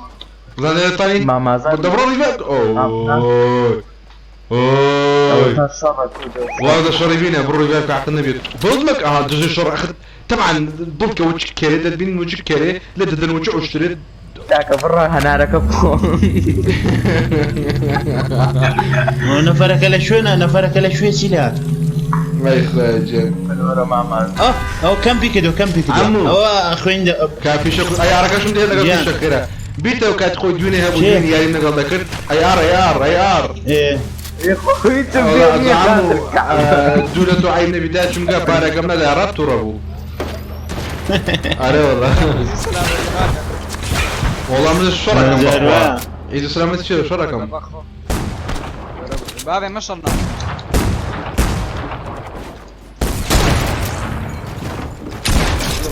S1: زانێتانی
S6: مامازاد
S1: دەبڕۆ ڕیڤەر ئۆی ئۆی
S6: ئەوەتا شەڕە کوردە
S1: والله شەڕی بینە بڕۆ ڕیڤەر کە عقل نەبێت بڵمەک ئەها دژی شەڕ ئەخت طبعا بڵکە وچ کێرێ دەبین وچ کێرێ لێ دەدەن وچ عشترێت
S6: کاکە بڕە هەنارەکە بخۆ.
S4: نەفەرەکە لە شوێنە نەفەرەکە لە شوێ چی لات
S1: ئەی خوایە گیان
S6: وەرە ماماز
S4: ئەو ئەو کەمپی کردو کەمپی کردو
S1: عەموو.
S4: ئەوە خوێن
S1: کافی شەکر ئەی ئارەکەشم دێت لەگەڵ
S4: گیان.
S1: شەکرە بیتەوە کات خۆی دوێنێ هەبوو
S4: کێ؟
S1: دوێنێ یاریم لەگەڵ دەکرد ئەی ئار ئەی ئار ئەی ئار
S4: ئێ
S6: هیچم پێ نییە قادر کەعب.
S1: دوو لە تۆ عیب نەبی دا چونکە پارەکەم نەدا ڕەت توڕە بوو ئەرێ والله
S9: سلامەتی کاکە
S1: والله من شەڕەکەم
S4: جار
S1: بەخوا
S4: وایە.
S1: ئیزو سلامەتی چیە شەڕەکەم
S9: بەخۆ بابێ مەشەڵنا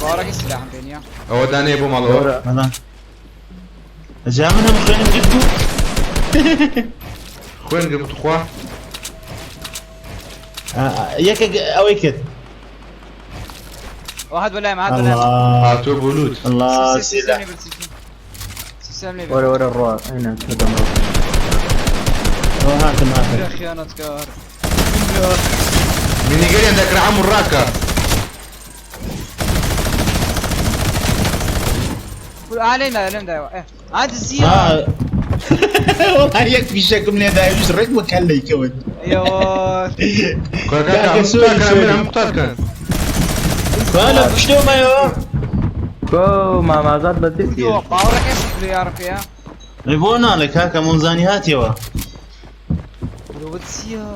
S9: باوەڕەکەی سلاحم پێ نییە
S1: ئەوە دانەیە بۆ ماڵەوە
S6: وەرە
S4: وەڵا جا من هەم خوێنم گرت بوو
S1: خوێن گرت خوا
S4: یەکێک ئەوەی کرد
S9: وهات بەلای هات بەلای
S4: الله
S1: هاتووە بۆ لوت
S4: الله
S9: سیستم لێ برد سیستم لێ برد
S6: وەرە وەرە ڕوا ئەینە کردم
S4: ئەوە هاتم هاتم
S9: يا خيانتكار
S1: مینیگەریان دەکرا عەمو ڕاکە
S9: علينا لم دايوا ايه عاد الزيارة
S4: آه. والله یەک فیشەکم لێ داویش ڕێک بکەن لەیکەوت
S9: ايوه
S1: کاکە
S4: کاکە
S1: هەموو
S4: سۆری،
S1: قوتاکان من
S4: سۆری.
S1: هەموو قوتاکان
S4: وا لە پشتەوە مایەوە
S6: کۆ مامازاد بە دەستی
S9: باوەڕەکەی شکل يا ربي يا
S4: ئەی بۆ ناڵێ کاکە مۆنزانی هاتیەوە
S9: روبوتسيا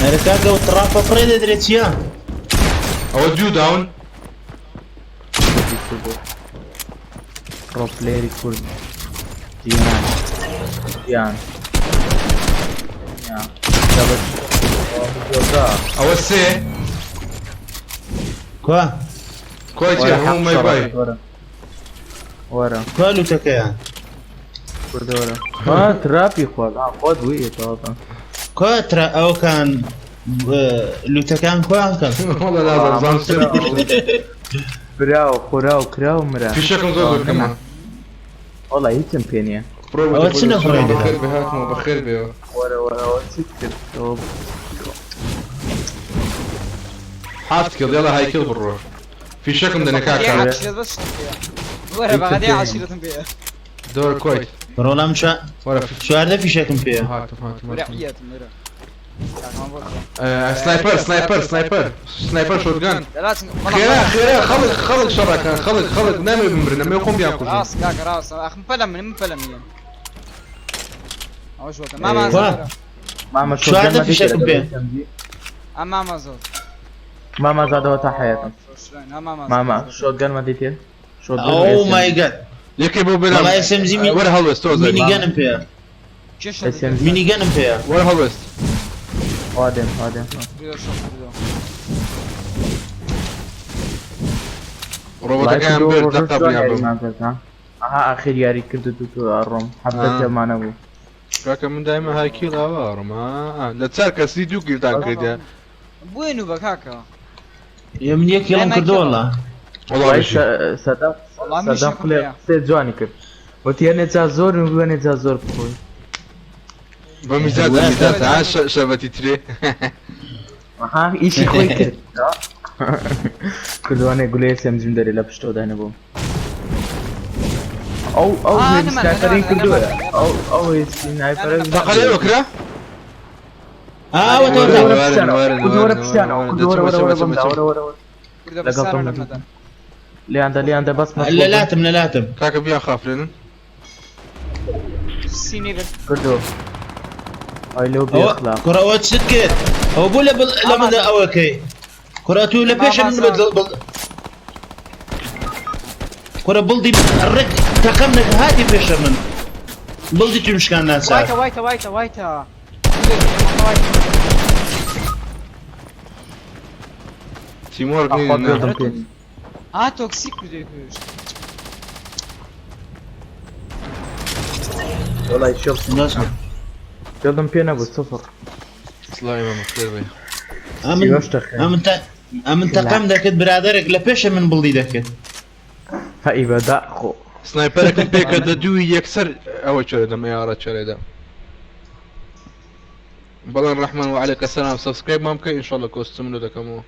S4: ئەرە کاکە و تڕاپە فڕێ دەدرێت چییە
S1: ئەوە دوو داون
S6: پرۆ پلەیەری کورد جیهان جیهان دنیا. دەبەت
S1: ئەوە سێ
S4: کوا
S1: کۆی چیە هەموو مەی بای
S6: وەرە وەرە
S4: کوا لوتەکەیان
S6: کوردە وەرە ها تراپی خوارد ها خۆت بووی تەواوە
S4: کوا ترا ئەوکان لوتەکان کوان کەن
S1: والله لازم زان سێ
S6: براو خوراو کراو مرا
S1: فیشەکم زۆر زۆر کەمە
S6: وەڵا هیچم پێ نییە
S1: بڕۆ
S4: ئەوە چ نەفڕێ دەدا؟
S1: بەخێر بێ هاتمەوە بەخێر بێەوە
S6: وەرە وەرە ئەوە چیت کرد ئەوە
S1: حافت کڵ یاڵا هایکل بڕۆ فیشەکم دەنێ کاکە
S9: عشيرة بس ولا بغدي عشيرة بيه
S1: دۆر کۆیت
S4: ڕۆڵام
S1: وەرە
S4: چواردە فیشەکم پێیە
S1: هاتم هاتم هاتم.
S9: ورعيات مرة
S1: سنايبر سنايبر سنايبر سنايبر شوتگان
S9: لا
S1: خێرا خێرا خەڵک خەڵک شەڕەکان خەڵک خەڵک نامێ بمرن نامێ خۆم بیان کوژم
S9: راس كاك راس اخ مفلم من مفلم يعني او شو ما ما
S4: وا.
S9: زود
S6: مامە
S4: چواردە
S6: شۆتگەن
S4: فیشەکم پێ
S9: اما ما زود
S6: مامازادەوە تا حەیاتم
S9: ما ما
S6: ماما شۆتگەن مەدیتێ شۆتگەن
S4: ئەو مای گاد
S1: یەکێ بۆ بێ
S4: وەڵا SMG
S1: وەرە هەڵوێست تۆ زەری
S4: مینیگەنم پێیە
S9: كيش
S6: SMG.
S4: مینیگەنم پێیە
S1: وەرە هەڵوێست
S6: وادێم وادێم
S1: ڕۆبۆتەکەیان برد لە قەبریان بم
S6: ئەها ئاخر یاری کرد و تو ئەڕۆم حەفتە
S1: آه.
S6: تێمانە بوو
S1: کاکە من دایمە هایکیل ئاوارم لە چار کەسی دوو گیرتان کردیا
S9: وين بكاكا
S4: یە من یەک یڵم کردو وەڵا
S1: وەڵا
S6: وای
S1: بژی.
S6: سەدام
S9: والله
S6: سەدام
S9: مش
S6: قلێ قسەی جوانی کرد وتی هەنێ جا زۆر و هەنێ جا زۆر بخۆی
S1: بە میزات میزات ها شەبەتی ترێ
S6: ئەها ئیشی خۆی کرد کردوانێ گولەیە سێمجیم دەرێ لە پشتەوە دانە بووم ئەو ئەو
S9: آه،
S6: هێز
S9: نەما،
S6: سنایپەرەی
S9: نەما،
S6: کردووە
S9: نەما.
S6: ئەو ئەو هێز سنایپەرە
S1: تەقەلێ وەکرا
S4: ئاوە
S1: وەرە،
S4: تۆ
S1: وەرە،
S6: پشتیانەوە،
S1: وەرە،
S6: کوردە وەرە
S1: وەرە،
S6: پشتیانەوە،
S1: وەرە،
S6: کوردە وەرە، وەرە، وەرە،
S1: دەچم،
S6: بەمدا،
S1: دەچم.
S6: وەرە، وەرە، وەرە. لەگەڵ تۆم
S9: لەگەڵ
S6: لێیاندا لێیاندا بەس
S4: لە لاتم لە لاتم
S1: کاکە بیان خافلێنن
S9: سيني بر
S6: کردو ئای لەو
S4: ئەوە
S6: بێخلاق
S4: کوڕە ئەوە چت کرد ئەوە بۆ لە بڵ- لە من ئەوەکەی کوڕە تو لە پێشە من بەدڵ بڵ کوڕە بڵدی ڕێک تەقەم نەکە هاتی پێشە من بڵدی تومشکان ناچار
S9: وايتا وايتا وايتا وايتا
S1: تیمۆرگ
S6: ئەخوا
S1: نین
S6: پێدم پێ
S9: اه توكسيك بدو يكوش
S6: وەڵای شڵ شڵم پێ نەبوو سفر
S1: سڵاوی مامە خێر بێ
S4: ئەمن
S6: سیوەش دەخێن.
S4: ئەمن تا ئەمن تەقەم دەکرد برادەرێک لە پێشە من بڵدی دەکرد
S6: هەی بەدا خۆ
S1: سنایپەرەکەم پێکردە دووی یەکسەر ئەوە چێرەدەم ئێارە چێرەدەم بەڵام ڕەحمان و عەلەیکە سەلام سەبسکرایبمان بکە ئینشاڵڵا کۆستم لۆ دەکەمەوە.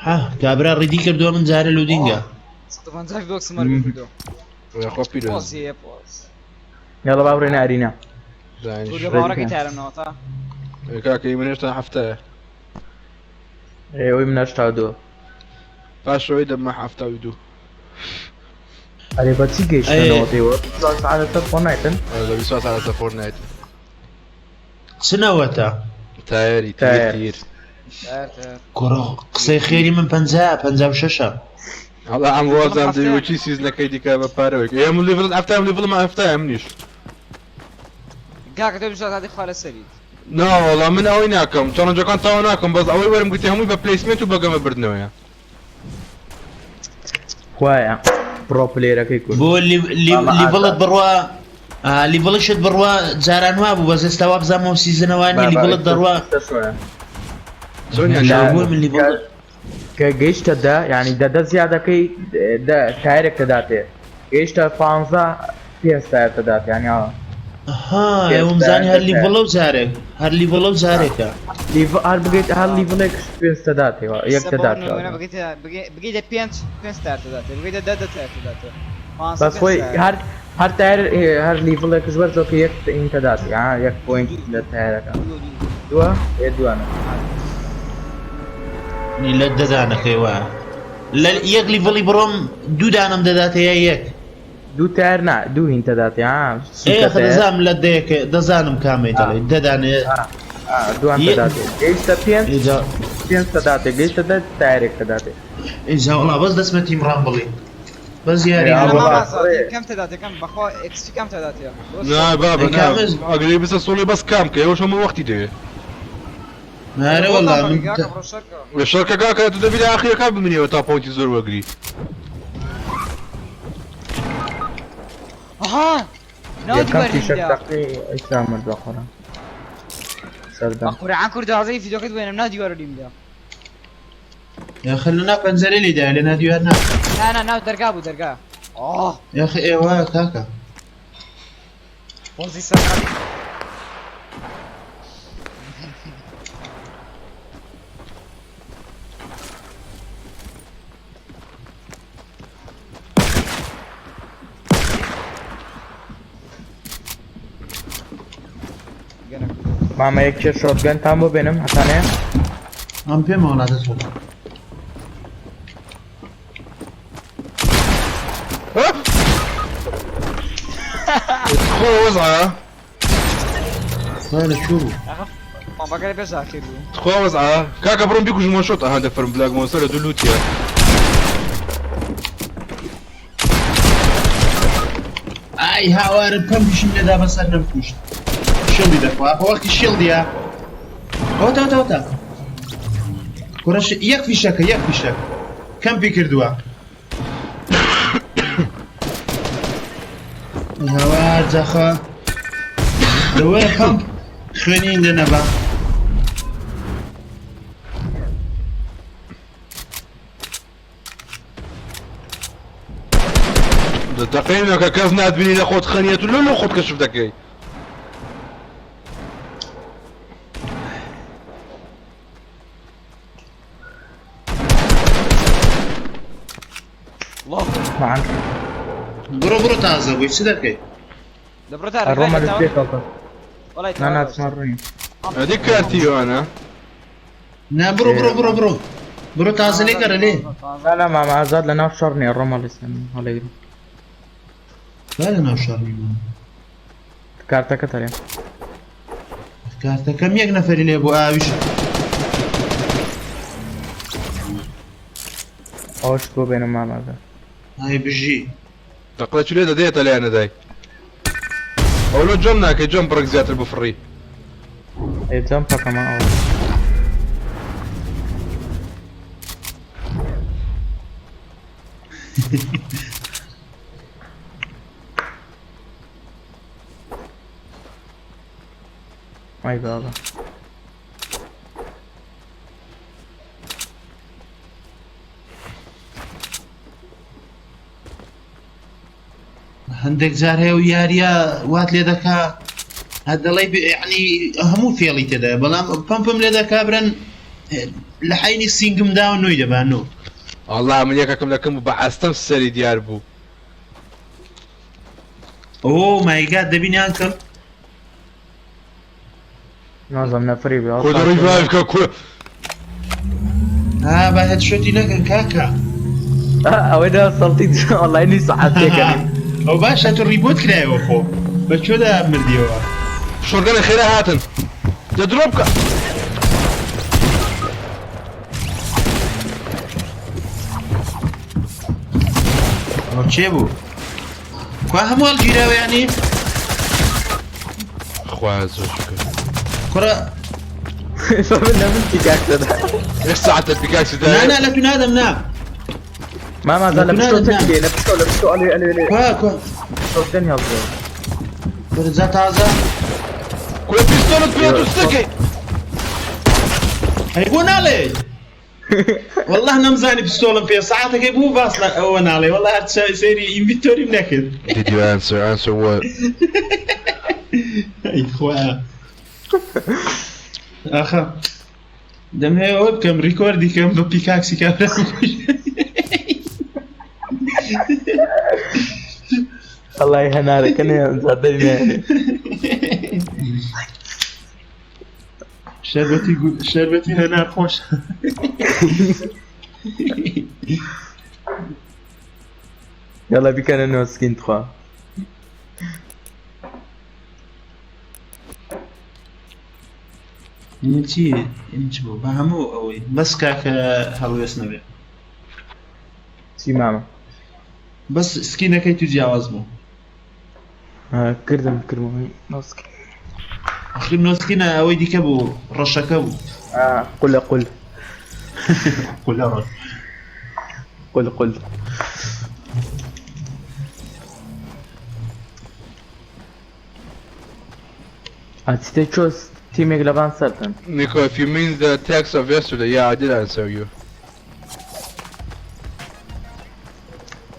S4: ها کابرا ڕیدی کردووە من جارە لودینگە.
S9: 150 بۆکسم وەرگرتووە.
S1: یاخوا پیرۆز.
S9: پۆز هەیە پۆز.
S6: یاڵا با بڕۆینە ئەرینا.
S1: دانیش.
S9: تورگە باوەڕەکەی تارم نەوەتا.
S1: کاکە ئی من هێشتا هەفتایە.
S6: ئێ ئەوی من 82.
S1: پاش ئەوەی دەبمە 72.
S6: ئەرێ بە چی گەیشتە
S4: ئەی.
S6: نەوەتەی وە؟ 24 سەعات لەسەر فۆرنایتن؟
S1: لە 24 ساعت لەسەر فۆرتنایت.
S4: چ نەوەتە؟
S1: تایەری تیر
S6: تایەر.
S1: تیر.
S9: تار تار.
S4: کوڕە قسەی خێری من 50 56ە.
S1: هەڵا ئەم ڕۆزام
S9: هەفتەیە.
S1: دەوی وەکی سیزنەکەی دیکە بە پارەوەی. ئێ من لیڤڵ هەفتایم لیڤڵم هەفتایە منیش.
S9: کاکە تۆ 24 ساعتی خوا لەسەریت.
S1: نا وەڵا من ئەوەی ناکەم چاڵنجەکان تەواو ناکەم بەس ئەوەی وەرم گرتی هەمووی بە پلەیسمێنت و بە گەمە بردنەوەیە.
S6: خوایە پرۆ پلێرەکەی کورد.
S4: بۆ
S6: مامە
S4: لیڤڵت
S6: ئازاد.
S4: بڕوا لیڤڵیشت بڕوا جاران وا بوو بەس ئێستا وابزانم ئەو سیزنەوە نیە
S6: بابا
S4: لیڤڵت دەڕوا.
S6: ئێستا چۆنە؟
S1: چۆنیان
S6: لا
S4: بۆ من لیڤڵ
S6: کە گەیشتە دە یعنی دە دە زیادەکەی دە تایرێک تەداتێ گەیشتە پانزە پێنج تایەر تەدات یعنی ئاوا.
S4: ها
S6: پێنج
S4: ئێوەم
S6: تایەر
S4: زانی هەر
S6: دە تایەر.
S4: لیڤڵە و جارێک هەر لیڤڵە و جارێکە.
S6: لیڤ هەر بگەیت هەر لیڤڵێک پێنج تەداتێ یەک
S9: ئێستا بۆ
S6: تەداتێ.
S9: نمونە بگەیتە بگەیتە پێنج پێنج تار تەداتێ بگەیتە دە دە تار تەداتێ. پانزە
S6: بەس
S9: پێنج
S6: خۆی
S9: تایەر.
S6: هەر هەر تایەر هەر لیڤڵێکش بەرزەوە کە یەک ئین تەداتێ ها یەک پۆینت لە تایەرەکە.
S9: دوو دوو.
S6: دووە ئێ دووانە.
S4: نی لە دە دانەکەی وایە. لە یەک لیڤڵی بڕۆم دوو دانەم دەداتێ یا یەک؟
S6: دوو تایەر نا دوو هین تەداتێ ها
S4: ئێ
S6: سوکە
S4: خە
S6: تایەر.
S4: دەزانم لە دەیەکە دەزانم کامەی دەڵێ دە دانێ.
S6: دوان تەداتێ گەیشتە پێنج
S4: ئێجا
S6: پێنج تەداتێ گەیشتە دە تایەرێک تەداتێ.
S4: ئێجا وەڵا بەس دەچمە تیم ڕامبڵی بەس یاری
S6: ئێ
S9: نا
S6: ئەوە
S9: مامە
S6: بڕێ.
S9: ئازاد کەم تەداتێ کەم بەخوا ئێکسی کەم تەداتێ.
S1: نا بابە
S4: ئەی
S1: نا
S4: کامەز
S1: ئەگەری بسە سۆڵی بەس کام کە ئێوەش هەموو وەختی دەوێ.
S4: نارە
S9: بۆ
S4: وەڵا
S9: کامەکە
S4: من
S9: کاکە بڕۆ شەرکە.
S1: لە شەرکە کاکە تو دەبی لە ئاخیرەکە بمینیەوە تا پۆینتی زۆر وەگری.
S9: ئەها ناو
S6: یەکەم
S9: دیوار
S6: فیشەک
S9: لێم دا.
S6: تەقی ئیسرا مرد بە قورئان. سەردەم.
S9: بە قورئان کورد دازەی ڤیدیۆکەت بێنم ناو دیوار لیم دا.
S4: یاخە لە ناو پەنجەرە لێ دایە لە ناو دیوار نا.
S9: نا نا ناو دەرگا بوو دەرگا. ئاه.
S4: یاخە ئێوە کاکە.
S9: پۆزی سەر.
S6: مامە یەک کێ شۆتگەنتان بۆ بێنم هەتانەیە؟
S4: ئەم پێمە وەڵا دەچم.
S1: خۆ وەزعە
S4: خوا لە کوێ بوو؟
S9: پامپەکە لە پێش ئاخیر بوو.
S1: تخوا وەزعە کاکە بڕۆم بیکوژم شۆت ئەها دەفەرم بلاک مۆنستەر لە دوو لوتیە.
S4: ئای هاوارم پەمپیشم لێدا بەسەر نەمکوشت. شیڵدی دەخوا ئەخۆ وەختی شیڵدیە. ئەوەتا ئەوەتا ئەوەتا. کوڕە یەک فیشەکە یەک فیشەک. کەمپی کردووە. ئەی هاوار جاخە. لەوەیە پەمپ خوێنی لێ نەبا.
S1: دەتەقێنەکە کەس ناتبینی لە خۆت خەنیەت و لۆ لۆ خۆت کەشف دەکەی.
S6: معن.
S4: بڕۆ بڕۆ تازە بووی چ دەکەی؟
S9: لە بڕۆ تارە
S6: ڕۆمە لە پێ کەڵتە.
S9: وەڵای
S6: نا نا چما ڕۆین.
S1: ئەدی کارتی ئەوانە.
S4: نا بڕۆ بڕۆ بڕۆ بڕۆ بڕۆ تازە لێ گەڕێ لێ.
S6: لا لا مامە ئازاد لە ناو شەڕ نییە ڕۆمە لەسەر هەڵێگرم.
S4: لا لە ناو شەڕ نیم.
S6: کارتەکە تەرێ.
S4: کارتەکەم یەک نەفەری لێ بوو ئاویش.
S6: ئەوەش بۆ بێنم مامە ئازاد.
S4: ئای بژی.
S1: تەقلە چ لێ دەدەیەتە لایەن نەدای. ئەو لۆ جەم ناکەی جەم بڕێک زیاتر بفڕی.
S6: ئێ جەم پەکەمە ئەوە. ئای بابا.
S4: هەندێک جار هەیە و یاریە وات لێ دەکا هەر دەڵێی یعنی هەموو فێڵی تێدایە بەڵام پەمپم لێ دەکا برەن لە حەینی سینگم داوە نۆی دەبا نۆ.
S1: وەڵا من یەکەکم لەکم بوو بە ئەستەم سەری دیار بوو.
S4: ئۆ مای گاد دەبینی ئانکڵ؟
S6: نازم نەفری بێ
S1: کۆ دەڕۆی ڤایڤ کە کورە.
S4: ها با هێدشۆتی نەکەن کاکە.
S6: ئەوەی دا سەڵتی ئۆنلاینی سەعات پێکەنیم.
S4: ئەو باشە تۆ ڕیبۆت کرایەوە خۆ بە کوێدا مردیەوە.
S1: شۆرگەنە خێرا هاتن دە درۆ بکە.
S4: ئەوە کێ بوو؟ کوا هەموو هەڵگیراوە یانی؟
S1: خوایە زۆر شکر.
S4: کوڕە
S6: لە من pickaxe دا.
S1: یەک ساعتە pickaxe دا.
S4: نا نا لە تو نادەم نا.
S6: ماما زا لە پشتۆ تەکێ لە پشتۆ لە پشتۆ ئەلێ ئەلێ ئەلێ.
S4: کوا کوا.
S6: shotgun هەڵگرە.
S4: کورە جا تازە.
S1: کورە پیستۆلت پێ تو سەکەی.
S4: ئەی بۆ ناڵێی؟ واللە نەمزانی پستۆڵم پێ سەعاتەکەی بوو باس لە ئەوە ناڵێ واللە هەر سەیری inventory م نەکرد.
S1: Did you answer? Answer what?
S4: ئەی خوایە ئاخە دەمهەوێ ئەوە بکەم record ی کەم بە pickaxe ی کابرا
S6: ئەڵای هەنارەکە نێ دەری نێنێ.
S4: شەربەتی شەربەتی هەنار خۆش.
S6: یاڵا بیکەنە no skin تخوا.
S4: چی چ بوو بە هەموو ئەوەی بەس کاکە هەڵوێست نەبێ.
S6: چی مامە؟
S4: بەس skin ەکەی تو جیاواز بوو.
S6: کردم کردم no skin.
S4: ئەخر no skin ە ئەوەی دیکە بوو ڕەشەکە بوو.
S6: قولە قول.
S4: قولە ڕەش.
S6: قول قول. ئەچیتە چۆس تیمێک لەبان سەرتن.
S1: Nico, if you mean the text of yesterday, yeah, I did answer you.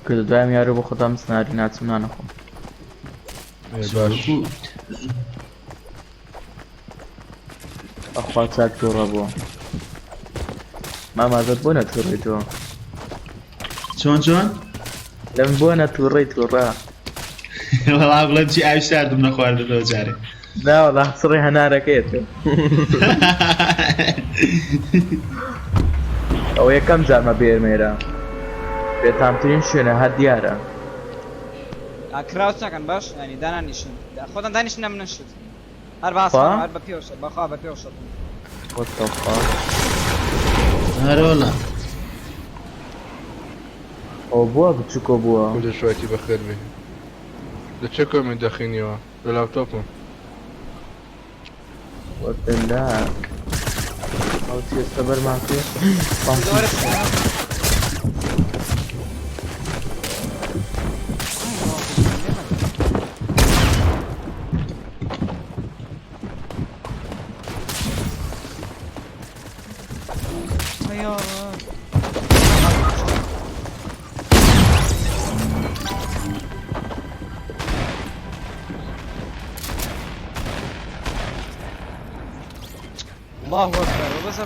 S6: کە دوایم یارو بۆ خۆتان سناری ناچم نانەخۆم.
S1: باش.
S6: ئەخوا چاک تووڕە بووە. مامازت بۆ نەتوڕی تۆ.
S4: چۆن چۆن؟
S6: لەم بۆ نەتوڕی تووڕە.
S4: وەڵا بڵێم چی ئاوی ساردم نەخواردەوە جارێ.
S6: نا وەڵا سڕی هەنارەکەیە تۆ. ئەوە یەکەم جارمە بێرمێرە. بێتامترین شوێنە هەر دیارە.
S9: crouch نەکەن باش ینی دانانیشن خۆتان دانیشن نەمنشت هەر باس هەر بە پێوە بەخوا بە پێوە شەڕ.
S6: What the fuck؟
S4: هەرۆڵە.
S6: ئەوە بووە بچووکۆ بووە.
S1: کورە شوایتی بەخێر بێی. لە چێ comment دەخینیەوە؟ لە لاپتۆپم.
S6: What the lag؟ ئەو چێستە بەرمان کرد.
S9: الله اکبر بەس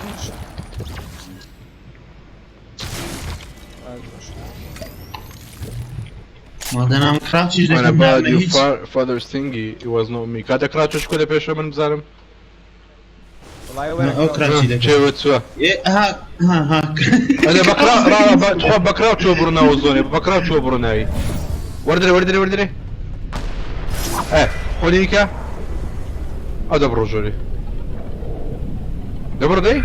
S4: مادەنام crouch یش
S1: When
S4: دەکەم
S1: about
S4: نامە
S1: your
S4: هیچ
S1: father's thingy, it was not me. کاتە crouch ش کو لە پێشە من بزانم.
S4: ئەو crouch ی دەکەم
S1: چێ وتوە.
S4: ئێ ها ها ها
S1: ئەرێ بەکرا ڕا بە تخوا بەکرا چۆ بڕناوە زۆنێ بەکرا چۆ بڕناوی. وەردرێ وەردرێ وەردرێ. ئێ خۆنیکە. ئەو دەبڕۆ ژۆری. دەبڕ دەی؟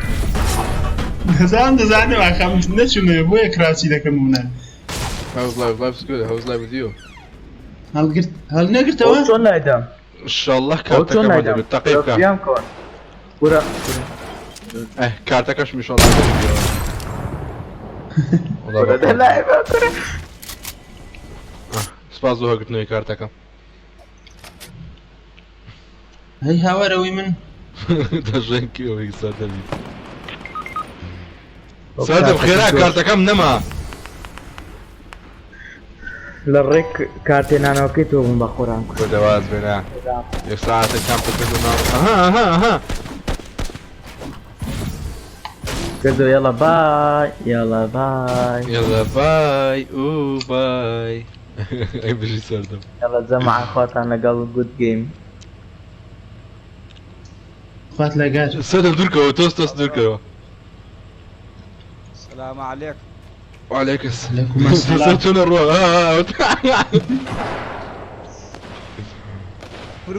S4: دەزانم دەزانم ئاخە من نەچوومێ بۆیە crouch ی دەکەم و نا.
S1: How's life? Life's good. How's life with you?
S4: هەڵگرت هەڵنەگرتەوە؟
S6: چۆن لایدام؟
S1: ئینشاڵڵا
S6: ئەوە چۆن
S1: کارتەکەم
S6: لایدام؟
S1: دەبێت تەقی بکە.
S6: بیام کەوە. کورە کورە.
S1: ئێ کارتەکەشم ئینشاڵڵا دەبێت. وەڵا
S6: کورە
S1: بەخوا.
S6: دەلایبە کورە.
S1: سپاس بۆ هەگرتنەوەی کارتەکەم.
S4: هەی هاوارەوەی من.
S1: دەژێنکی ئەوەی سەردەمی. سەردەم خێرا کارتەکەم نەما.
S6: لە ڕێک کارتێنانەوەکەی تۆ بووم بە قوران
S1: کوڕە دەواز بێنە یەک ساعتە کام پکرد و ناو ئەها ئەها ئەها
S6: کردو یاڵا بای یاڵا بای
S1: یاڵا بای ئو بای ئەی بژی سەردەم
S6: یاڵا جەماعە خواتان لەگەڵ گود گەیم
S4: خوات لەگەر
S1: سەردەم دوورکەوە تۆس تۆس دوورکەوە
S9: سلام عليكم
S1: وعليك السلام چۆنە ڕۆ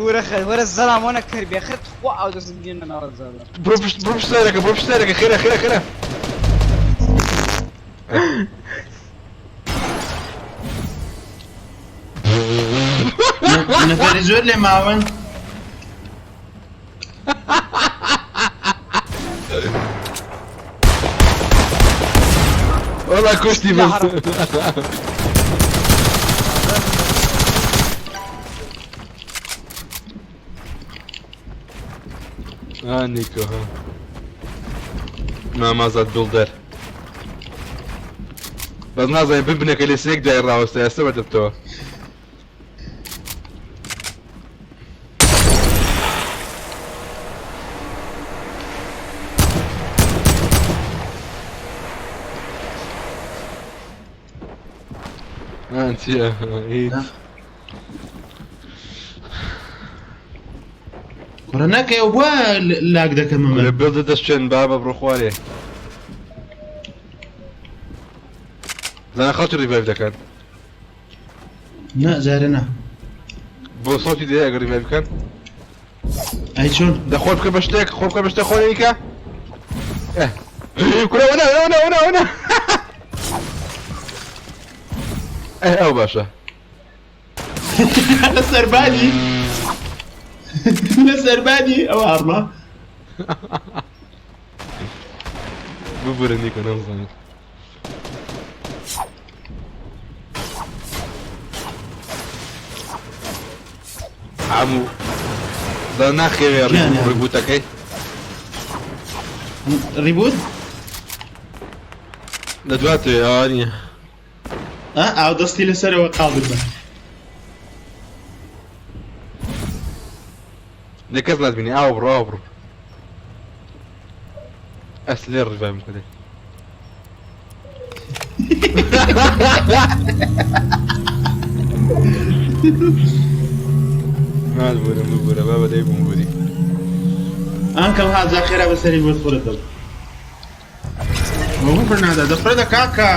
S9: وەرە خەر وەرە زەلام وەنە کەر بێ خەر تخوا ئەو دەستم گێنە ناوە زەلام
S1: بڕۆ پشت بڕۆ پشت سەرەکە بڕۆ پشت سەرەکە خێرا خێرا خێرا
S4: نەفەری زۆر لێ ماون
S1: وەڵا کوشتی بەس ها نیکۆ ها مامازاد بڵدەر بەس نازانین ببنەکە لێ سێک دای ڕاوەستە ئێستا بەدەبتەوە چییە هیچ
S4: کوڕە نەکەی ئەو بووە لاگ دەکەمە من
S1: لە بێڵدە دەشتێن بابە بڕۆ خوارێ زانە خەڵکی ڕیڤایڤ دەکەن
S4: نا جارێ نا
S1: بۆ سەوتی دێ ئەگەر ڕیڤایڤ بکەن
S4: ئەی چۆن
S1: دە خۆ بکە بە شتێک خۆ بکە بە شتێک خۆ نیکە کورە وەنە وەنە وەنە وەنە ئەه ئەو باشە
S4: لە سەربانی لە سەربانی ئەو ئاڕما
S1: ببورە نیکۆ نەمزانی عمو دا ناخێوێ ڕیبوتەکەی
S4: ڕیبوت
S1: لە دواتێ ئەوە نییە
S4: ئاو دەستی لەسەرەوە قاڵ بە
S1: لە کەس ناتبینی ئاو بڕۆ ئاو بڕۆ ئەس لێ ڕیڤایم بکە نالبورە ببورە بابە دەی بووم بوری
S4: ئەنکڵ ها خێرا بەسەری بۆ خورەتەوە بۆ برنادا دەفرەدە کاکە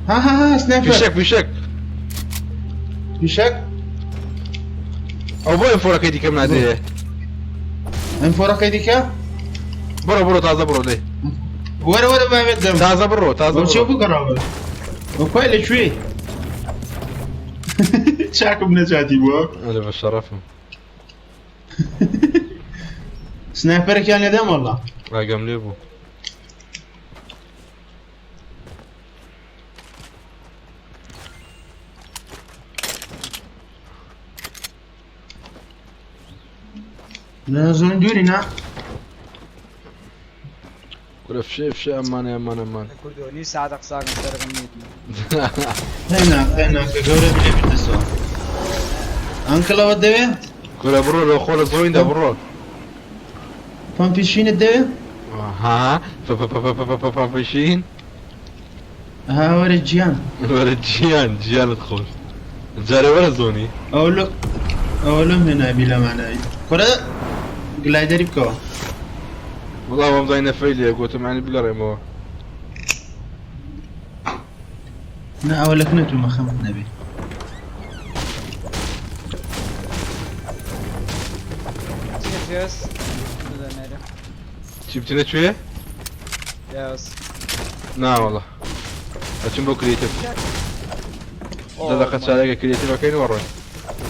S4: ها ها ها سنایپەر
S1: فیشەک فیشەک
S4: فیشەک
S1: ئەو بۆ ئەم فۆرەکەی دیکەم نادەیە
S4: ئەم فۆرەکەی دیکە
S1: بڕۆ بڕۆ تازە بڕۆ دەی
S4: وەرە وەرە باوێت دەم
S1: تازە بڕۆ تازە
S4: بۆ چێ بگەڕاوە بۆ کوای لە کوێ چاکم نەجاتی بووە
S1: ئەلە بە شەڕەفم
S4: سنایپەرێکیان لێدەم وەڵا
S1: ڕاگەم لێ بوو
S4: لە زۆن دووری نا
S1: کورە فشێ فشێ ئەمانە ئەمان ئەمان
S9: کوردۆ نیو ساعتە قساکەم سەرەکەم نیت
S4: هێنا هێنا کە گەورە بلێ بتەسەوە ئەنکڵەوە دەوێ
S1: کورە بڕۆ لە خۆ لە زۆیندا بڕۆ
S4: پەمپی شینت دەوێ
S1: ها پەمپی شین
S4: ها وەرە گیان
S1: وەرە گیان گیانت خۆش جارێ وەرە زۆنی
S4: ئەوە لۆ ئەوە لۆم هێنابی لەمانە کورە گلایدەری بکەوە
S1: وەڵا وام زانی نەفەی لێ گۆتم یانی بگەڕێمەوە
S4: نا ئەوە لە کنەتومە خەمت نەبێ
S9: چیس
S1: چی بچنە کوێ
S9: یاس
S1: نا وەڵا ئەچم بۆ creative دە دەقە چارێکە creative ئەکەین و ڕۆین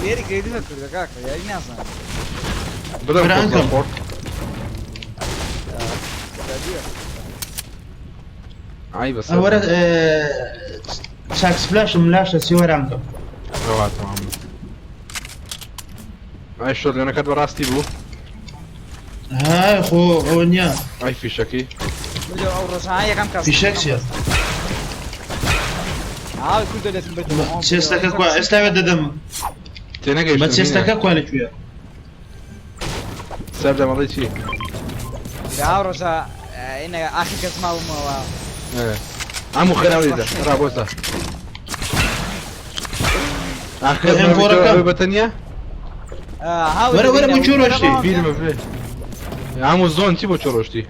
S9: لێری creative کردە کاکە یاری نازانم
S1: بدەم
S4: برانکەم.
S1: خۆر ئای بەس
S4: وەرە چاک سپلاشم لاشە چی وەرانکەم
S1: ڕەوا تەمام ئای شۆتگەنەکەت بەڕاستی بوو
S4: های خۆ ئەوە نییە
S1: ئای فیشەکی
S9: ئەو ڕۆژانە یەکەم کەس
S4: فیشەک چییە؟
S9: ئاوی کوردە لێتم بردەوە
S4: chest ەکە کوا ئێستا بێت دەدەم.
S1: تێنەگەیشتم
S4: بە chest ەکە کوا لەکوێیە؟
S1: سەردەم ئەڵێی چی؟
S9: ئاو ڕۆژە ئینە ئاخر کەس ماومەوە.
S1: عمو خێراوی دە ڕابۆسە. ئاخر
S4: ئەم فۆرەکە.
S1: بەتەنیا؟
S4: وەرە وەرە بۆ کوێ ڕۆشتی؟
S1: بیرمە بێ. عمو زۆن چی بۆ چۆ ڕۆشتی؟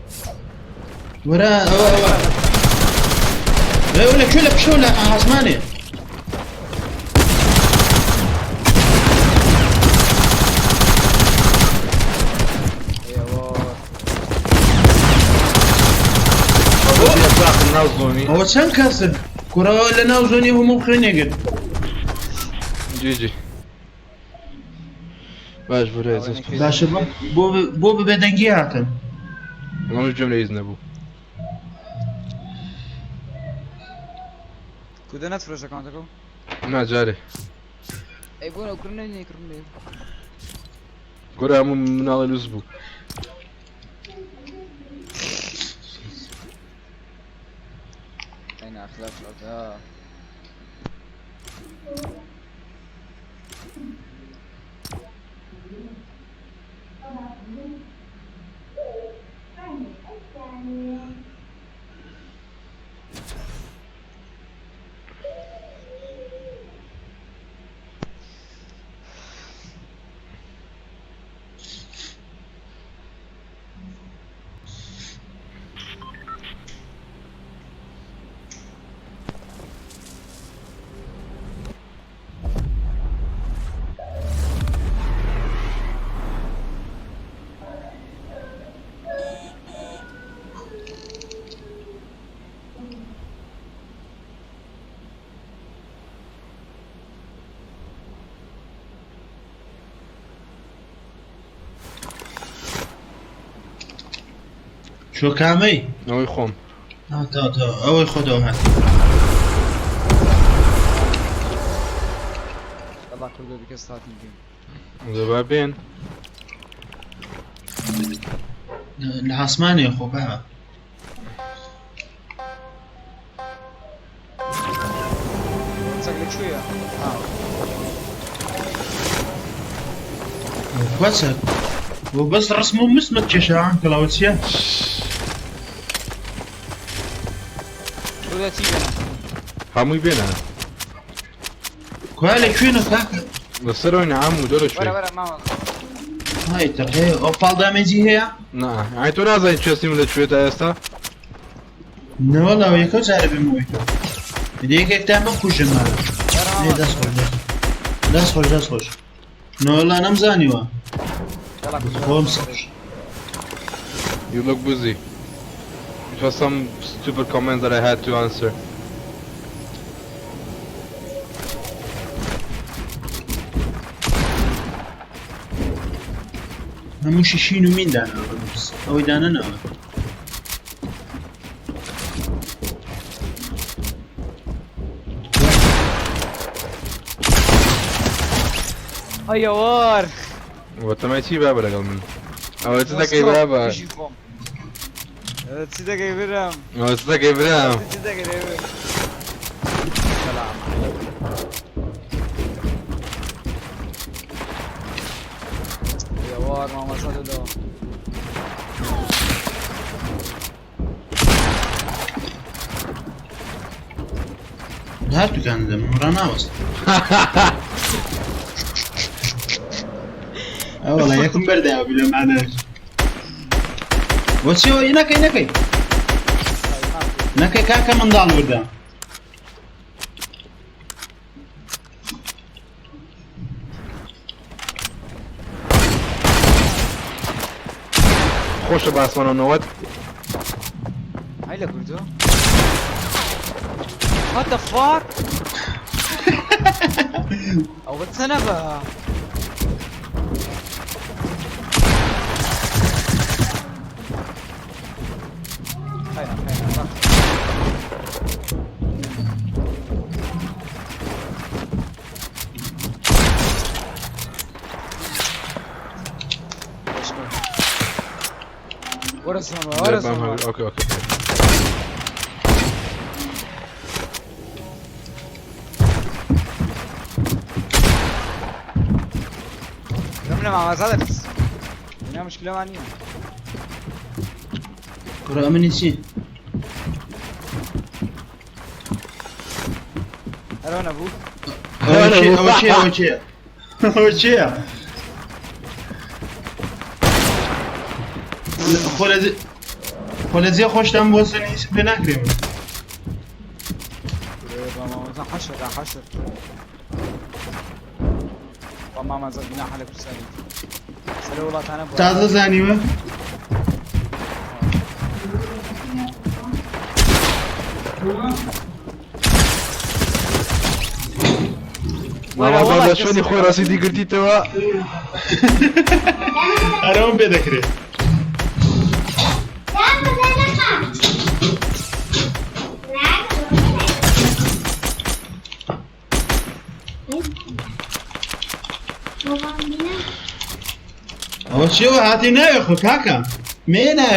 S4: وەرە ئەوە ئەوە. ئەوە لەکوێ لە پشتەوە لە ئاسمانێ.
S1: ناو زۆنی.
S4: ئەوە چەند کەسن؟ کوڕەوە لە ناو زۆنی هەموو خوێنێگرت.
S1: جی جی. باش برای
S4: باشە بۆ بۆ بە بێدەنگی هاتن.
S1: وەڵام گوێم لە هیچ نەبوو.
S9: کوردە نەتفرۆشە account ەکە؟
S1: نا جارێ.
S9: ئەی بۆ نەو کوڕ نەی کوڕم لێ.
S1: گۆرە هەموو مناڵی لوس بوو.
S9: ئەی ناخلاف لەودا.
S4: شۆ کامەی؟
S1: ئەوەی خۆم.
S4: تا تا ئەوەی خۆتەوە هات.
S9: يلا کوردە بیکە starting game.
S1: دەبا بێن.
S4: لە ئاسمانێ خۆ بابە.
S9: چەک لەکوێیە؟
S4: کوا چەک؟ بۆ بەس ڕسم و مسمت کێشا کڵاوە چییە؟
S9: کوردە چی بێنە؟
S1: هەمووی بێنە.
S4: کوا لەکوێنە کاکە؟
S1: لەسەرەوەی عەمو دۆرە
S9: وەرە
S1: شوێ.
S9: وەرە مامە.
S4: های تر هەیە ئەو fall damage ی هەیە؟
S1: نا ئای تۆ نازانی chest یم لە کوێ تا ئێستا؟
S4: نەوەڵا یەکەو جارە بێمەوەی تۆ. یەکێکتان بکوژم ماوە.
S9: وەرە
S4: ئێ
S9: مامە.
S4: دەست خۆش دەست خۆش دەست خۆش. نەوەڵا نەمزانیوە.
S9: يلا کوردە.
S4: خۆم سەر.
S1: You look busy. It was some stupid comment that I had to answer.
S4: هەموو شیشین و مین داناوە ئەوەی دانەناوە.
S9: ئەیەوەر.
S1: وەتەمای چی بابە لەگەڵ من؟ ئەوە چ دەکەی بابە؟
S9: بژی خۆم. چی دەکەی برام؟
S1: ئەوە چ دەکەی برام؟
S9: چی دەکەی برام؟ سلام عليكم. ئەیەوەر مامەسا لۆ.
S4: لە هەردووکان دەدەم ڕاناوەست. ئەوەڵا یەکم بەرداوە بی لەمانەش. بۆ چیەوە نەکەی نەکەی نەکەی کاکە منداڵ وردە.
S1: خۆشە باسمانەوە نەوەت.
S9: هەی لە کوردۆ؟ What the fuck? ئەوە چەنە بە؟ خەیرە خەیرە بەخ. وەرە زۆنەوە وەرە زۆنەوە.
S1: okay okay.
S9: من لە مامەزا دەپرسم اینا مشکلەمان نییە.
S4: کوڕە منی چی؟
S9: هەرەوە نەبوو.
S4: ئەوە چییە؟ ئەوە چییە؟ ئەوە چییە؟ ئەوە چییە؟ خۆ لە جێ- خۆ لە جێ خۆشتان بۆ سەر هیچ پێ ناکرێ من.
S9: با مامەزا حەشر حەشر. با مامەزا گوناحە لە کوردستانی. سەر وڵاتانە بووە.
S4: تازە زانیوە؟
S1: مامەزا لە شوێنی خۆی ڕەسیدی گرتیتەوە.
S4: هەرەوەم پێ دەکرێ. ئەوە چیەوە هاتی ناوێ خۆ کاکە مێنە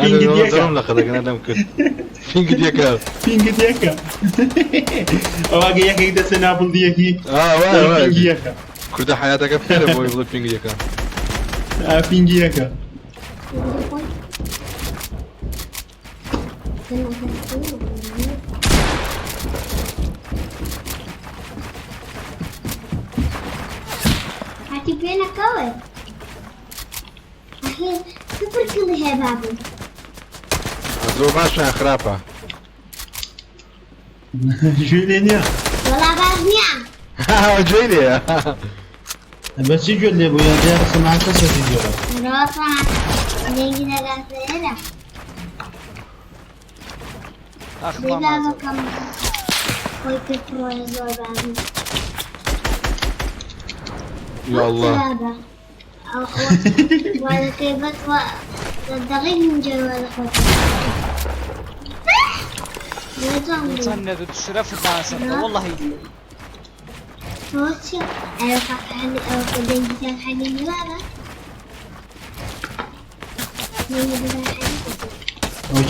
S4: پینگت یەکە
S1: زۆرم لە خەدەکە نەدەم کرد پینگت یەکە
S4: پینگت یەکە ئەوە یەکێک دەچێ نابڵدیەکی پینگی یەکە
S1: کوردە حیاتەکە فێرە بۆی بڵێ پینگت یەکە
S4: پینگی یەکە.
S2: هاتی پێ نەکەوێت ئەخێ سفر کڵی هەیە بابم.
S1: زۆر باشە یان خراپە؟
S4: گوێ لێ نییە.
S2: وەڵا باش نییە.
S1: گوێی لێیە.
S4: بەچی گوێت لێ بوو یان دیارە سەماعەکە سەتی گوێرە.
S2: ڕۆڵە دەنگی دەگاتە
S9: ئاخ
S2: دەی
S9: مامەزا.
S2: بابەکەم خۆی کرد پڕۆیە زۆر بابم.
S1: یا الله.
S2: بابە وادەکەی بەس دەڵێ نجێ وادە خۆت.
S9: چەند نەدوت شرەفت ناسەتە واللهی.
S4: ئەوە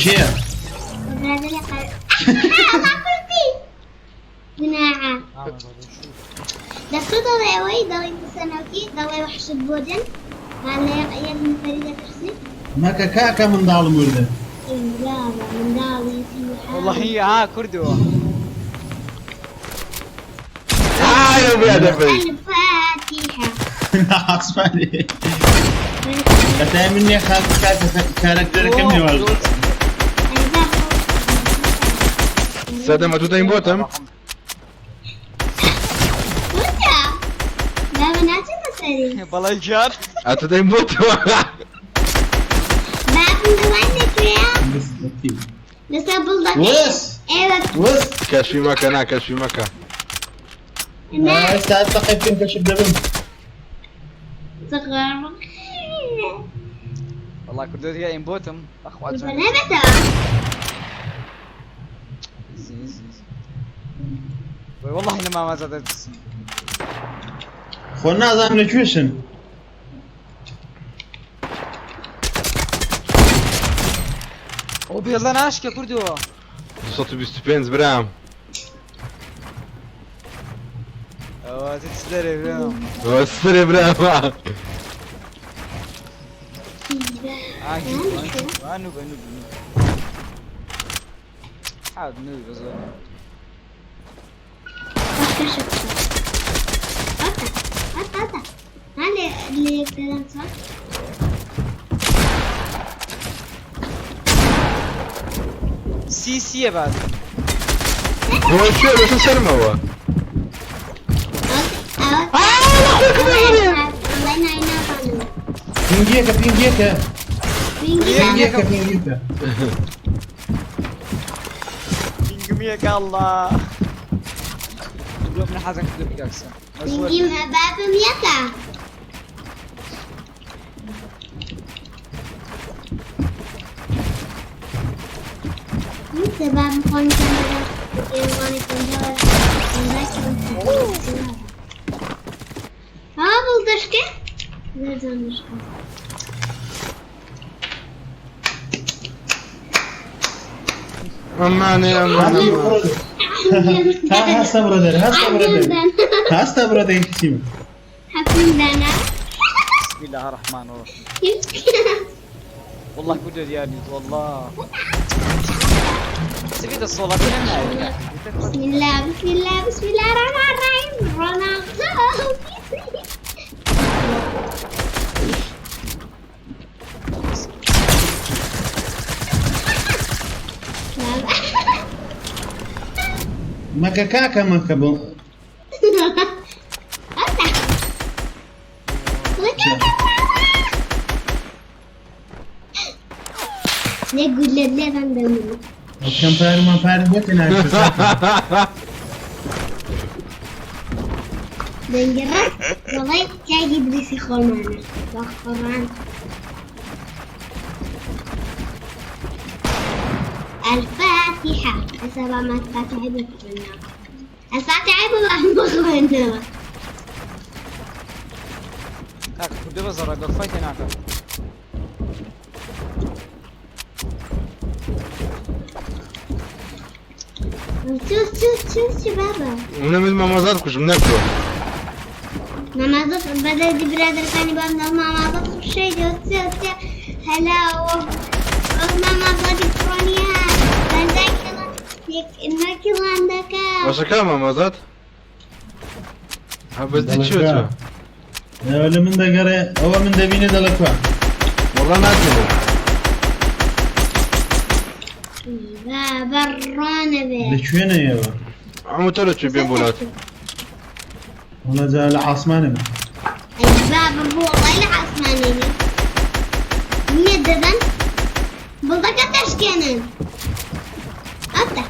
S4: چییە؟
S2: دەستە دەڵێ ئەوەی دەڵێ سەنەوکی دەڵێ وحشت بۆ دێن یەک نەفەری دەترسی.
S4: مەکە کاکە منداڵم وردە.
S2: بابا منداڵێتی.
S9: واللهی ها کوردەوە.
S1: ئای بیا دەبەی.
S2: الفاتحة.
S4: ئاسمانی هەتا من نییە خاک کارەکتەرەکەم نێواز.
S1: سەدەم ئەتوو دەین بۆتم؟
S2: بابا ناچێتە سەری.
S9: بەڵێ گیان.
S1: ئەتوو دەین بۆتەوە.
S2: بابم دەوان لەکوێیە؟ لەسەر بڵدەکەی.
S4: وەس
S2: ئێوە
S4: وەس
S1: کەشفی مەکە نا کەشفی مەکە.
S2: نا
S4: ئێستا تەقەی بکەم کەشف دەبم.
S2: صغر.
S9: والله کوردەوە دیگە ئیم بۆتم ئەخوا چەند
S2: نەبێتەوە.
S9: ئیزی ئیزی ئیزی. وەی واللهی لە مامەزا دەترسم.
S4: خۆ نازانم لە کوێشن.
S9: ئەو بێڵە ناشکە کوردەوە.
S1: 225 برام.
S9: ئەوە چ دەرێ برام.
S1: سەرێ برام.
S9: نوبە نوبە نوبە. حاول نوبە زۆر. سی سیە بات.
S1: بۆ کوێ بەسە سەرمەوە؟
S4: پینگیەکە پینگیەکە پینگیەکە پینگیەکە.
S9: پینگمیەکە الله. من حازم کردو پیکاکسە.
S2: پینگیم بابم یەکە. بابم خۆن ها بڵدەشکە زۆر
S1: ئەمانێ ئەمانە.
S4: هەستە برۆدەر هەستە برۆدەر هەستە برۆدەر کچیم.
S2: حەفیم دانا.
S9: بسم الله الرحمن الرحيم. والله كله ديالي والله. سبيت الصولة
S2: بسم الله بسم الله بسم الله الرحمن الرحيم. رونالدو.
S4: مەکە کاکە مەکە بۆ.
S2: نقول لێدان دەمێنێت.
S4: کەم پارمان پارە بۆتە
S2: دەنگەڕە دەڵێ کاکی دریسی خۆمانە بەخۆڕان. الفاتحة هسه ما الفاتحة بخونا الفاتحة بخونا.
S9: کاکە کوردە بە زەڕە گەڵفای تێناکە.
S2: شوف شوف شوف شبابا.
S1: منە من مامازات کوژم نەکۆ.
S2: مامازات بدل برادر كان باب مامازات شيء هلا مامازات الكترونية عندك.
S1: باشە کا مامازات؟ ها بەس دی چیە؟
S4: لە من دەگەڕێ ئەوە من دەبینێ دەڵێ کوا.
S1: وەڵا ناتێنێ.
S2: بابا الرانبه.
S4: لە کوێنە ئێوە؟
S1: عمو تۆ لە کوێ بێن بۆ لات؟
S4: وەڵا جا لە عاسمانم.
S2: بابا هو والله لە عاسمانینی. نییە دەدەن؟ بڵدەکە تشکێنن. ئەتە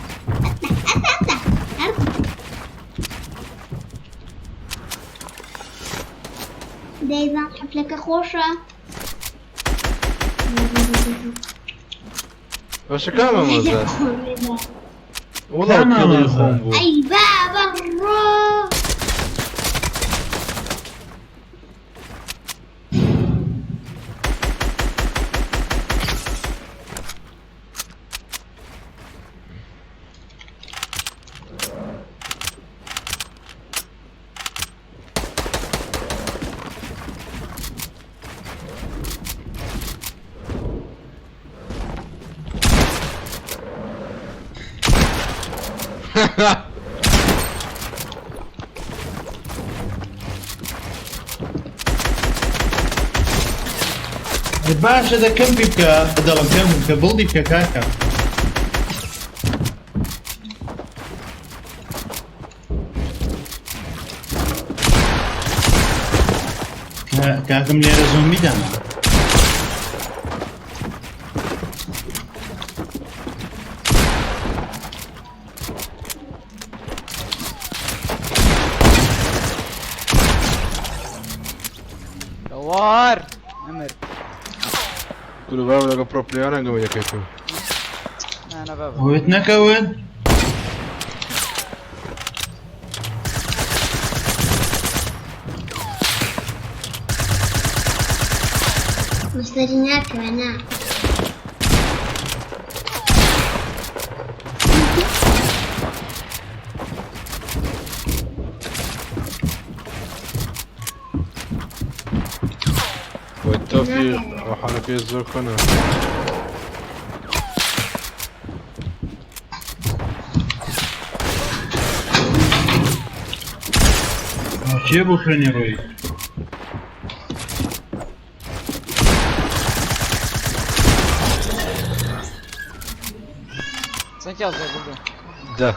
S2: ئەتە ئەتە ئەتە. دەیزان حەفلەکە خۆشە.
S1: باشە کا مامازات؟ وەڵا
S4: کا
S1: کێڵی
S4: مامازات؟
S1: خۆم بوو.
S2: ئەی بابا ڕۆ.
S4: باشە دەکەم پی بکە دەڵم کەم بکە بڵدی بکە کاکە. کاکەم لێرە زۆمبی دانا.
S9: دوار نمر.
S1: کورە بابە لەگەڵ پرۆپلیانەگەوە یەکێکەوە.
S9: أنا بابا.
S4: ئەوێت نەکەون؟
S2: مشتري ناکەوە نا.
S1: والتوفيق ئەو حالەکەی زۆر کۆنە.
S4: کێ بۆ خوێنی ڕۆی؟
S9: چەند کیاڵ زۆر بردو؟
S1: دە.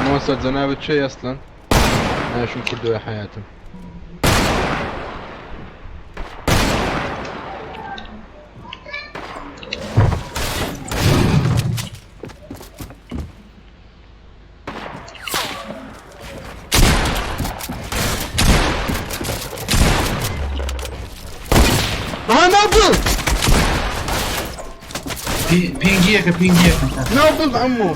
S1: مامۆستا جەنابت چێ ئەسڵەن؟ ناشم کردەوە حیاتم. ها ناو
S4: پینگیەکە پینگیەکە.
S1: ناو بڵ عمو.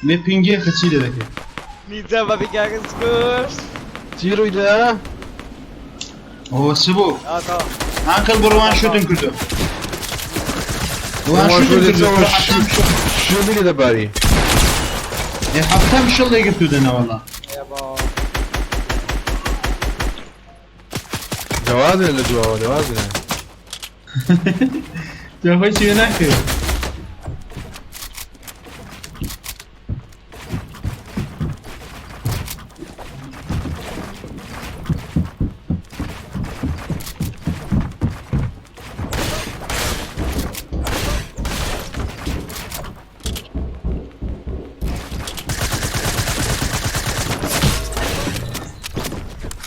S4: لێ پینگێکە چی لێ دەکەی؟
S9: نیجا بە بیکاکە کوشت.
S1: چی ڕووی دا؟
S4: ئەوە چ بوو؟
S9: ئا تەواو.
S4: ئانکل بڕۆ وان شوتم کردو. وان شوتم کردو.
S1: شوێنی لێ دەباری.
S4: ئێ حەفتەم شڵ لێ گرتو دەنا وەڵا.
S9: ئێ با.
S1: دەوازێ لە دواوە دەوازێ.
S4: جا خۆی چی ناکەوێت.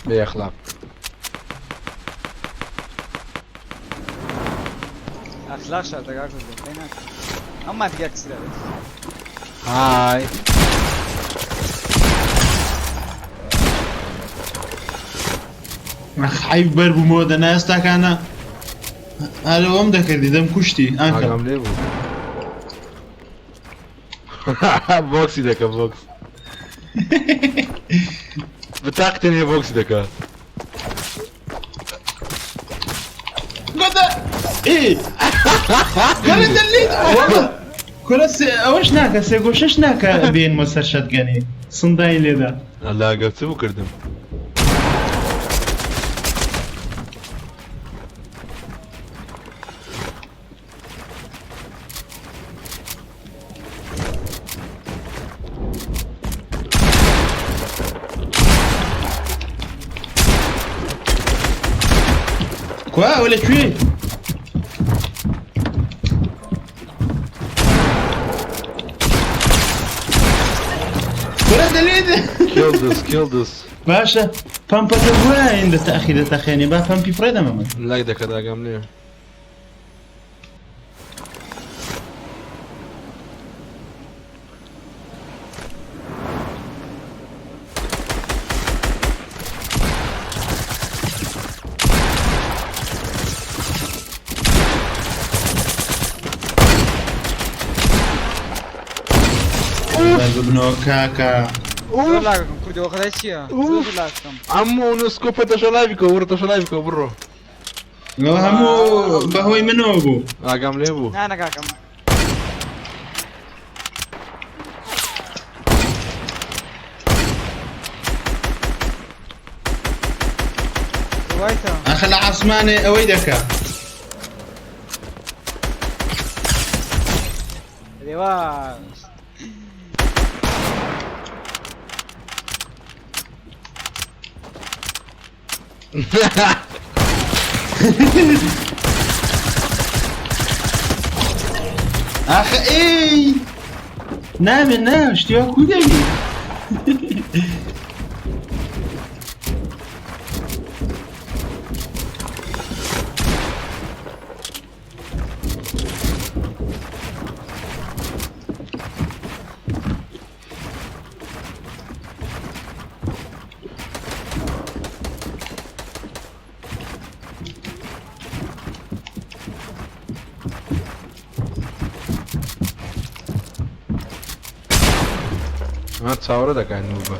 S1: بێ ئەخلاق.
S9: ئەخلاق شەرتە کاک کوردی قەی ناکەم. ئەم ماتیکا کسرە بێت.
S1: های.
S4: ئەخ عەیب بەر بوومەوە دەنا ئێستاکانە هەر ئەوەم دەکردی دەم کوشتی ئانکە.
S1: ئاگام لێ بوو. بۆکسی دەکە بۆکس. بتاقتێ نیە بۆکسی دەکە.
S4: گۆتە ئێ کورە دەلیت والله کورە سێ ئەوەش ناکە سێ گۆشەش ناکە بێنمە سەر شەتگەنێ سندای لێدا.
S1: ئەلا گەر چ بکردم.
S4: کوا ئەوە لە کوێ؟ کورە دەلێت
S1: Kill this, kill this.
S4: باشە پەمپەکە بۆیە هێندە تەئخیر دەتەقێنێ با پەمپی فڕێ دەمە من.
S1: لایک دەکات ئاگام لێیە.
S4: ببنەوە کاکە.
S9: زۆر لاگەکەم کوردی وەخەدای چییە؟ زۆر لاگەکەم.
S1: عەمو نسکۆپە تەشە لایڤ کە وڕ تەشە لایڤ کە بڕۆ.
S4: ئەوە هەموو بەهۆی منەوە بوو.
S1: ئاگام لێ بوو.
S9: نا نا کاکەم. وایتە.
S4: ئاخە لە عاسمانێ ئەوەی دەکا.
S9: لێواش.
S4: ئاخە ئەی نابێ نا شتی وا کو دەبی
S1: ها چاوەڕێ دەکات نوبە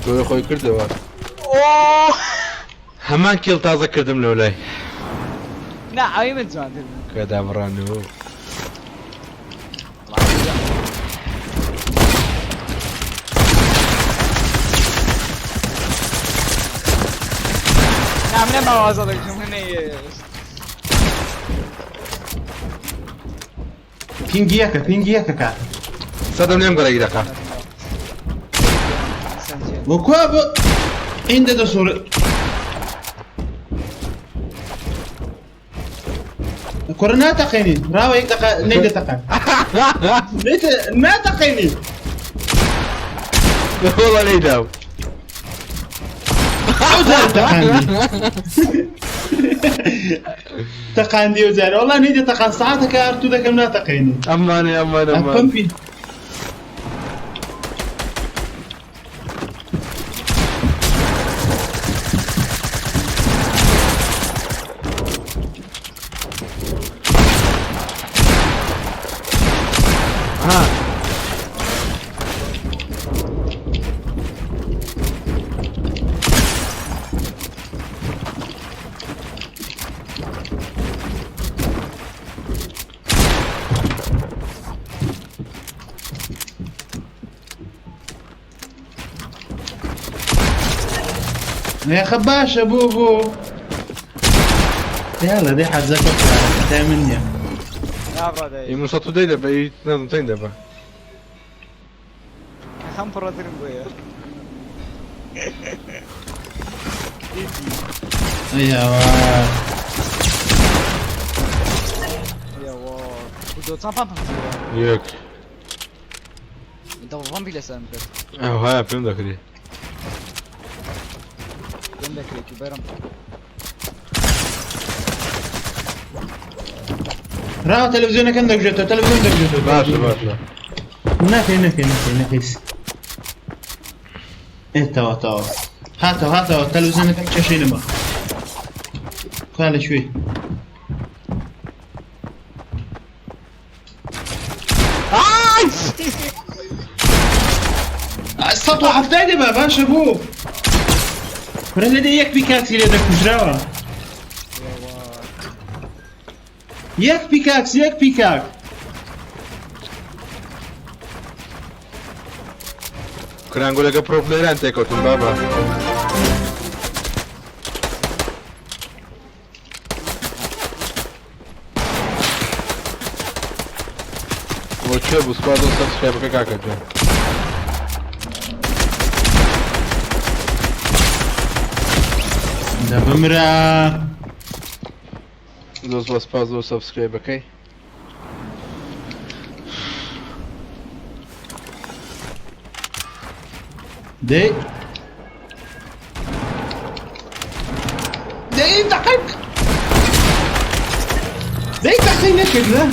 S1: تۆ خۆی کردەوە هەمان کێڵ تازە کردم لەولای
S9: نا ئەوی من جوانتر بوو
S1: کە دابڕانەوە
S9: نا منە ماوازە دەکەم من نەیێشت
S4: پینگی یەکە پینگی یەکە کاکە.
S1: سەدەم لێم گەڕێ گیرەقە.
S4: بۆ کوا بۆ ئیندە دەسوڕێ کوڕە ناتەقێنی ڕاوە یەک دەقە نەی دەتەقێن ناتەقێنی
S1: وەڵا لێی داو.
S4: ئەو جار تەقاندی تەقاندی ئەو جارە وەڵا نەی دەتەقان سەعاتەکە ئارتوو دەکەم ناتەقێنی
S1: ئەمانێ ئەمانە ئەمانە
S4: پەمپی
S1: ها.
S4: یاخە باشە بۆ بۆ یاڵە دەی حەزەکە تا من نییە.
S9: نابڕا دەی.
S1: ئی من سەد و دەی دەبە ئی نازم چەند دەبە.
S9: هەم پڕەترم بۆیە.
S4: ئەی هاوار.
S9: یاوە دۆ چەند پامپم کردووە؟
S1: یەک.
S9: دەبڵ پامپی لەسەرم کرد.
S1: ئەوها پێم دەکرێ.
S9: پێم دەکرێت و بەرم.
S4: ڕاوە تەلەڤیزیۆنەکەم دەگوژێتەوە تەلەڤیزیۆن دەگوژێتەوە.
S1: باشە باشە.
S4: نەکەی نەکەی نەکەی نەکەی ئێ تەوا تەوا هاتەوە هاتەوە تەلەڤیزیۆنەکەم کێشەی نەما. کوا لە کوێی؟ 170 دەبا باشە بۆ کورە لە دێ یەک پیکاکسی لێ دەکوژراوە. یەک پیکاکس یەک پیکاک.
S1: کرانگۆلەکە پرۆ پلەیران تێکەوتن بابا. بۆ کوێ بوو سوپاس بۆ سەبسکرایبەکە کاکە جان.
S4: دە بمرە.
S1: زۆر زۆر سپاس بۆ سەبسکرایبەکەی.
S4: دەی دەی تەقەی دەی تەقەی نەکرد نا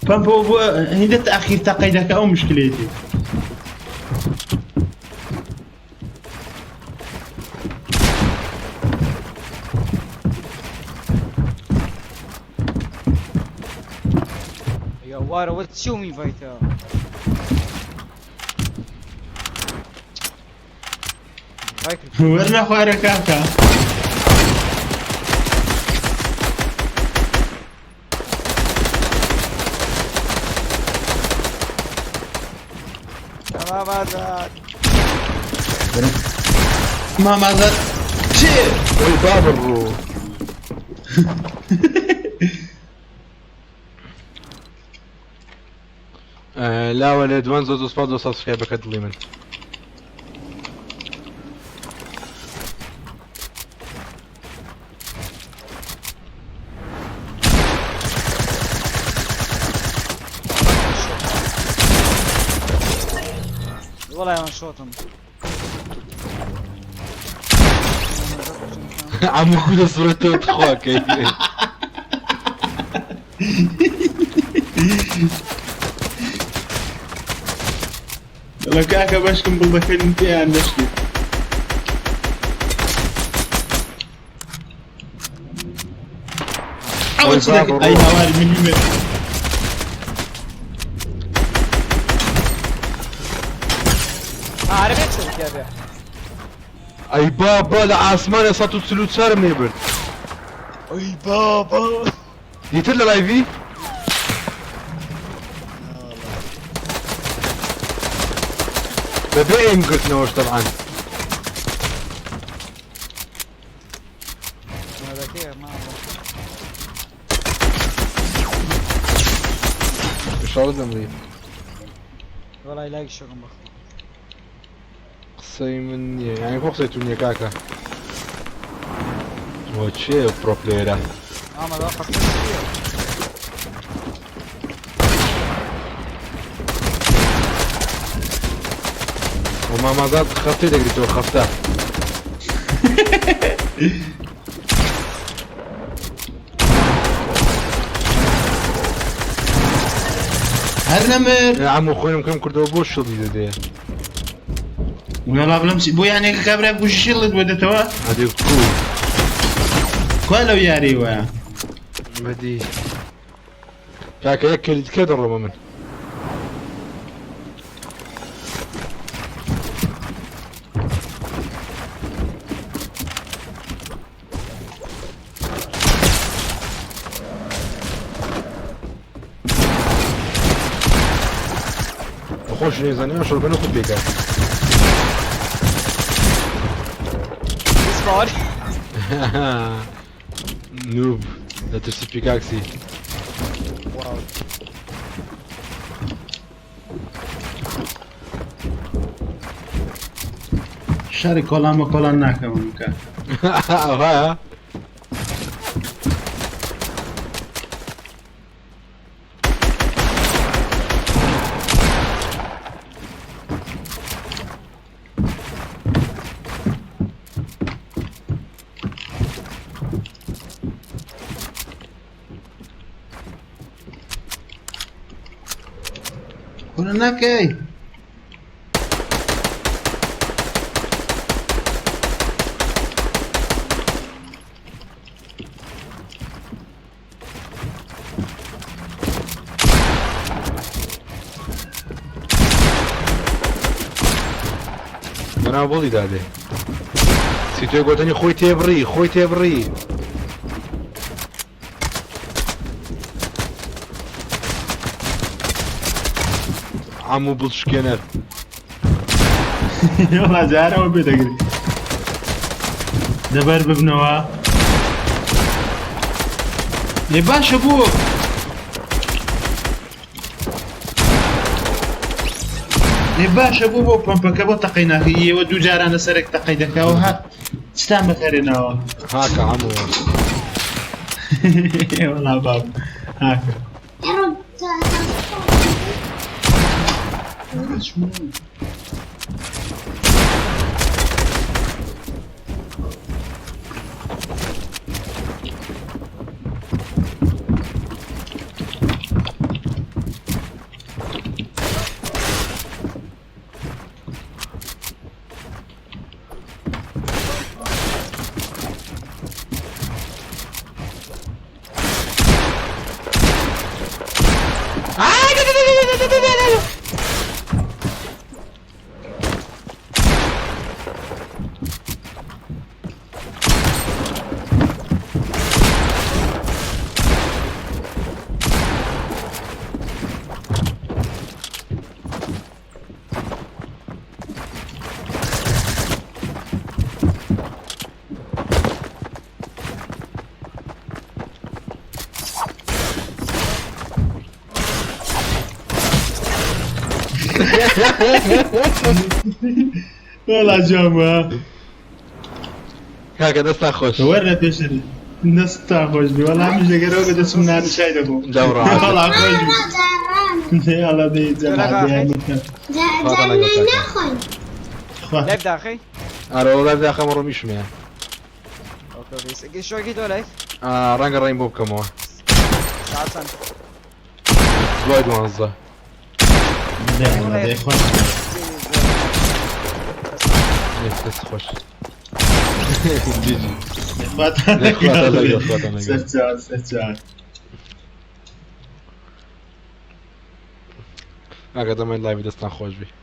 S4: پەمپەوە بووە هیندە تاخیر تەقەی دەکە ئەو مشکلەیەتی.
S9: یا وارە وە چی و میڤایتە؟
S4: وەرنە خوارە کاکە. مامازاد چێ؟
S1: ئەی بابە ڕۆ. لاوە لێدوان زۆر زۆر سوپاس بۆ سەبسکرایبەکە دڵی من.
S9: وەڵای وان شۆتم.
S1: عەموو کو دەسڕێتەوە تخوا کەی.
S4: دەڵێ کاکە بەشکم بڵدەکەن پێیان نەشکێت. ئەوە چ دەکەی؟ ئەی هاوار ملیمەتر.
S9: عەرەبێ چۆن تیا بێ؟
S1: ئەی بابا لە ئاسمانە 144 م لێ برد.
S9: ئەی بابا.
S1: دیتر لە لایڤی؟ بەبێ ئێم گرتنەوەش تەبعەن. ئیشاڵە دەمری.
S9: وەڵای لایک شەکەم بەخوا.
S1: قسەی من نییە یانی خۆ قسەی تو نییە کاکە. وە چێ پرۆ پلەیەرە؟
S9: ئامادە قسەی چییە؟
S1: وە مامازاد خەفتەی دەگریتەوە خەفتە.
S4: هەر نەمر.
S1: عەمو خوێنم کەم کردەوە بۆ شڵی دەدەیە.
S4: وەڵا بڵێم چی بۆ یانێکە کابرا بکوژی شیڵت بۆ دێتەوە؟
S1: ئەدی کو.
S4: کوا لەو یاری وایە؟
S1: بەدی کاکە یەک کلیت کە دەڕۆمە من. خۆش نێزانانی شۆربەن خود بێکە.
S9: Sorry.
S1: Noob لە ترسی pickaxe ی.
S9: Wow.
S4: شەڕی کۆڵان بە کۆڵان ناکەم کە.
S1: ئەوهایە؟
S4: کورە نەکەی.
S1: بەناو بڵی دادێ سیتۆی گۆتەنی خۆی تێبڕی خۆی تێبڕی. عەموو بڵشکێنەر.
S4: وەڵا جارەوە پێ دەگری. دەبەر ببنەوە. لێ باشە بۆ لێ باشە بۆ بۆ پەمپەکە بۆ تەقەی ناکەی ئێوە دوو جاران لەسەرێک تەقەی دەکاوە هات چتان بەکارێناوە
S1: هاکە عەموو.
S4: وەڵا باب هاکە. وەڵا جوان بووە.
S1: کاکە دەستان خۆش.
S4: وەرە پێشتر دەستتان خۆش بێ وەڵا منیش لەگەرەوە بە دەچم نانی چای دەخۆم.
S1: دەورە.
S4: وەڵا خۆش بوو. یاڵا دەی جەماعەت دەیان خوا.
S9: live داخەی؟
S1: ئەرە وەڵا live داخەم ڕۆم ئیشم هەیە.
S9: okay okay شۆکی تۆ live؟
S1: ڕەنگە ڕێیم بۆ بکەمەوە.
S9: ساعت چەند؟
S1: دوای دوانزە.
S4: دەی خۆش.
S1: دەست خۆش. GG.
S4: خواتان
S1: خواتان لەگەڵ، خواتان لەگەڵ.
S4: سەرچاو سەرچاو.
S1: ئاگادەمە live ی دەستان خۆش بی.